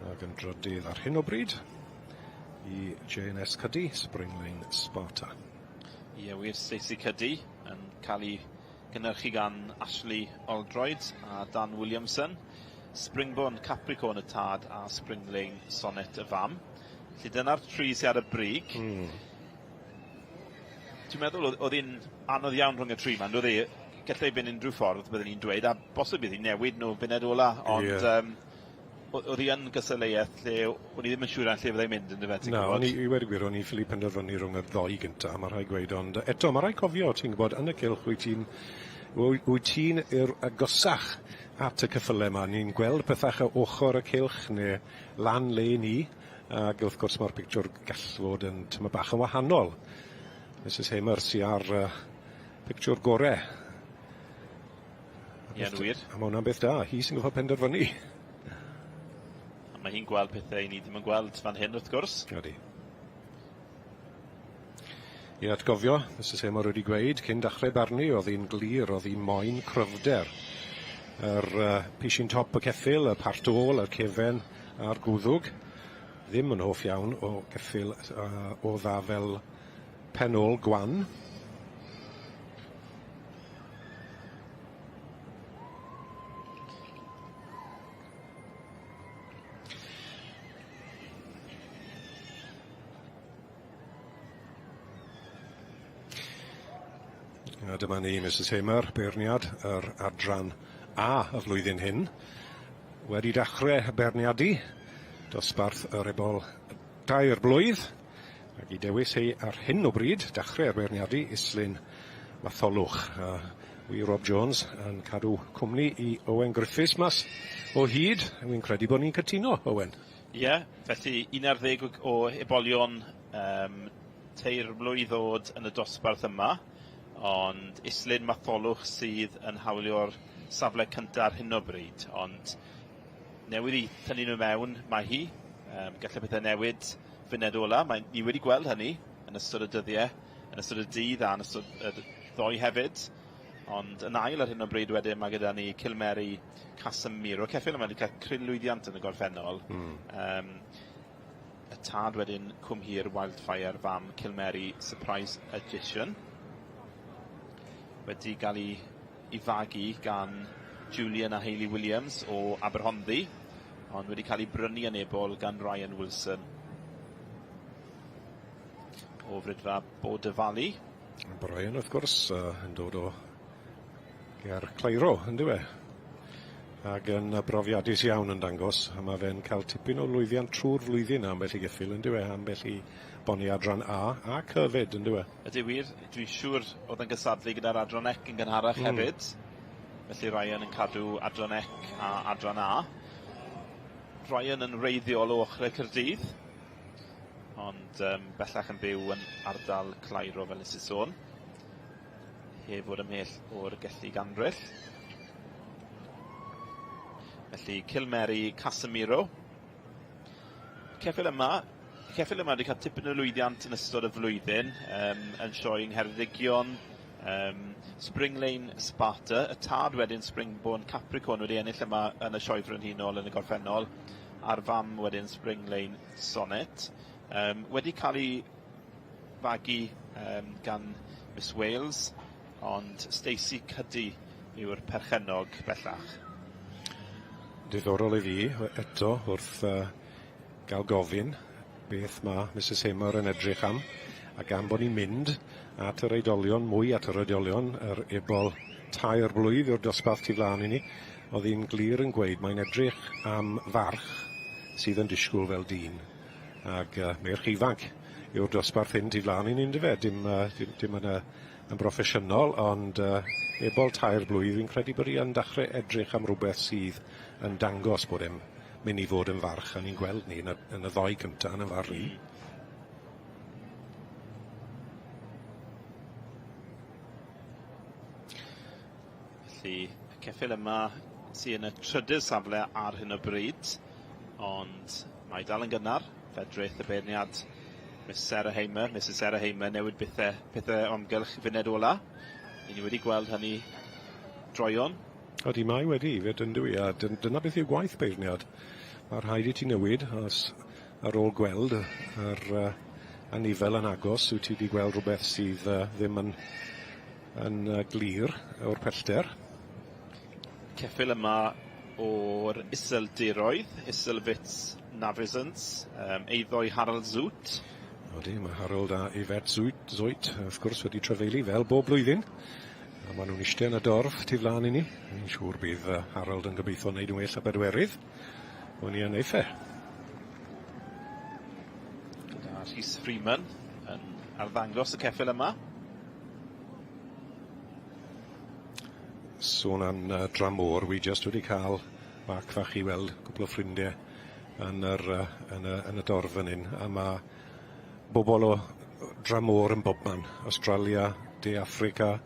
Ac yn drydydd ar hyn o bryd i JNS Cuddy, Springline Sparta. Ie wir, Stacey Cuddy yn cael ei gynhyrchu gan Ashley Oldroyd a Dan Williamson. Springborn Capricorn y tad a Springling Sonnet y fam. Felly dyna'r tri sydd ar y brig. Dwi'n meddwl oedd hi'n anodd iawn rhwng y tri 'ma, on'd oedd hi? Gallai fynd unrhyw ffordd, byddwn i'n dweud, a bosib bydd hi'n newid nhw funed ola, ond yeah. um, oedd hi yn gystadleuaeth lle o'n i ddim yn siŵr lle fyddai'n mynd yn dyfe, ti'n gwybod? Na, o'n i, i wedi gwir, o'n i ffili penderfynu rhwng y ddoi gynta, mae rhaid gweud, ond eto, mae rhaid cofio, ti'n gwybod, yn y cylch wyt ti'n wyt ti'n i'r agosach at y ceffylau yma. Ni'n gweld pethau o ochr y cylch neu lan le ni, ac wrth gwrs mae'r pictiwr gall fod yn tyma bach yn wahanol. Mrs Hamer sy ar uh, pictiwr gore. Ie, yn wir. A mae hwnna'n beth da. Hi sy'n gorfod penderfynu. A mae hi'n gweld pethau i ni ddim yn gweld fan hyn, wrth gwrs. Ydy. I atgofio, Mrs Hamer wedi gweud, cyn dechrau barnu, oedd hi'n glir, oedd hi'n moyn cryfder. Yr uh, pishin top y ceffyl, y part ôl, y cefen a'r gwddwg. Ddim yn hoff iawn o geffyl uh, o dda fel pen ôl gwan. A dyma ni, Mrs Hamer, beirniad yr adran A y flwyddyn hyn, wedi dechrau beirniadu dosbarth yr ebol dair blwydd, ac i dewis hi ar hyn o bryd, dechrau beirniadu Islyn Matholwch. A wi Rob Jones yn cadw cwmni i Owen Griffiths mas o hyd. Wi'n credu bod ni'n cytuno, Owen. Ie, yeah, felly 11 o ebolion um, teir mlwydd oed yn y dosbarth yma, ond Islyn Matholwch sydd yn hawlio'r safle cyntaf ar hyn o bryd, ond newydd i tynnu nhw mewn mae hi. Um, gallai pethau newid funed ola. Mae, ni wedi gweld hynny yn ystod y dyddiau, yn ystod y dydd a yn ystod y ddoe hefyd. Ond yn ail ar hyn o bryd wedyn mae gyda ni Cilmeri Casemiro. Ceffyl yma wedi cael cryn lwyddiant yn y gorffennol. Um, y tad wedyn Cwmhir Wildfire fam Cilmeri Surprise Edition. Wedi gael ei, ei fagu gan Julian a Hayley Williams o Aberhonddu, ond wedi cael ei brynu yn ebol gan Ryan Wilson o Fridfa Border Valley. Brian, wrth gwrs, uh, yn dod o ger Clyro, yn dyw e? Ac yn brofiadus iawn yn dangos, a mae fe'n cael tipyn o lwyddiant trwy'r flwyddyn ambell i geffyl, yn dyw e, ambell i boni adran A a C fyd, yn dyw e? Ydy wir, dwi'n siŵr oedd yn gysadlu gyda'r adran C yn gynharach hefyd. Felly Ryan yn cadw adran C a adran A. Ryan yn wreiddiol o ochrau Caerdydd, ond um, bellach yn byw yn ardal Clyro fel nes i sôn. Heb fod ymhell o'r Gelli Gandryll. Felly Cilmeri Casemiro. Ceffyl yma, ceffyl yma wedi cael tipyn o lwyddiant yn ystod y flwyddyn, um, yn sioe yng Ngheredigion, um, Spring Lane Sparta, y tad wedyn Springborn Capricorn wedi ennill yma yn y sioe frenhinol yn y gorffennol, a'r fam wedyn Spring Lane Sonnet. Um, wedi cael ei fagu um, gan Miss Wales, ond Stacey Cuddy yw'r perchennog bellach. Diddorol i fi eto wrth uh, gael gofyn beth mae Misus Hamer yn edrych am, a gan bod ni'n mynd at yr oedolion, mwy at yr oedolion, yr ebol tair blwydd yw'r dosbarth tu flaen i ni, oedd hi'n glir yn gweud mae'n edrych am farch sydd yn disgwyl fel dyn. Ac uh, meirch ifanc yw'r dosbarth hyn tu flaen i ni, yndyfe? Dim, uh, dim, dim yn, uh, yn broffesiynol, ond uh, ebol tair blwydd, fi'n credu bod hi yn dechrau edrych am rhywbeth sydd yn dangos bod e'n mynd i fod yn farch, a ni'n gweld ni yn y, yn y ddoi cyntaf yn y farn i. Felly, y ceffyl yma sydd yn y trydydd safle ar hyn o bryd, ond mae dal yn gynnar. Fedrith y beirniad Miss Sarah Hamer, Mrs Sarah Hamer, newid bethau, pethau o amgylch funed ola. I ni wedi gweld hynny droeon. Odi, mae wedi, fyd yn dwi, a dyna beth yw gwaith beirniad. Mae rhaid i ti newid, os ar ôl gweld yr uh, anifel yn agos, wyt ti wedi gweld rhywbeth sydd uh, ddim yn, yn uh, glir o'r pellter. Ceffyl yma o'r Iseldiroedd, Iselfits Navizens, um, eiddo i Harold Zoet. Odi, mae Harold a Yvette Zoet, Zoet wrth gwrs wedi trafeili fel bob blwyddyn. A maen nhw'n eistedd yn y dorf tu flaen i ni. Fi'n siŵr bydd Harold yn gobeithio wneud yn well a bedwerydd. Wn i yn eiff e. Gyda Rhys Freeman yn arddangos y ceffyl yma. Sôn am uh, dramor, wi just wedi cael marc fach i weld cwpl o ffrindiau yn, yr, uh, yn, y, yn y dorf fan hyn. A mae bobl o dramor yn bobman. Australia, De Affrica,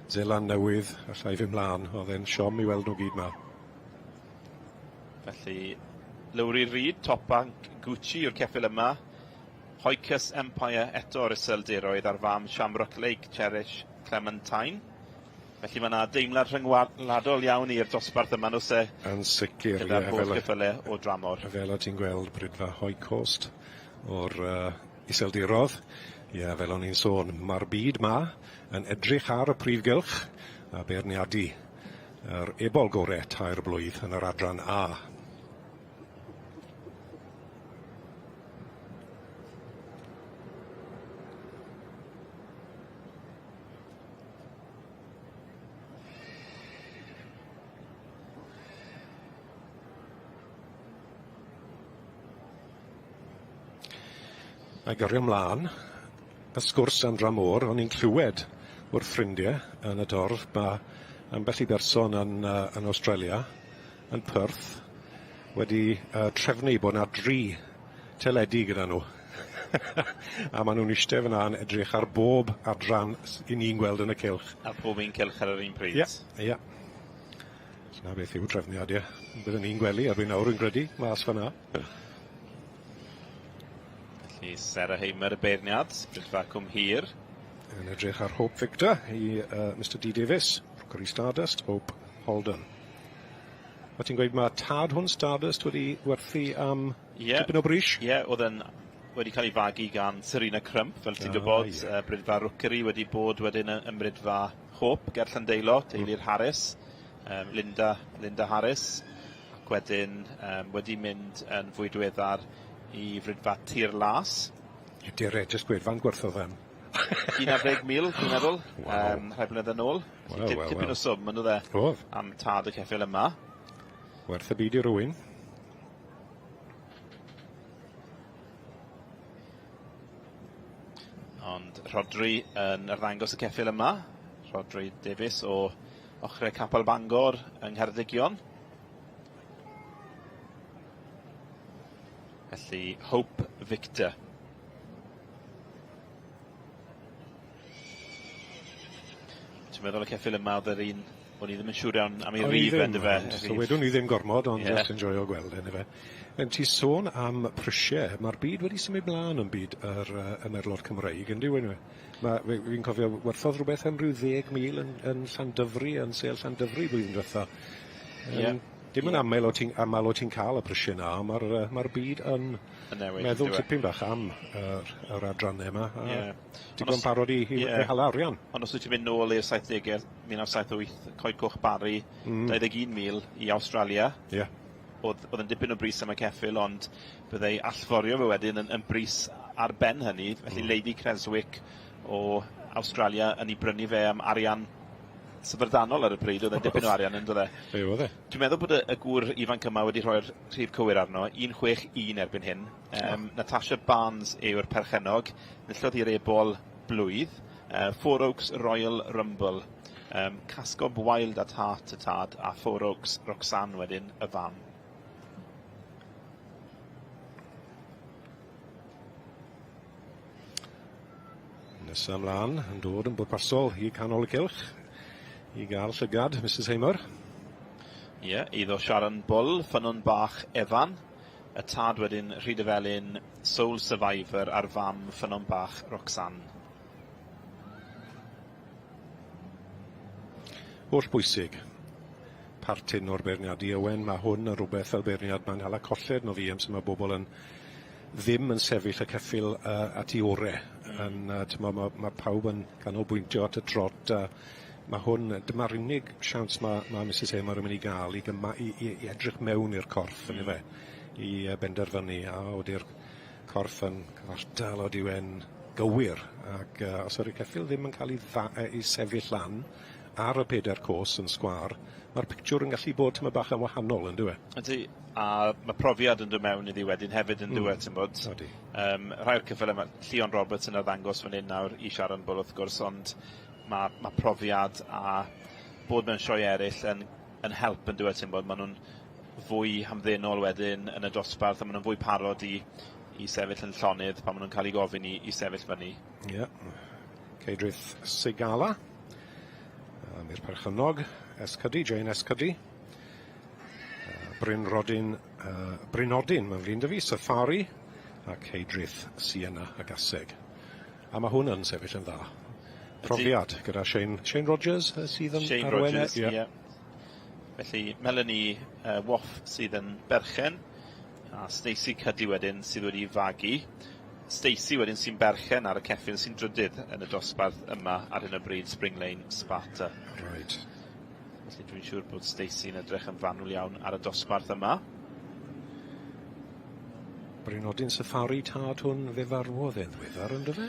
Seland Newydd, allai fy mlaen. Oedd e'n siom i weld nhw gyd ma. Felly, Lowri Reid, Top Bank Gucci yw'r ceffyl yma. Hoicus Empire eto o'r Iseldiroedd a'r fam Shamrock Lake Cherish Clementine. Felly mae yna deimlad rhyngwladol iawn i'r dosbarth yma, nos e? Yn sicr, ie. Gyda'r holl geffylau o dramor. Fel o ti'n gweld Brydfa Hoycost o'r uh, Iseldirodd. Ie, fel o'n i'n sôn, mae'r byd 'ma yn edrych ar y prif gylch a beirniadu yr ebol gore tair blwydd yn yr adran A. A gario mlaen, y sgwrs am dramor, o'n i'n clywed wrth ffrindiau yn y dorf, mae ambell i berson yn, uh, yn Australia, yn Perth, wedi uh, trefnu bod yna dri teledu gyda nhw. a maen nhw'n eistedd fyna yn edrych ar bob adran i ni'n gweld yn y cylch. A pob un cylch ar yr un pryd. Ie, yeah, ie. Yeah. 'Na beth yw trefniad, ie. Byddwn ni'n gwely erbyn nawr, rwy'n credu, mas fan'na. Felly, Sarah Hamer y beirniad, Brydfa Cwm Hir. Yn edrych ar Hope Victor i uh, Mr D Davies, Rookery Stardust, Hope Holden. O ti'n gweud mae tad hwn Stardust wedi werthu am yeah. tipyn o bris? Ie, yeah, oedd yn wedi cael ei fagu gan Serena Crump, fel ti'n ah, gwybod, yeah. Brydfa Rookery wedi bod wedyn ym Mrydfa Hope ger Llandeilo, teulu'r Harris, um, Linda, Linda Harris, ac wedyn um, wedi mynd yn fwy diweddar i Fridfa Tir Las. Dire, jyst gweud, fan gwerthodd em? 11,000, dwi'n meddwl, wow. um, rhai blynedd yn ôl. Wel, wel, Tipyn o swm, yn dde, Oedd. am tad y ceffyl yma. Werth y byd i rywun. Ond Rhodri yn arddangos y ceffyl yma. Rhodri Davies o ochrau Capel Bangor yng Ngheredigion. Felly, Hope Victor. Ti'n meddwl y ceffyl yma oedd yr un o'n i ddim yn siŵr iawn am ei rif e yndyfe? So wedwn ni ddim gormod ond yeah. just enjoyo gweld e yndyfe. Yn ti sôn am prisiau, mae'r byd wedi symud mlaen yn byd yr uh, y merlod Cymreig yn dyw e? Mae, fi'n cofio werthodd rhywbeth am rhyw 10,000 yn, yn Llandyfri, yn sêl Llandyfri blwyddyn diwetha. Um, yeah. Dim yn aml o ti'n aml o ti'n cael y prisiau 'na, ond ma'r yy ma'r byd yn Yn newid meddwl yndyw e? tipyn bach am yr yr adrannau yma a Ie. digon parod i i Ie. i hala arian. Ond os wyt ti'n mynd nôl i'r saithdege, 1978, Coed Coch Barri, 21,000 i Awstralia. Ie. O'dd o'dd yn dipyn o bris am y ceffyl, ond byddai allforio fe wedyn yn yn bris ar ben hynny, felly Lady Creswick o Awstralia yn 'i brynu fe am arian syfrdanol ar y pryd, oedd e'n dipyn o arian yn doedd e? Be oedd e? Dwi'n meddwl bod y, y gŵr ifanc yma wedi rhoi'r rhif cywir arno, 161 erbyn hyn. Um, oh. Natasha Barnes yw'r perchennog, nillodd i'r ebol blwydd, Four Oaks Royal Rumble, Casgob Wild at Heart y tad, a Four Oaks Roxanne wedyn y fam. Nesa ymlaen, yn dod yn bwrpasol i canol y cylch i gael llygad Mrs Hamer. Ie, yeah, iddo Sharon Bull, ffynnon bach Evan, y tad wedyn Rhyd y Felin, Soul Survivor a'r fam ffynnon bach Roxanne. Holl bwysig, partyn o'r beirniadu Owen, mae hwn yn rhywbeth fel beirniad mae'n hala colled no fi amser mae bobl yn ddim yn sefyll y ceffyl uh, at ei ore. Yn, uh, t'mo, mae, ma pawb yn canolbwyntio at y trot a mae hwn, dyma'r unig siawns mae, ma Mrs Hamer yn mynd i gael i, gyma, i, i, i edrych mewn i'r corff yn mm. fe, i uh, benderfynu a oeddi'r corff yn cyfartal o diwen gywir ac uh, os yw'r ceffyl ddim yn cael ei, dda, ei sefyll lan ar y pedair cos yn sgwâr, mae'r pictiwr yn gallu bod tyma bach yn wahanol, yn dyw e? Ydy, a mae profiad yn dod mewn iddi wedyn hefyd yn dyw e, ti'n bod? Odi. Rhai o'r ceffylau 'ma, Llion Roberts yn arddangos fan hyn nawr i Sharon Bull wrth gwrs, ond mae, ma profiad a bod mewn sioe eraill yn, yn help yn dyw e, ti'n bod? Maen nhw'n fwy hamddenol wedyn yn y dosbarth a maen nhw'n fwy parod i, i sefyll yn llonydd pan maen nhw'n cael eu gofyn i, i sefyll fyny. Ie. Yeah. Ceidrith Sigala. Um, i'r perchennog, Escydy, Jane Escydy. Bryn Rodin, uh, Bryn Odin, mae'n flin dy fi, Safari, a Ceidrith Sienna a Gaseg. A mae hwn yn sefyll yn dda. Profiad gyda Shane, Shane Rogers sydd yn Shane arwain e, Rogers, ie. Yeah. Felly Melanie Woff sydd yn berchen, a Stacey Cuddy wedyn sydd wedi fagu. Stacey wedyn sy'n berchen ar y ceffyl sy'n drydydd yn y dosbarth yma ar hyn o bryd, Spring Lane Sparta. Right. Felly dwi'n siŵr bod Stacey'n edrych yn fanwl iawn ar y dosbarth yma. Brynodyn Safari tad hwn fe farwodd e'n ddiweddar ynddo fe?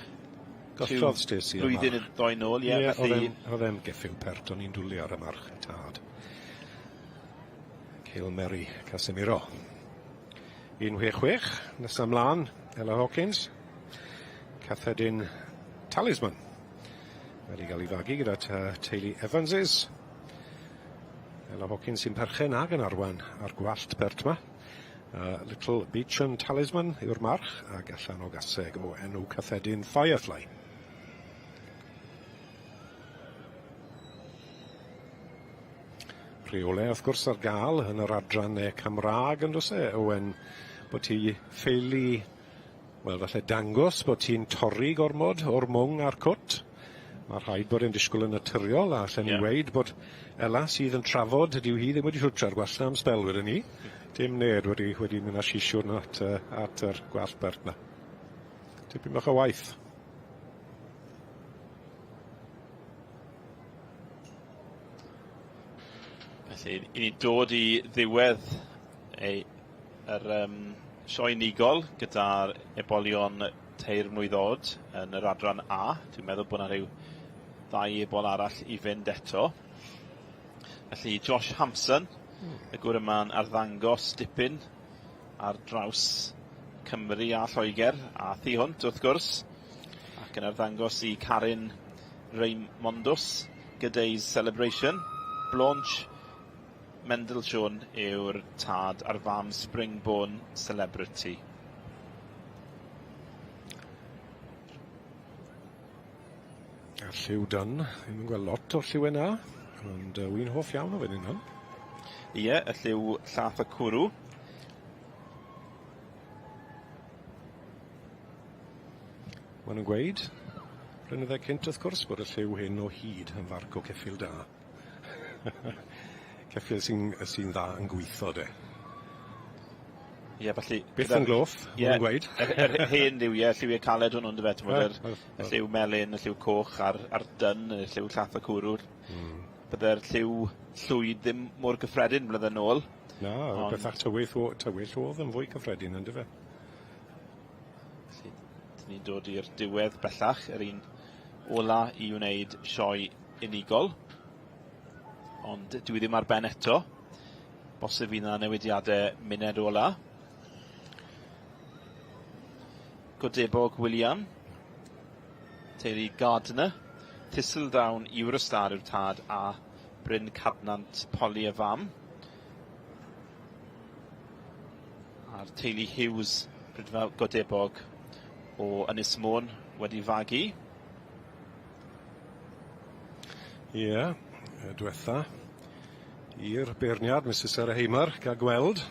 Gollodd Stacey y Blwyddyn march. ddoi nôl, ie. Ie, felly... oedd e'n geffyl pert, o'n i'n dwlu ar y march tad. Cilmeri Casemiro. 1-6-6, nesa ymlaen, Ella Hawkins. Cathedin Talisman. Wedi cael ei fagu gyda teulu Evanses. Ella Hawkins sy'n perchen ag yn arwain ar gwallt pert yma. Little Beecham Talisman yw'r march ac allan o gaseg o enw Cathedin Firefly. Rheole wrth gwrs ar gael yn yr adran neu Cymraeg yn does e, Owen, bod ti ffeili, wel falle dangos bod ti'n torri gormod o'r mwng a'r cwt. Mae rhaid bod e'n disgwyl yn naturiol a allen ni yeah. weud bod Ela sydd yn trafod, dyw hi ddim wedi twtsio'r gwallt am sbel wedyn ni. Dim ned wedi, wedi mynd â sisiwn at, at yr gwallt bert na. Tipyn bach o waith. Felly, i ni dod i ddiwedd ei, yr um, sioe unigol gyda'r ebolion teir mlwydd oed yn yr adran A. Dwi'n meddwl bod yna rhyw ddau ebol arall i fynd eto. Felly Josh Hampson, y gŵr yma'n arddangos dipyn ar draws Cymru a Lloegr a thu hwnt wrth gwrs, ac yn arddangos i Karin Raimondus Gyday's Celebration. Blanche Mendelssohn yw'r tad a'r fam Springborn Celebrity. A Lliw dân, ddim yn gweld lot o'r lliwe 'na, ond yy wi'n hoff iawn o fan hyn. Ie, y lliw llath y cwrw. Ma' nw'n gweud, blynydde cynt wrth gwrs, bod y lliw hyn o hyd yn farc o ceffyl da. Ceffyl sy'n sy'n dda yn gwitho de. Ie, felly... Byth yn gloff, ma' nw'n gweud. Yr yr hen liwie, lliwie caled o'n nw on'd yfe t'mod yr y lliw melyn, y lliw coch a'r a'r dân, y lliw llath y cwrw. Bydde'r lliw llwyd ddim mor gyffredin blynydde nôl. Na, Ond... bethach tywyll o- tywyll o'dd yn fwy cyffredin on'd yfe? Felly, 'dyn ni'n dod i'r diwedd bellach, yr un ola i wneud sioe unigol. Ond dyw 'i ddim ar ben eto. Bosib fydd 'na newidiade muned ola. Godebog William. Teulu Gardner. Thistledown Eurostar yw'r tad a Bryn Cadnant Polly y fam. A'r teulu Hughes, Prydfa Godebog o Ynys Môn wedi fagu. Ie, yeah, y diwetha i'r beirniad, Misus Sarah Hamer, gael gweld,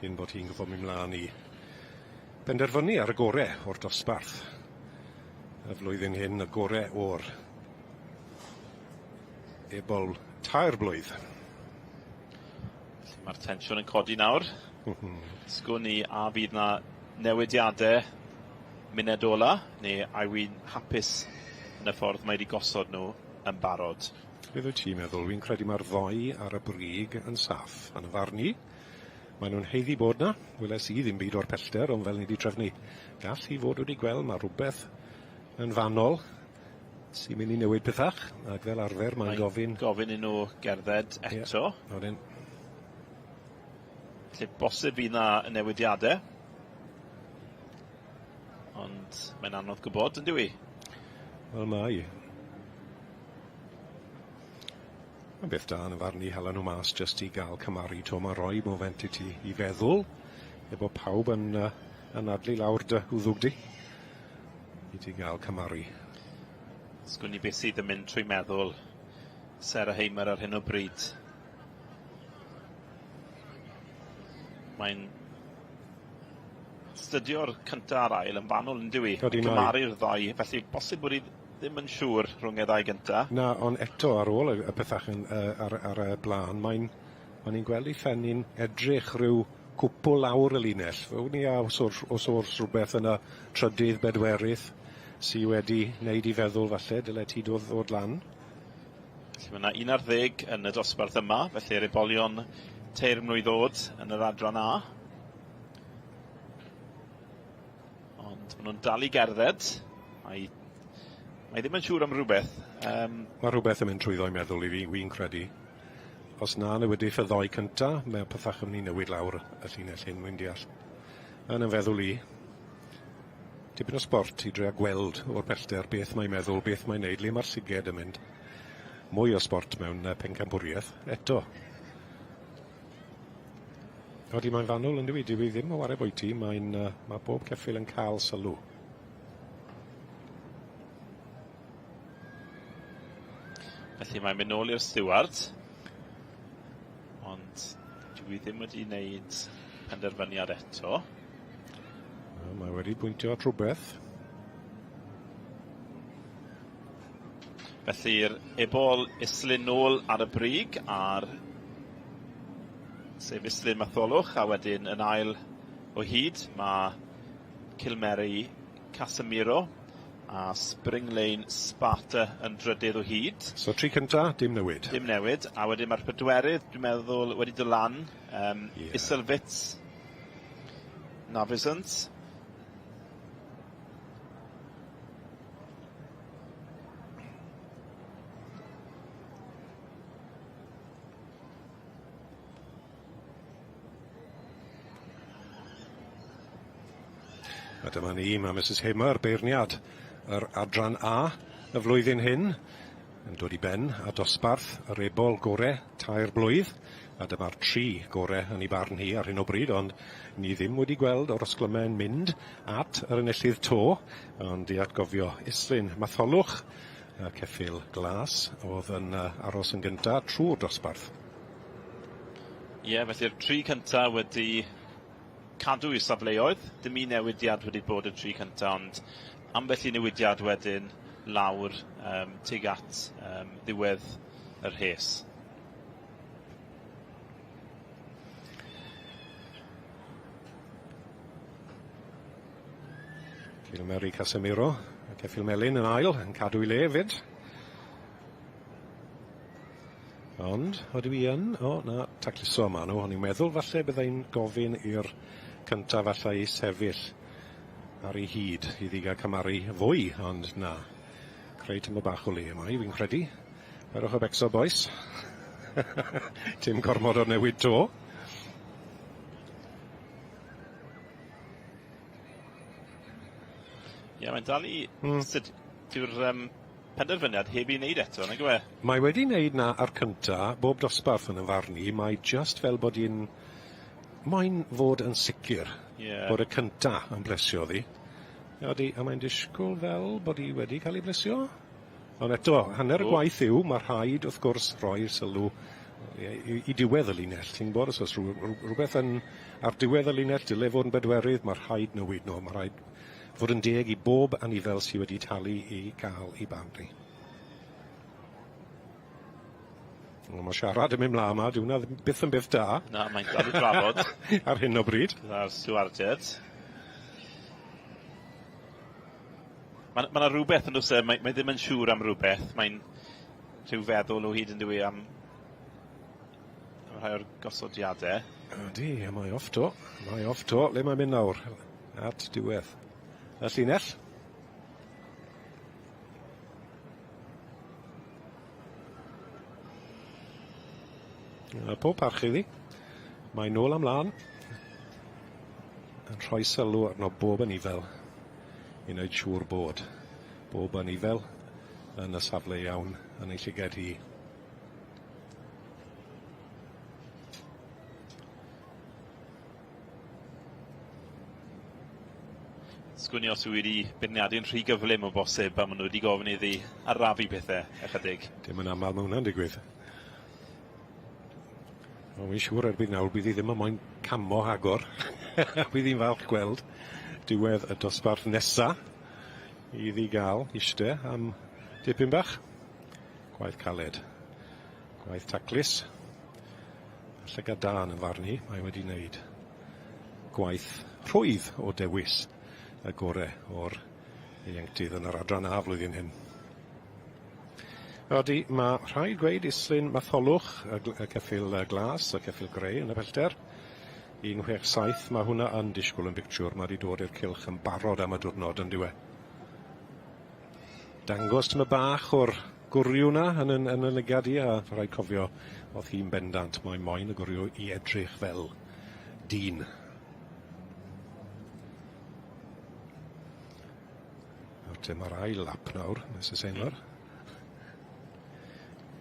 cyn bod hi'n gwybod mynd mlaen i benderfynu ar y gore o'r dosbarth. Y flwyddyn hyn, y gore o'r ebol tair blwydd. Mae'r tensiwn yn codi nawr. Sgwn i a fydd 'na newidiade munud ola, neu a yw 'i'n hapus yn y ffordd mae 'di gosod nhw yn barod? Beth wyt ti'n meddwl? Fi'n credu mae'r ddoi ar y brig yn saff, yn y farn i. Maen nhw'n haeddu bod 'na. Weles i ddim byd o'r pellter, ond fel ni 'di trefnu, gall hi fod wedi gweld mae rhywbeth yn fanol sy'n mynd i newid pethach, ac fel arfer mae'n gofyn... Gofyn i nhw gerdded eto. Ie, odyn. Felly bosib fydd 'na newidiade. Ond mae'n anodd gwybod, yndyw i? Wel mae. Mae'n beth da yn y farn i hala nhw mas jyst i gael cymaru 'to. Mae'n rhoi moment i ti i feddwl, efo pawb yn uh, anadlu lawr dy wddwg di, i ti gael cymaru. Sgwn i beth sydd yn mynd trwy meddwl Sarah Hamer ar hyn o bryd. Mae'n stydio'r cynta a'r ail yn fanwl yn dyw 'i? Odi mae. Cymaru'r ddou, felly bosib bod 'i ddim yn siŵr rhwng y ddau gynta. Na, ond eto ar ôl y y pethach yn yy ar ar y bla'n, mae'n o'n i'n gweld ei phen 'i'n edrych rhyw cwpwl lawr y linell. Fe wn i a os o's os o's rhywbeth yn y trydydd, bedwerydd sy wedi neud 'i feddwl falle dyle ti do- ddod lan. Felly ma' 'na 11 yn y dosbarth yma, felly'r ebolion teir mlwydd o'd yn yr adran A. Ond maen nhw'n dal i gerdded. Mae, mae ddim yn siŵr am rhywbeth. Um, mae rhywbeth yn mynd trwyddo'i meddwl i fi, wy'n credu. Os na newidith y ddoi cynta, mae pethach yn mynd i newid lawr y llinell hyn, wy'n deall. Yn yn feddwl i, tipyn o sbort i drio gweld o'r pellter beth mae'n meddwl, beth mae'n neud, le mae'r llyged yn mynd. Mwy o sbort mewn pencampwriaeth eto. Odi, mae'n fanwl yn dyw 'i ddim o ware bwyty, mae'n uh, mae bob ceffyl yn cael sylw. Felly mae'n mynd nôl i'r stiward. Ond dwi ddim wedi wneud penderfyniad eto. Mae wedi pwyntio at rhywbeth. Felly'r ebol Islyn nôl ar y brig a'r sef Islyn Matholwch a wedyn yn ail o hyd mae Cilmeri Casemiro a Spring Lane Sparta yn drydydd o hyd. So tri cynta, dim newid. Dim newid, a wedyn mae'r pedwerydd, dwi'n meddwl, wedi dod lan. Um, yeah. Iselfit Navizant. A dyma ni, mae Mrs Hamer, beirniad yr adran A y flwyddyn hyn, yn dod i ben a dosbarth yr ebol gore tair blwydd, a dyma'r tri gore yn ei barn hi ar hyn o bryd, ond ni ddim wedi gweld o'r ysglymen mynd at yr enillydd to, ond i atgofio Islyn Matholwch, Y ceffyl glas oedd yn aros yn gynta trwy'r dosbarth. Ie, yeah, felly'r tri cynta wedi cadw i'w safleoedd. Dim un newidiad wedi bod y tri cynta, ond ambell i newidiad wedyn lawr um, tuag at um, ddiwedd y rhes. Gilmeri Casemiro a Ceffyl Melyn yn ail, yn cadw i le 'fyd. Ond, odw i yn, o na, tacluso yma nhw, o'n i'n meddwl falle byddai'n gofyn i'r cyntaf falle i sefyll ar ei hyd iddi gael cymaru fwy, ond na. Creu tyma bach o le yma i, fi'n credu. Perwch o becso, boys. Dim gormod o newid to. Ie, mae'n dal i... Mm. Sut dyw'r um, penderfyniad heb ei wneud eto, nag yw e? Mae wedi wneud na ar cynta, bob dosbarth yn y farn i, mae just fel bod hi'n moyn fod yn sicr yeah. bod y cynta yn blesio ddi. Ydy, a mae'n disgwyl fel bod hi wedi cael ei blesio. Ond eto, hanner y gwaith yw, mae rhaid wrth gwrs rhoi'r sylw i, i, i diwedd y linell. Ti'n gwybod, os oes rhywbeth yn, ar diwedd y linell, dyle fod yn bedwerydd, mae rhaid newid nhw. Mae rhaid fod yn deg i bob anifel sydd wedi talu i gael ei barn ni. Wel, mae siarad yn mynd mlaen yma, dyw hwnna byth yn beth da. Na, mae'n dal i drafod. Ar hyn o bryd. Gyda'r stiwardiaid. Mae ma 'na rhywbeth yn does e, mae, mae ddim yn siŵr am rhywbeth, mae'n rhyw feddwl o hyd yn dyw e am, am rhai o'r gosodiadau. Ydy, a mae off to. Mae off to. Le mae'n mynd nawr? At diwedd. Y llinell. A pob parch iddi. Mae nôl am lan. Yn rhoi sylw arno bob anifel i wneud siŵr bod bob anifel yn y safle iawn yn ei llygad hi. Sgwn i os yw wedi beirniadu'n rhy gyflym o bosib a maen nhw wedi gofyn iddi arafu pethau ychydig. Dim yn aml mae hwnna'n digwydd. Ond wi'n siŵr erbyn nawr bydd hi ddim yn moyn camo rhagor. Bydd hi'n falch gweld diwedd y dosbarth nesa iddi gael ishte am dipyn bach. Gwaith caled. Gwaith taclus. Llygad da yn 'y farn i. Mae wedi wneud gwaith rhwydd o dewis y gore o'r ieuenctid yn yr adran A flwyddyn hyn. Odi, mae rhaid gweud Islyn Matholwch, y, y ceffyl glas, y ceffyl grey yn y pellter. 167, mae hwnna yn disgwyl yn bictiwr, mae wedi dod i'r cylch yn barod am y diwrnod yn diwe. Dangos tyma bach o'r gwryw na yn, yn, yn y lygad i, a rhaid cofio, oedd hi'n bendant, mae moyn y gwryw i edrych fel dyn. Nawr te, mae'r ail lap nawr, Mrs Saynor.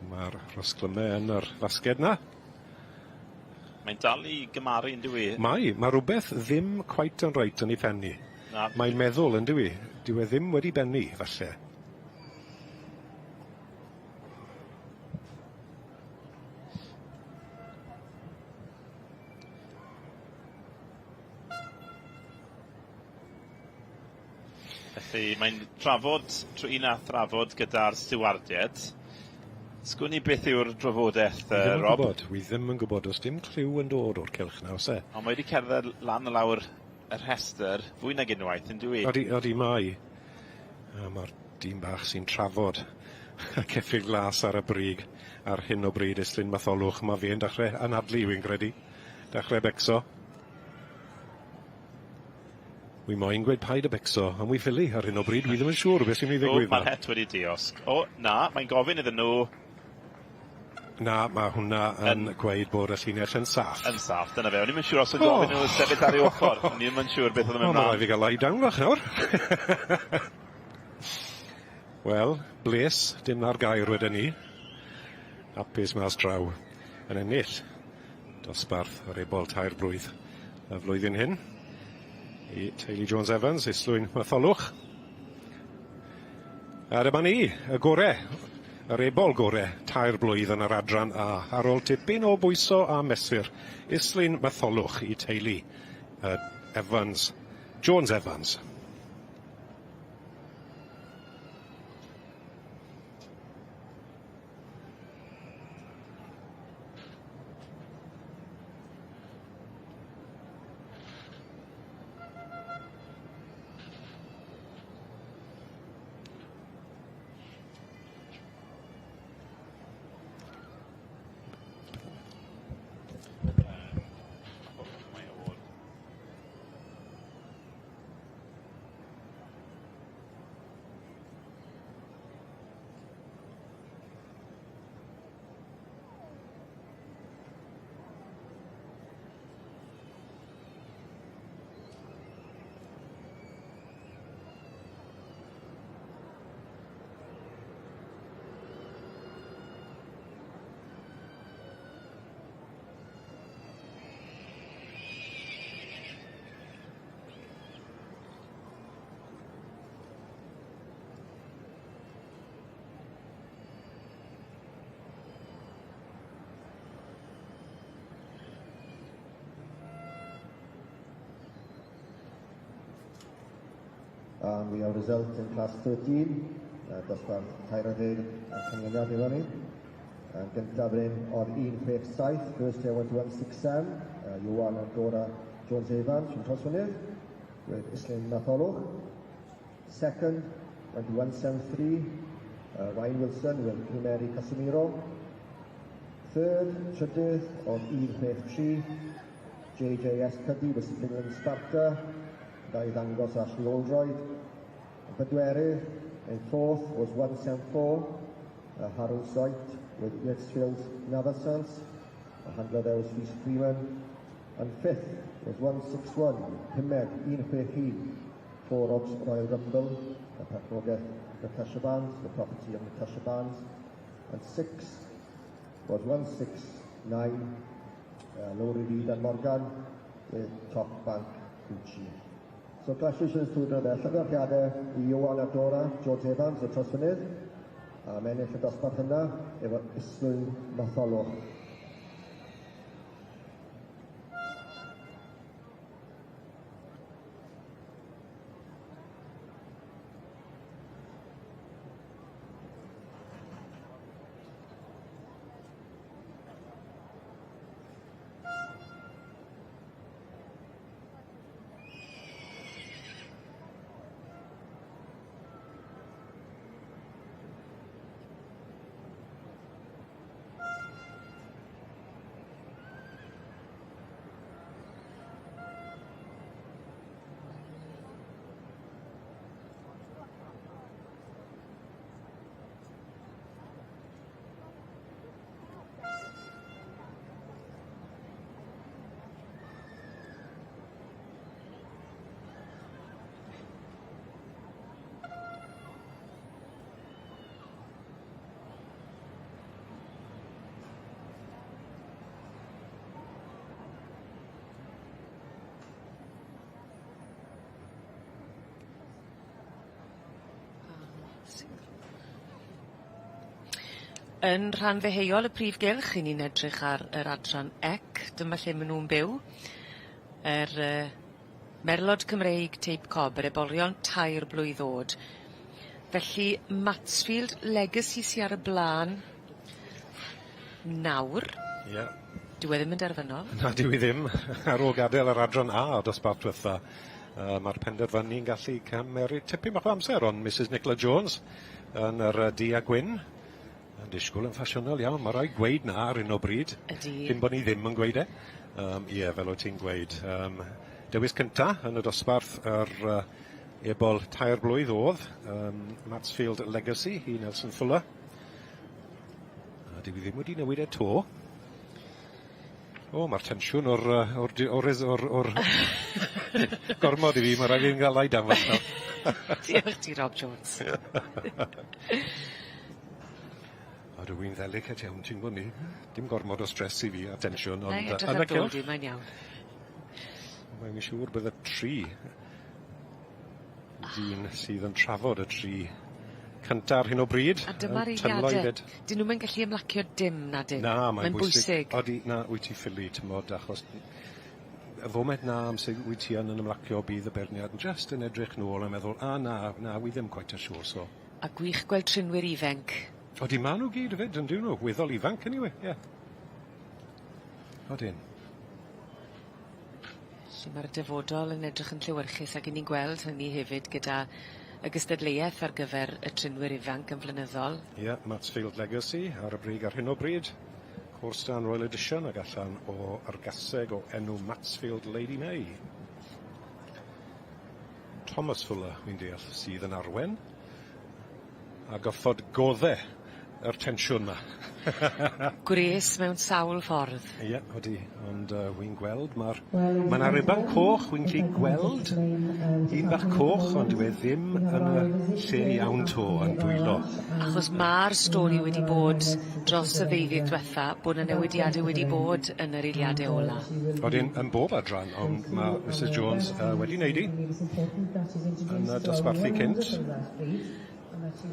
Mae'r rhosglymau yn yr fasged na. Mae'n dal i gymaru yn dyw i? Mae, mae rhywbeth ddim cweit yn reit yn ei phen i. Na. Mae'n meddwl, yn dyw i? Dyw e ddim wedi bennu, falle. Felly mae'n trafod trwy un a thrafod gyda'r stiwardiaid. Sgwn i beth yw'r drafodaeth, uh, Rob? Gwybod, wi ddim yn gwybod, does dim cliw yn dod o'r cylch na, oes e? Ond mae wedi cerdded lan a lawr y rhestr fwy nag unwaith, yn dyw i? Odi, odi mae. A mae'r dyn bach sy'n trafod y ceffyl glas ar y brig ar hyn o bryd, Islyn Matholwch, mae fe'n dechrau anadlu, wy'n credu. Dechrau becso. Wi moyn gweud paid a becso, ond wi ffili ar hyn o bryd, wi ddim yn siŵr beth sy'n mynd i ddigwydd. O, mae'r het wedi diosg. O, na, mae'n gofyn iddyn nhw Na, mae hwnna yn gweud bod y llinell yn saff. Yn saff, dyna fe. O'n i'm yn siŵr os o'n gofyn nhw sefyll ar ei ochr. O'n i'm yn siŵr beth oedd yn mynd mlaen. Mae rhaid fi gael lie down fach nawr. Wel, bles, dim na'r gair wedyn ni. Hapus mas draw yn ennill dosbarth yr ebol tair blwydd y flwyddyn hyn. I teulu Jones Evans, Islwyn Matholwch. A dyma ni, y gore, yr ebol gore, tair blwydd yn yr adran A, ar ôl tipyn o bwyso a mesur, Islwyn Matholwch i teulu Evans, Jones Evans. And we have result in class 13, dosbarth tair ar ddeg a canlyniad iddo ni. Yn gyntaf fan hyn oedd 167, first year went to 167, Ioan a Dora Jones Evans from Trawsfynydd, with Islwyn Matholwch. Second went to 173, Ryan Wilson with Cymeri Casimiro. Third, trydydd oedd 163, JJS Cuddy with Finland Sparta, gael ei ddangos Ashley Oldroyd. Yn pedwerydd, in fourth was 174, Harold Soit with Yates Navasans. The handler there was Rhys Freeman. And fifth was 161, pumed, 161, Four Oaks Royal Rumble, y perchnogaeth Natasha Barnes, the property of Natasha Barnes. And sixth was 169, Lowry Reid and Morgan with Top Bank Gucci. So congratulations to another llongyfarchiadau i Ioan a Dora, George Evans o Trawsfynydd, am ennill y dosbarth yna efo Islwyn Matholwch. Yn rhan ddeheuol y prif gylch, 'yn ni'n edrych ar yr adran ec, dyma lle ma' nw'n byw. Yr yy Merlod Cymreig teip cob, yr ebolion tair blwydd o'd. Felly Mansfield Legacy sy ar y bla'n nawr. Ie. Dyw e ddim yn derfynol. Na dyw 'i ddim. Ar ôl gadel yr adran A o'r dosbarth dwetha yy ma'r penderfynu'n gallu cymeryd tipyn bach o amser ond Misus Nicola Jones yn yr yy du a gwyn yn disgwl yn ffasiynol iawn ma' raid gweud 'na ar 'yn o bryd. Ydi. Cyn bo' ni ddim yn gweud e. Yym ie fel wyt ti'n gweud yym dewis cynta yn y dosbarth yr yy ebol tair blwydd o'dd yym Mansfield Legacy i Nelson Fuller. A dyw 'i ddim wedi newid e 'to. O ma'r tensiwn o'r yy o'r di- o'r res- o'r o'r gormod i fi ma' raid fi ga'l lie down fach nawr. Diolch ti Rob Jones. Odw wi'n ddelicate iawn ti'n gwbo 'ny. Dim gormod o stress i fi a tensiwn ond Nai yy edrych yn ar y dy ôl cylch. di mae'n iawn. Mae'n siŵr bydd y tri dyn sydd yn trafod y tri cynta ar hyn o bryd. A dyma'r eiliade. Dyn nhw'm yn gallu ymlacio dim na dyn? Na, mae'n bwysig. Odi, na, wyt ti ffili, t'mod, achos y foment 'na amser wyt ti yn yn ymlacio bydd y beirniad yn jyst yn edrych nôl a meddwl, a na, na, wi ddim cweit yn siŵr, so. A gwych gweld trinwyr ifenc. Odi, ma' nhw gyd 'fyd, on'd yw nhw? Weddol ifanc eniwe, ie. Odyn. Lle ma'r dyfodol yn edrych yn llewyrchus ag 'yn ni'n gweld hynny hefyd gyda y gystadleuaeth ar gyfer y trinwyr ifanc yn flynyddol. Ie, Mansfield Legacy ar y brig ar hyn o bryd. Cwrs dan Royal Edition ag allan o Argaseg o enw Mansfield Lady May. Thomas Fuller, wi'n deall, sydd yn arwen. A goffod godde yr tensiwn 'ma. Gwres mewn sawl ffordd. Ie, odi, ond yy wi'n gweld ma'r ma' 'na riban coch, wi'n gallu gweld un bach coch, ond dyw e ddim yn y lle iawn 'to yn dwylo. Achos ma'r stori wedi bod dros y ddeuddydd dwetha bod 'na newidiade wedi bod yn yr eiliade ola. Odyn, yn bob adran, ond ma' Misus Jones yy wedi neud 'i yn y dosbarthu cynt.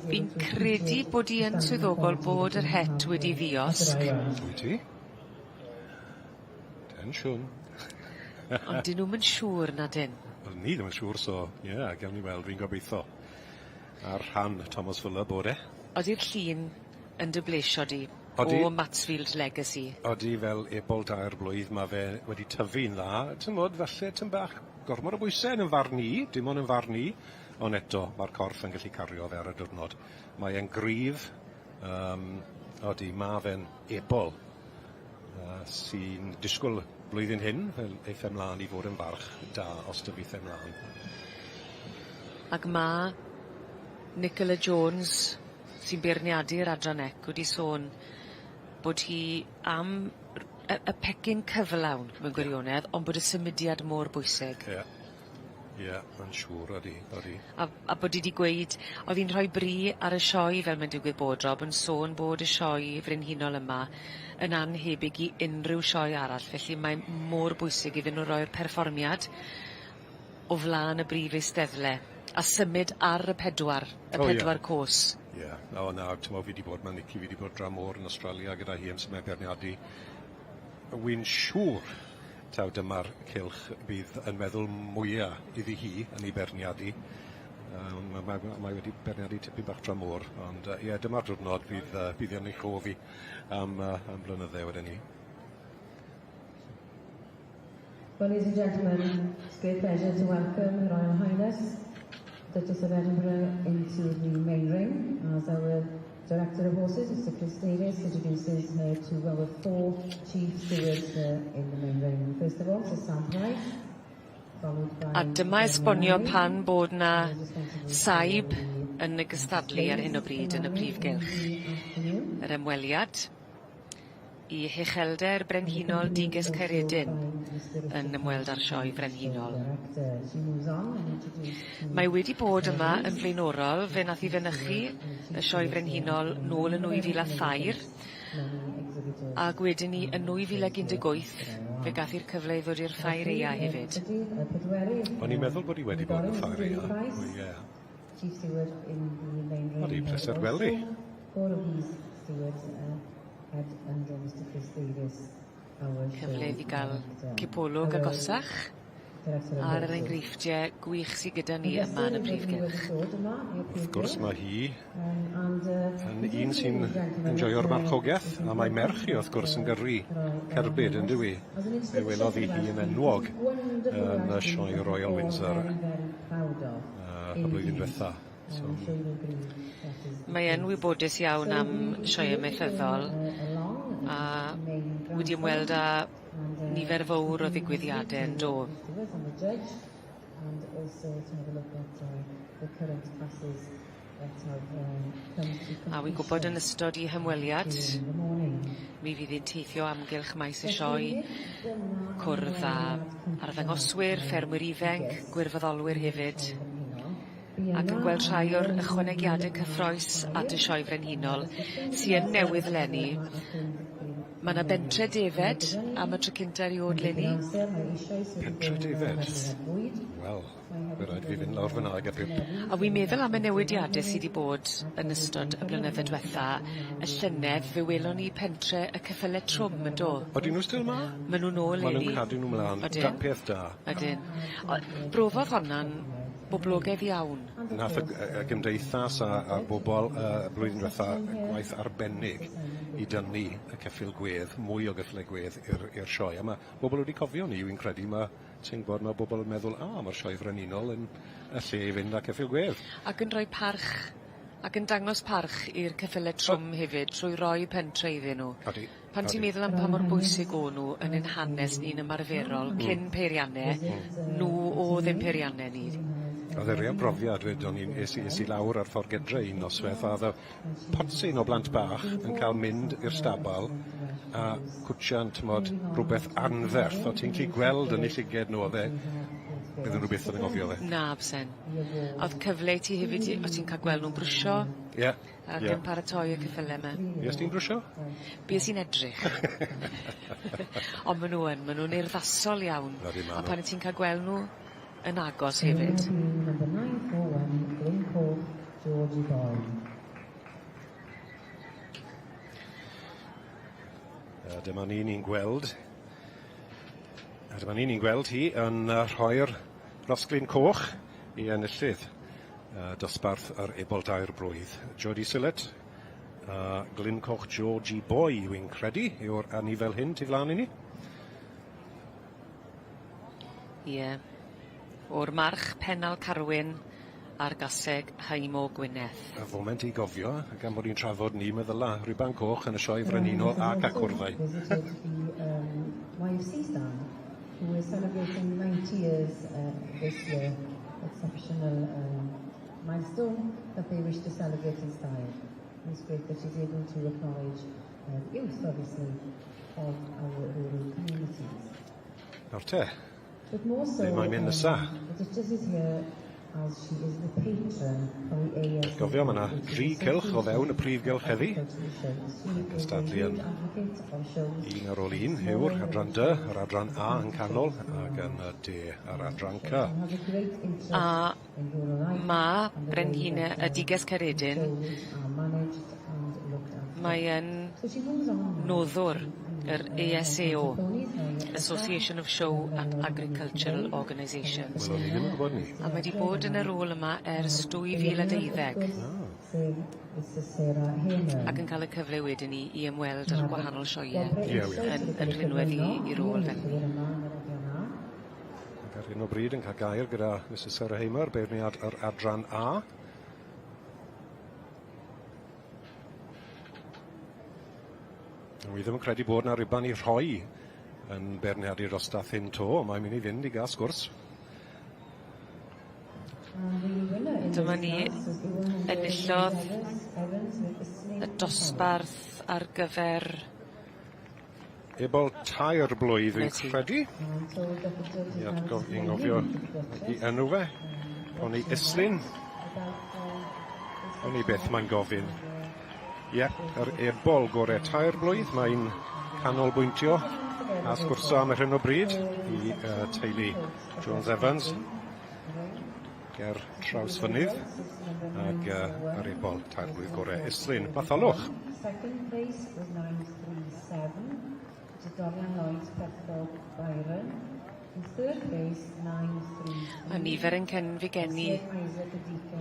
Fi'n credu bod 'i yn swyddogol bod yr het wedi ddiosg. Wyt ti? Tensiwn. Ond 'dyn nw'm yn siŵr na 'dyn? Wel ni ddim yn siŵr so ie gewn ni weld fi'n gobeitho ar rhan Thomas Fuller bod e. Odi'r llun yn dy blesio di? Odi. O Mansfield Legacy. Odi fel ebol dair blwydd ma' fe wedi tyfu'n dda t'mod falle tym bach gormod o bwyse yn 'yn farn i dim on' yn farn i ond eto ma'r corff yn gallu cario fe ar y diwrnod. Mae e'n gryf yym odi ma' fe'n ebol yy sy'n disgwl blwyddyn hyn fel eiff e mlan i fod yn farch da os dyfith e mlan. Ag ma' Nicola Jones sy'n beirniadu'r adran ec wedi sôn bod hi am r- y y pecyn cyflawn mewn gwirionedd ond bod y symudiad mor bwysig. Ie. Ie, ma'n siŵr odi, odi. A a bod 'i 'di gweud o'dd 'i'n rhoi bri ar y sioe fel mae'n digwydd bod Rob yn sôn bod y sioe frenhinol yma yn annhebyg i unrhyw sioe arall felly mae mor bwysig iddyn nw roi'r perfformiad o flan y brif eisteddle a symud ar y pedwar, y O ie. pedwar cos. Ie, o na, t'mo' fi 'di bod ma' Nici fi 'di bod dramor yn Australia gyda hi amser mae'n beirniadu. Wi'n siŵr taw dyma'r cylch bydd yn meddwl mwya iddi hi yn ei beirniadu. Yym ma' ma' mae wedi beirniadu tipyn bach dramor, ond yy ie dyma'r diwrnod fydd yy bydd yn ei chof hi am yy am blynydde wedyn 'ny. Well, ladies and gentlemen, it's a great pleasure to welcome Her Royal Highness Duchess of Edinburgh into the main ring as our Director of Horses, Mr Chris Davies, introduces her to our four chief stewards uh, in the main ring. First of all, Sir Sam Price, A dyma esbonio pan bod 'na saib yn y gystadlu ar hyn o bryd yn y prif gylch. Yr ymweliad i Huchelder Brenhinol Duges Caeredin yn ymweld â'r Sioe Frenhinol. Mae wedi bod yma yn flaenorol, fe nath 'i fynychu y Sioe Frenhinol nôl yn 2003 ag wedyn 'ny yn 2018 fe gath 'i'r cyfle i ddod i'r Ffair Aea hefyd. O'n i'n meddwl bod 'i wedi bod yn Ffair Aea. Ie. Odi, pleser gweld 'i. Cyfle iddi ga'l cipolwg agosach ar yr enghreifftie gwych sy gyda ni yma yn y prif gylch. Wrth gwrs ma' hi yn un sy'n enjoio'r marchogaeth a mae merch hi wrth gwrs yn gyrru cerbyd yndyw 'i? Fe welodd 'i hi yn enwog yn y sioe Royal Windsor yy y blwyddyn dwetha. So Mae yn wybodus iawn am sioee amaethyddol a wedi ymweld â nifer fowr o ddigwyddiade yn do? A wi'n gwbod yn ystod 'i hymweliad mi fydd 'i'n teithio o amgylch maes y sioe, cwrdd â arddangoswyr, ffermwyr ifenc, gwirfoddolwyr hefyd, ac yn gweld rhai o'r ychwanegiade cyffrous at y Sioe Frenhinol sy yn newydd leni. Ma' 'na bentre defed am y tro cynta eriôd leni. Pentre defed? Wel, fe raid fi fynd lawr fyna ag y pip. A wi'n meddwl am y newidiade sy 'di bod yn ystod y blynydde dwetha y llynedd fe welon ni pentre y ceffyle trwm yndo? Odyn nw still 'ma? Ma' nw nôl Ma' nw'n leni. cadw nw mlan. Odyn. Da peth da. Ydyn. O- brofodd honna'n boblogedd iawn. Nath y g- y y gymdeithas a a'r bobol yy blwyddyn dwetha gwaith arbennig i dynnu y ceffyl gwedd, mwy o geffyle gwedd i'r i'r sioe a ma' bobol wedi cofio 'ny wi'n credu ma' ti'n gwbod ma' bobol yn meddwl a ma'r sioe frenhinol yn y lle i fynd â ceffyl gwedd. Ac yn rhoi parch ac yn dangos parch i'r ceffyle trwm hefyd trwy roi pentre iddyn nhw. Odi. Pan ti'n meddwl am pa mor bwysig o'n nhw yn ein hanes ni'n ymarferol cyn peirianne, nhw o'dd ein peirianne ni. O'dd e real brofiad 'fyd o'n i'n es i es i lawr ar ffordd Gedre un nosweth a o'dd y potyn o blant bach yn ca'l mynd i'r stabal a cwtsian t'mod rwbeth anferth o' ti'n gallu gweld yn 'u llyged nhw o'dd e bydden nhw byth yn anghofio fe. Na bysen. A o'dd cyfle i ti hefyd i o' ti'n ca'l gweld nw'n brwsio. Ie. Ac yn paratoi y ceffyle 'ma. Fuest ti'n brwsio? Bues i'n edrych. On' ma' nw yn, ma' nw'n urddasol iawn. Odi ma' A nw. pan 'yt ti'n ca'l gweld nw yn agos hefyd. Number 941, Glyn Coch, Georgie Boy. A dyma ni, ni'n gweld a dyma ni, ni'n gweld hi yn rhoi'r rosglyn coch i enillydd dosbarth yr Ebol Dair Blwydd. Jodie Sillett a Glyn Coch Georgie Boy, wi'n credu, yw'r anifel hyn tu flan i ni. Ie. O'r march Pennal Carwyn a'r gaseg Haimo Gwyneth. Y foment i gofio, gan bod ni'n trafod ni, meddyla, Rhuban Coch yn y Sioe Frenhinol a Cacwrddau. Visited the YFC stand, who is celebrating 90 years this year. Exceptional milestone that they wish to celebrate in style. And it's great that she's able to acknowledge the youth, obviously, of our rural communities. Nawr te, But more so, ble mae'n mynd nesa? the Duchess is here as she is the patron of the AS. Gofio, mae yna dri cylch o fewn y prif gylch heddi. Yn cystadlu yn un ar ôl un yw'r adran D, yr adran A yn canol, ac yn y D yr adran C. A ma' Brenhine y Duges Caredin, mae yn noddwr yr ASAO, Association of Show and Agricultural Organisations. Wel, o'n i ddim yn gwybod 'ny. A mae 'di bod yn y rôl yma ers 2012. Ac yn ca'l y cyfle wedyn 'ny i ymweld â'r gwahanol sioee. Ie wir. Yn yn rhinwedd 'i 'i rôl felly. Ac ar hyn o bryd yn cael gair gyda Mrs Sarah Hamer, beirniad yr adran A. Wi ddim yn credu bod 'na ruban i rhoi yn beirniadu'r dosbarth hyn 'to, mae'n mynd i fynd i ga'l sgwrs. Dyma ni enillodd y dosbarth ar gyfer Ebol tair blwydd fi'n 'Na ti. credu. I atgof- i'n ngofio i enw fe. Poni Islyn. O'n i beth mae'n gofyn. Ie, yr ebol gore tair blwydd, mae'n canolbwyntio a sgwrso am yr hyn o bryd i teulu Jones Evans ger Trawsfynydd ag yr ebol tair blwydd gore Islyn. Matholwch. Second place was 937 to Dorian Lloyd Perthog Byron. In third place, 933. A nifer yn cenfigenu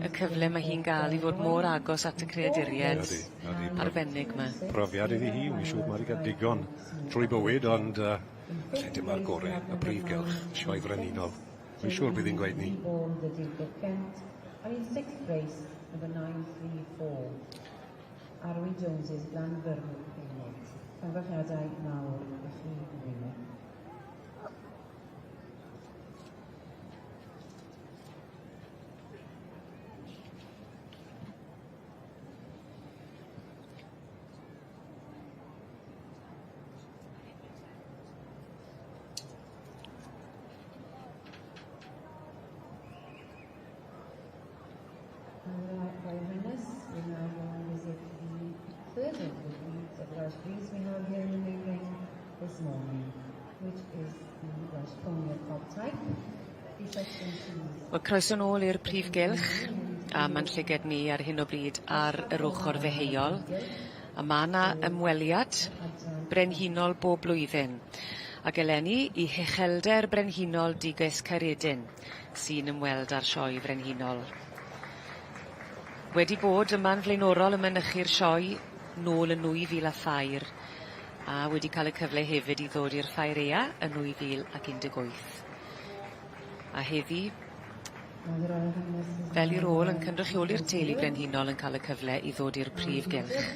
y cyfle mae hi'n gael i fod mor agos at y creaduriaid Ydi, ydi. arbennig 'ma. Profiad iddi hi, wi'n siŵr mae 'di cael digon trwy bywyd, ond lle dyma'r gore, y brif gylch, Sioe Frenhinol. Wi'n siŵr bydd hi'n gweud 'ny. Born the Duke of Kent. And in sixth place, number 934, Arwyn Jones's Glanfyrn Phoenix. Llongyfarchiadau mawr i chi, Rina. Royal Highness, we now go and visit the third of the breeds of Welsh breeds we have here in the main ring this morning, which is the Wel croeso nôl i'r prif gylch a ma'n llyged ni ar hyn o bryd ar yr ochor ddeheuol a ma' 'na ymweliad brenhinol bob blwyddyn ag eleni i Huchelder Brenhinol Duges Caeredin sy'n ymweld â'r sioe frenhinol. Wedi bod yma'n flaenorol yn mynychu'r sioe nôl yn 2003 a wedi ca'l y cyfle hefyd i ddod i'r Ffair Ea yn 2018. A heddi fel 'i rôl yn cynrychioli'r teulu brenhinol yn ca'l y cyfle i ddod i'r prif gylch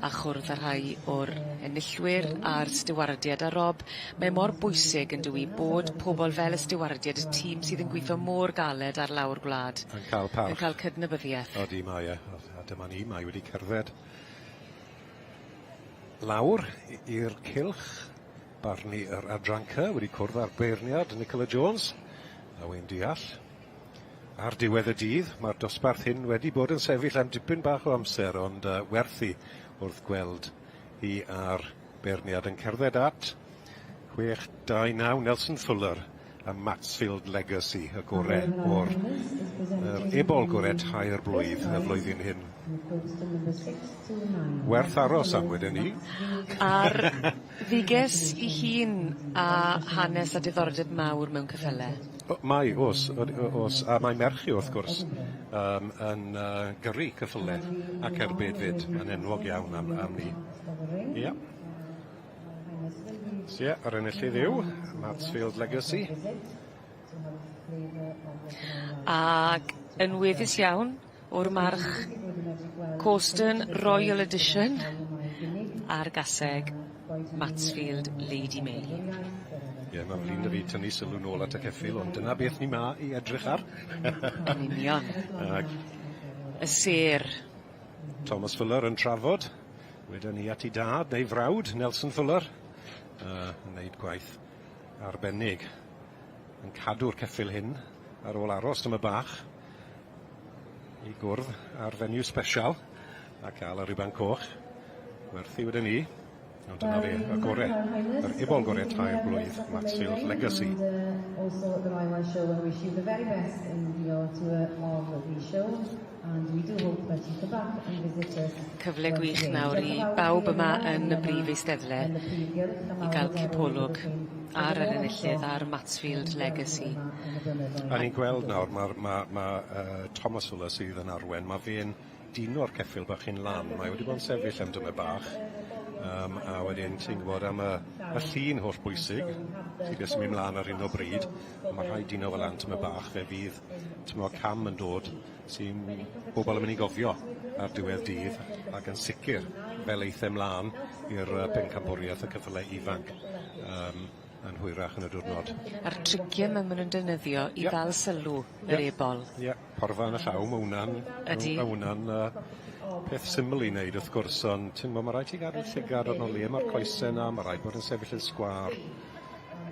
a chwrdd â rhai o'r enillwyr a'r stiwardied a Rob mae mor bwysig yndyw 'i bod pobol fel y stiwardied y tîm sydd yn gwitho mor galed ar lawr gwlad. Yn ca'l parch. Yn ca'l cydnabyddieth. Odi mae e a dyma ni mae wedi cerdded lawr i'r cylch Barnu yr adran C wedi cwrdd â'r beirniad Nicola Jones, a wy'n deall. Ar diwedd y dydd, mae'r dosbarth hyn wedi bod yn sefyll am dipyn bach o amser, ond uh, werth hi wrth gweld hi a'r beirniad yn cerdded at 629 Nelson Fuller a Matsfield Legacy, y gore o'r yr ebol gore tair blwydd y flwyddyn hyn. Werth aros am wedyn ni. A'r dduges 'i hun a hanes a diddordeb mawr mewn ceffyle. O mae o's o's a mae merch hi wrth gwrs yym yn yy gyrru ceffyle ac erbyd 'fyd yn enwog iawn am am 'ny. Ia. So ie, yr enillydd yw Mansfield Legacy. Ag yn weddus iawn o'r march Cawston Royal Edition a'r gaseg Mansfield Lady May. Ie, ma'n flin 'da fi tynnu sylw nôl at y ceffyl, ond dyna beth ni 'ma i edrych ar. Yn union. Ag Y sêr. Thomas Fuller yn trafod. Wedwn ni at 'i dad neu frawd, Nelson Fuller, yy yn neud gwaith arbennig yn cadw'r ceffyl hyn ar ôl aros tymed bach i gwrdd â'r fenyw sbesial a ca'l y rhuban coch. Werthu wedyn 'ny. Ond dyna fe, y gore, yr ebol gore tair blwydd, Mansfield Legacy. And also at the Royal Welsh Show and wish you the very best in your tour of the show and we do hope that you come back and visit us. Cyfle gwych nawr i bawb yma yn y brif eisteddle i ga'l cipolwg ar yr enillydd ar Mansfield Legacy. A ni'n gweld nawr ma'r ma' ma' yy Thomas Fuller sydd yn arwen ma' fe'n dino'r ceffyl bach hyn lan. Mae wedi bod yn sefyll am dymed bach. Um, a wedyn ti'n gwybod am y, y llun holl bwysig sydd jyst yn mynd mlaen ar hyn o bryd. Mae rhaid dino fel lan tymed bach, fe fydd t'mo' cam yn dod sy'n bobl yn mynd i gofio ar diwedd dydd ac yn sicr fel eith e mlaen i'r uh, pencampwriaeth y ceffylau ifanc. Um, yn hwyrach yn y diwrnod. A'r tricie 'ma ma' nw'n defnyddio i ddal sylw yr ebol. Ie, porfa yn y llaw, ma' wnna'n... Ydi. Ma' wnna'n yy peth syml i wneud wrth gwrs, ond ti'n gwbo ma' raid ti gadw llygad arno le ma'r coese 'na, ma' raid bod yn sefyll yn sgwâr.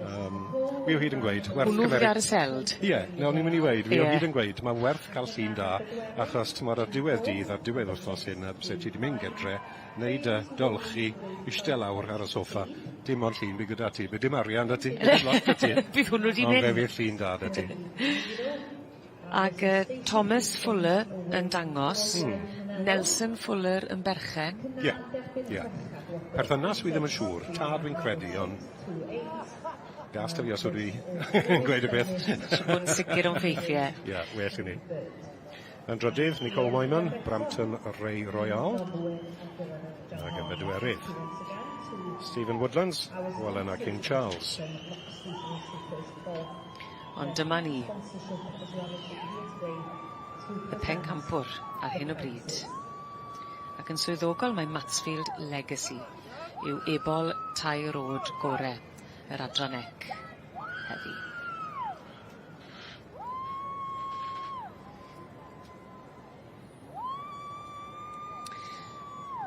Yym, wi o hyd yn gweud, werth Hwnnw cymeru... ar y seld. Ie, na o'n i'n myn' i weud, fi o Ie. hyd yn gweud, ma' werth ca'l llun da, achos t'mod ar diwedd dydd, ar diwedd wthnos hyn, a se ti 'di mynd gytre, Neud y dolchi, iste lawr ar y soffa, dim ond llun by gyda ti, by dim arian 'da ti, dim lot 'da ti. Bydd hwnnw 'di mynd. Ond fe fydd llun da 'da ti. Ag yy Thomas Fuller yn dangos. Hmm. Nelson Fuller yn berchen. Ie, ie. Perthynas wi ddim yn siŵr, tad wi'n credu, ond gas 'da fi os ydw i yn gweud y peth. Siŵr bod yn sicir o'n ffeithie. Ie, well i ni. Yn drydydd, Nicole Wyman, Brampton Ray Royal. Ac yn bedwerydd, Stephen Woodlands, Wallen a King Charles. Ond dyma ni. Y pencampwr ar hyn o bryd. Ac yn swyddogol mae Matsfield Legacy yw ebol tair o'd gore yr adran ec heddi.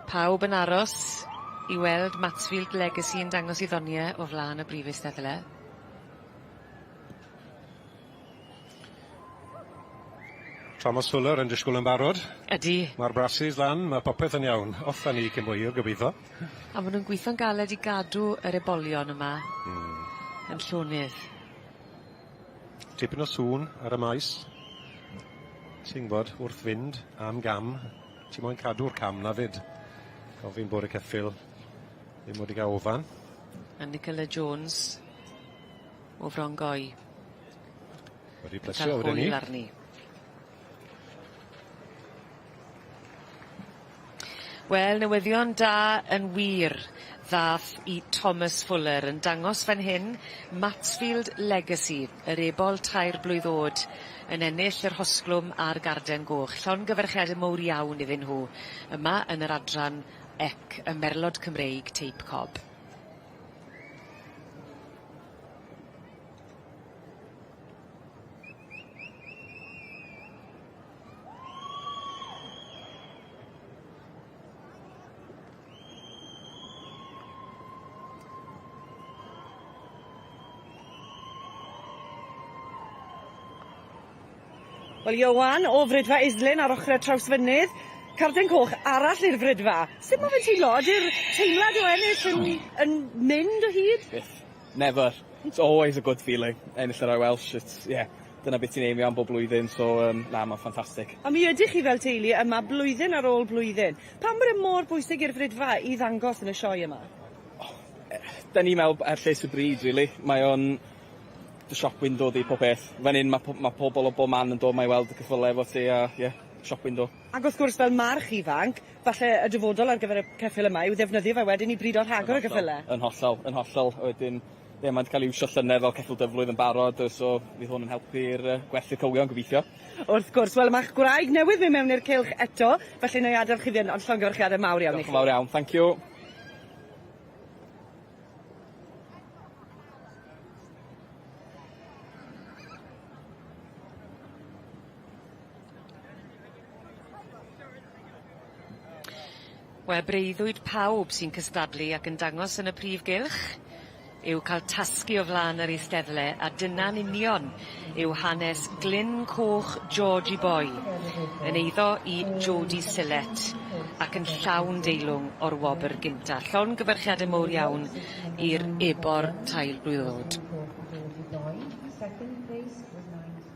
Pawb yn aros i weld Matsfield Legacy yn dangos 'i ddonie o flan y brif eisteddle. Thomas Fuller yn disgwl yn barod. Ydi. Ma'r brasis lan, ma' popeth yn iawn. Off â ni cyn bo hir gobitho. A ma' nw'n gwitho'n galed i gadw yr ebolion yma. Hmm. Yn llonydd. Tipyn o sŵn ar y maes. Ti'n gwbod, wrth fynd am gam, ti moyn cadw'r cam 'na 'fyd. Gofyn bod y ceffyl ddim wedi ga'l ofan. A Nicola Jones o Fron Goi. Wedi plesio wedyn 'ny. Hwyl arni. Wel newyddion da yn wir ddath i Thomas Fuller yn dangos fan hyn Matsfield Legacy, yr ebol tair blwydd o'd yn ennill yr hosglwm a'r garden goch. Llongyfarchiade mowr iawn iddyn nhw yma yn yr adran ec y Merlod Cymreig Teip Cob. Wel Ioan o Fridfa Islyn ar ochre Trawsfynydd, carden coch arall i'r Fridfa. Sut ma' fe'n teimlo? Ydi'r teimlad o ennill yn yn mynd o hyd? Byth. Never. It's always a good feeling ennill y Royal Welsh it's yeah dyna beth ti'n aimio am bob blwyddyn so yym na ma'n ffantastig. A mi ydych chi fel teulu yma blwyddyn ar ôl blwyddyn. Pam bod e mor bwysig i'r Fridfa i ddangos yn y sioe yma? 'Dan ni'n me'wl er lles y bryd rili. Mae o'n the shop window 'di pob peth. Fan 'yn ma' po- ma' pobol o bob man yn dod 'ma i weld y ceffyle efo ti a ie shop window. Ac wrth gwrs fel march ifanc, falle y dyfodol ar gyfer y ceffyl yma yw ddefnyddio fe wedyn i brido rhagor o geffyle. Yn hollol, yn hollol. A wedyn ie mae 'di ca'l 'i iwsio llynedd fel ceffyl dyflwydd yn barod yy so fydd hwn yn helpu'r yy gwerthu'r cywion gobeithio. Wrth gwrs. Wel ma'ch gwraig newydd myn' mewn i'r cylch eto, felly nâi adel chi fynd ond llongyfarchiade mawr iawn i chi. Diolch yn fawr iawn, thank you. Wel breuddwyd pawb sy'n cystadlu ac yn dangos yn y prif gylch yw ca'l tasgu o flan yr eisteddle a dyna'n union yw hanes Glyn Coch Georgie Boy yn eiddo i Jodie Sillett ac yn llawn deilwng o'r wobr gynta. Llongyfarchiade mowr iawn i'r ebor tair blwydd o'd. Second place was 937.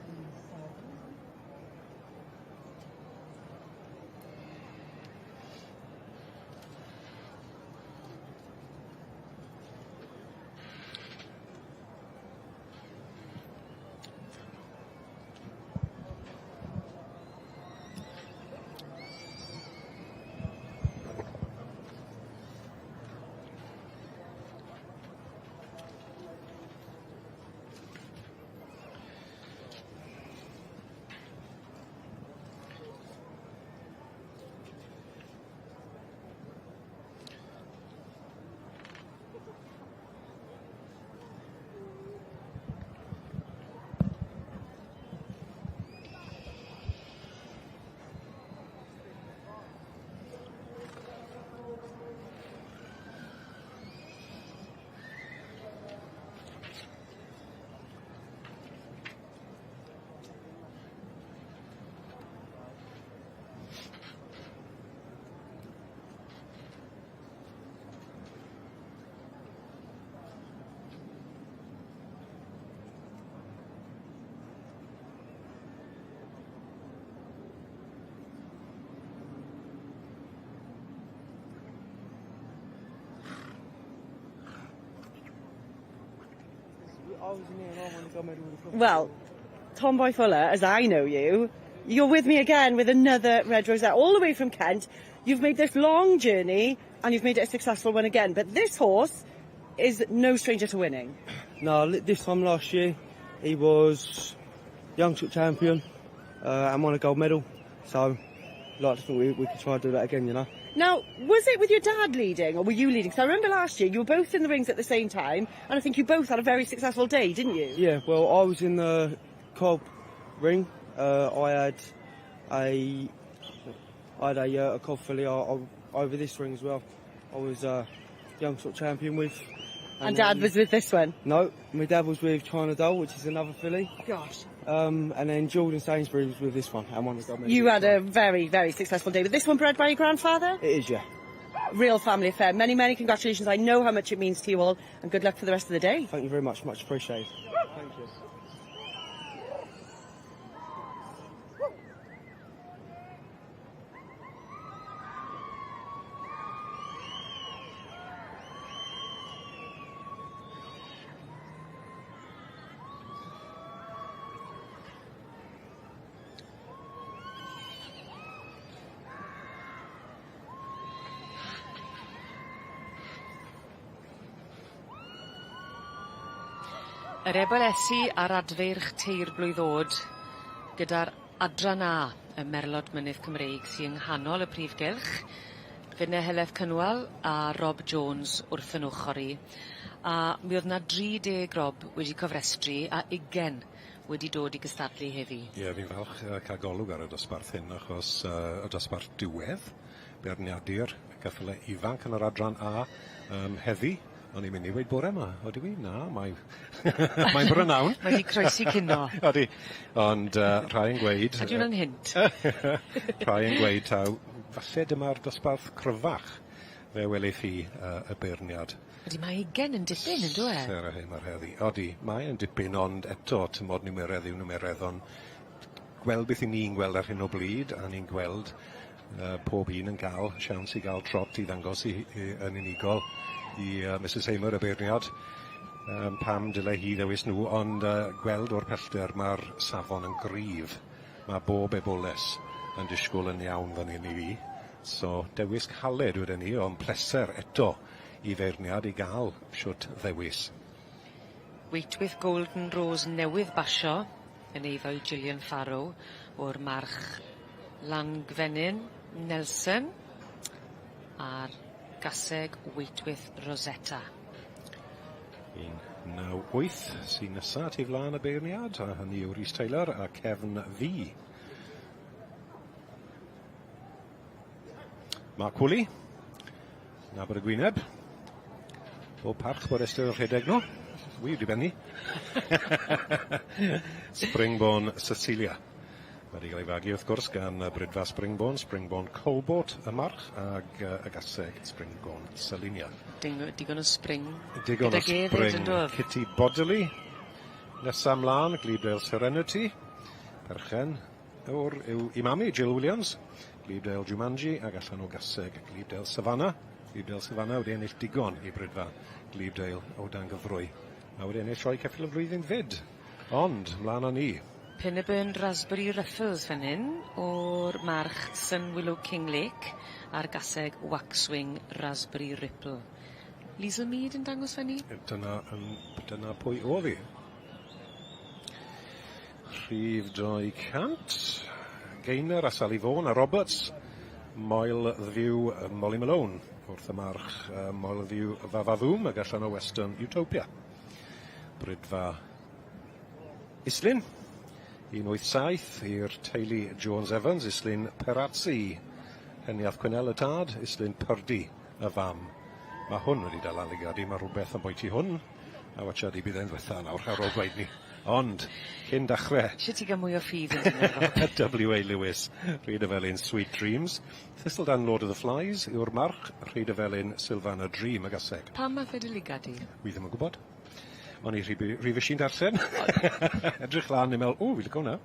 Well, Tomboy Fuller, as I know you, you're with me again with another Red Rosette, all the way from Kent. You've made this long journey and you've made it a successful one again. But this horse is no stranger to winning. No, this time last year, he was young champion and won a gold medal. So, I'd like to think we could try and do that again, you know. Now, was it with your dad leading or were you leading? Because I remember last year you were both in the rings at the same time and I think you both had a very successful day, didn't you? Yeah, well, I was in the cob ring. I had a I had a cob filly over this ring as well. I was young sort of champion with. And Dad was with this one? No, my dad was with China Doll, which is another filly. Gosh. And then Jordan Sainsbury was with this one and won the gold medal. You had a very, very successful day. But this one bred by your grandfather? It is, yeah. Real family affair. Many, many congratulations. I know how much it means to you all and good luck for the rest of the day. Thank you very much, much appreciated. Thank you. Yr ebolesi a'r adfeirch teirblwydd o'd gyda'r adran A y Merlod Mynydd Cymreig sy yng nghanol y prif gylch. Finne Heledd Cynwal a Rob Jones wrth 'yn ochor i. A mi o'dd 'na dri deg Rob wedi cofrestru a ugen wedi dod i gystadlu heddi. Ie fi'n falch yy ca'l golwg ar y dosbarth hyn achos yy y dosbarth diwedd beirniadu'r ceffyle ifanc yn yr adran A yym heddi. O'n i'n mynd i weud bore 'ma, odw i? Na, mae mae'n brynawn. Mae 'di croesi cino. Odi. Ond yy rhai yn gweud... Ydi wnna'n hint? Rhai yn gweud taw falle dyma'r dosbarth cryfach fe welith hi yy y beirniad. Ydi mae ugen yn dipyn on'd yw e? Sarah Hamer heddi. Odi, mae yn dipyn ond eto t'mod niweredd yw niweredd ond gweld beth 'yn ni'n gweld ar hyn o bryd a ni'n gweld yy pob un yn ga'l siawns i ga'l trot i ddangos 'i i yn unigol i yy Misys Hamer y beirniad yym pam dyle hi ddewis nhw ond yy gweld o'r pellter ma'r safon yn gryf. Ma' bob eboles yn disgwl yn iawn fan hyn i fi. So dewis caled weden i ond pleser eto i feirniad i ga'l shwt ddewis. Wait with Golden Rose newydd basio yn eiddo i Gillian Farrow o'r march Langfenyn Nelson a'r gaseg Waitwith Rosetta. 198 sy'n nesa at ei flan y beirniad, a hynny yw Rhys Taylor a Cefn Ddu. Mark Woolley, nabod y gwyneb. Bob parch bod Esther yn rhedeg nhw. Wi wedi benni. Springborn Cecilia. Mae wedi cael ei fagu wrth gwrs gan y Bridfa Springborn, Springborn Colbort y march ag uh, y gaseg Springborn Selinia. Digon o spring. Digon o spring. Kitty Bodily. Nesa mlaen, Glebedale Serenity. Perchen o'r yw i mami, Jill Williams. Glebedale Jumanji ag allan o gaseg Glebedale Savannah. Glebedale Savannah wedi ennill digon i Bridfa Glebedale o dan gyfrwy. A wedi ennill sioe ceffyl y flwyddyn fyd. Ond, mlaen â ni. Penyburn Raspberry Ruffles fan hyn o'r march Sun Willow King Lake a'r gaseg Waxwing Raspberry Ripple. Liesl Mead yn dangos fyny? Dyna yn dyna pwy o'dd 'i. Rhif 200. Gaynor a Sally Vaughan a Roberts. Moel Ddiw Molly Malone wrth y march uh, Moel Ddiw Fafafoom ag allan o Western Utopia. Brydfa Islyn, 187 i'r teulu Jones Evans, Islyn Perazzi, Heniath Quinnell y tad, Islyn Purdy y fam. Mae hwn wedi dal aligadu, mae rhywbeth yn bwyty hwn, a watcha di bydd e'n ddwetha nawr ar ôl gweud ni. Ond, cyn dachrau... Eisiau ti gael mwy o ffydd yn dy Rob. W.A. Lewis, Rhyd y Felin, Sweet Dreams. Thistledown Lord of the Flies yw'r march, Rhyd y Felin, Sylfana Dream y gaseg. Pam ath e dy ligad di? Wi ddim yn gwybod. O'n i rhy bu- rhy fysi'n darllen. Edrych lan a me'wl, o, fi lico wnna.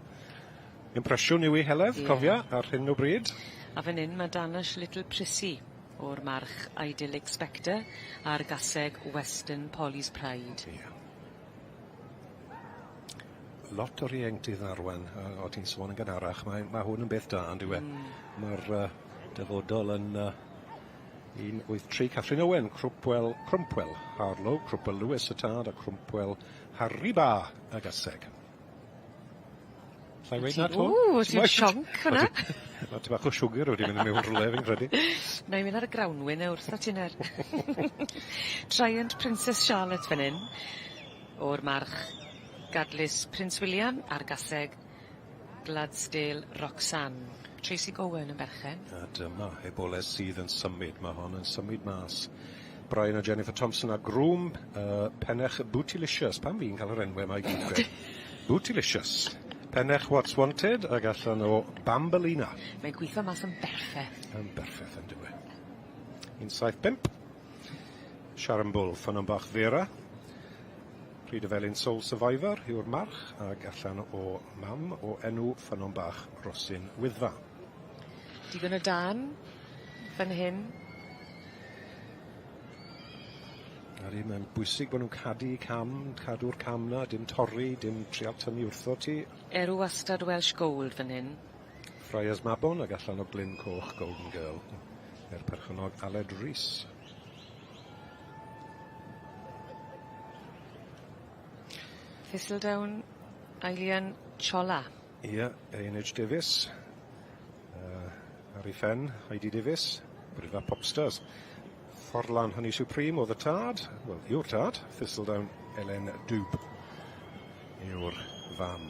Impresiwn yw 'i Heledd, yeah. cofia, ar hyn o bryd. A fan 'yn ma' Danish Little Prissy o'r march Idyllic Spectre a'r gaseg Western Polly's Pride. Ie. Yeah. Lot o'r ieuenctid arwen, yy o' ti'n sôn yn gynharach, mae ma' hwn yn beth da on'd yw e? Mm. Ma'r yy dyfodol yn yy 183 Catherine Owen, Crwpwell, Crwmpwell Harlow, Crwpwell Lewis y tad a Crwmpwell Hariba y gaseg. Allai weud 'na 'to? Ww, ti'n sionc fynna. Ma' ty bach o siwgr wedi mynd i mewn rhywle fi'n credu. Na'i mynd ar y grawnwyn e wrtho ti nawr. Triumph Princess Charlotte fan 'yn. O'r march Gadlys Prince William a'r gaseg Gladsdale Roxanne. Tracy Gowen yn berchen. A dyma eboles sydd yn symud. Mae hon yn symud mas. Brian a Jennifer Thompson a Groom, uh, Pennech Bootylicious. Pam fi'n cael yr enwau yma i gyd fe? Bootylicious. Pennech What's Wanted ag allan o Bambolina. Mae'n gweithio mas yn berffeth. Yn berffeth yn dyw e. 175. Sharon Bull, ffynnon bach Vera. Rhyd y Felin Soul Survivor yw'r march ag allan o mam o enw Ffynnon Bach Rhosyn Wyddfa. Digon o dân fan hyn. Ydi mae'n bwysig bo' nw'n cadw cam, cadw'r cam 'na, dim torri, dim trial tynnu wrtho ti. Erw wastad Welsh Gold fan hyn. Friars Mabon ag allan o Glyn Coch Golden Girl i'r perchennog Aled Rees. Thistledown Eilian Chola. Ie, A&H Davies. Ar ei phen, Heidi Davies, Bridfa Popstars. Forlan Honey Supreme oedd y tad, wel, yw'r tad, Thistledown Elen Dwb yw'r fam.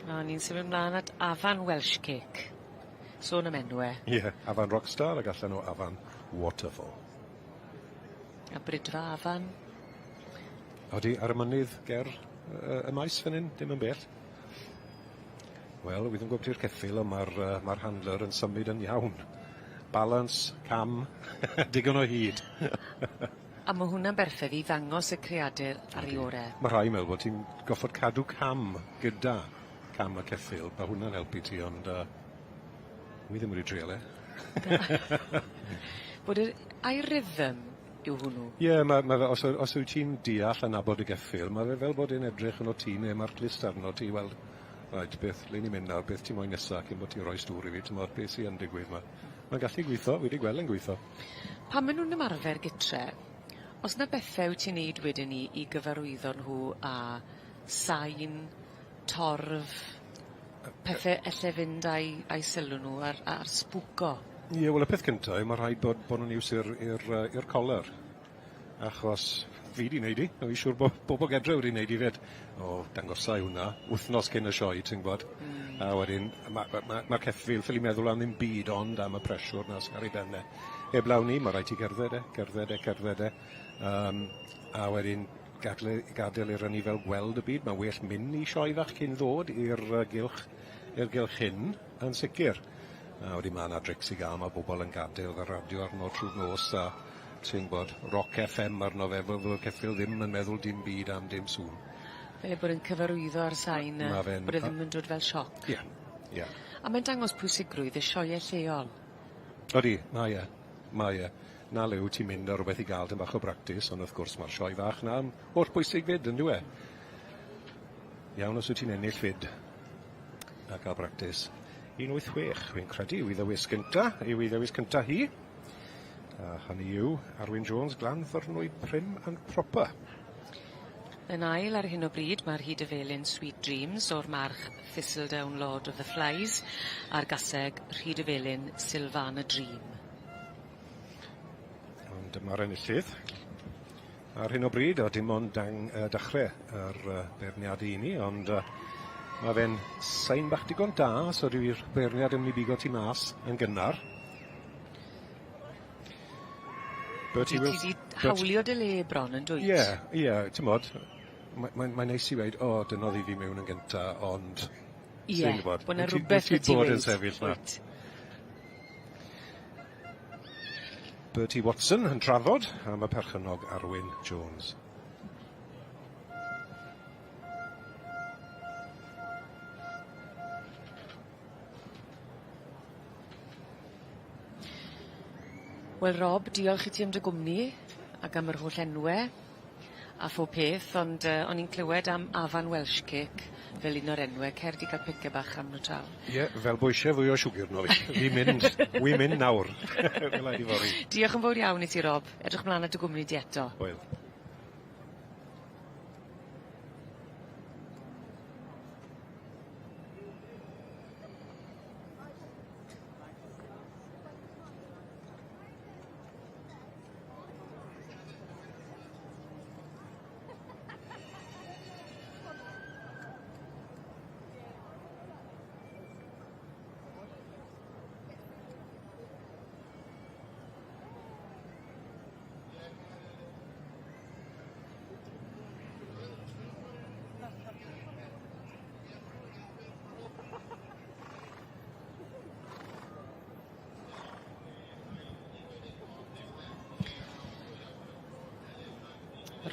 A ni'n symud mlaen at Afan Welsh Cake. Sôn am enwe. Ie, yeah, Afan Rockstar ac allan o Afan Waterfall. A Bridfa Afan. Odi, ar y mynydd ger y maes fan hyn, dim yn bell. Wel, wi ddim yn gwybod ti'r ceffyl, ond mae'r uh, mae handler yn symud yn iawn. Balance, cam, digon o hyd. A mae hwnna'n berffaith i ddangos y creadur ar ei ore. Mae rhai meddwl bod ti'n goffod cadw cam gyda cam y ceffyl, mae hwnna'n helpu ti, ond wi ddim wedi trial e. Bod yr ai rhythm yw hwnnw? Ie, yeah, mae, ma fe, os, os wyt ti'n deall a nabod y geffyl, mae fe fel bod e'n edrych yn o ti neu mae'r clust arno ti i weld, reit, beth, le ni'n mynd nawr, beth ti'n moyn nesa cyn bod ti'n rhoi stŵr i fi, ti'n modd, beth sy'n yn digwydd ma. Mae'n gallu gweithio, fi wedi gweld e'n gweithio. Pan maen nhw'n ymarfer gytre, os 'na bethe wyt ti'n neud wedyn 'ny i gyfarwyddo nhw a sain, torf, pethe elle fynd â'i â'i sylw nhw ar ar sbwco? Ie, wel y peth cynta yw ma' rhaid bod bo' nw'n iws i'r i'r yy i'r collar. Achos fi 'di neud 'i, a fi siŵr bo' bobol gedre wedi neud 'i 'fyd. O, dangosai hwnna wthnos cyn y sioe, ti'n gwbod. Hmm. A wedyn ma' ma' ma' ma'r ceffyl ffili meddwl am ddim byd ond am y pressure 'na sy ar ei ben e. Heblaw 'ny, ma' raid ti gerdded e, gerdded e, cerdded e. Yym a wedyn gadle gadel i'r anifail gweld y byd. Mae'n well mynd i sioe fach cyn ddod i'r yy gylch i'r gylch hyn, yn sicr. A wedyn ma' 'na drics i ga'l, ma' bobol yn gadel y radio arno trw'r nos a ti'n gwbod, Rock FM arno fe, fel fel ceffyl ddim yn meddwl dim byd am dim sŵn. Fel ei bod yn cyfarwyddo â'r sain a Ma' fe'n bod e ddim yn dod fel sioc. Ie, ie. A mae'n dangos pwysigrwydd y sioee lleol. Odi, mae e, mae e. 'Na le wyt ti'n mynd â rwbeth i ga'l tym bach o bractis, ond wrth gwrs ma'r sioe fach 'na'n holl bwysig 'fyd on'd yw e? Iawn os wyt ti'n ennill 'fyd a ca'l bractis. 186, fi'n credu yw 'i ddewis gynta, yw 'i ddewis cynta hi. A hynny yw Arwyn Jones, Glan Fyrnwy Prim and Proper. Yn ail ar hyn o bryd mae'r Hyd y Felin Sweet Dreams o'r march Thistledown Lord of the Flies a'r gaseg Rhyd y Felin Sylvana Dream. Ond dyma'r enillydd. Ar hyn o bryd, a dim ond dang, uh, dechrau yr uh, beirniadu i ni, ond uh, mae fe'n sain bach digon da, so ryw'r beirniad yn mynd i bigo ti mas yn gynnar. Bertie Ti 'di hawlio dy le bron yn dwyt? Ie, ie, t'mod, mae mae'n mae'n neis i weud, o, dynodd i fi mewn yn gynta, ond... Ie, bo' 'na rwbeth 'da ti weud. Bod yn sefyll 'na. Bertie Watson yn trafod am y perchennog Arwyn Jones. Wel Rob, diolch i ti am dy gwmni ac am yr holl enwe a phob peth ond yy o'n i'n clywed am Afan Welsh Cake fel un o'r enwe cer di ga'l pice bach am nw draw. Ie, fel bo' isie fwy o siwgr 'no fi. Fi'n mynd, wi'n mynd nawr. Welai di fory. Diolch yn fowr iawn i ti Rob. Edrych mlan at dy gwmni di eto. Hwyl.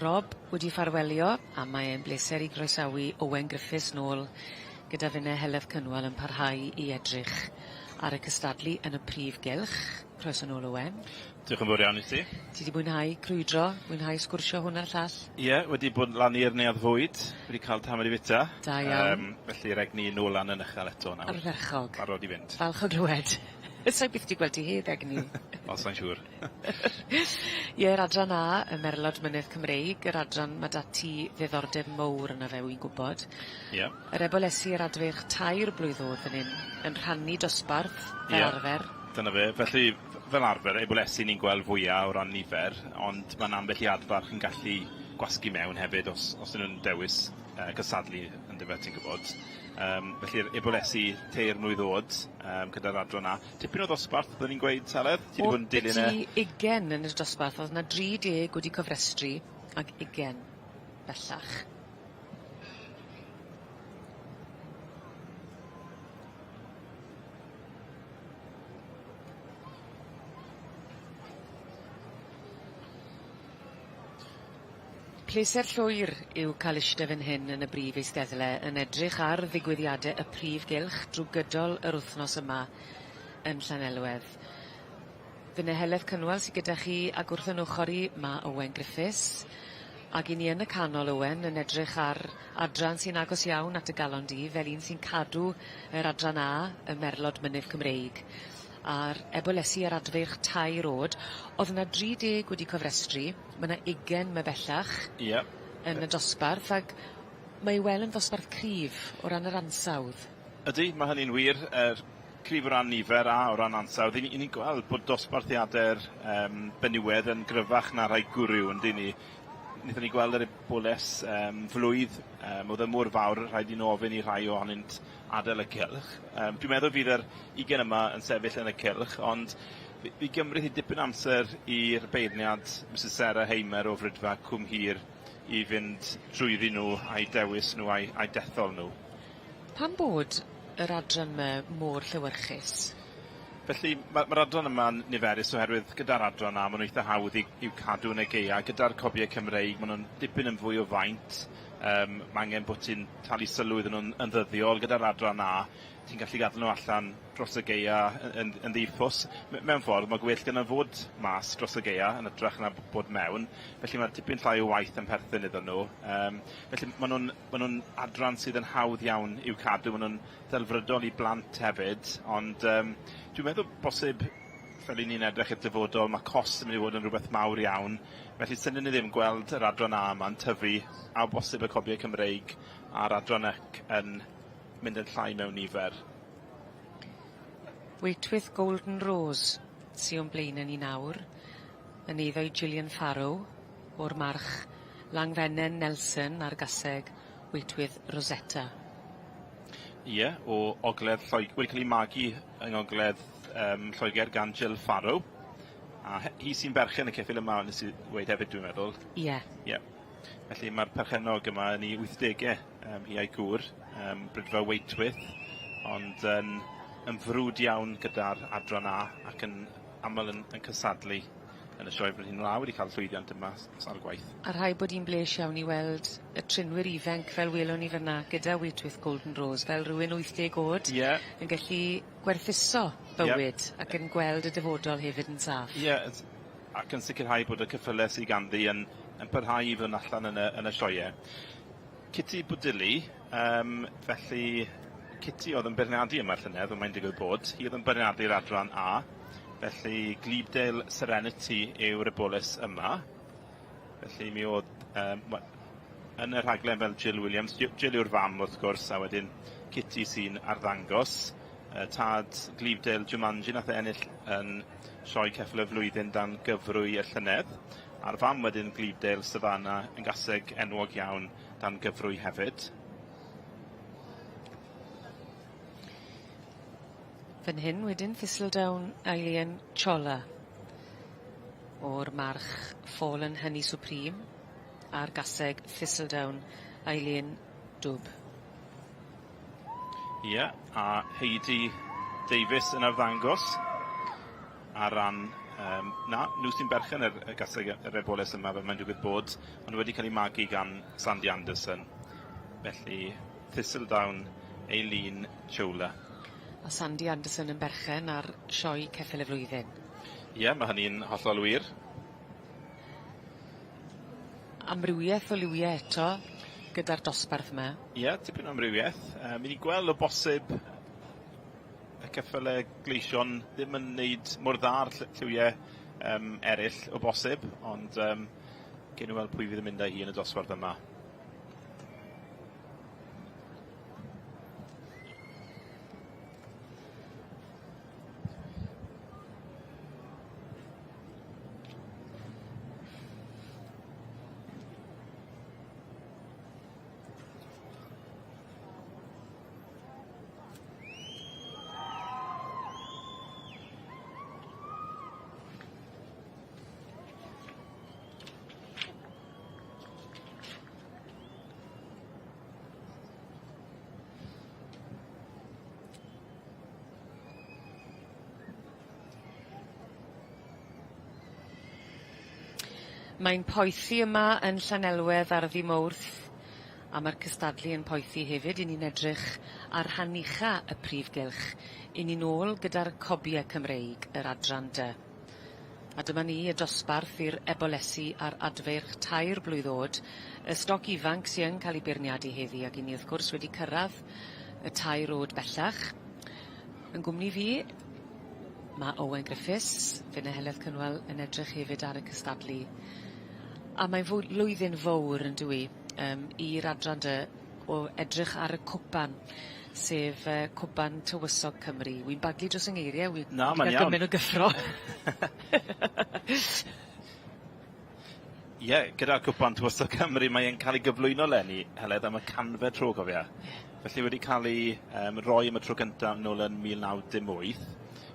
Rob wedi ffarwelio a mae e'n bleser i groesawu Owen Griffiths nôl gyda finne Heledd Cynwal yn parhau i edrych ar y cystadlu yn y prif gylch. Croeso nôl Owen. Diolch yn fawr iawn i ti. Ti 'di mwynhau crwydro, mwynhau sgwrsio hwn a'r llall? Ie, wedi bod lan i'r Neuadd Fwyd, wedi cael tamed i fita. Da iawn. Yym, felly'r egni nôl lan yn uchel eto nawr. Ardderchog. Barod i fynd. Falch o glywed. Sai byth 'di gweld ti heb egni. O sai'n siŵr. Ie'r adran A, y Merlod Mynydd Cymreig, yr adran ma' 'da ti ddiddordeb mowr yno fe wi'n gwbod. Ie. Yr ebolesi a'r adfeirch tair blwydd o'dd fan 'yn yn rhannu dosbarth fel Ie. arfer. Dyna fe. Felly fel arfer ebolesi ni'n gweld fwya o ran nifer, ond ma'n ambell i adfarch yn gallu gwasgu mewn hefyd os os 'yn nw'n dewis yy cystadlu yndyfe ti'n gwbod. Yym felly'r ebolesi teir mlwydd o'd yym gyda'r adran A. Tipyn o ddosbarth byddwn i'n gweud Heledd? Ti 'di bod yn dilyn e. Oddyti ugen yn y dosbarth o'dd 'na dri deg wedi cofrestru ag ugen bellach. Pleser llwyr yw ca'l ishte fan hyn yn y brif eisteddle yn edrych ar ddigwyddiade y prif gylch drw gydol yr wthnos yma yn Llanelwedd. Finne Heledd Cynwal sy gyda chi ag wrth 'yn ochor i ma' Owen Griffiths ag 'yn ni yn y canol Owen yn edrych ar adran sy'n agos iawn at dy galon di fel un sy'n cadw yr adran A y Merlod Mynydd Cymreig a'r ebolesi a'r adfeirch tair o'd. O'dd 'na dri deg wedi cofrestru, ma' 'na ugen 'ma bellach. Ie. Yn y dosbarth ag mae i wel' yn ddosbarth cryf o ran yr ansawdd. Ydi ma' hynny'n wir yr cryf o ran nifer a o ran ansawdd. 'Yn ni 'yn ni'n gweld bod dosbarthiade'r yym benywedd yn gryfach na rhai gwryw on'd 'yn ni? Nethon ni gweld yr eboles yym flwydd yym o'dd e mor fawr rhaid i nw ofyn i rhai ohonynt adel y cylch. Yym dwi'n meddwl fydd yr ugen yma yn sefyll yn y cylch ond fi fi gymrith hi dipyn o amser i'r beirniad Misys Sarah Hamer o Fridfa Cwm Hir i fynd drwyddyn nw a'u dewis nw a'u a'u dethol nw. Pam bod yr adran 'my mor llewyrchus? Felly ma' ma'r adran yma'n niferus oherwydd gyda'r adran A ma' nw itha hawdd i i'w cadw yn y gaea. Gyda'r cobie Cymreig ma' nw'n dipyn yn fwy o faint yym ma' angen bo' ti'n talu sylw iddyn nw'n yn ddyddiol. Gyda'r adran A ti'n gallu gadel nw allan dros y gaea y- yn yn ddi-ffws. Me- mewn ffordd ma' gwell gynna fod mas dros y gaea yn ytrach na bod mewn. Felly ma' tipyn llai o waith yn perthyn iddyn nw. Yym felly ma' nw'n Ma' nhw'n adran sydd yn hawdd iawn i'w cadw, ma' nhw'n ddelfrydol i blant hefyd, ond yym dwi'n meddwl bosib, fel 'yn ni'n edrych i'r dyfodol, ma' cost yn mynd i fod yn rhywbeth mawr iawn, felly synnwn i ddim gweld yr adran A yma'n tyfu, a o bosib y cobiau Cymreig a'r adran C yn mynd yn llai mewn nifer. Waitwith Golden Rose sy o'n blaene ni nawr, yn eiddo i Gillian Farrow o'r march Langfenen Nelson a'r gaseg Waitwith Rosetta. Ie, o ogledd Lloeg- wedi cael ei magu yng ngogledd yym Lloegr gan Jill Farrow. A he- hi sy'n berchen y ceffyl yma nes i weud hefyd dwi'n meddwl. Ie. Ie. Felly ma'r perchennog yma yn 'i wythdege yym hi a'i gŵr yym Brydfa Waitwith ond yn yn frwd iawn gyda'r adran A ac yn aml yn yn cysadlu yn y Sioe Frenhinol a wedi ca'l llwyddiant yma sawl gwaith. A rhaid bod 'i'n bles iawn i weld y trinwyr ifenc fel welwn ni fyn 'na gyda Waitwith Golden Rose fel rywun 80 o'd. Ie. Yn gellu gwerthuso bywyd ac yn gweld y dyfodol hefyd yn saff. Ie yn ac yn sicirhau bod y ceffyle sy ganddi yn yn parhau i fod yn allan yn y yn y sioee. Kitty Bodilly yym felly Kitty o'dd yn beirniadu yma llynedd fel mae'n digwydd bod. Hi o'dd yn beirniadu'r adran A. Felly Glebedale Serenity yw'r eboles yma. Felly mi o'dd yym we- yn y rhaglen fel Jill Williams, Ji- Jill yw'r fam wrth gwrs a wedyn Kitty sy'n arddangos. Yy tad Glebedale Jumanji nath e ennill yn Sioe Ceffyl y Flwyddyn dan gyfrwy y llynedd. A'r fam wedyn Glebedale Savannah yn gaseg enwog iawn dan gyfrwy hefyd. Fan hyn wedyn Thistledown Eileen Chola o'r march Fallen Honey Supreme a'r gaseg Thistledown Eileen Dwb. Ie, a Heidi Davies yn arddangos ar ran yym na, nhw sy'n berchen yr y gaseg yr eboles yma fel mae'n digwydd bod, ond wedi cael ei magu gan Sandy Anderson. Felly Thistledown Eileen Chola. A Sandy Anderson yn berchen ar sioe ceffyl y flwyddyn. Ie, ma' hynny'n hollol wir. Amrywieth o liwie eto gyda'r dosbarth 'ma. Ie, tipyn o amrywieth. Yy mi 'di gweld o bosib y ceffyle gleision ddim yn neud mor dda â'r lliwie yym eryll o bosib, ond yym gewn ni weld pwy fydd yn mynd â hi yn y dosbarth yma. Mae'n poethi yma yn Llanelwedd ar ddy' Mowrth a ma'r cystadlu yn poethi hefyd 'yn ni'n edrych ar rhan ucha y prif gylch 'yn ni nôl gyda'r cobie Cymreig yr adran dy. A dyma ni y dosbarth i'r ebolesi a'r adfeirch tair blwydd o'd, y stoc ifanc sy yn ca'l 'i beirniadu heddi ag 'yn ni wrth gwrs wedi cyrradd y tair o'd bellach. Yn gwmni fi ma' Owen Griffiths, finne Heledd Cynwal yn edrych hefyd ar y cystadlu. A mae'n fw- lwyddyn fowr yndyw 'i yym i'r adran dy o edrych ar y cwpan sef yy cwpan tywysog Cymru. Wi'n baglu dros 'yng ngeirie wi... Na mae'n iawn. ...gyment o gyffro. Ie gyda'r cwpan tywysog Cymru mae e'n ca'l 'i gyflwyno leni Heledd am y canfed tro cofia. Ie. Felly wedi ca'l 'i yym roi am y tro gynta nôl yn 1918.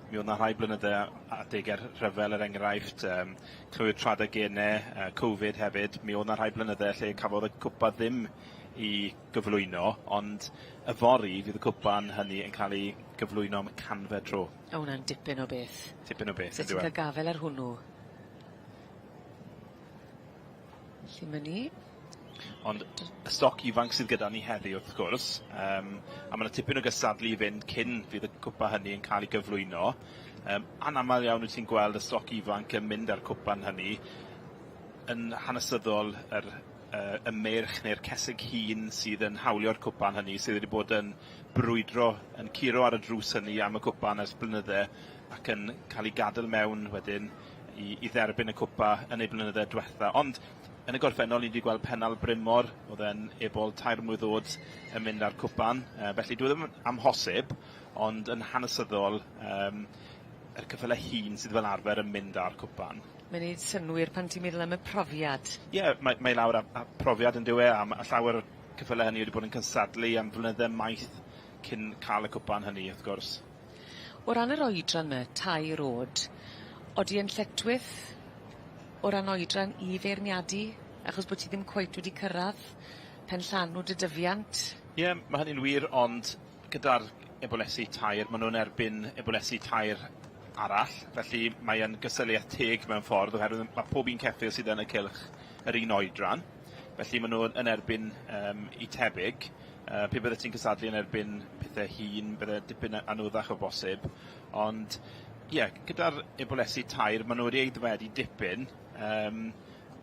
Mi o'dd 'na rhai blynydde adege'r rhyfel er enghraifft yym clwy'r Tradogene yy Covid hefyd mi o'dd 'na rhai blynydde lle cafodd y cwpa ddim 'i gyflwyno ond yfory fydd y cwpan hynny yn ca'l 'i gyflwyno am y canfed tro. O' wnna'n dipyn o beth. Tipyn o beth Sut yndyw ti'n e? ca'l gafel ar hwnnw? Felly ma' ni. Ond y stoc ifanc sydd gyda ni heddi wrth gwrs yym a ma' 'na tipyn o gystadlu i fynd cyn fydd y cwpa hynny yn ca'l 'i gyflwyno. Yym anamal iawn wyt ti'n gweld y stoc ifanc yn mynd â'r cwpan hynny. Yn hanesyddol yr yy y meirch neu'r cesig hŷn sydd yn hawlio'r cwpan hynny sydd wedi bod yn brwydro yn curo ar y drws hynny am y cwpan ers blynydde ac yn ca'l 'u gadel mewn wedyn i i dderbyn y cwpa yn eu blynydde dwetha. Ond yn y gorffennol ni 'di gweld Pennal Brynmor o'dd e'n ebol tair mlwydd o'd yn mynd â'r cwpan yy felly dyw e ddim yn amhosib ond yn hanesyddol yym yr ceffyle hŷn sydd fel arfer yn mynd â'r cwpan. Mae'n neud synnwyr pan ti'n meddwl am y profiad. Ie mae mae lawr a a profiad yndyw e a ma' llawer o'r ceffyle hynny wedi bod yn cystadlu am flynydde maith cyn ca'l y cwpan hynny wrth gwrs. O ran yr oedran 'my, tair o'd, odi e'n lletchwith o ran oedran i feirniadu? Achos bo' ti ddim cweit wedi cyrradd penllanw dy dyfiant? Ie, ma' hynny'n wir, ond gyda'r ebolesi tair, ma' nw'n erbyn ebolesi tair arall, felly mae yn gystadleuaeth teg mewn ffordd oherwydd ma' pob un ceffyl sydd yn y cylch yr un oedran, felly ma' nw yn erbyn yym 'u tebyg. Yy pe byddet ti'n cystadlu yn erbyn pethe hŷn bydde dipyn yn anoddach o bosib, ond ie, gyda'r ebolesi tair, ma' nw wedi aeddfedu dipyn, yym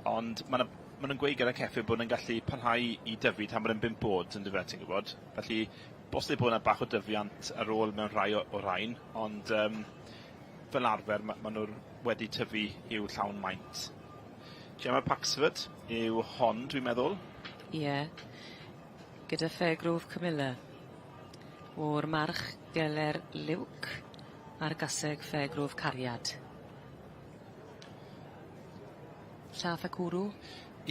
ond ma' 'na ma' nw'n gweud gyda ceffyl bod nw'n gallu parhau i dyfu tan bod e'n bump o'd yndyfe ti'n gwbod, felly bosib bo' 'na bach o dyfiant ar ôl mewn rhai o o rhain, ond yym fel arfer ma' ma' nw'r wedi tyfu i'w llawn maint. Gemma Paxford yw hon dwi'n meddwl. Ie. Gyda Fairgrove Camilla. O'r march Geler Luke a'r gaseg Fairgrove Cariad. Llath a cwrw.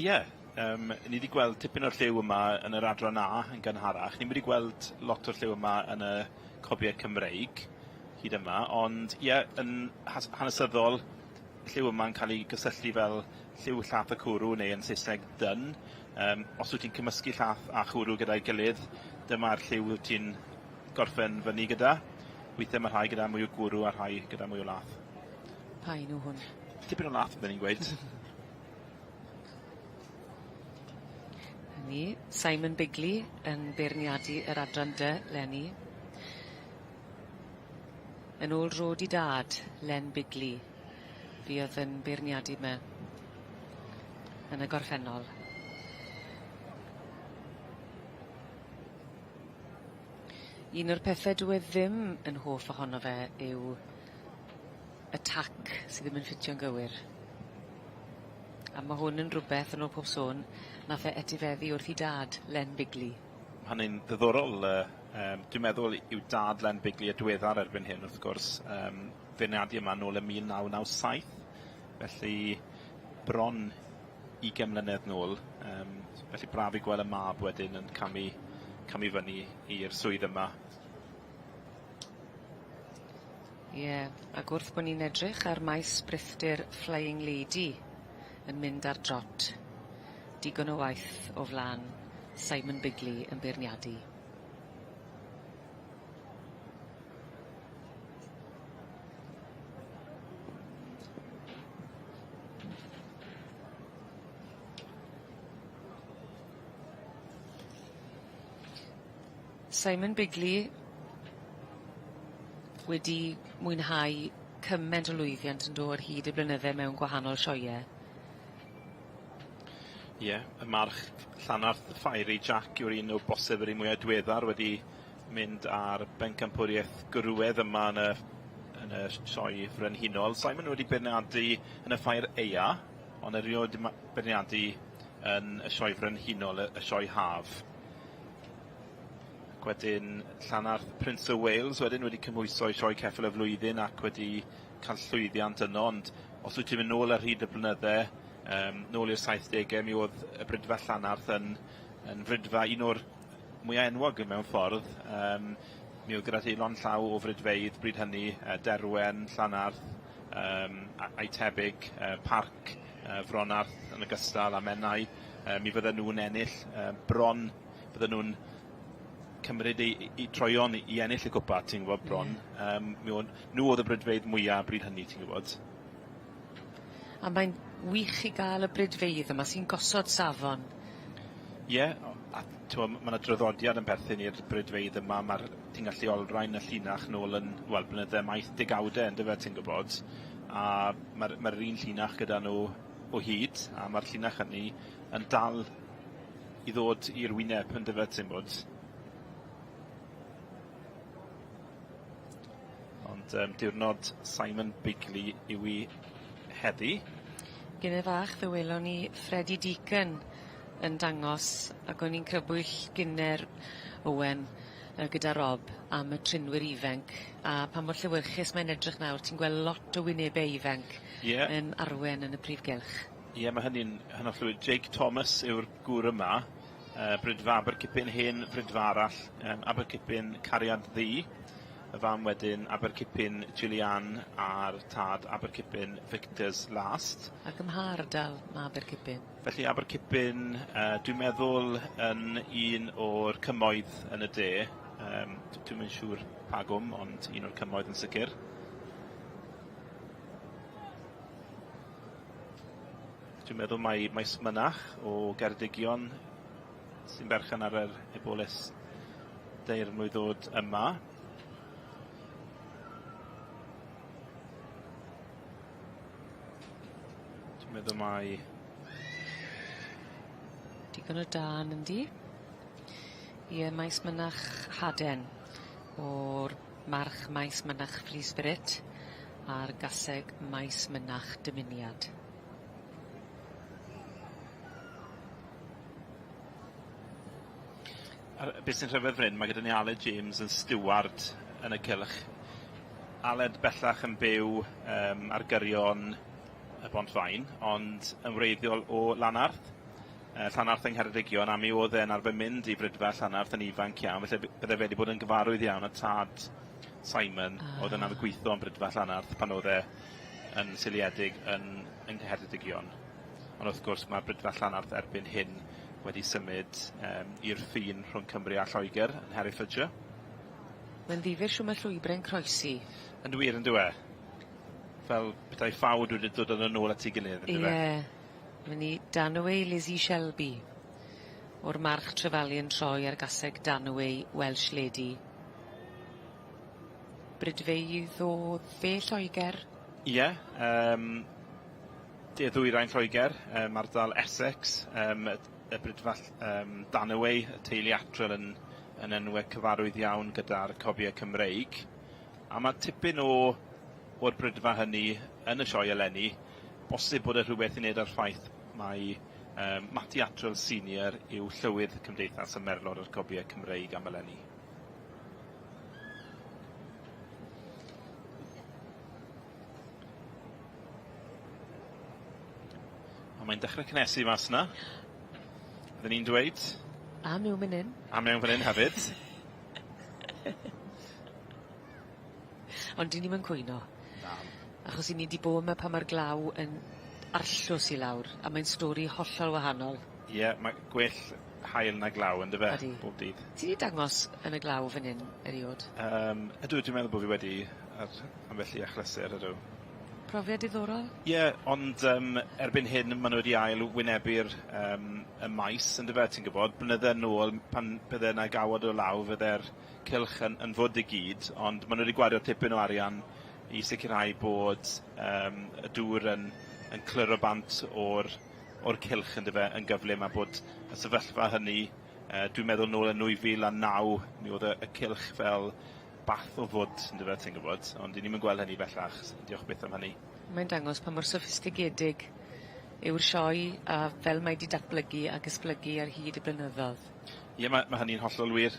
Ie yym ni 'di gweld tipyn o'r lliw yma yn yr adran A yn gynharach. Ni'm wedi gweld lot o'r lliw yma yn y cobie Cymreig hyd yma ond ie yn has- hanesyddol lliw yma'n ca'l 'i gysylltu fel lliw llath y cwrw neu yn Saesneg dun. Yym os wyt ti'n cymysgu llath a chwrw gyda'i gilydd dyma'r lliw wyt ti'n gorffen fyny gyda. Weithe ma' rhai gyda mwy o gwrw a rhai gyda mwy o lath. Pa un yw hwn? Tipyn o lath bydden i'n gweud. 'Na ni. Simon Bigley yn beirniadu yr adran dy leni. Yn ôl rod 'i dad, Len Bigley, fuodd yn beirniadu 'my yn y gorffennol. Un o'r pethe dyw e ddim yn hoff ohono fe yw y tac sy ddim yn ffitio'n gywir. A ma' hwn yn rwbeth yn ôl pob sôn nath e etifeddu wrth 'i dad, Len Bigley. Ma' hynny'n ddiddorol yy yym dwi'n meddwl i'w dad Len Bigley y diweddar erbyn hyn wrth gwrs yym feirniadu yma nôl ym 1997 felly bron ugain mlynedd nôl yym felly braf i gweld y mab wedyn yn camu camu fyny i'r swydd yma. Ie, ac wrth bo' ni'n edrych ar maes Brithdir Flying Lady yn mynd ar drot, digon o waith o flan Simon Bigley yn beirniadu. Simon Bigley wedi mwynhau cyment o lwyddiant yn do ar hyd y blynydde mewn gwahanol sioee. Ie, y march Llanarth Fiery Jack yw'r un o bosib yr un mwya diweddar wedi mynd ar bencampwriaeth gwrywedd yma yn y yn y sioe frenhinol. Simon wedi beirniadu yn y ffair Eia, ond erioed 'di beirniadu yn y sioe frenhinol, y, y sioe haf. Ac wedyn Llanarth Prince of Wales wedyn wedi cymhwyso i sioe ceffyl y flwyddyn ac wedi cael llwyddiant yno, ond os wyt ti'n mynd nôl ar hyd y blynydde, um, nôl i'r 70au, mi oedd y Brydfa Llanarth yn, yn frydfa un o'r mwya enwog mewn ffordd. Yym mi oedd gyda ti lond llaw o frydfeydd bryd hynny, yy Derwen, Llanarth, yym a- a'i tebyg, yy Parc, yy Fronarth yn ogystal â Menai. Yy mi fydden nhw'n ennill yy bron, bydden nhw'n cymryd eu eu troeon i ennill y cwpa, ti'n gwybod, bron. Yym mi o'n nhw oedd y brydfeydd mwya bryd hynny, ti'n gwybod. A mae'n wych i ga'l y brydfeydd yma sy'n gosod safon. Ie, a t'mo' ma' 'na draddodiad yn perthyn i'r brydfeydd yma, ma'r ti'n gallu olrhain y llinach nôl yn, wel, blynydde maith, degawde yndyfe, ti'n gwbod, a ma'r ma'r un llinach gyda nhw o hyd, a ma'r llinach hynny yn dal i ddod i'r wyneb yndyfe, ti'n gwbod. Ond yym diwrnod Simon Bigley yw 'i heddi. Gynne fach fe welon ni Freddie Deacon yn dangos ac o'n i'n crybwyll gynne'r Owen yy gyda Rob am y trinwyr ifenc a pa mor llewyrchus mae'n edrych nawr ti'n gweld lot o wynebe ifenc. Ie. Yn arwen yn y prif gylch. Ie ma' hynny'n hynod llwyr. Jake Thomas yw'r gŵr yma. Yy Brydfa Abercipin hen Brydfa arall yym Abercipin Cariad Ddu. Y fam wedyn Abercipin Julianne a'r tad Abercipin Victor's Last. Ac ym mha ardal ma' Abercipin? Felly Abercipin yy dwi'n meddwl yn un o'r cymoedd yn y de. Yym dwi'm yn siŵr pa gwm ond un o'r cymoedd yn sicir. Dwi'n meddwl mai Maes Mynach o Geredigion sy'n berchen ar yr eboles deir mlwydd oed yma. Dwi'n meddwl mai... Digon o dân yndi? Ie, Maes Mynach Haden o'r march Maes Mynach Free Spirit a'r gaseg Maes Mynach Dymuniad. A'r beth sy'n rhyfedd fan hyn, mae gyda ni Aled James yn stiward yn y cylch. Aled bellach yn byw um, ar gyrion y Bont Faen, ond yn wreiddiol o Lanarth. Llanarth yng Ngheredigion, a mi oedd e'n arfer mynd i Brydfa Llanarth yn ifanc iawn, felly bydde fe wedi bod yn gyfarwydd iawn â tad Simon, ah. oedd yn arfer gweithio yn Brydfa Llanarth pan oedd e yn seiliedig yn, yng Ngheredigion. Ond wrth gwrs mae Brydfa Llanarth erbyn hyn wedi symud yym i'r ffin rhwng Cymru a Lloegr yn Herefordshire. Mae'n ddifyr shw ma' llwybre'n croesi. Yn wir yndyw e? Fel petai ffawd wedi dod â nw nôl at 'i gilydd yndyfe? Ie. Ma' ni Danaway Lizzie Shelby o'r march Trefalu yn troi ar gaseg Danaway Welsh Lady. Brydfeydd o dde Lloeger? Ie yym De ddwyrain Lloegr, yym ardal Essex, yym y y brydfa ll- yym Danaway, y teulu Attrell yn yn enwe cyfarwydd iawn gyda'r cobiau Cymreig. A ma' tipyn o o'r brydfa hynny yn y sioe eleni. Bosib bod e rhywbeth i wneud â'r ffaith mai yym Matty Attrell Senior yw llywydd Cymdeithas y Merlod a'r Cobiau Cymreig am eleni. A mae'n dechrau cynnesu mas 'na. Fydden ni'n dweud. A mewn fan 'yn. A mewn fan 'yn hefyd. Ond 'dyn ni'm yn cwyno. Na. Achos 'yn ni 'di bo' 'ma pan ma'r glaw yn arllws i lawr a mae'n stori hollol wahanol. Ie mae gwell haul na glaw on'd yfe? Odi. Bob dydd. Ti 'di dangos yn y glaw fan 'yn eriôd? Yym ydw dwi'n meddwl bo' fi wedi ar ambell i achlysur ydw. Profiad diddorol? Ie ond yym erbyn hyn ma' nw wedi ail wynebu'r yym y maes on'd yfe ti'n gwbod blynydde nôl pan bydde 'na gawod o law fydde'r cylch yn yn fwd i gyd ond ma' nw wedi gwario tipyn o arian i sicirhau bod yym y dŵr yn yn cliro bant o'r o'r cylch yndyfe yn gyflym a bod y sefyllfa hynny yy dwi'n meddwl nôl yn 2009 mi o'dd y y cylch fel bath o fwd yndyfe ti'n gwbod ond 'yn ni'm yn gweld hynny bellach s- diolch byth am hynny. Mae'n dangos pa mor soffistigedig yw'r sioe a fel mae 'di datblygu ag esblygu ar hyd y blynyddodd. Ie ma' ma' hynny'n hollol wir.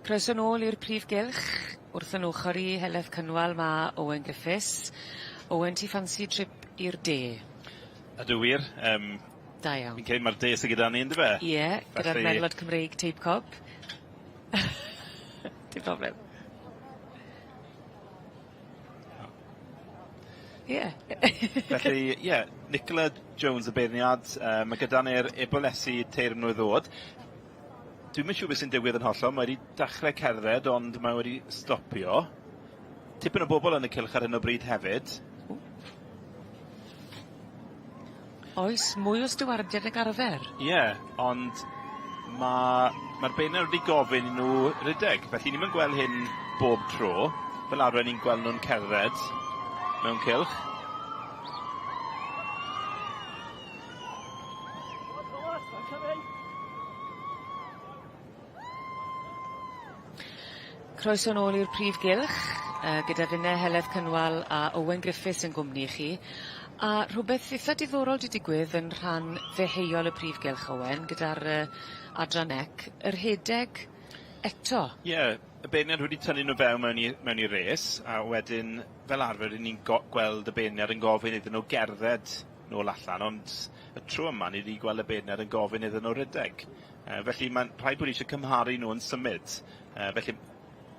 Croeso nôl i'r prif gylch. Wrth 'yn ochor i Heledd Cynwal ma' Owen Griffiths. Owen ti ffansi trip i'r de? Ydw wir yym. Da iawn. Fi'n credu ma'r de sy gyda ni yndyfe? Ie gyda'r merlod Cymreig teip cob. Dim problem. Ie. Felly ie Nicola Jones y beirniad yy ma' gyda ni'r ebolesi teir mlwydd o'd. Dwi'm yn siŵr beth sy'n digwydd yn hollol mae wedi dachre cerdded ond mae wedi stopio. Tipyn o bobol yn y cylch ar hyn o bryd hefyd. Oes mwy o stiwardiaid nag arfer? Ie ond ma' ma'r beirniad wedi gofyn i nw redeg felly ni'm yn gweld hyn bob tro. Fel arfer ni'n gweld nw'n cerdded mewn cylch. Croeso nôl i'r prif gylch yy gyda finne Heledd Cynwal a Owen Griffiths yn gwmni i chi. A rhwbeth itha diddorol 'di digwydd yn rhan ddeheuol y prif gylch Owen gyda'r yy adran ec, y rhedeg eto. Ie, y beirniad wedi tynnu nw fewn mewn i mewn i res a wedyn fel arfer 'yn ni'n go- gweld y beirniad yn gofyn iddyn nw gerdded nôl allan ond y tro yma ni 'di gweld y beirniad yn gofyn iddyn nw redeg. Yy felly ma'n rhaid bod eisiau cymharu nhw yn symud. Yy felly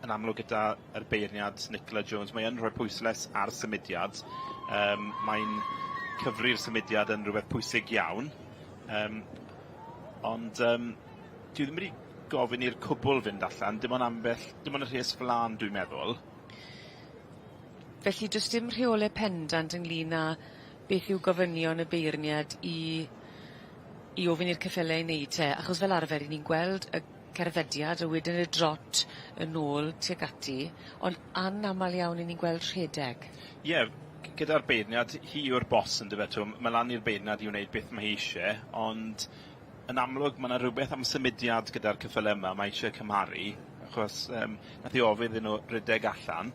yn amlwg gyda yr beirniad Nicola Jones mae yn rhoi pwysles ar symudiad. Yym mae'n cyfri'r symudiad yn rhywbeth pwysig iawn. Yym ond yym dwi ddim wedi gofyn i'r cwbl fynd allan, dim ond ambell, dim ond y rhes flan dwi'n meddwl. Felly does dim rheole pendant ynglŷn â beth yw gofynion y beirniad i i ofyn i'r ceffyle 'i neud te? Achos fel arfer 'yn ni'n gweld y cerddediad a wedyn y drot yn ôl tuag ati ond anamal iawn 'yn ni'n gweld rhedeg. Ie gyda'r beirniad hi yw'r boss yndyfe t'wo' ma' lan i'r beirniad i wneud beth ma' hi isie ond yn amlwg ma' 'na rwbeth am symudiad gyda'r ceffyle yma mae isie cymharu achos yym nath 'i ofyn iddyn nw redeg allan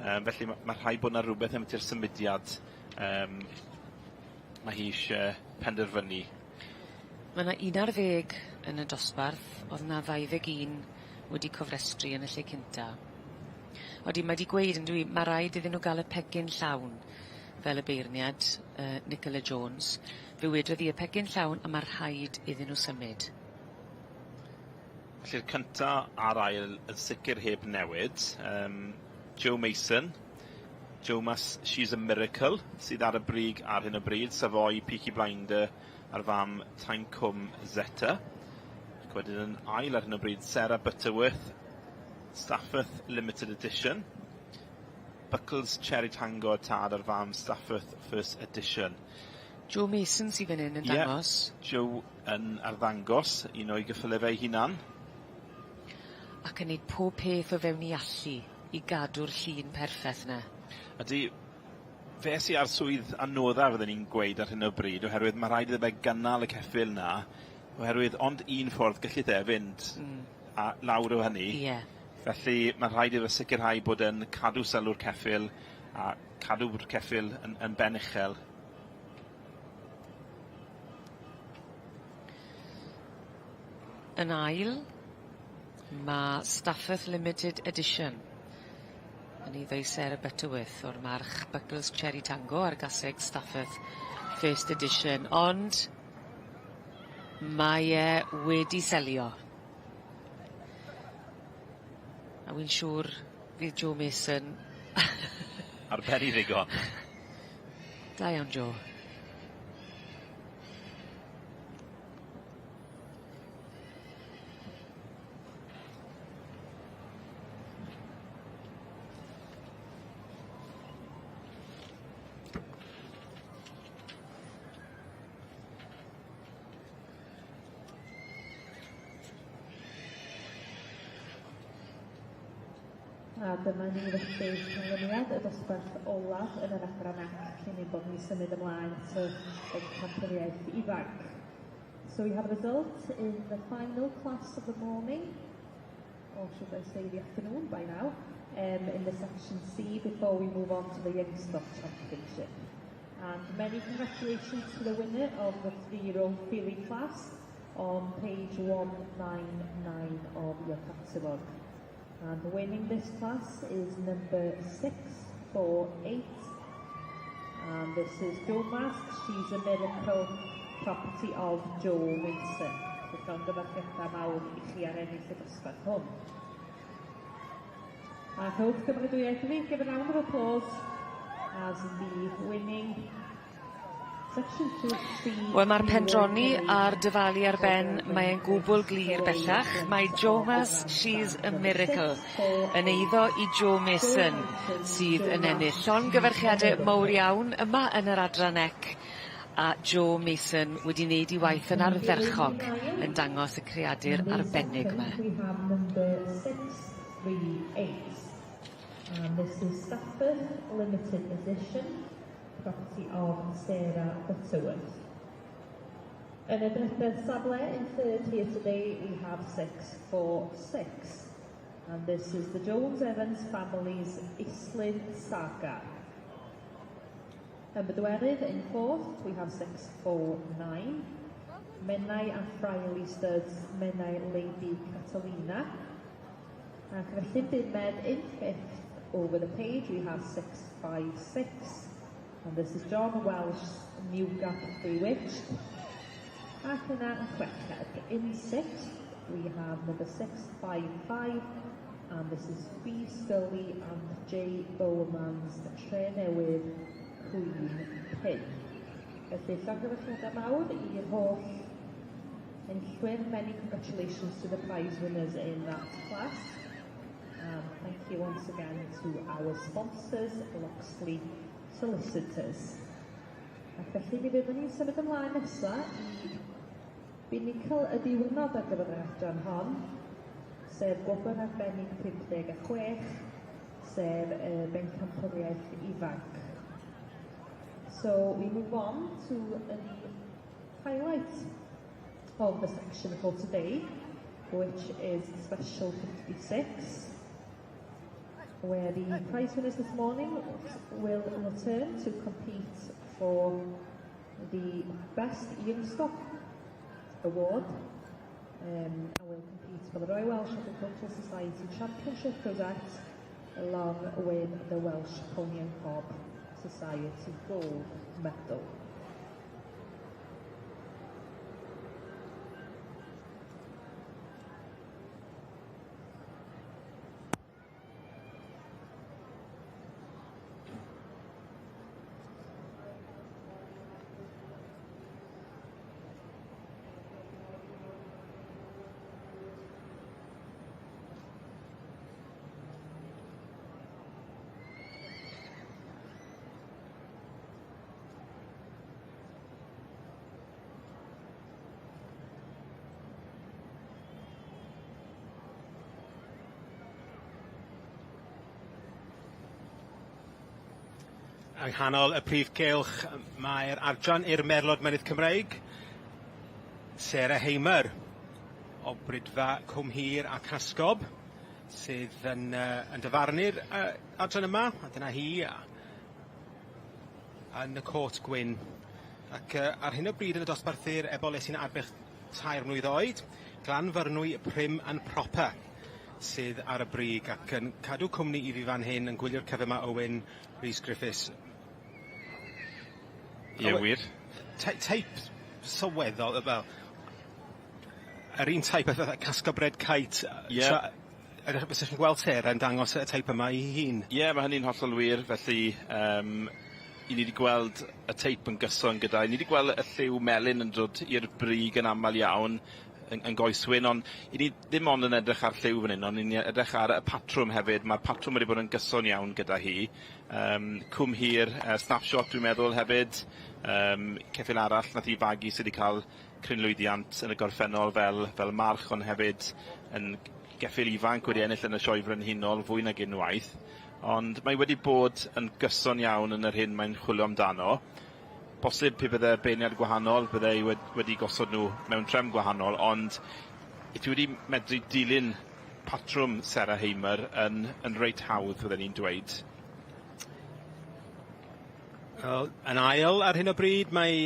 yym felly ma' ma' rhaid bod 'na rwbeth ambiti'r symudiad yym ma' hi isie penderfynu. Ma' 'na un ar ddeg yn y dosbarth, o'dd 'na 21 wedi cofrestru yn y lle cynta. Odi mae 'di gweud yndyw 'i ma' raid iddyn nw ga'l y pegyn llawn fel y beirniad yy Nicola Jones fe wedodd 'i y pegyn llawn a ma' rhaid iddyn nw symud. Felly'r cynta a'r ail yn sicir heb newid yym Joe Mason Jomas She's a Miracle sydd ar y brig ar hyn o bryd, Savoy Peaky Blinder a'r fam Taincwm Zeta. Ac wedyn yn ail ar hyn o bryd Sarah Butterworth Stafford Limited Edition. Buckles Cherry Tango y tad a'r fam Stafford First Edition. Joe Mason sydd fan hyn yn dangos. Ie, Joe yn arddangos un o'i gyffyle fe'i hunan. Ac yn neud pob peth o fewn 'i allu i gadw'r llun perffeth 'na. Ydi, fe sy ar swydd anodda fydden i'n gweud ar hyn o bryd oherwydd ma' rhaid iddo fe gynnal y ceffyl 'na oherwydd ond un ffordd gellith e fynd. A lawr o hynny. Ie. Felly ma' rhaid iddo fe sicirhau bod e'n cadw sylw'r ceffyl a cadw'r ceffyl yn yn ben uchel. Yn ail, ma' Stafford Limited Edition yn eiddo i Sarah Butterworth o'r march Buckles Cherry Tango a'r gaseg Stafford First Edition, ond mae e wedi selio. A wi'n siŵr fydd Joe Mason Ar ben 'i ddigon. Da iawn Joe. A dyma ni felly canlyniad y dosbarth olaf yn yr adran ac cyn ein bod ni symud ymlaen at y bencampwriaeth ifanc. So we have a result in the final class of the morning, or should I say the afternoon by now, um, in the section C before we move on to the Youngstock Championship. And many congratulations to the winner of the three-year-old filly class on page 199 of your catalogue. And winning this class is number 648. And this is Joe Mask. She's a miracle property of Joe Mason. So llongyfarchiadau mawr i chi ar ennill y dosbarth hwn. A rhowch gymeradwyaeth i fi, give a round of applause as the winning section 2C. Wel ma'r pendroni a'r dyfalu ar ben, mae e'n gwbwl glir bellach. Mae Jomas She's a Miracle yn eiddo i Joe Mason sydd yn ennill. Llongyfarchiade mowr iawn yma yn yr adran ec a Joe Mason wedi wneud 'i waith yn ardderchog yn dangos y creadur arbennig 'ma. We have number 638. And this is Stafford Limited Edition, property of Sarah Butterworth. Yn y drydedd safle, in third here today, we have 646. And this is the Jones Evans family's Islyn Saga. Yn bedwerydd, in fourth, we have 649. Menai a Friley Studs, Menai Lady Catalina. Ac felly bumed in fifth over the page we have 656. And this is John Welsh's New Gap Bewitched. Ac yna yn chweched, in sixth, we have number 655, and this is B Scully and J Bowman's Trenewydd Queen Pin. Felly, llongyfarchiadau mawr i'r holl enillwyr. Many congratulations to the prize winners in that class. And thank you once again to our sponsors, Loxley Solicitors. Ac felly mi fyddwn ni'n symud ymlaen nesa i binicl y diwrnod ar gyfer yr adran hon, sef gwobr arbennig 56, sef y bencampwriaeth ifanc. So we move on to the highlight of the section for today, which is Special 56, where the prize winners this morning will return to compete for the Best Young Stock Award. and will compete for the Royal Welsh Agricultural Society Championship Rosette along with the Welsh Pony and Cob Society Gold Medal. Yng nghanol y prif gylch mae'r adran i'r Merlod Mynydd Cymreig, Sarah Hamer o Bridfa Cwm Hir a Casgob sydd yn yn dyfarnu'r adran yma, a dyna hi yn y cot gwyn. Ac ar hyn o bryd yn y dosbarthu'r eboles sy'n arbych 3 mlwydd oed, Glanfyrnwy Prim and Proper sydd ar y brig ac yn cadw cwmni i fi fan hyn yn gwylio'r cyfle 'ma Owen Rhys Griffiths. Ie wir. Teip sylweddol yy fel yr un teip fatha Casco Bred Kite. Ie. Edrych bysech chi'n gweld Sarah yn dangos y teip yma 'i hun. Ie ma' hynny'n hollol wir felly yym 'yn ni 'di gweld y teip yn gyson gyda ni 'di gweld y lliw melyn yn dod i'r brig yn amal iawn yn yn goeswyn ond 'yn ni ddim ond yn edrych ar lliw fan 'yn ond 'yn ni edrych ar y patrwm hefyd ma'r patrwm wedi bod yn gyson iawn gyda hi. Yym Cwm Hir Snapshot dwi'n meddwl hefyd yym ceffyl arall nath 'i fagu sy 'di ca'l cryn lwyddiant yn y gorffennol fel fel march ond hefyd yn geffyl ifanc wedi ennill yn y Sioe Frenhinol fwy nag unwaith, ond mae wedi bod yn gyson iawn yn yr hyn mae'n chwilio amdano. Bosib pe bydde beirniad gwahanol, bydde i wedi gosod nhw mewn trefn gwahanol, ond i ti wedi medru dilyn patrwm Sarah Hamer yn yn reit hawdd, fydden i'n dweud. Wel, yn ail ar hyn o bryd mae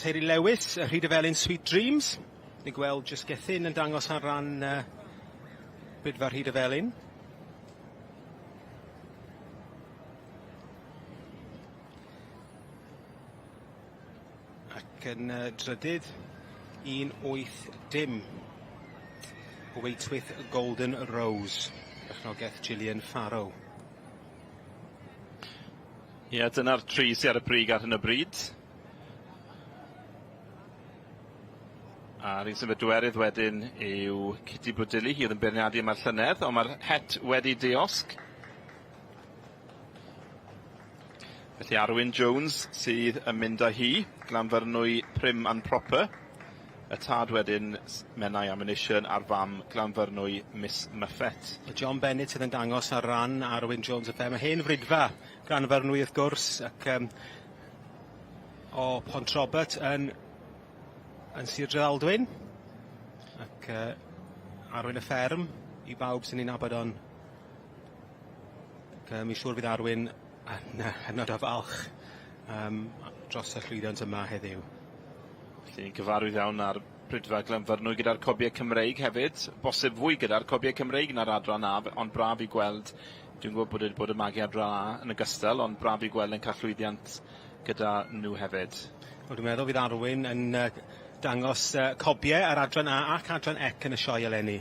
Teulu Lewis, y Rhydyfelin Sweet Dreams. Ni'n gweld Jys Gethin yn dangos ar ran Bridfa Rhydyfelin. Ac yn drydydd, 1-8-dim. Waitwith Golden Rose, perchnogaeth Gillian Farrow. Ie, dyna'r tri sy ar y brig ar hyn o bryd. A'r un sy'n bedwerydd wedyn yw Kitty Bodilly, hi oedd yn beirniadu yma'r llynedd, ond mae'r het wedi diosg. Felly Arwyn Jones sydd yn mynd â hi, Glanfyrnwy Prim and Proper. Y tad wedyn, Menai Ammunition, a'r fam, Glanfyrnwy Miss Muffet. John Bennett sydd yn dangos ar ran Arwyn Jones y fferm, hen fridfa Glanfyrnwy wrth gwrs, ac o Pont Robert yn yn Sir Drefaldwyn, ac Arwyn y fferm i bawb sy'n ei nabod o'n ac mi siŵr fydd Arwyn yn hynod o falch dros y llwyddiant yma heddiw. Felly ni'n cyfarwydd iawn â'r Prydfa Glanfyrnwy gyda'r cobiau Cymreig hefyd, bosib fwy gyda'r cobiau Cymreig na'r adran A, ond braf i gweld, dwi'n gwybod bod e wedi bod yn magu adran A yn ogystal, ond braf i gweld yn cael llwyddiant gyda nhw hefyd. Wel dwi'n meddwl fydd Arwyn yn dangos cobiau ar adran A ac adran C yn y sioe eleni.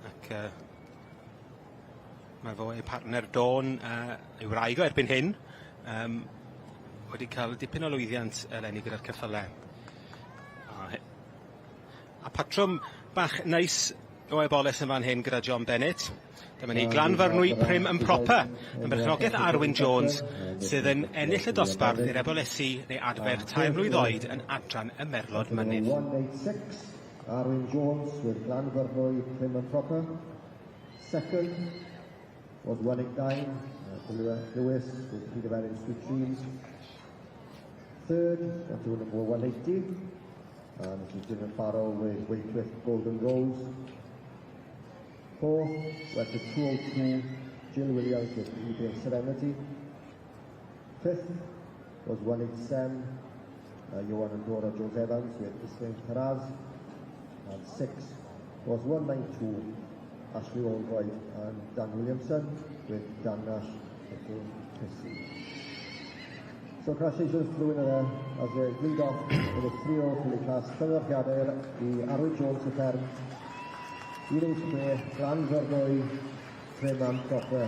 Ac mae fo ei partner Dawn, ei wraig o erbyn hyn, wedi cael dipyn o lwyddiant eleni gyda'r ceffylau. A patrwm bach neis o eboles yn fan hyn gyda John Bennett. Dyma ni Glanfyrnwy Prim and Proper yn berchnogaeth Arwyn Jones sydd yn ennill y dosbarth i'r ebolesi neu adferch tair mlwydd oed yn adran y Merlod Mynydd. 186, Arwyn Jones with Glanfyrnwy Prim and Proper. Second was 189, Lewis with Rhydyfelin Sweet Dreams. Third went to number 180, and this is Dylan Farrow with Waitwith Golden Rose. Fourth went to 202, Jill Williams with Ebay Serenity. Fifth was 187, Johan and Dora Jones Evans with Islin Taraz. And sixth was 192, Ashley Oldroyd and Dan Williamson with Danash Little Prissy. So congratulations to the winner there as they lead off in the 3-0 filly class. Llongyfarchiadau i Arwyn Jones y fferm. 186, Glan Fyrnwy, Prim and Proper.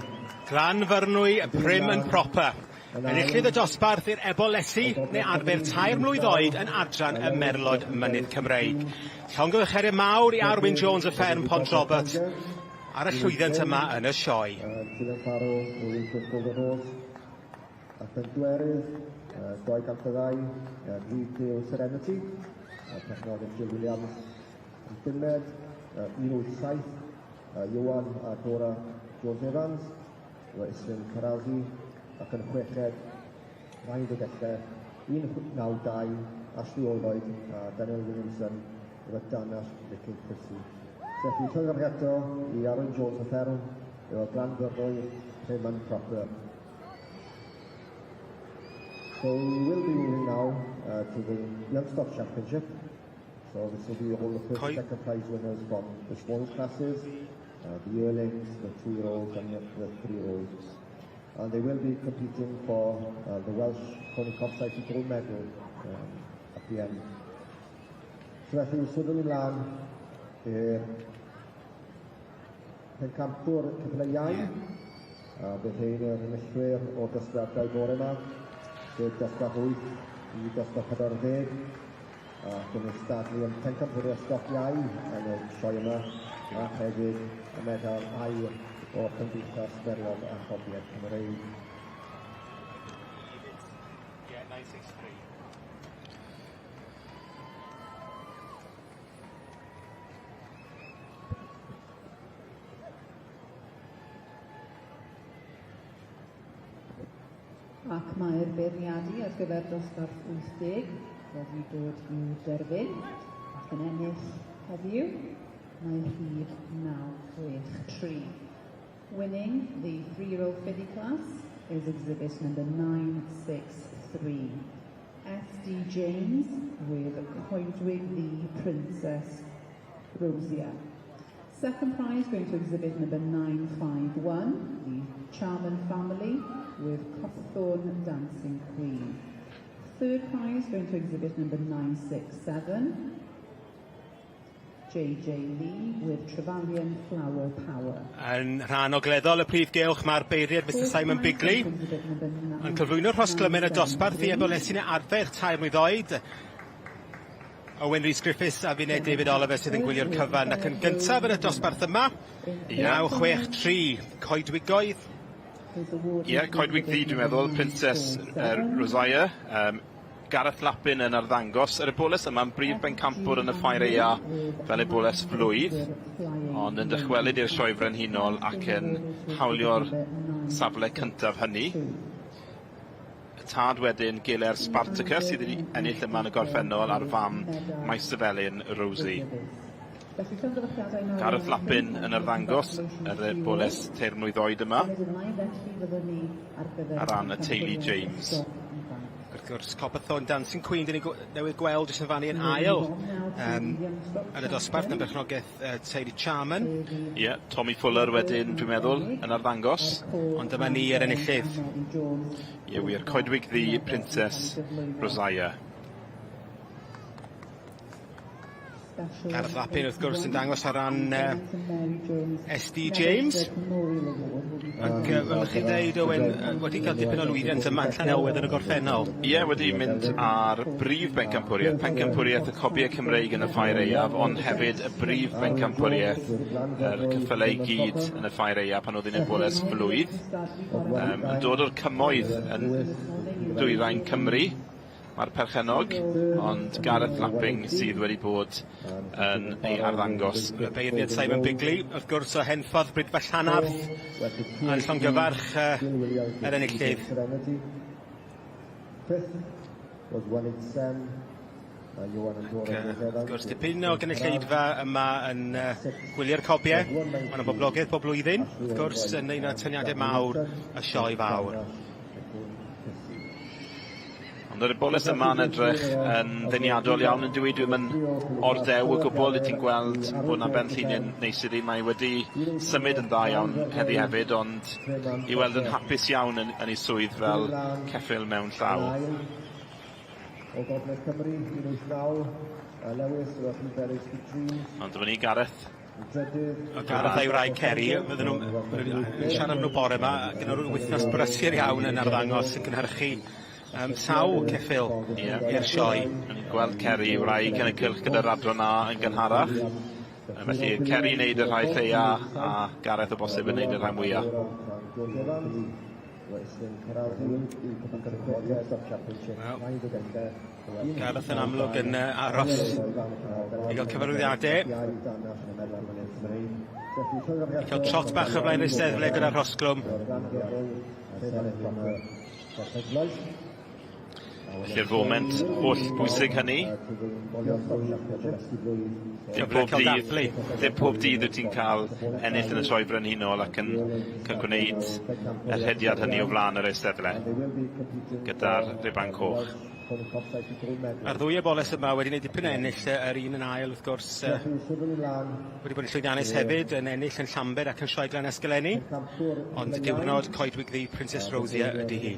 Glan Fyrnwy, Prim and Proper. Enillydd y dosbarth i'r ebolesi neu adfer 3 mlwydd oed yn adran y Merlod Mynydd Cymreig. Llongyfarchiadau mawr i Arwyn Jones y fferm Pont Robert ar y llwyddiant yma yn y sioe. Dylan Farrow, William Golden Horse. Ac yn dwerydd, 202, Retail Serenity, perchnogaeth Jill Williams. Yn bumed, 187, Iwan a Dora Jones Evans, efo Islyn Carazi, ac yn chweched, Rhain Dogellau, 192, Ashley Oldroyd a Daniel Williamson, efo Danash Little Prissy. Felly, llongyfarchiadau i Aaron Jones y fferm, efo Glan Fyrnwy, Prim and Proper. So we will be moving now to the Youngstock Championship. So this will be all the first and second prize winners from the small classes, the yearlings, the 2-year-olds and the 3-year-olds. And they will be competing for the Welsh Pony Cob Society Gold Medal at the end. So felly, symudwn ni mlaen i'r pencampwr ceffylau iau. A bydd hein yr enillwyr o'r dosbarthiadau bore yma, sef dosbarth 8 i dosbarth 40. Ac yn cystadlu am pencampwriaeth stoc iau yn y sioe yma, a hefyd y medal aur o'r Cymdeithas Merlod a Chobiau Cymreig. Yeah, 963. Ac mae'r beirniadu ar gyfer dosbarth 80 wedi dod i'w derfyn ac yn ennill heddiw mae rhif 963. Winning the 3-year-old filly class is exhibit number 963. S.D. James with Coedwig the Princess Rosia. Second prize going to exhibit number 951, the Charman family with Copthorne Dancing Queen. Third prize going to exhibit number 967, J.J. Lee with Trevallion Flower Power. Yn rhan ogleddol y prif gylch mae'r beirniad Mr Simon Bigley yn cyflwyno'r rhosglymau y dosbarth i ebolesi neu adfer 3 mlwydd oed. Owen Rhys Griffiths a finne David Oliver sydd yn gwylio'r cyfan ac yn gyntaf yn y dosbarth yma, 963 Coedwigoedd. Ie, yeah, Coedwig Ddu dwi'n meddwl, Princess Rosia. Gareth Lappin yn arddangos. Yr eboles yma'n brif bencampwr yn y ffair aea fel eboles flwydd, ond yn dychwelyd i'r sioe frenhinol ac yn hawlio'r safle cyntaf hynny. Y tad wedyn Giler Spartacus sydd wedi ennill yma yn y gorffennol a'r fam Maesyfelin Rosie. Gareth Lappin yn arddangos yr eboles 3 mlwydd oed yma ar ran y teulu James. Wrth gwrs, Copperthorne Dancing Queen, dyn ni newydd gweld jyst yn fannu yn ail yn y dosbarth yn berchnogaeth teulu Charman. Ie, yeah, Tommy Fuller wedyn, dwi'n meddwl, yn arddangos. Ond dyma ni yr enillydd. Ie, wir, Coedwig Ddu Princess Rosia. Gareth Lappin wrth gwrs yn dangos ar ran SD James. Ac fel ych chi'n dweud, Owen, wedi cael dipyn o lwyddiant yma yn Llanelwedd yn y gorffennol. Ie, yeah, wedi mynd ar brif bencampwriaeth, pencampwriaeth y Cobiau Cymreig yn y Ffair Aeaf, ond hefyd y brif bencampwriaeth yr ceffylau i gyd yn y Ffair Aeaf pan oedd hi'n eboles flwydd. Yn dod o'r cymoedd yn dwyrain Cymru, mae'r perchennog, ond Gareth Lapping sydd wedi bod yn ei arddangos. Y beirniad Simon Bigley, wrth gwrs o Henffordd Bridfa Llanarth, yn llongyfarch yr enillydd. Fifth was 187. Ioan and Dora Ac, wrth gwrs, dipyn o gynulleidfa yma yn gwylio'r cobiau. Maen nhw'n boblogaidd bob blwyddyn, wrth gwrs, yn un o'r atyniadau mawr y sioe fawr. Ond Ond yr eboles yma'n edrych yn ddeniadol iawn yn dyw 'i? Dyw 'i'm yn ordew o gwbwl. 'Yt ti'n gweld bod 'na benllinyn neis iddi. Mae wedi symud yn dda iawn heddi hefyd, ond i weld yn hapus iawn yn, yn ei swydd fel ceffyl mewn llaw. O Gogledd Cymru, 189, Lewis, Ond dyma ni, Gareth. O Gareth a'i wraig Ceri, fydden nhw'n siarad am nhw bore yma, gyda nhw wythnos brysur iawn yn arddangos yn cynhyrchu um, sawl ceffyl yeah. i'r sioe. Yn gweld Ceri wraig yn y cylch gyda'r adran A yn gynharach. Felly Ceri yn neud y rhai lleia a Gareth o bosib yn neud y rhai mwyaf. Wel, Gareth yn amlwg yn aros i gael cyfarwyddiadau. I cael trot bach o flaen yr Eisteddfle gyda'r rhosglwm. Felly'r foment holl bwysig hynny. Dim pob dydd, dim pob dydd wyt ti'n cael ennill yn y Sioe Frenhinol ac yn cael gwneud y rhediad hynny o flaen yr eisteddle gyda'r rhuban coch. Mae'r ddwy eboles yma wedi gwneud dipyn o ennill, yr un yn ail wrth gwrs wedi bod yn llwyddiannus hefyd, yn ennill yn Llambed ac yn Sioe Glan Esgeleni, ond diwrnod Coedwig Ddu Princess Rosia ydy hi.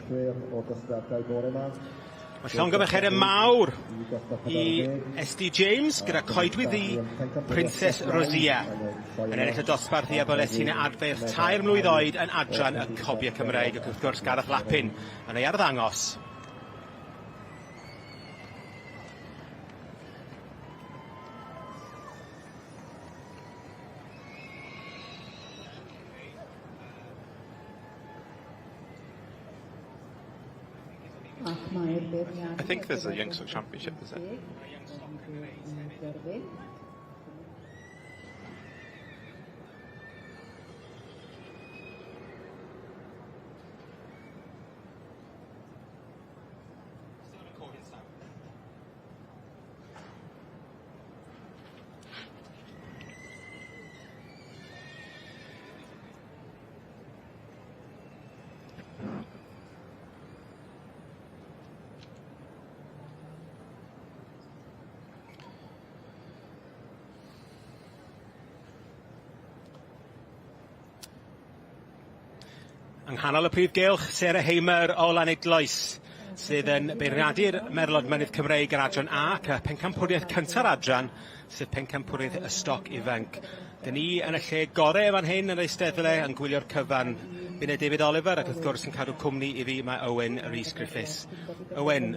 Mae llongyfarchiadau mawr i SD James gyda Coedwig Ddu Princess Rosia yn ennill y dosbarth i abolesi'n adfeirch tair mlwydd oed yn adran y Cobiau Cymreig ac wrth gwrs Gareth Lapin yn ei arddangos. I think there's a Youngstock Championship, is it? Yng nghanol y prif gylch, Sarah Hamer o Lanidloes, sydd yn beirniadu'r Merlod Mynydd Cymreig yr adran A, ac y pencampwriaeth cynta'r adran, sef pencampwriaeth y stoc ifanc. Dyn ni yn y lle gore fan hyn yn yr Eisteddle yn gwylio'r cyfan. Finne David Oliver ac wrth gwrs yn cadw cwmni i fi mae Owen Rees Griffiths. Owen,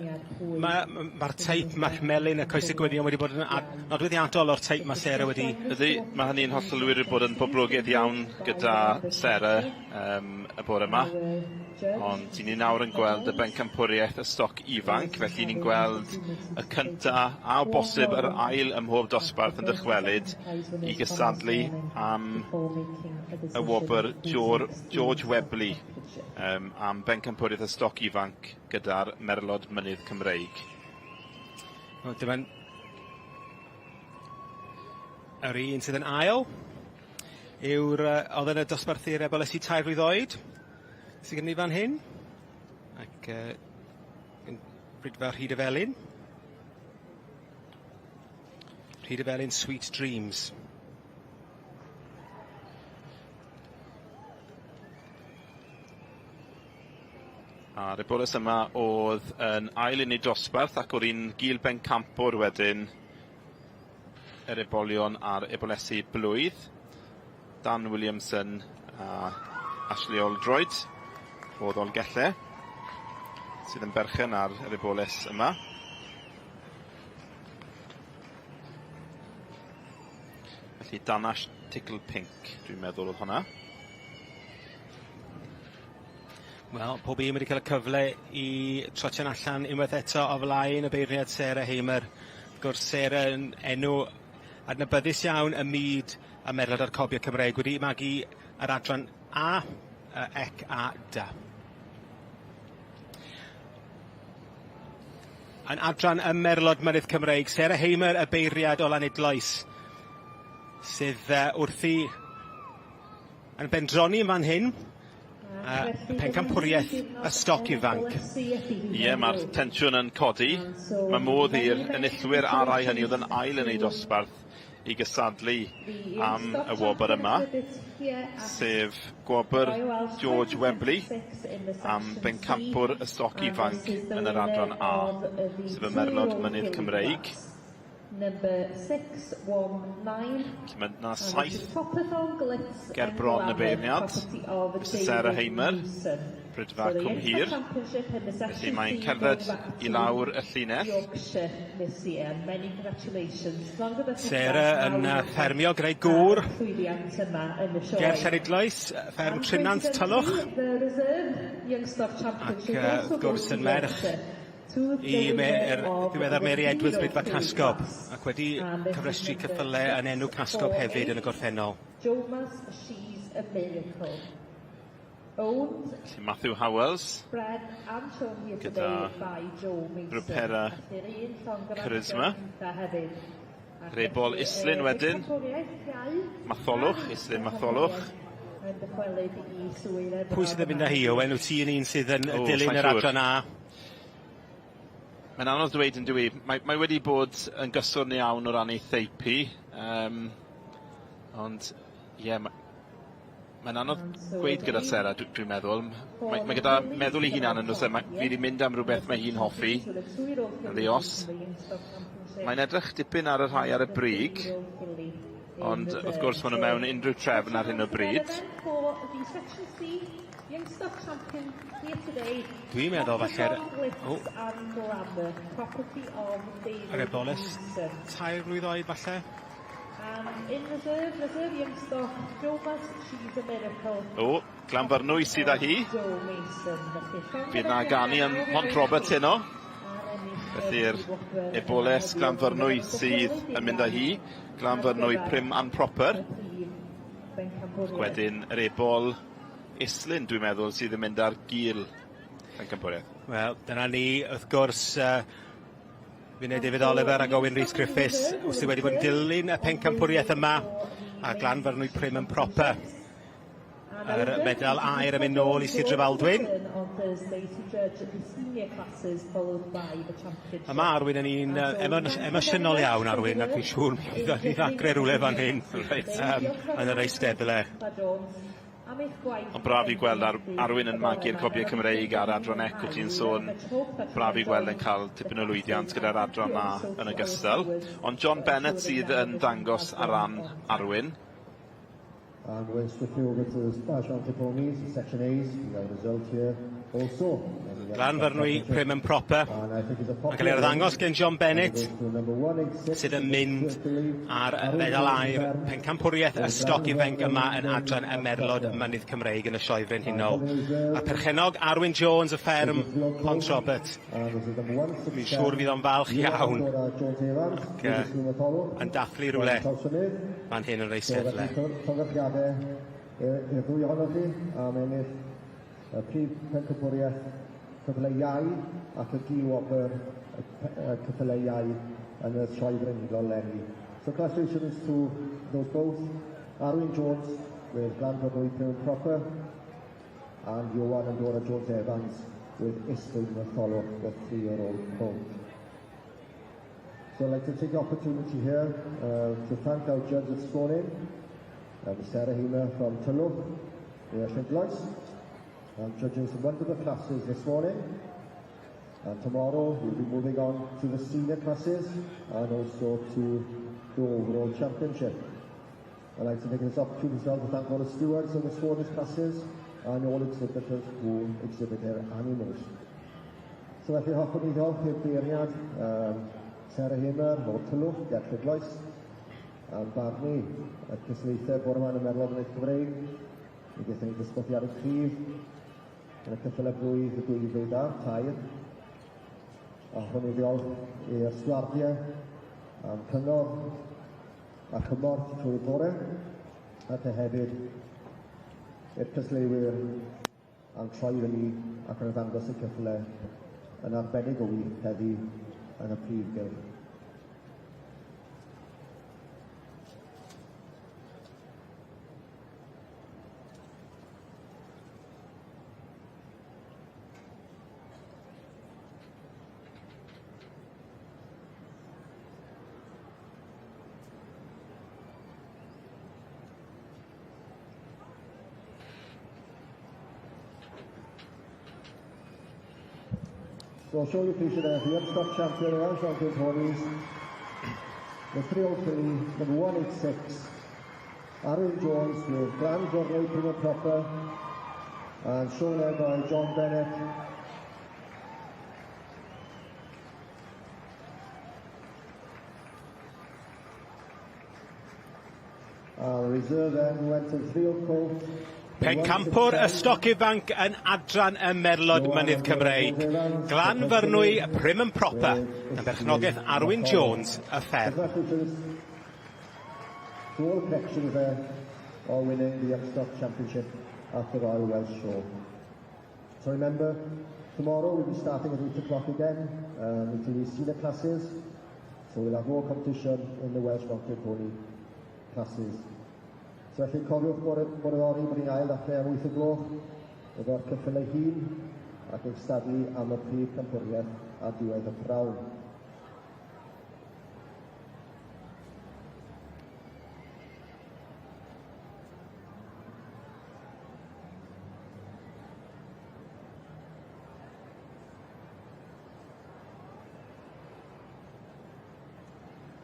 mae'r ma, ma teip, mae'r melyn y coesau gwynion wedi bod yn nodweddiadol o'r teip mae Sarah wedi... Ydy, mae hynny'n hollol wir bod yn boblogaidd iawn gyda Sarah um, y bore yma. Ond i ni nawr yn gweld y bencampwriaeth y stoc ifanc, felly ni'n gweld y cynta a o bosib yr ail ym mhob dosbarth yn dychwelyd i gystadlu am y wobr George Webley um, am bencampwriaeth y stoc ifanc gyda'r Merlod Mynydd Cymreig. Wel, dyma'n yr un sydd yn ail yw'r uh, oedd yn y dosbarthu'r ebolesi tair blwydd oed sydd gen ni fan hyn ac uh, yn Brydfa Rhyd y Felin. Rhyd y Felin Sweet Dreams. A'r eboles yma oedd yn ail yn ei dosbarth ac o'r un gil bencampwr wedyn yr ebolion a'r ebolesi blwydd. Dan Williamson a Ashley Oldroyd o Ddolgellau sydd yn berchen ar yr eboles yma. Felly Danash Tickle Pink, dwi'n meddwl oedd hwnna. Wel, pob un wedi cael y cyfle i trotian allan unwaith eto o flaen y beirniad Sarah Hamer. Wrth gwrs, Sarah yn enw adnabyddus iawn ym myd y merlod a'r cobiau Cymreig, wedi magu yr adran A, ec a D. Yn adran y merlod mynydd Cymreig, Sarah Hamer, y beirniad o Lanidloes, sydd wrthi yn bendroni yn fan hyn. Pencampwriaeth y stoc ifanc. Ie, mae'r tensiwn yn codi. Mae modd i'r enillwyr a rai hynny oedd yn ail yn eu dosbarth i gysadlu am y wobr yma, sef gwobr George Webley am bencampwr y stoc ifanc yn yr adran A, sef y Merlod Mynydd Cymreig. Number 619. Felly mae 'na saith ger bron y beirniad, Misus Sarah Hamer, Brydfa Cwm Hir. Felly mae'n cerdded i lawr y llinell. Sarah yn ffermio gyda'i gŵr ger Llanidloes, fferm Trinant Tylwch. Ac wrth gwrs yn merch i yr ddiweddar Mary Edwards Brydfa Casgob, ac wedi cyfrestru ceffyle yn enw Casgob hefyd yn y gorffennol. Felly Matthew Howells gyda Rupera Charisma. Rebol Islyn wedyn. Matholwch, Islyn Matholwch. Pwy sydd yn mynd â hi, Owen? Wyt ti yn un sydd yn dilyn yr adran A? Mae'n anodd dweud yn dyw Mae, mae wedi bod yn gyswrn iawn o ran ei theip hi. Ond, ie, yeah, mae'n anodd gweud gyda Sarah, dwi'n dwi meddwl. Mae, mae gyda meddwl ei hunan yn does e? Mae, fi wedi mynd am rhywbeth mae hi'n hoffi, yn ddi-os. Mae'n edrych dipyn ar y rhai ar y brig, ond wrth gwrs maen nhw mewn unrhyw trefn ar hyn o bryd. Dwi'n meddwl falle'r... O! Yr eboles tair blwydd oed falle? O, Glanfyrnwy sydd â hi. Fydd na ganu yn Pont Roberts heno. Felly'r eboles Glanfyrnwy sydd yn mynd â hi. Glanfyrnwy prim and proper. Ac wedyn yr ebol Islyn, dwi'n meddwl, sydd yn mynd ar gil pencampwriaeth. Wel, dyna ni, wrth gwrs, finne David Oliver ac Owen Rhys Griffiths, sydd wedi bod yn dilyn y pencampwriaeth yma, a Glanfyrnwy prim yn proper. Yr medal aur yn mynd nôl i Sir Drefaldwyn. A mae Arwyn yn un emosiynol iawn, Arwyn, ac fi'n siŵr mi fydd o'n ddagrau rhywle fan hyn Reit. yn yr eisteddle. Ond braf i gweld Ar Arwyn yn magu'r cobiau Cymreig a'r adran ec, wyt ti'n sôn. Braf i gweld e'n cael tipyn o lwyddiant gyda'r adran 'na yn ogystal. Ond John Bennett sydd yn dangos ar ran Arwyn. And we're switching over to the Splash Ponies, Section A's. We have a result here also. Glanfyrnwy prim and proper. Mae'n cael ei arddangos gen John Bennett, sydd yn mynd ar fedal aur pencampwriaeth y stoc ifanc yma yn adran y Merlod Mynydd Cymreig yn y Sioe Frenhinol. A'r perchennog Arwyn Jones y fferm Pont Robert. Fi'n siŵr fydd o'n falch iawn ac yn dathlu rhywle fan hyn yn yr eisteddle. Llongyfarchiadau i'r ddwy ohonoch chi am ennill y prif pencampwriaeth cyffyle iau ac y gil-wobr y cyffyle iau yn y Sioe Frenhinol 'leni. So congratulations to those both. Arwyn Jones with Glanfyrnwy Prim and Proper and Ioan and Dora Jones Evans with Islwyn Matholwch, the three-year-old colt. So I'd like to take the opportunity here to thank our judge this morning, Sarah Hamer from Tylwch, near Llanidloes, and judging some wonderful classes this morning. And tomorrow we'll be moving on to the senior classes and also to the overall championship. I'd like to take this opportunity as well to thank all the stewards of the morning's classes and all exhibitors who exhibit their animals. So felly hoffwn i ddiolch i'r beirniad Sarah Hamer o Tylwch, ger Llanidloes, am barnu y cystadlaethau bore yma yn y Merlod Mynydd Cymreig. Mi gaethon ni ddosbarthiadau cryf yn y ceffylau blwydd y 2003. A hoffwn i ddiolch i'r stiwardiau am cyngor a chymorth trwy'r bore, ac hefyd i'r cystadleuwyr am troi fyny ac yn ddangos y cyfle yn arbennig o wych heddi yn y prif gylch. So show your appreciation there for the Youngstock champion, the Welsh Mountain Ponies. The 3-old filly, number 186, Arwyn Jones with Glan Fyrnwy Prim and Proper, and shown there by John Bennett. The reserve then went to the 3-old colt. Pencampwr y stoc ifanc yn adran y Merlod Mynydd Cymreig, Glan Fyrnwy Prim and Proper, yn berchnogaeth Arwyn Jones, y fferm. To all connections there are winning the Youngstock Championship at the Royal Welsh Show. So remember, tomorrow we'll be starting at 8 o'clock again with the senior classes. So we'll have more competition in the Welsh Mountain Pony classes. So felly cofiwch bore, bore fory bod ni'n ail ddechrau am 8 o gloch efo'r ceffylau hŷn ac yn cystadlu am y prif campwriaeth ar diwedd y prynhawn.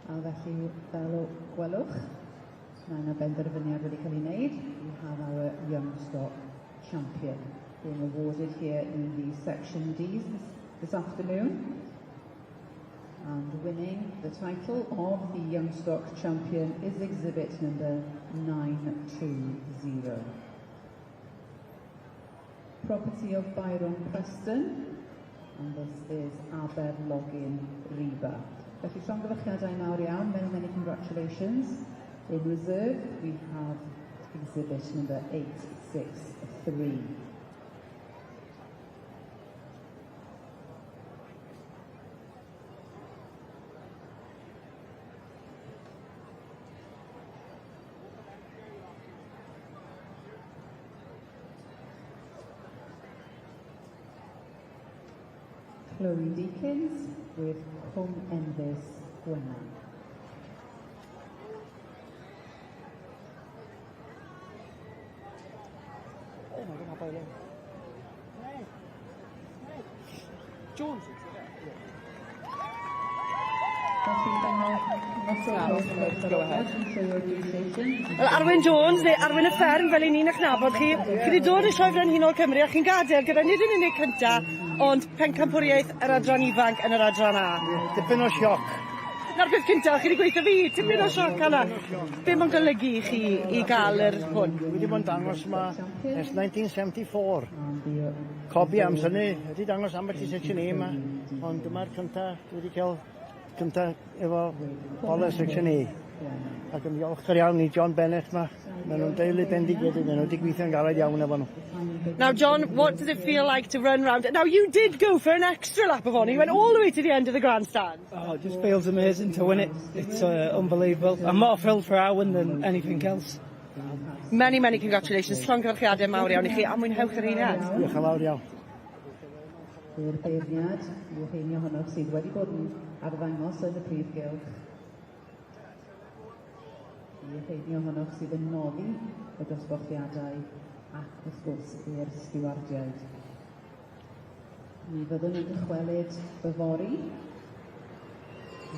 A felly, fel o gwelwch, mae yna benderfyniad wedi cael ei wneud. We have our young stock champion being awarded here in the Section Ds this afternoon. And winning the title of the Young Stock Champion is exhibit number 920. Property of Byron Preston, and this is Aberlogin Reba. Felly llongyfarchiadau mawr iawn, many, many congratulations. In reserve, we have exhibit number 863. Chloe Deakins with Cwm Enfys Gwennan. Oh my God, my Jones. Go ahead. Wel, Arwyn Jones, neu Arwyn y Fferm, fel i ni'n eich nabod chi. Chi wedi dod i Sioe Frenhinol Cymru a chi'n gadael gyda nid yn unig cynta, ond pencampwriaeth yr adran ifanc yn yr adran A. Dipyn o sioc. 'Na'r peth cynta, chi wedi gweithio fi, tipyn o sioc hwnna. Be mae'n golygu i chi i gael yr hwn? Dwi wedi bod yn dangos yma ers 1974. Cobi am synnu, wedi dangos ambell i section A yma, ond dyma'r cynta dwi wedi cael cynta efo foler section A. Ac yn ddiolchgar iawn i John Bennett yma. Maen nhw'n deulu bendigedig, maen nhw wedi gweithio'n galed iawn efo nhw. Now, John, what does it feel like to run round? Now, you did go for an extra lap of honour. You went all the way to the end of the grandstand. Oh, it just feels amazing to win it. It's unbelievable. I'm more thrilled for Arwyn than anything else. Many, many congratulations. Llongyfarchiadau mawr iawn i chi, a mwynhewch yr eiliad. Diolch yn fawr iawn. I'r beirniad, i'r rheini ohonoch sydd wedi bod yn arddangos yn y prif gylch. I'r rheini ohonoch sydd yn noddi y dosbarthiadau ac wrth gwrs i'r stiwardiaid. Mi fyddwn yn dychwelyd yfory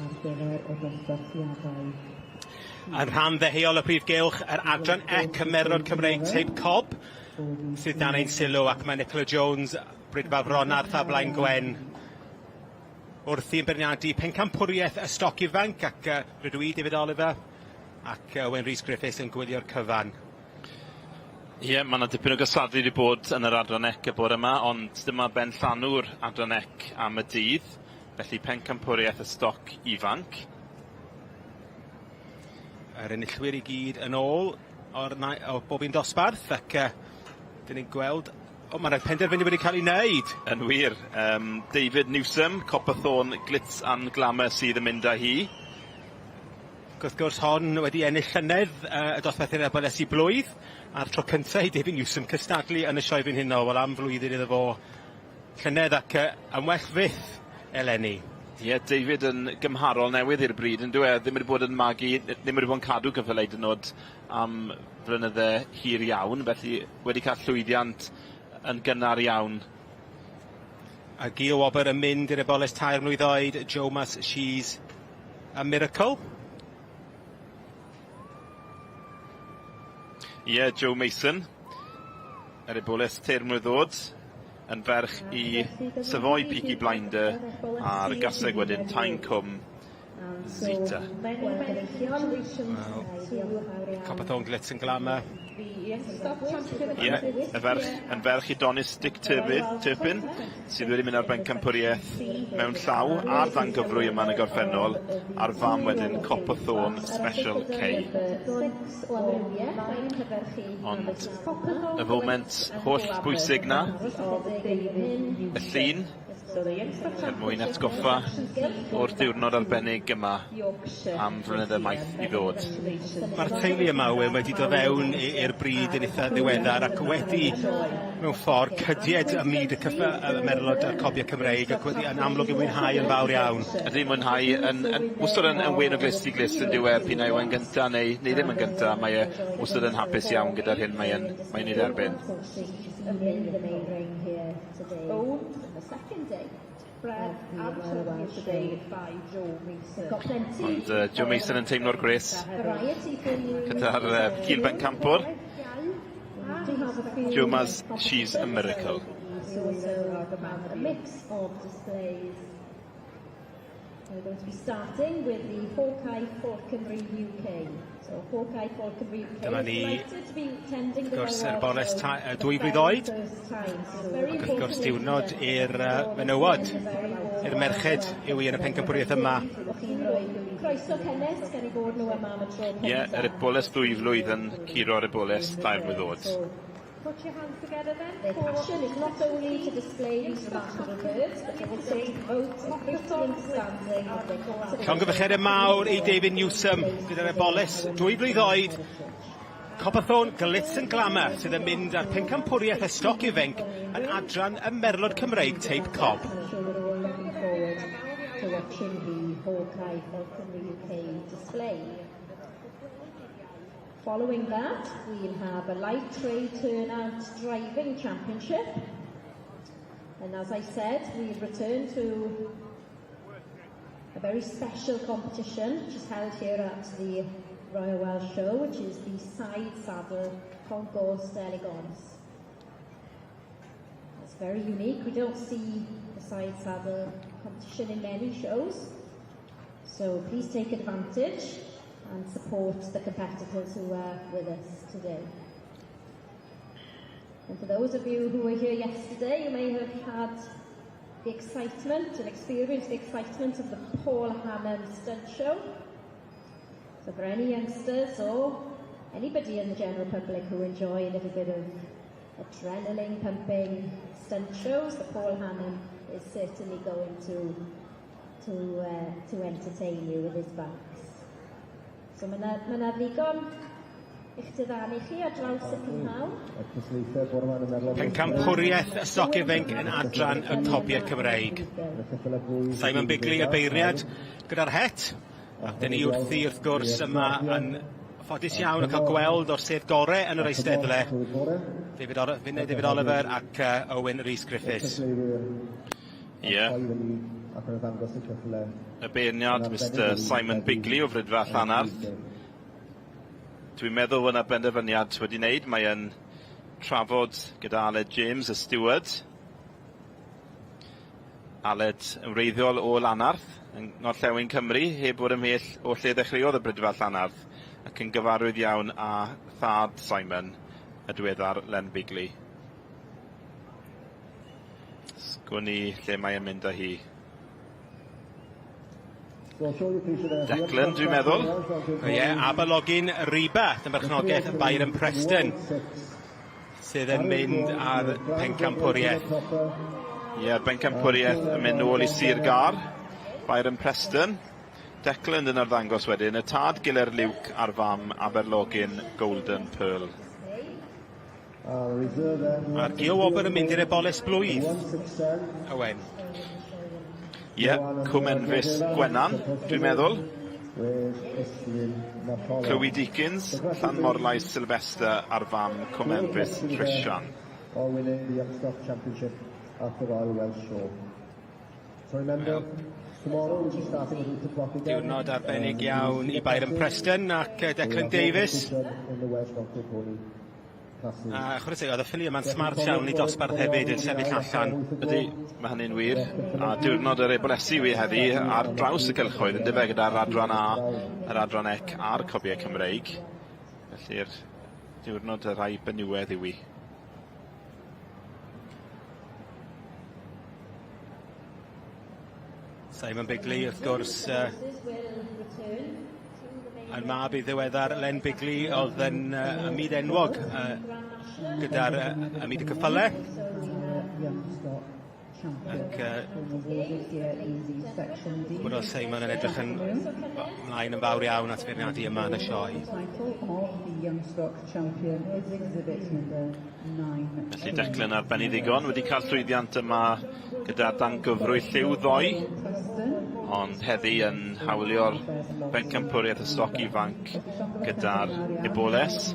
ar gyfer y dosbarthiadau. Yn rhan ddeheuol y prif gylch, yr adran C y Merlod Cymreig teip Cob sydd dan ein sylw, ac mae Nicola Jones, Bridfa Fronarth a Blaen Gwen wrthi yn beirniadu pencampwriaeth y stoc ifanc, ac rydw i, David Oliver, ac Owen Rhys Griffiths yn gwylio'r cyfan. Ie, yeah, mae yna dipyn o gystadlu wedi bod yn yr adran C y bore yma, ond dyma ben llanw'r adran C am y dydd, felly pencampwriaeth y stoc ifanc. Yr enillwyr i gyd yn ôl o'r, o bob un dosbarth, ac dyn ni'n gweld. O, mae'r penderfyniad wedi cael ei wneud. Yn wir. David Newsom, Copperthorn Glitz and Glamour sydd yn mynd â hi. Ac wrth gwrs hon wedi ennill llynedd y dosbarth eboles i blwydd, a'r tro cyntaf i David Newsom cystadlu yn y Sioe Frenhinol, wel am flwyddyn iddo fo llynedd ac yn well fyth eleni. Ie, yeah, David yn gymharol newydd i'r bryd, yn dwi? Ddim wedi bod yn magu, ddim wedi bod yn cadw ceffylau hyd yn oed am flynydde hir iawn, felly wedi cael llwyddiant yn gynnar iawn. A Gio Wobr yn mynd i'r eboles 3 mlwydd oed, Jomas She's a Miracle. Ie, yeah, Joe Mason, yr eboles 3 mlwydd oed, yn ferch i Savoy Peaky Blinder a'r gaseg wedyn Tain Cwm Zeta. Copperthorn Glitz and Glamour. Ie, y ferch, yn ferch i Donis Dick Turpin, Turpin, sydd wedi mynd ar bencampwriaeth mewn llaw a'r ddangyfrwy yma yn y gorffennol, a'r fam wedyn Copperthorn Special K. Ond y foment holl bwysig na, y llun, er mwyn atgoffa o'r diwrnod arbennig yma am flynydde maith i ddod. Mae'r teulu yma, Owen, wedi dod fewn i'r bryd yn eitha ddiweddar ac wedi, mewn ffordd, cydied ym myd y cyffa, y merlod a'r cobiau Cymreig ac wedi yn amlwg yn mwynhau yn fawr iawn. Ydy, mwynhau yn, yn, wastad yn, yn wên o glust i glust yn dyw e, p'un a yw e'n gynta neu, neu ddim yn gynta, mae e wastad yn hapus iawn gyda'r hyn mae'n mae ei dderbyn. Today. Owned on the second day. Bred and champion today by Joe Mason. Got plenty. Ond Joe Mason yn teimlo'r gwres gyda'r cil bencampwr. Joe Mas, she's a miracle. A mix of displays. We're going to be starting with the Hawkeye Falconry UK. So Hawkeye Falconry UK Dyma ni, wrth gwrs, yr boles 2 flwydd oed. Ac wrth gwrs, diwrnod i'r menywod, i'r merched yw i yn y pencampwriaeth yma. Croeso cynnes gan i bod nhw yma am y tro Ie, yr eboles 2 flwydd yn curo'r eboles 3 mlwydd oed. Put your hands together then. Their passion is not only to display these remarkable birds, but also to promote a great understanding of their conservation. Llongyfarchiadau mawr i David Newsom gyda'r eboles 2 blwydd oed. Copperthorn Glitz and Glamour sydd yn mynd â'r pencampwriaeth y stoc ifanc yn adran y Merlod Cymreig teip Cob. I'm sure we're all looking forward to watching the Hawkeye Falconry UK display. Following that, we'll have a light tray turnout driving championship. And as I said, we've returned to a very special competition which is held here at the Royal Welsh Show, which is the side saddle concours d'elegance. It's very unique. We don't see the side saddle competition in many shows. So please take advantage and support the competitors who are with us today. And for those of you who were here yesterday, you may have had the excitement and experienced the excitement of the Paul Hannam stunt show. So for any youngsters or anybody in the general public who enjoy a little bit of adrenaline pumping stunt shows, the Paul Hannam is certainly going to entertain you with his bikes. So mae yna ma 'na ddigon i'ch diddanu chi ar draws y prynhawn. Pencampwriaeth y stoc ifanc yn adran y Cobiau Cymreig. Simon Bigley y beirniad gyda'r het. Ac dyn ni wrthi wrth gwrs yma yn ffodus iawn o cael gweld o'r sedd gore yn yr eisteddle. David, Or finne David Oliver ac Owen Rhys Griffiths. Ie. Yeah. Y beirniad, Mr Simon Bigley o Fridfa Llanarth. Dwi'n meddwl fod yna benderfyniad wedi wneud. Mae yn trafod gyda Aled James, y steward. Aled yn wreiddiol o Lanarth, yng Ngorllewin Cymru, heb fod ymhell o lle ddechreuodd y Brydfa Llanarth, ac yn gyfarwydd iawn â thad Simon, y diweddar Len Bigley. Sgwn i lle mae e'n mynd â hi. Declan, dwi'n meddwl. Ie, yeah, Aberlogin Riba, yn berchnogaeth Byron Preston, sydd yn mynd ar pencampwriaeth. Ie, yeah, bencampwriaeth yn mynd nôl i Sir Gâr. Byron Preston. Declan yn arddangos wedyn, y tad Giler Luke a'r fam Aberlogin Golden Pearl. A'r Gio Wobr yn mynd i'r eboles blwydd. Owen. Ie, yeah, Cwm Enfys Gwenan, dwi'n meddwl. Chloe Deakins, Llanmorlais Sylvester a'r fam Cwm Enfys Trisian. All winning the Young Stock Championship at the Royal Welsh Show. So remember, tomorrow we'll be starting at 8 o'clock again. Diwrnod arbennig iawn i Byron Preston ac Declan Davies. In the Welsh Mountain Pony classes. A chwarae teg, oedd y ffili yma'n smart iawn i dosbarth hefyd yn sefyll allan. Ydy, mae hynny'n wir. A diwrnod yr ebolesi wi heddi ar draws y cylchoedd yn dyfe gyda'r adran A, yr adran C a'r cobiau Cymreig. Felly'r diwrnod y rhai benywedd yw i. Simon Bigley wrth gwrs uh, yn mab i ddiweddar Len Bigley oedd yn uh, ym myd enwog uh, gyda'r uh, ym myd y cyffyle. Ac uh, bod o Simon yn edrych yn ymlaen yn fawr iawn at feirniadu yma yn y sioe. Felly Declan ar ben ei ddigon wedi cael llwyddiant yma gyda dangyfrwy lliw ddoe, ond heddi yn hawlio'r bencampwriaeth y stoc ifanc gyda'r Eboles.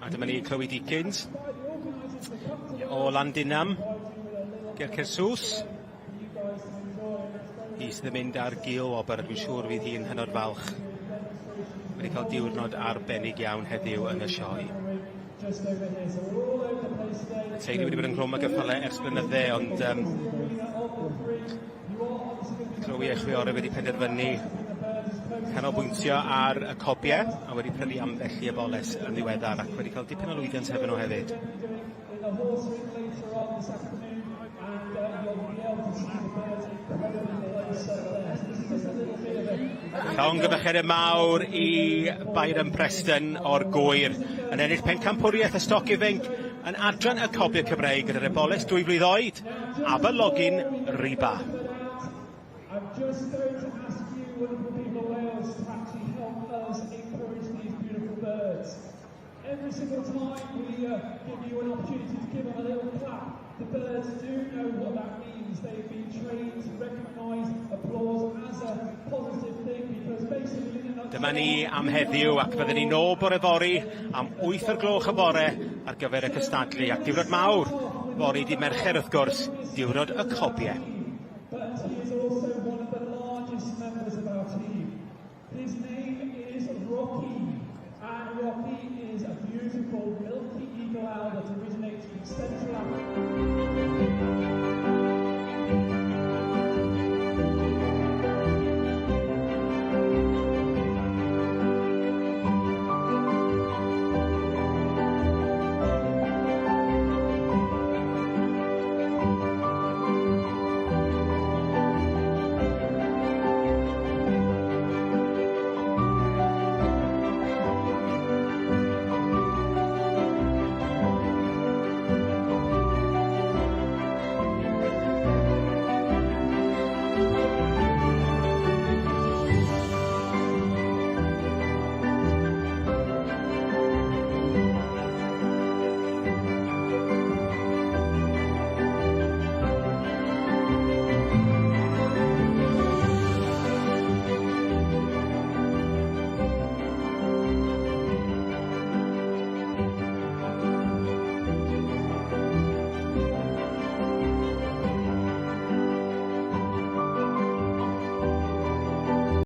A dyma ni Chloe Deakins o Landinam ger Caersws. Hi sydd yn mynd ar gil wobr, a dwi'n siŵr fydd hi'n hynod falch. Wedi cael diwrnod arbennig iawn heddiw yn y sioe. Y teulu wedi bod ynghlwm â gyffyle ers blynydde, ond um, Chloe a'i chwiorydd wedi penderfynu canolbwyntio ar y cobiau a wedi prynu ambell i eboles yn ddiweddar ac wedi cael dipyn o lwyddiant hefo nhw hefyd. Llongyfarchiadau mawr i Byron Preston o'r Gŵyr yn ennill pencampwriaeth y stoc ifainc yn adran y Cobiau Cymreig gyda'r eboles dwy flwydd oed, Aberlogin Riba. I'm just going to ask you, wonderful people of Wales, to actually help us encourage these beautiful birds. Every single time we uh, give you an opportunity to give them a little clap, the birds do know what that means. They've been trained to recognise applause as a positive thing because basically... Dyma ni am heddiw ac fyddwn ni nôl bore fory am 8 o'r gloch y bore ar gyfer y cystadlu ac diwrnod mawr fory di Mercher wrth gwrs, diwrnod y cobiau.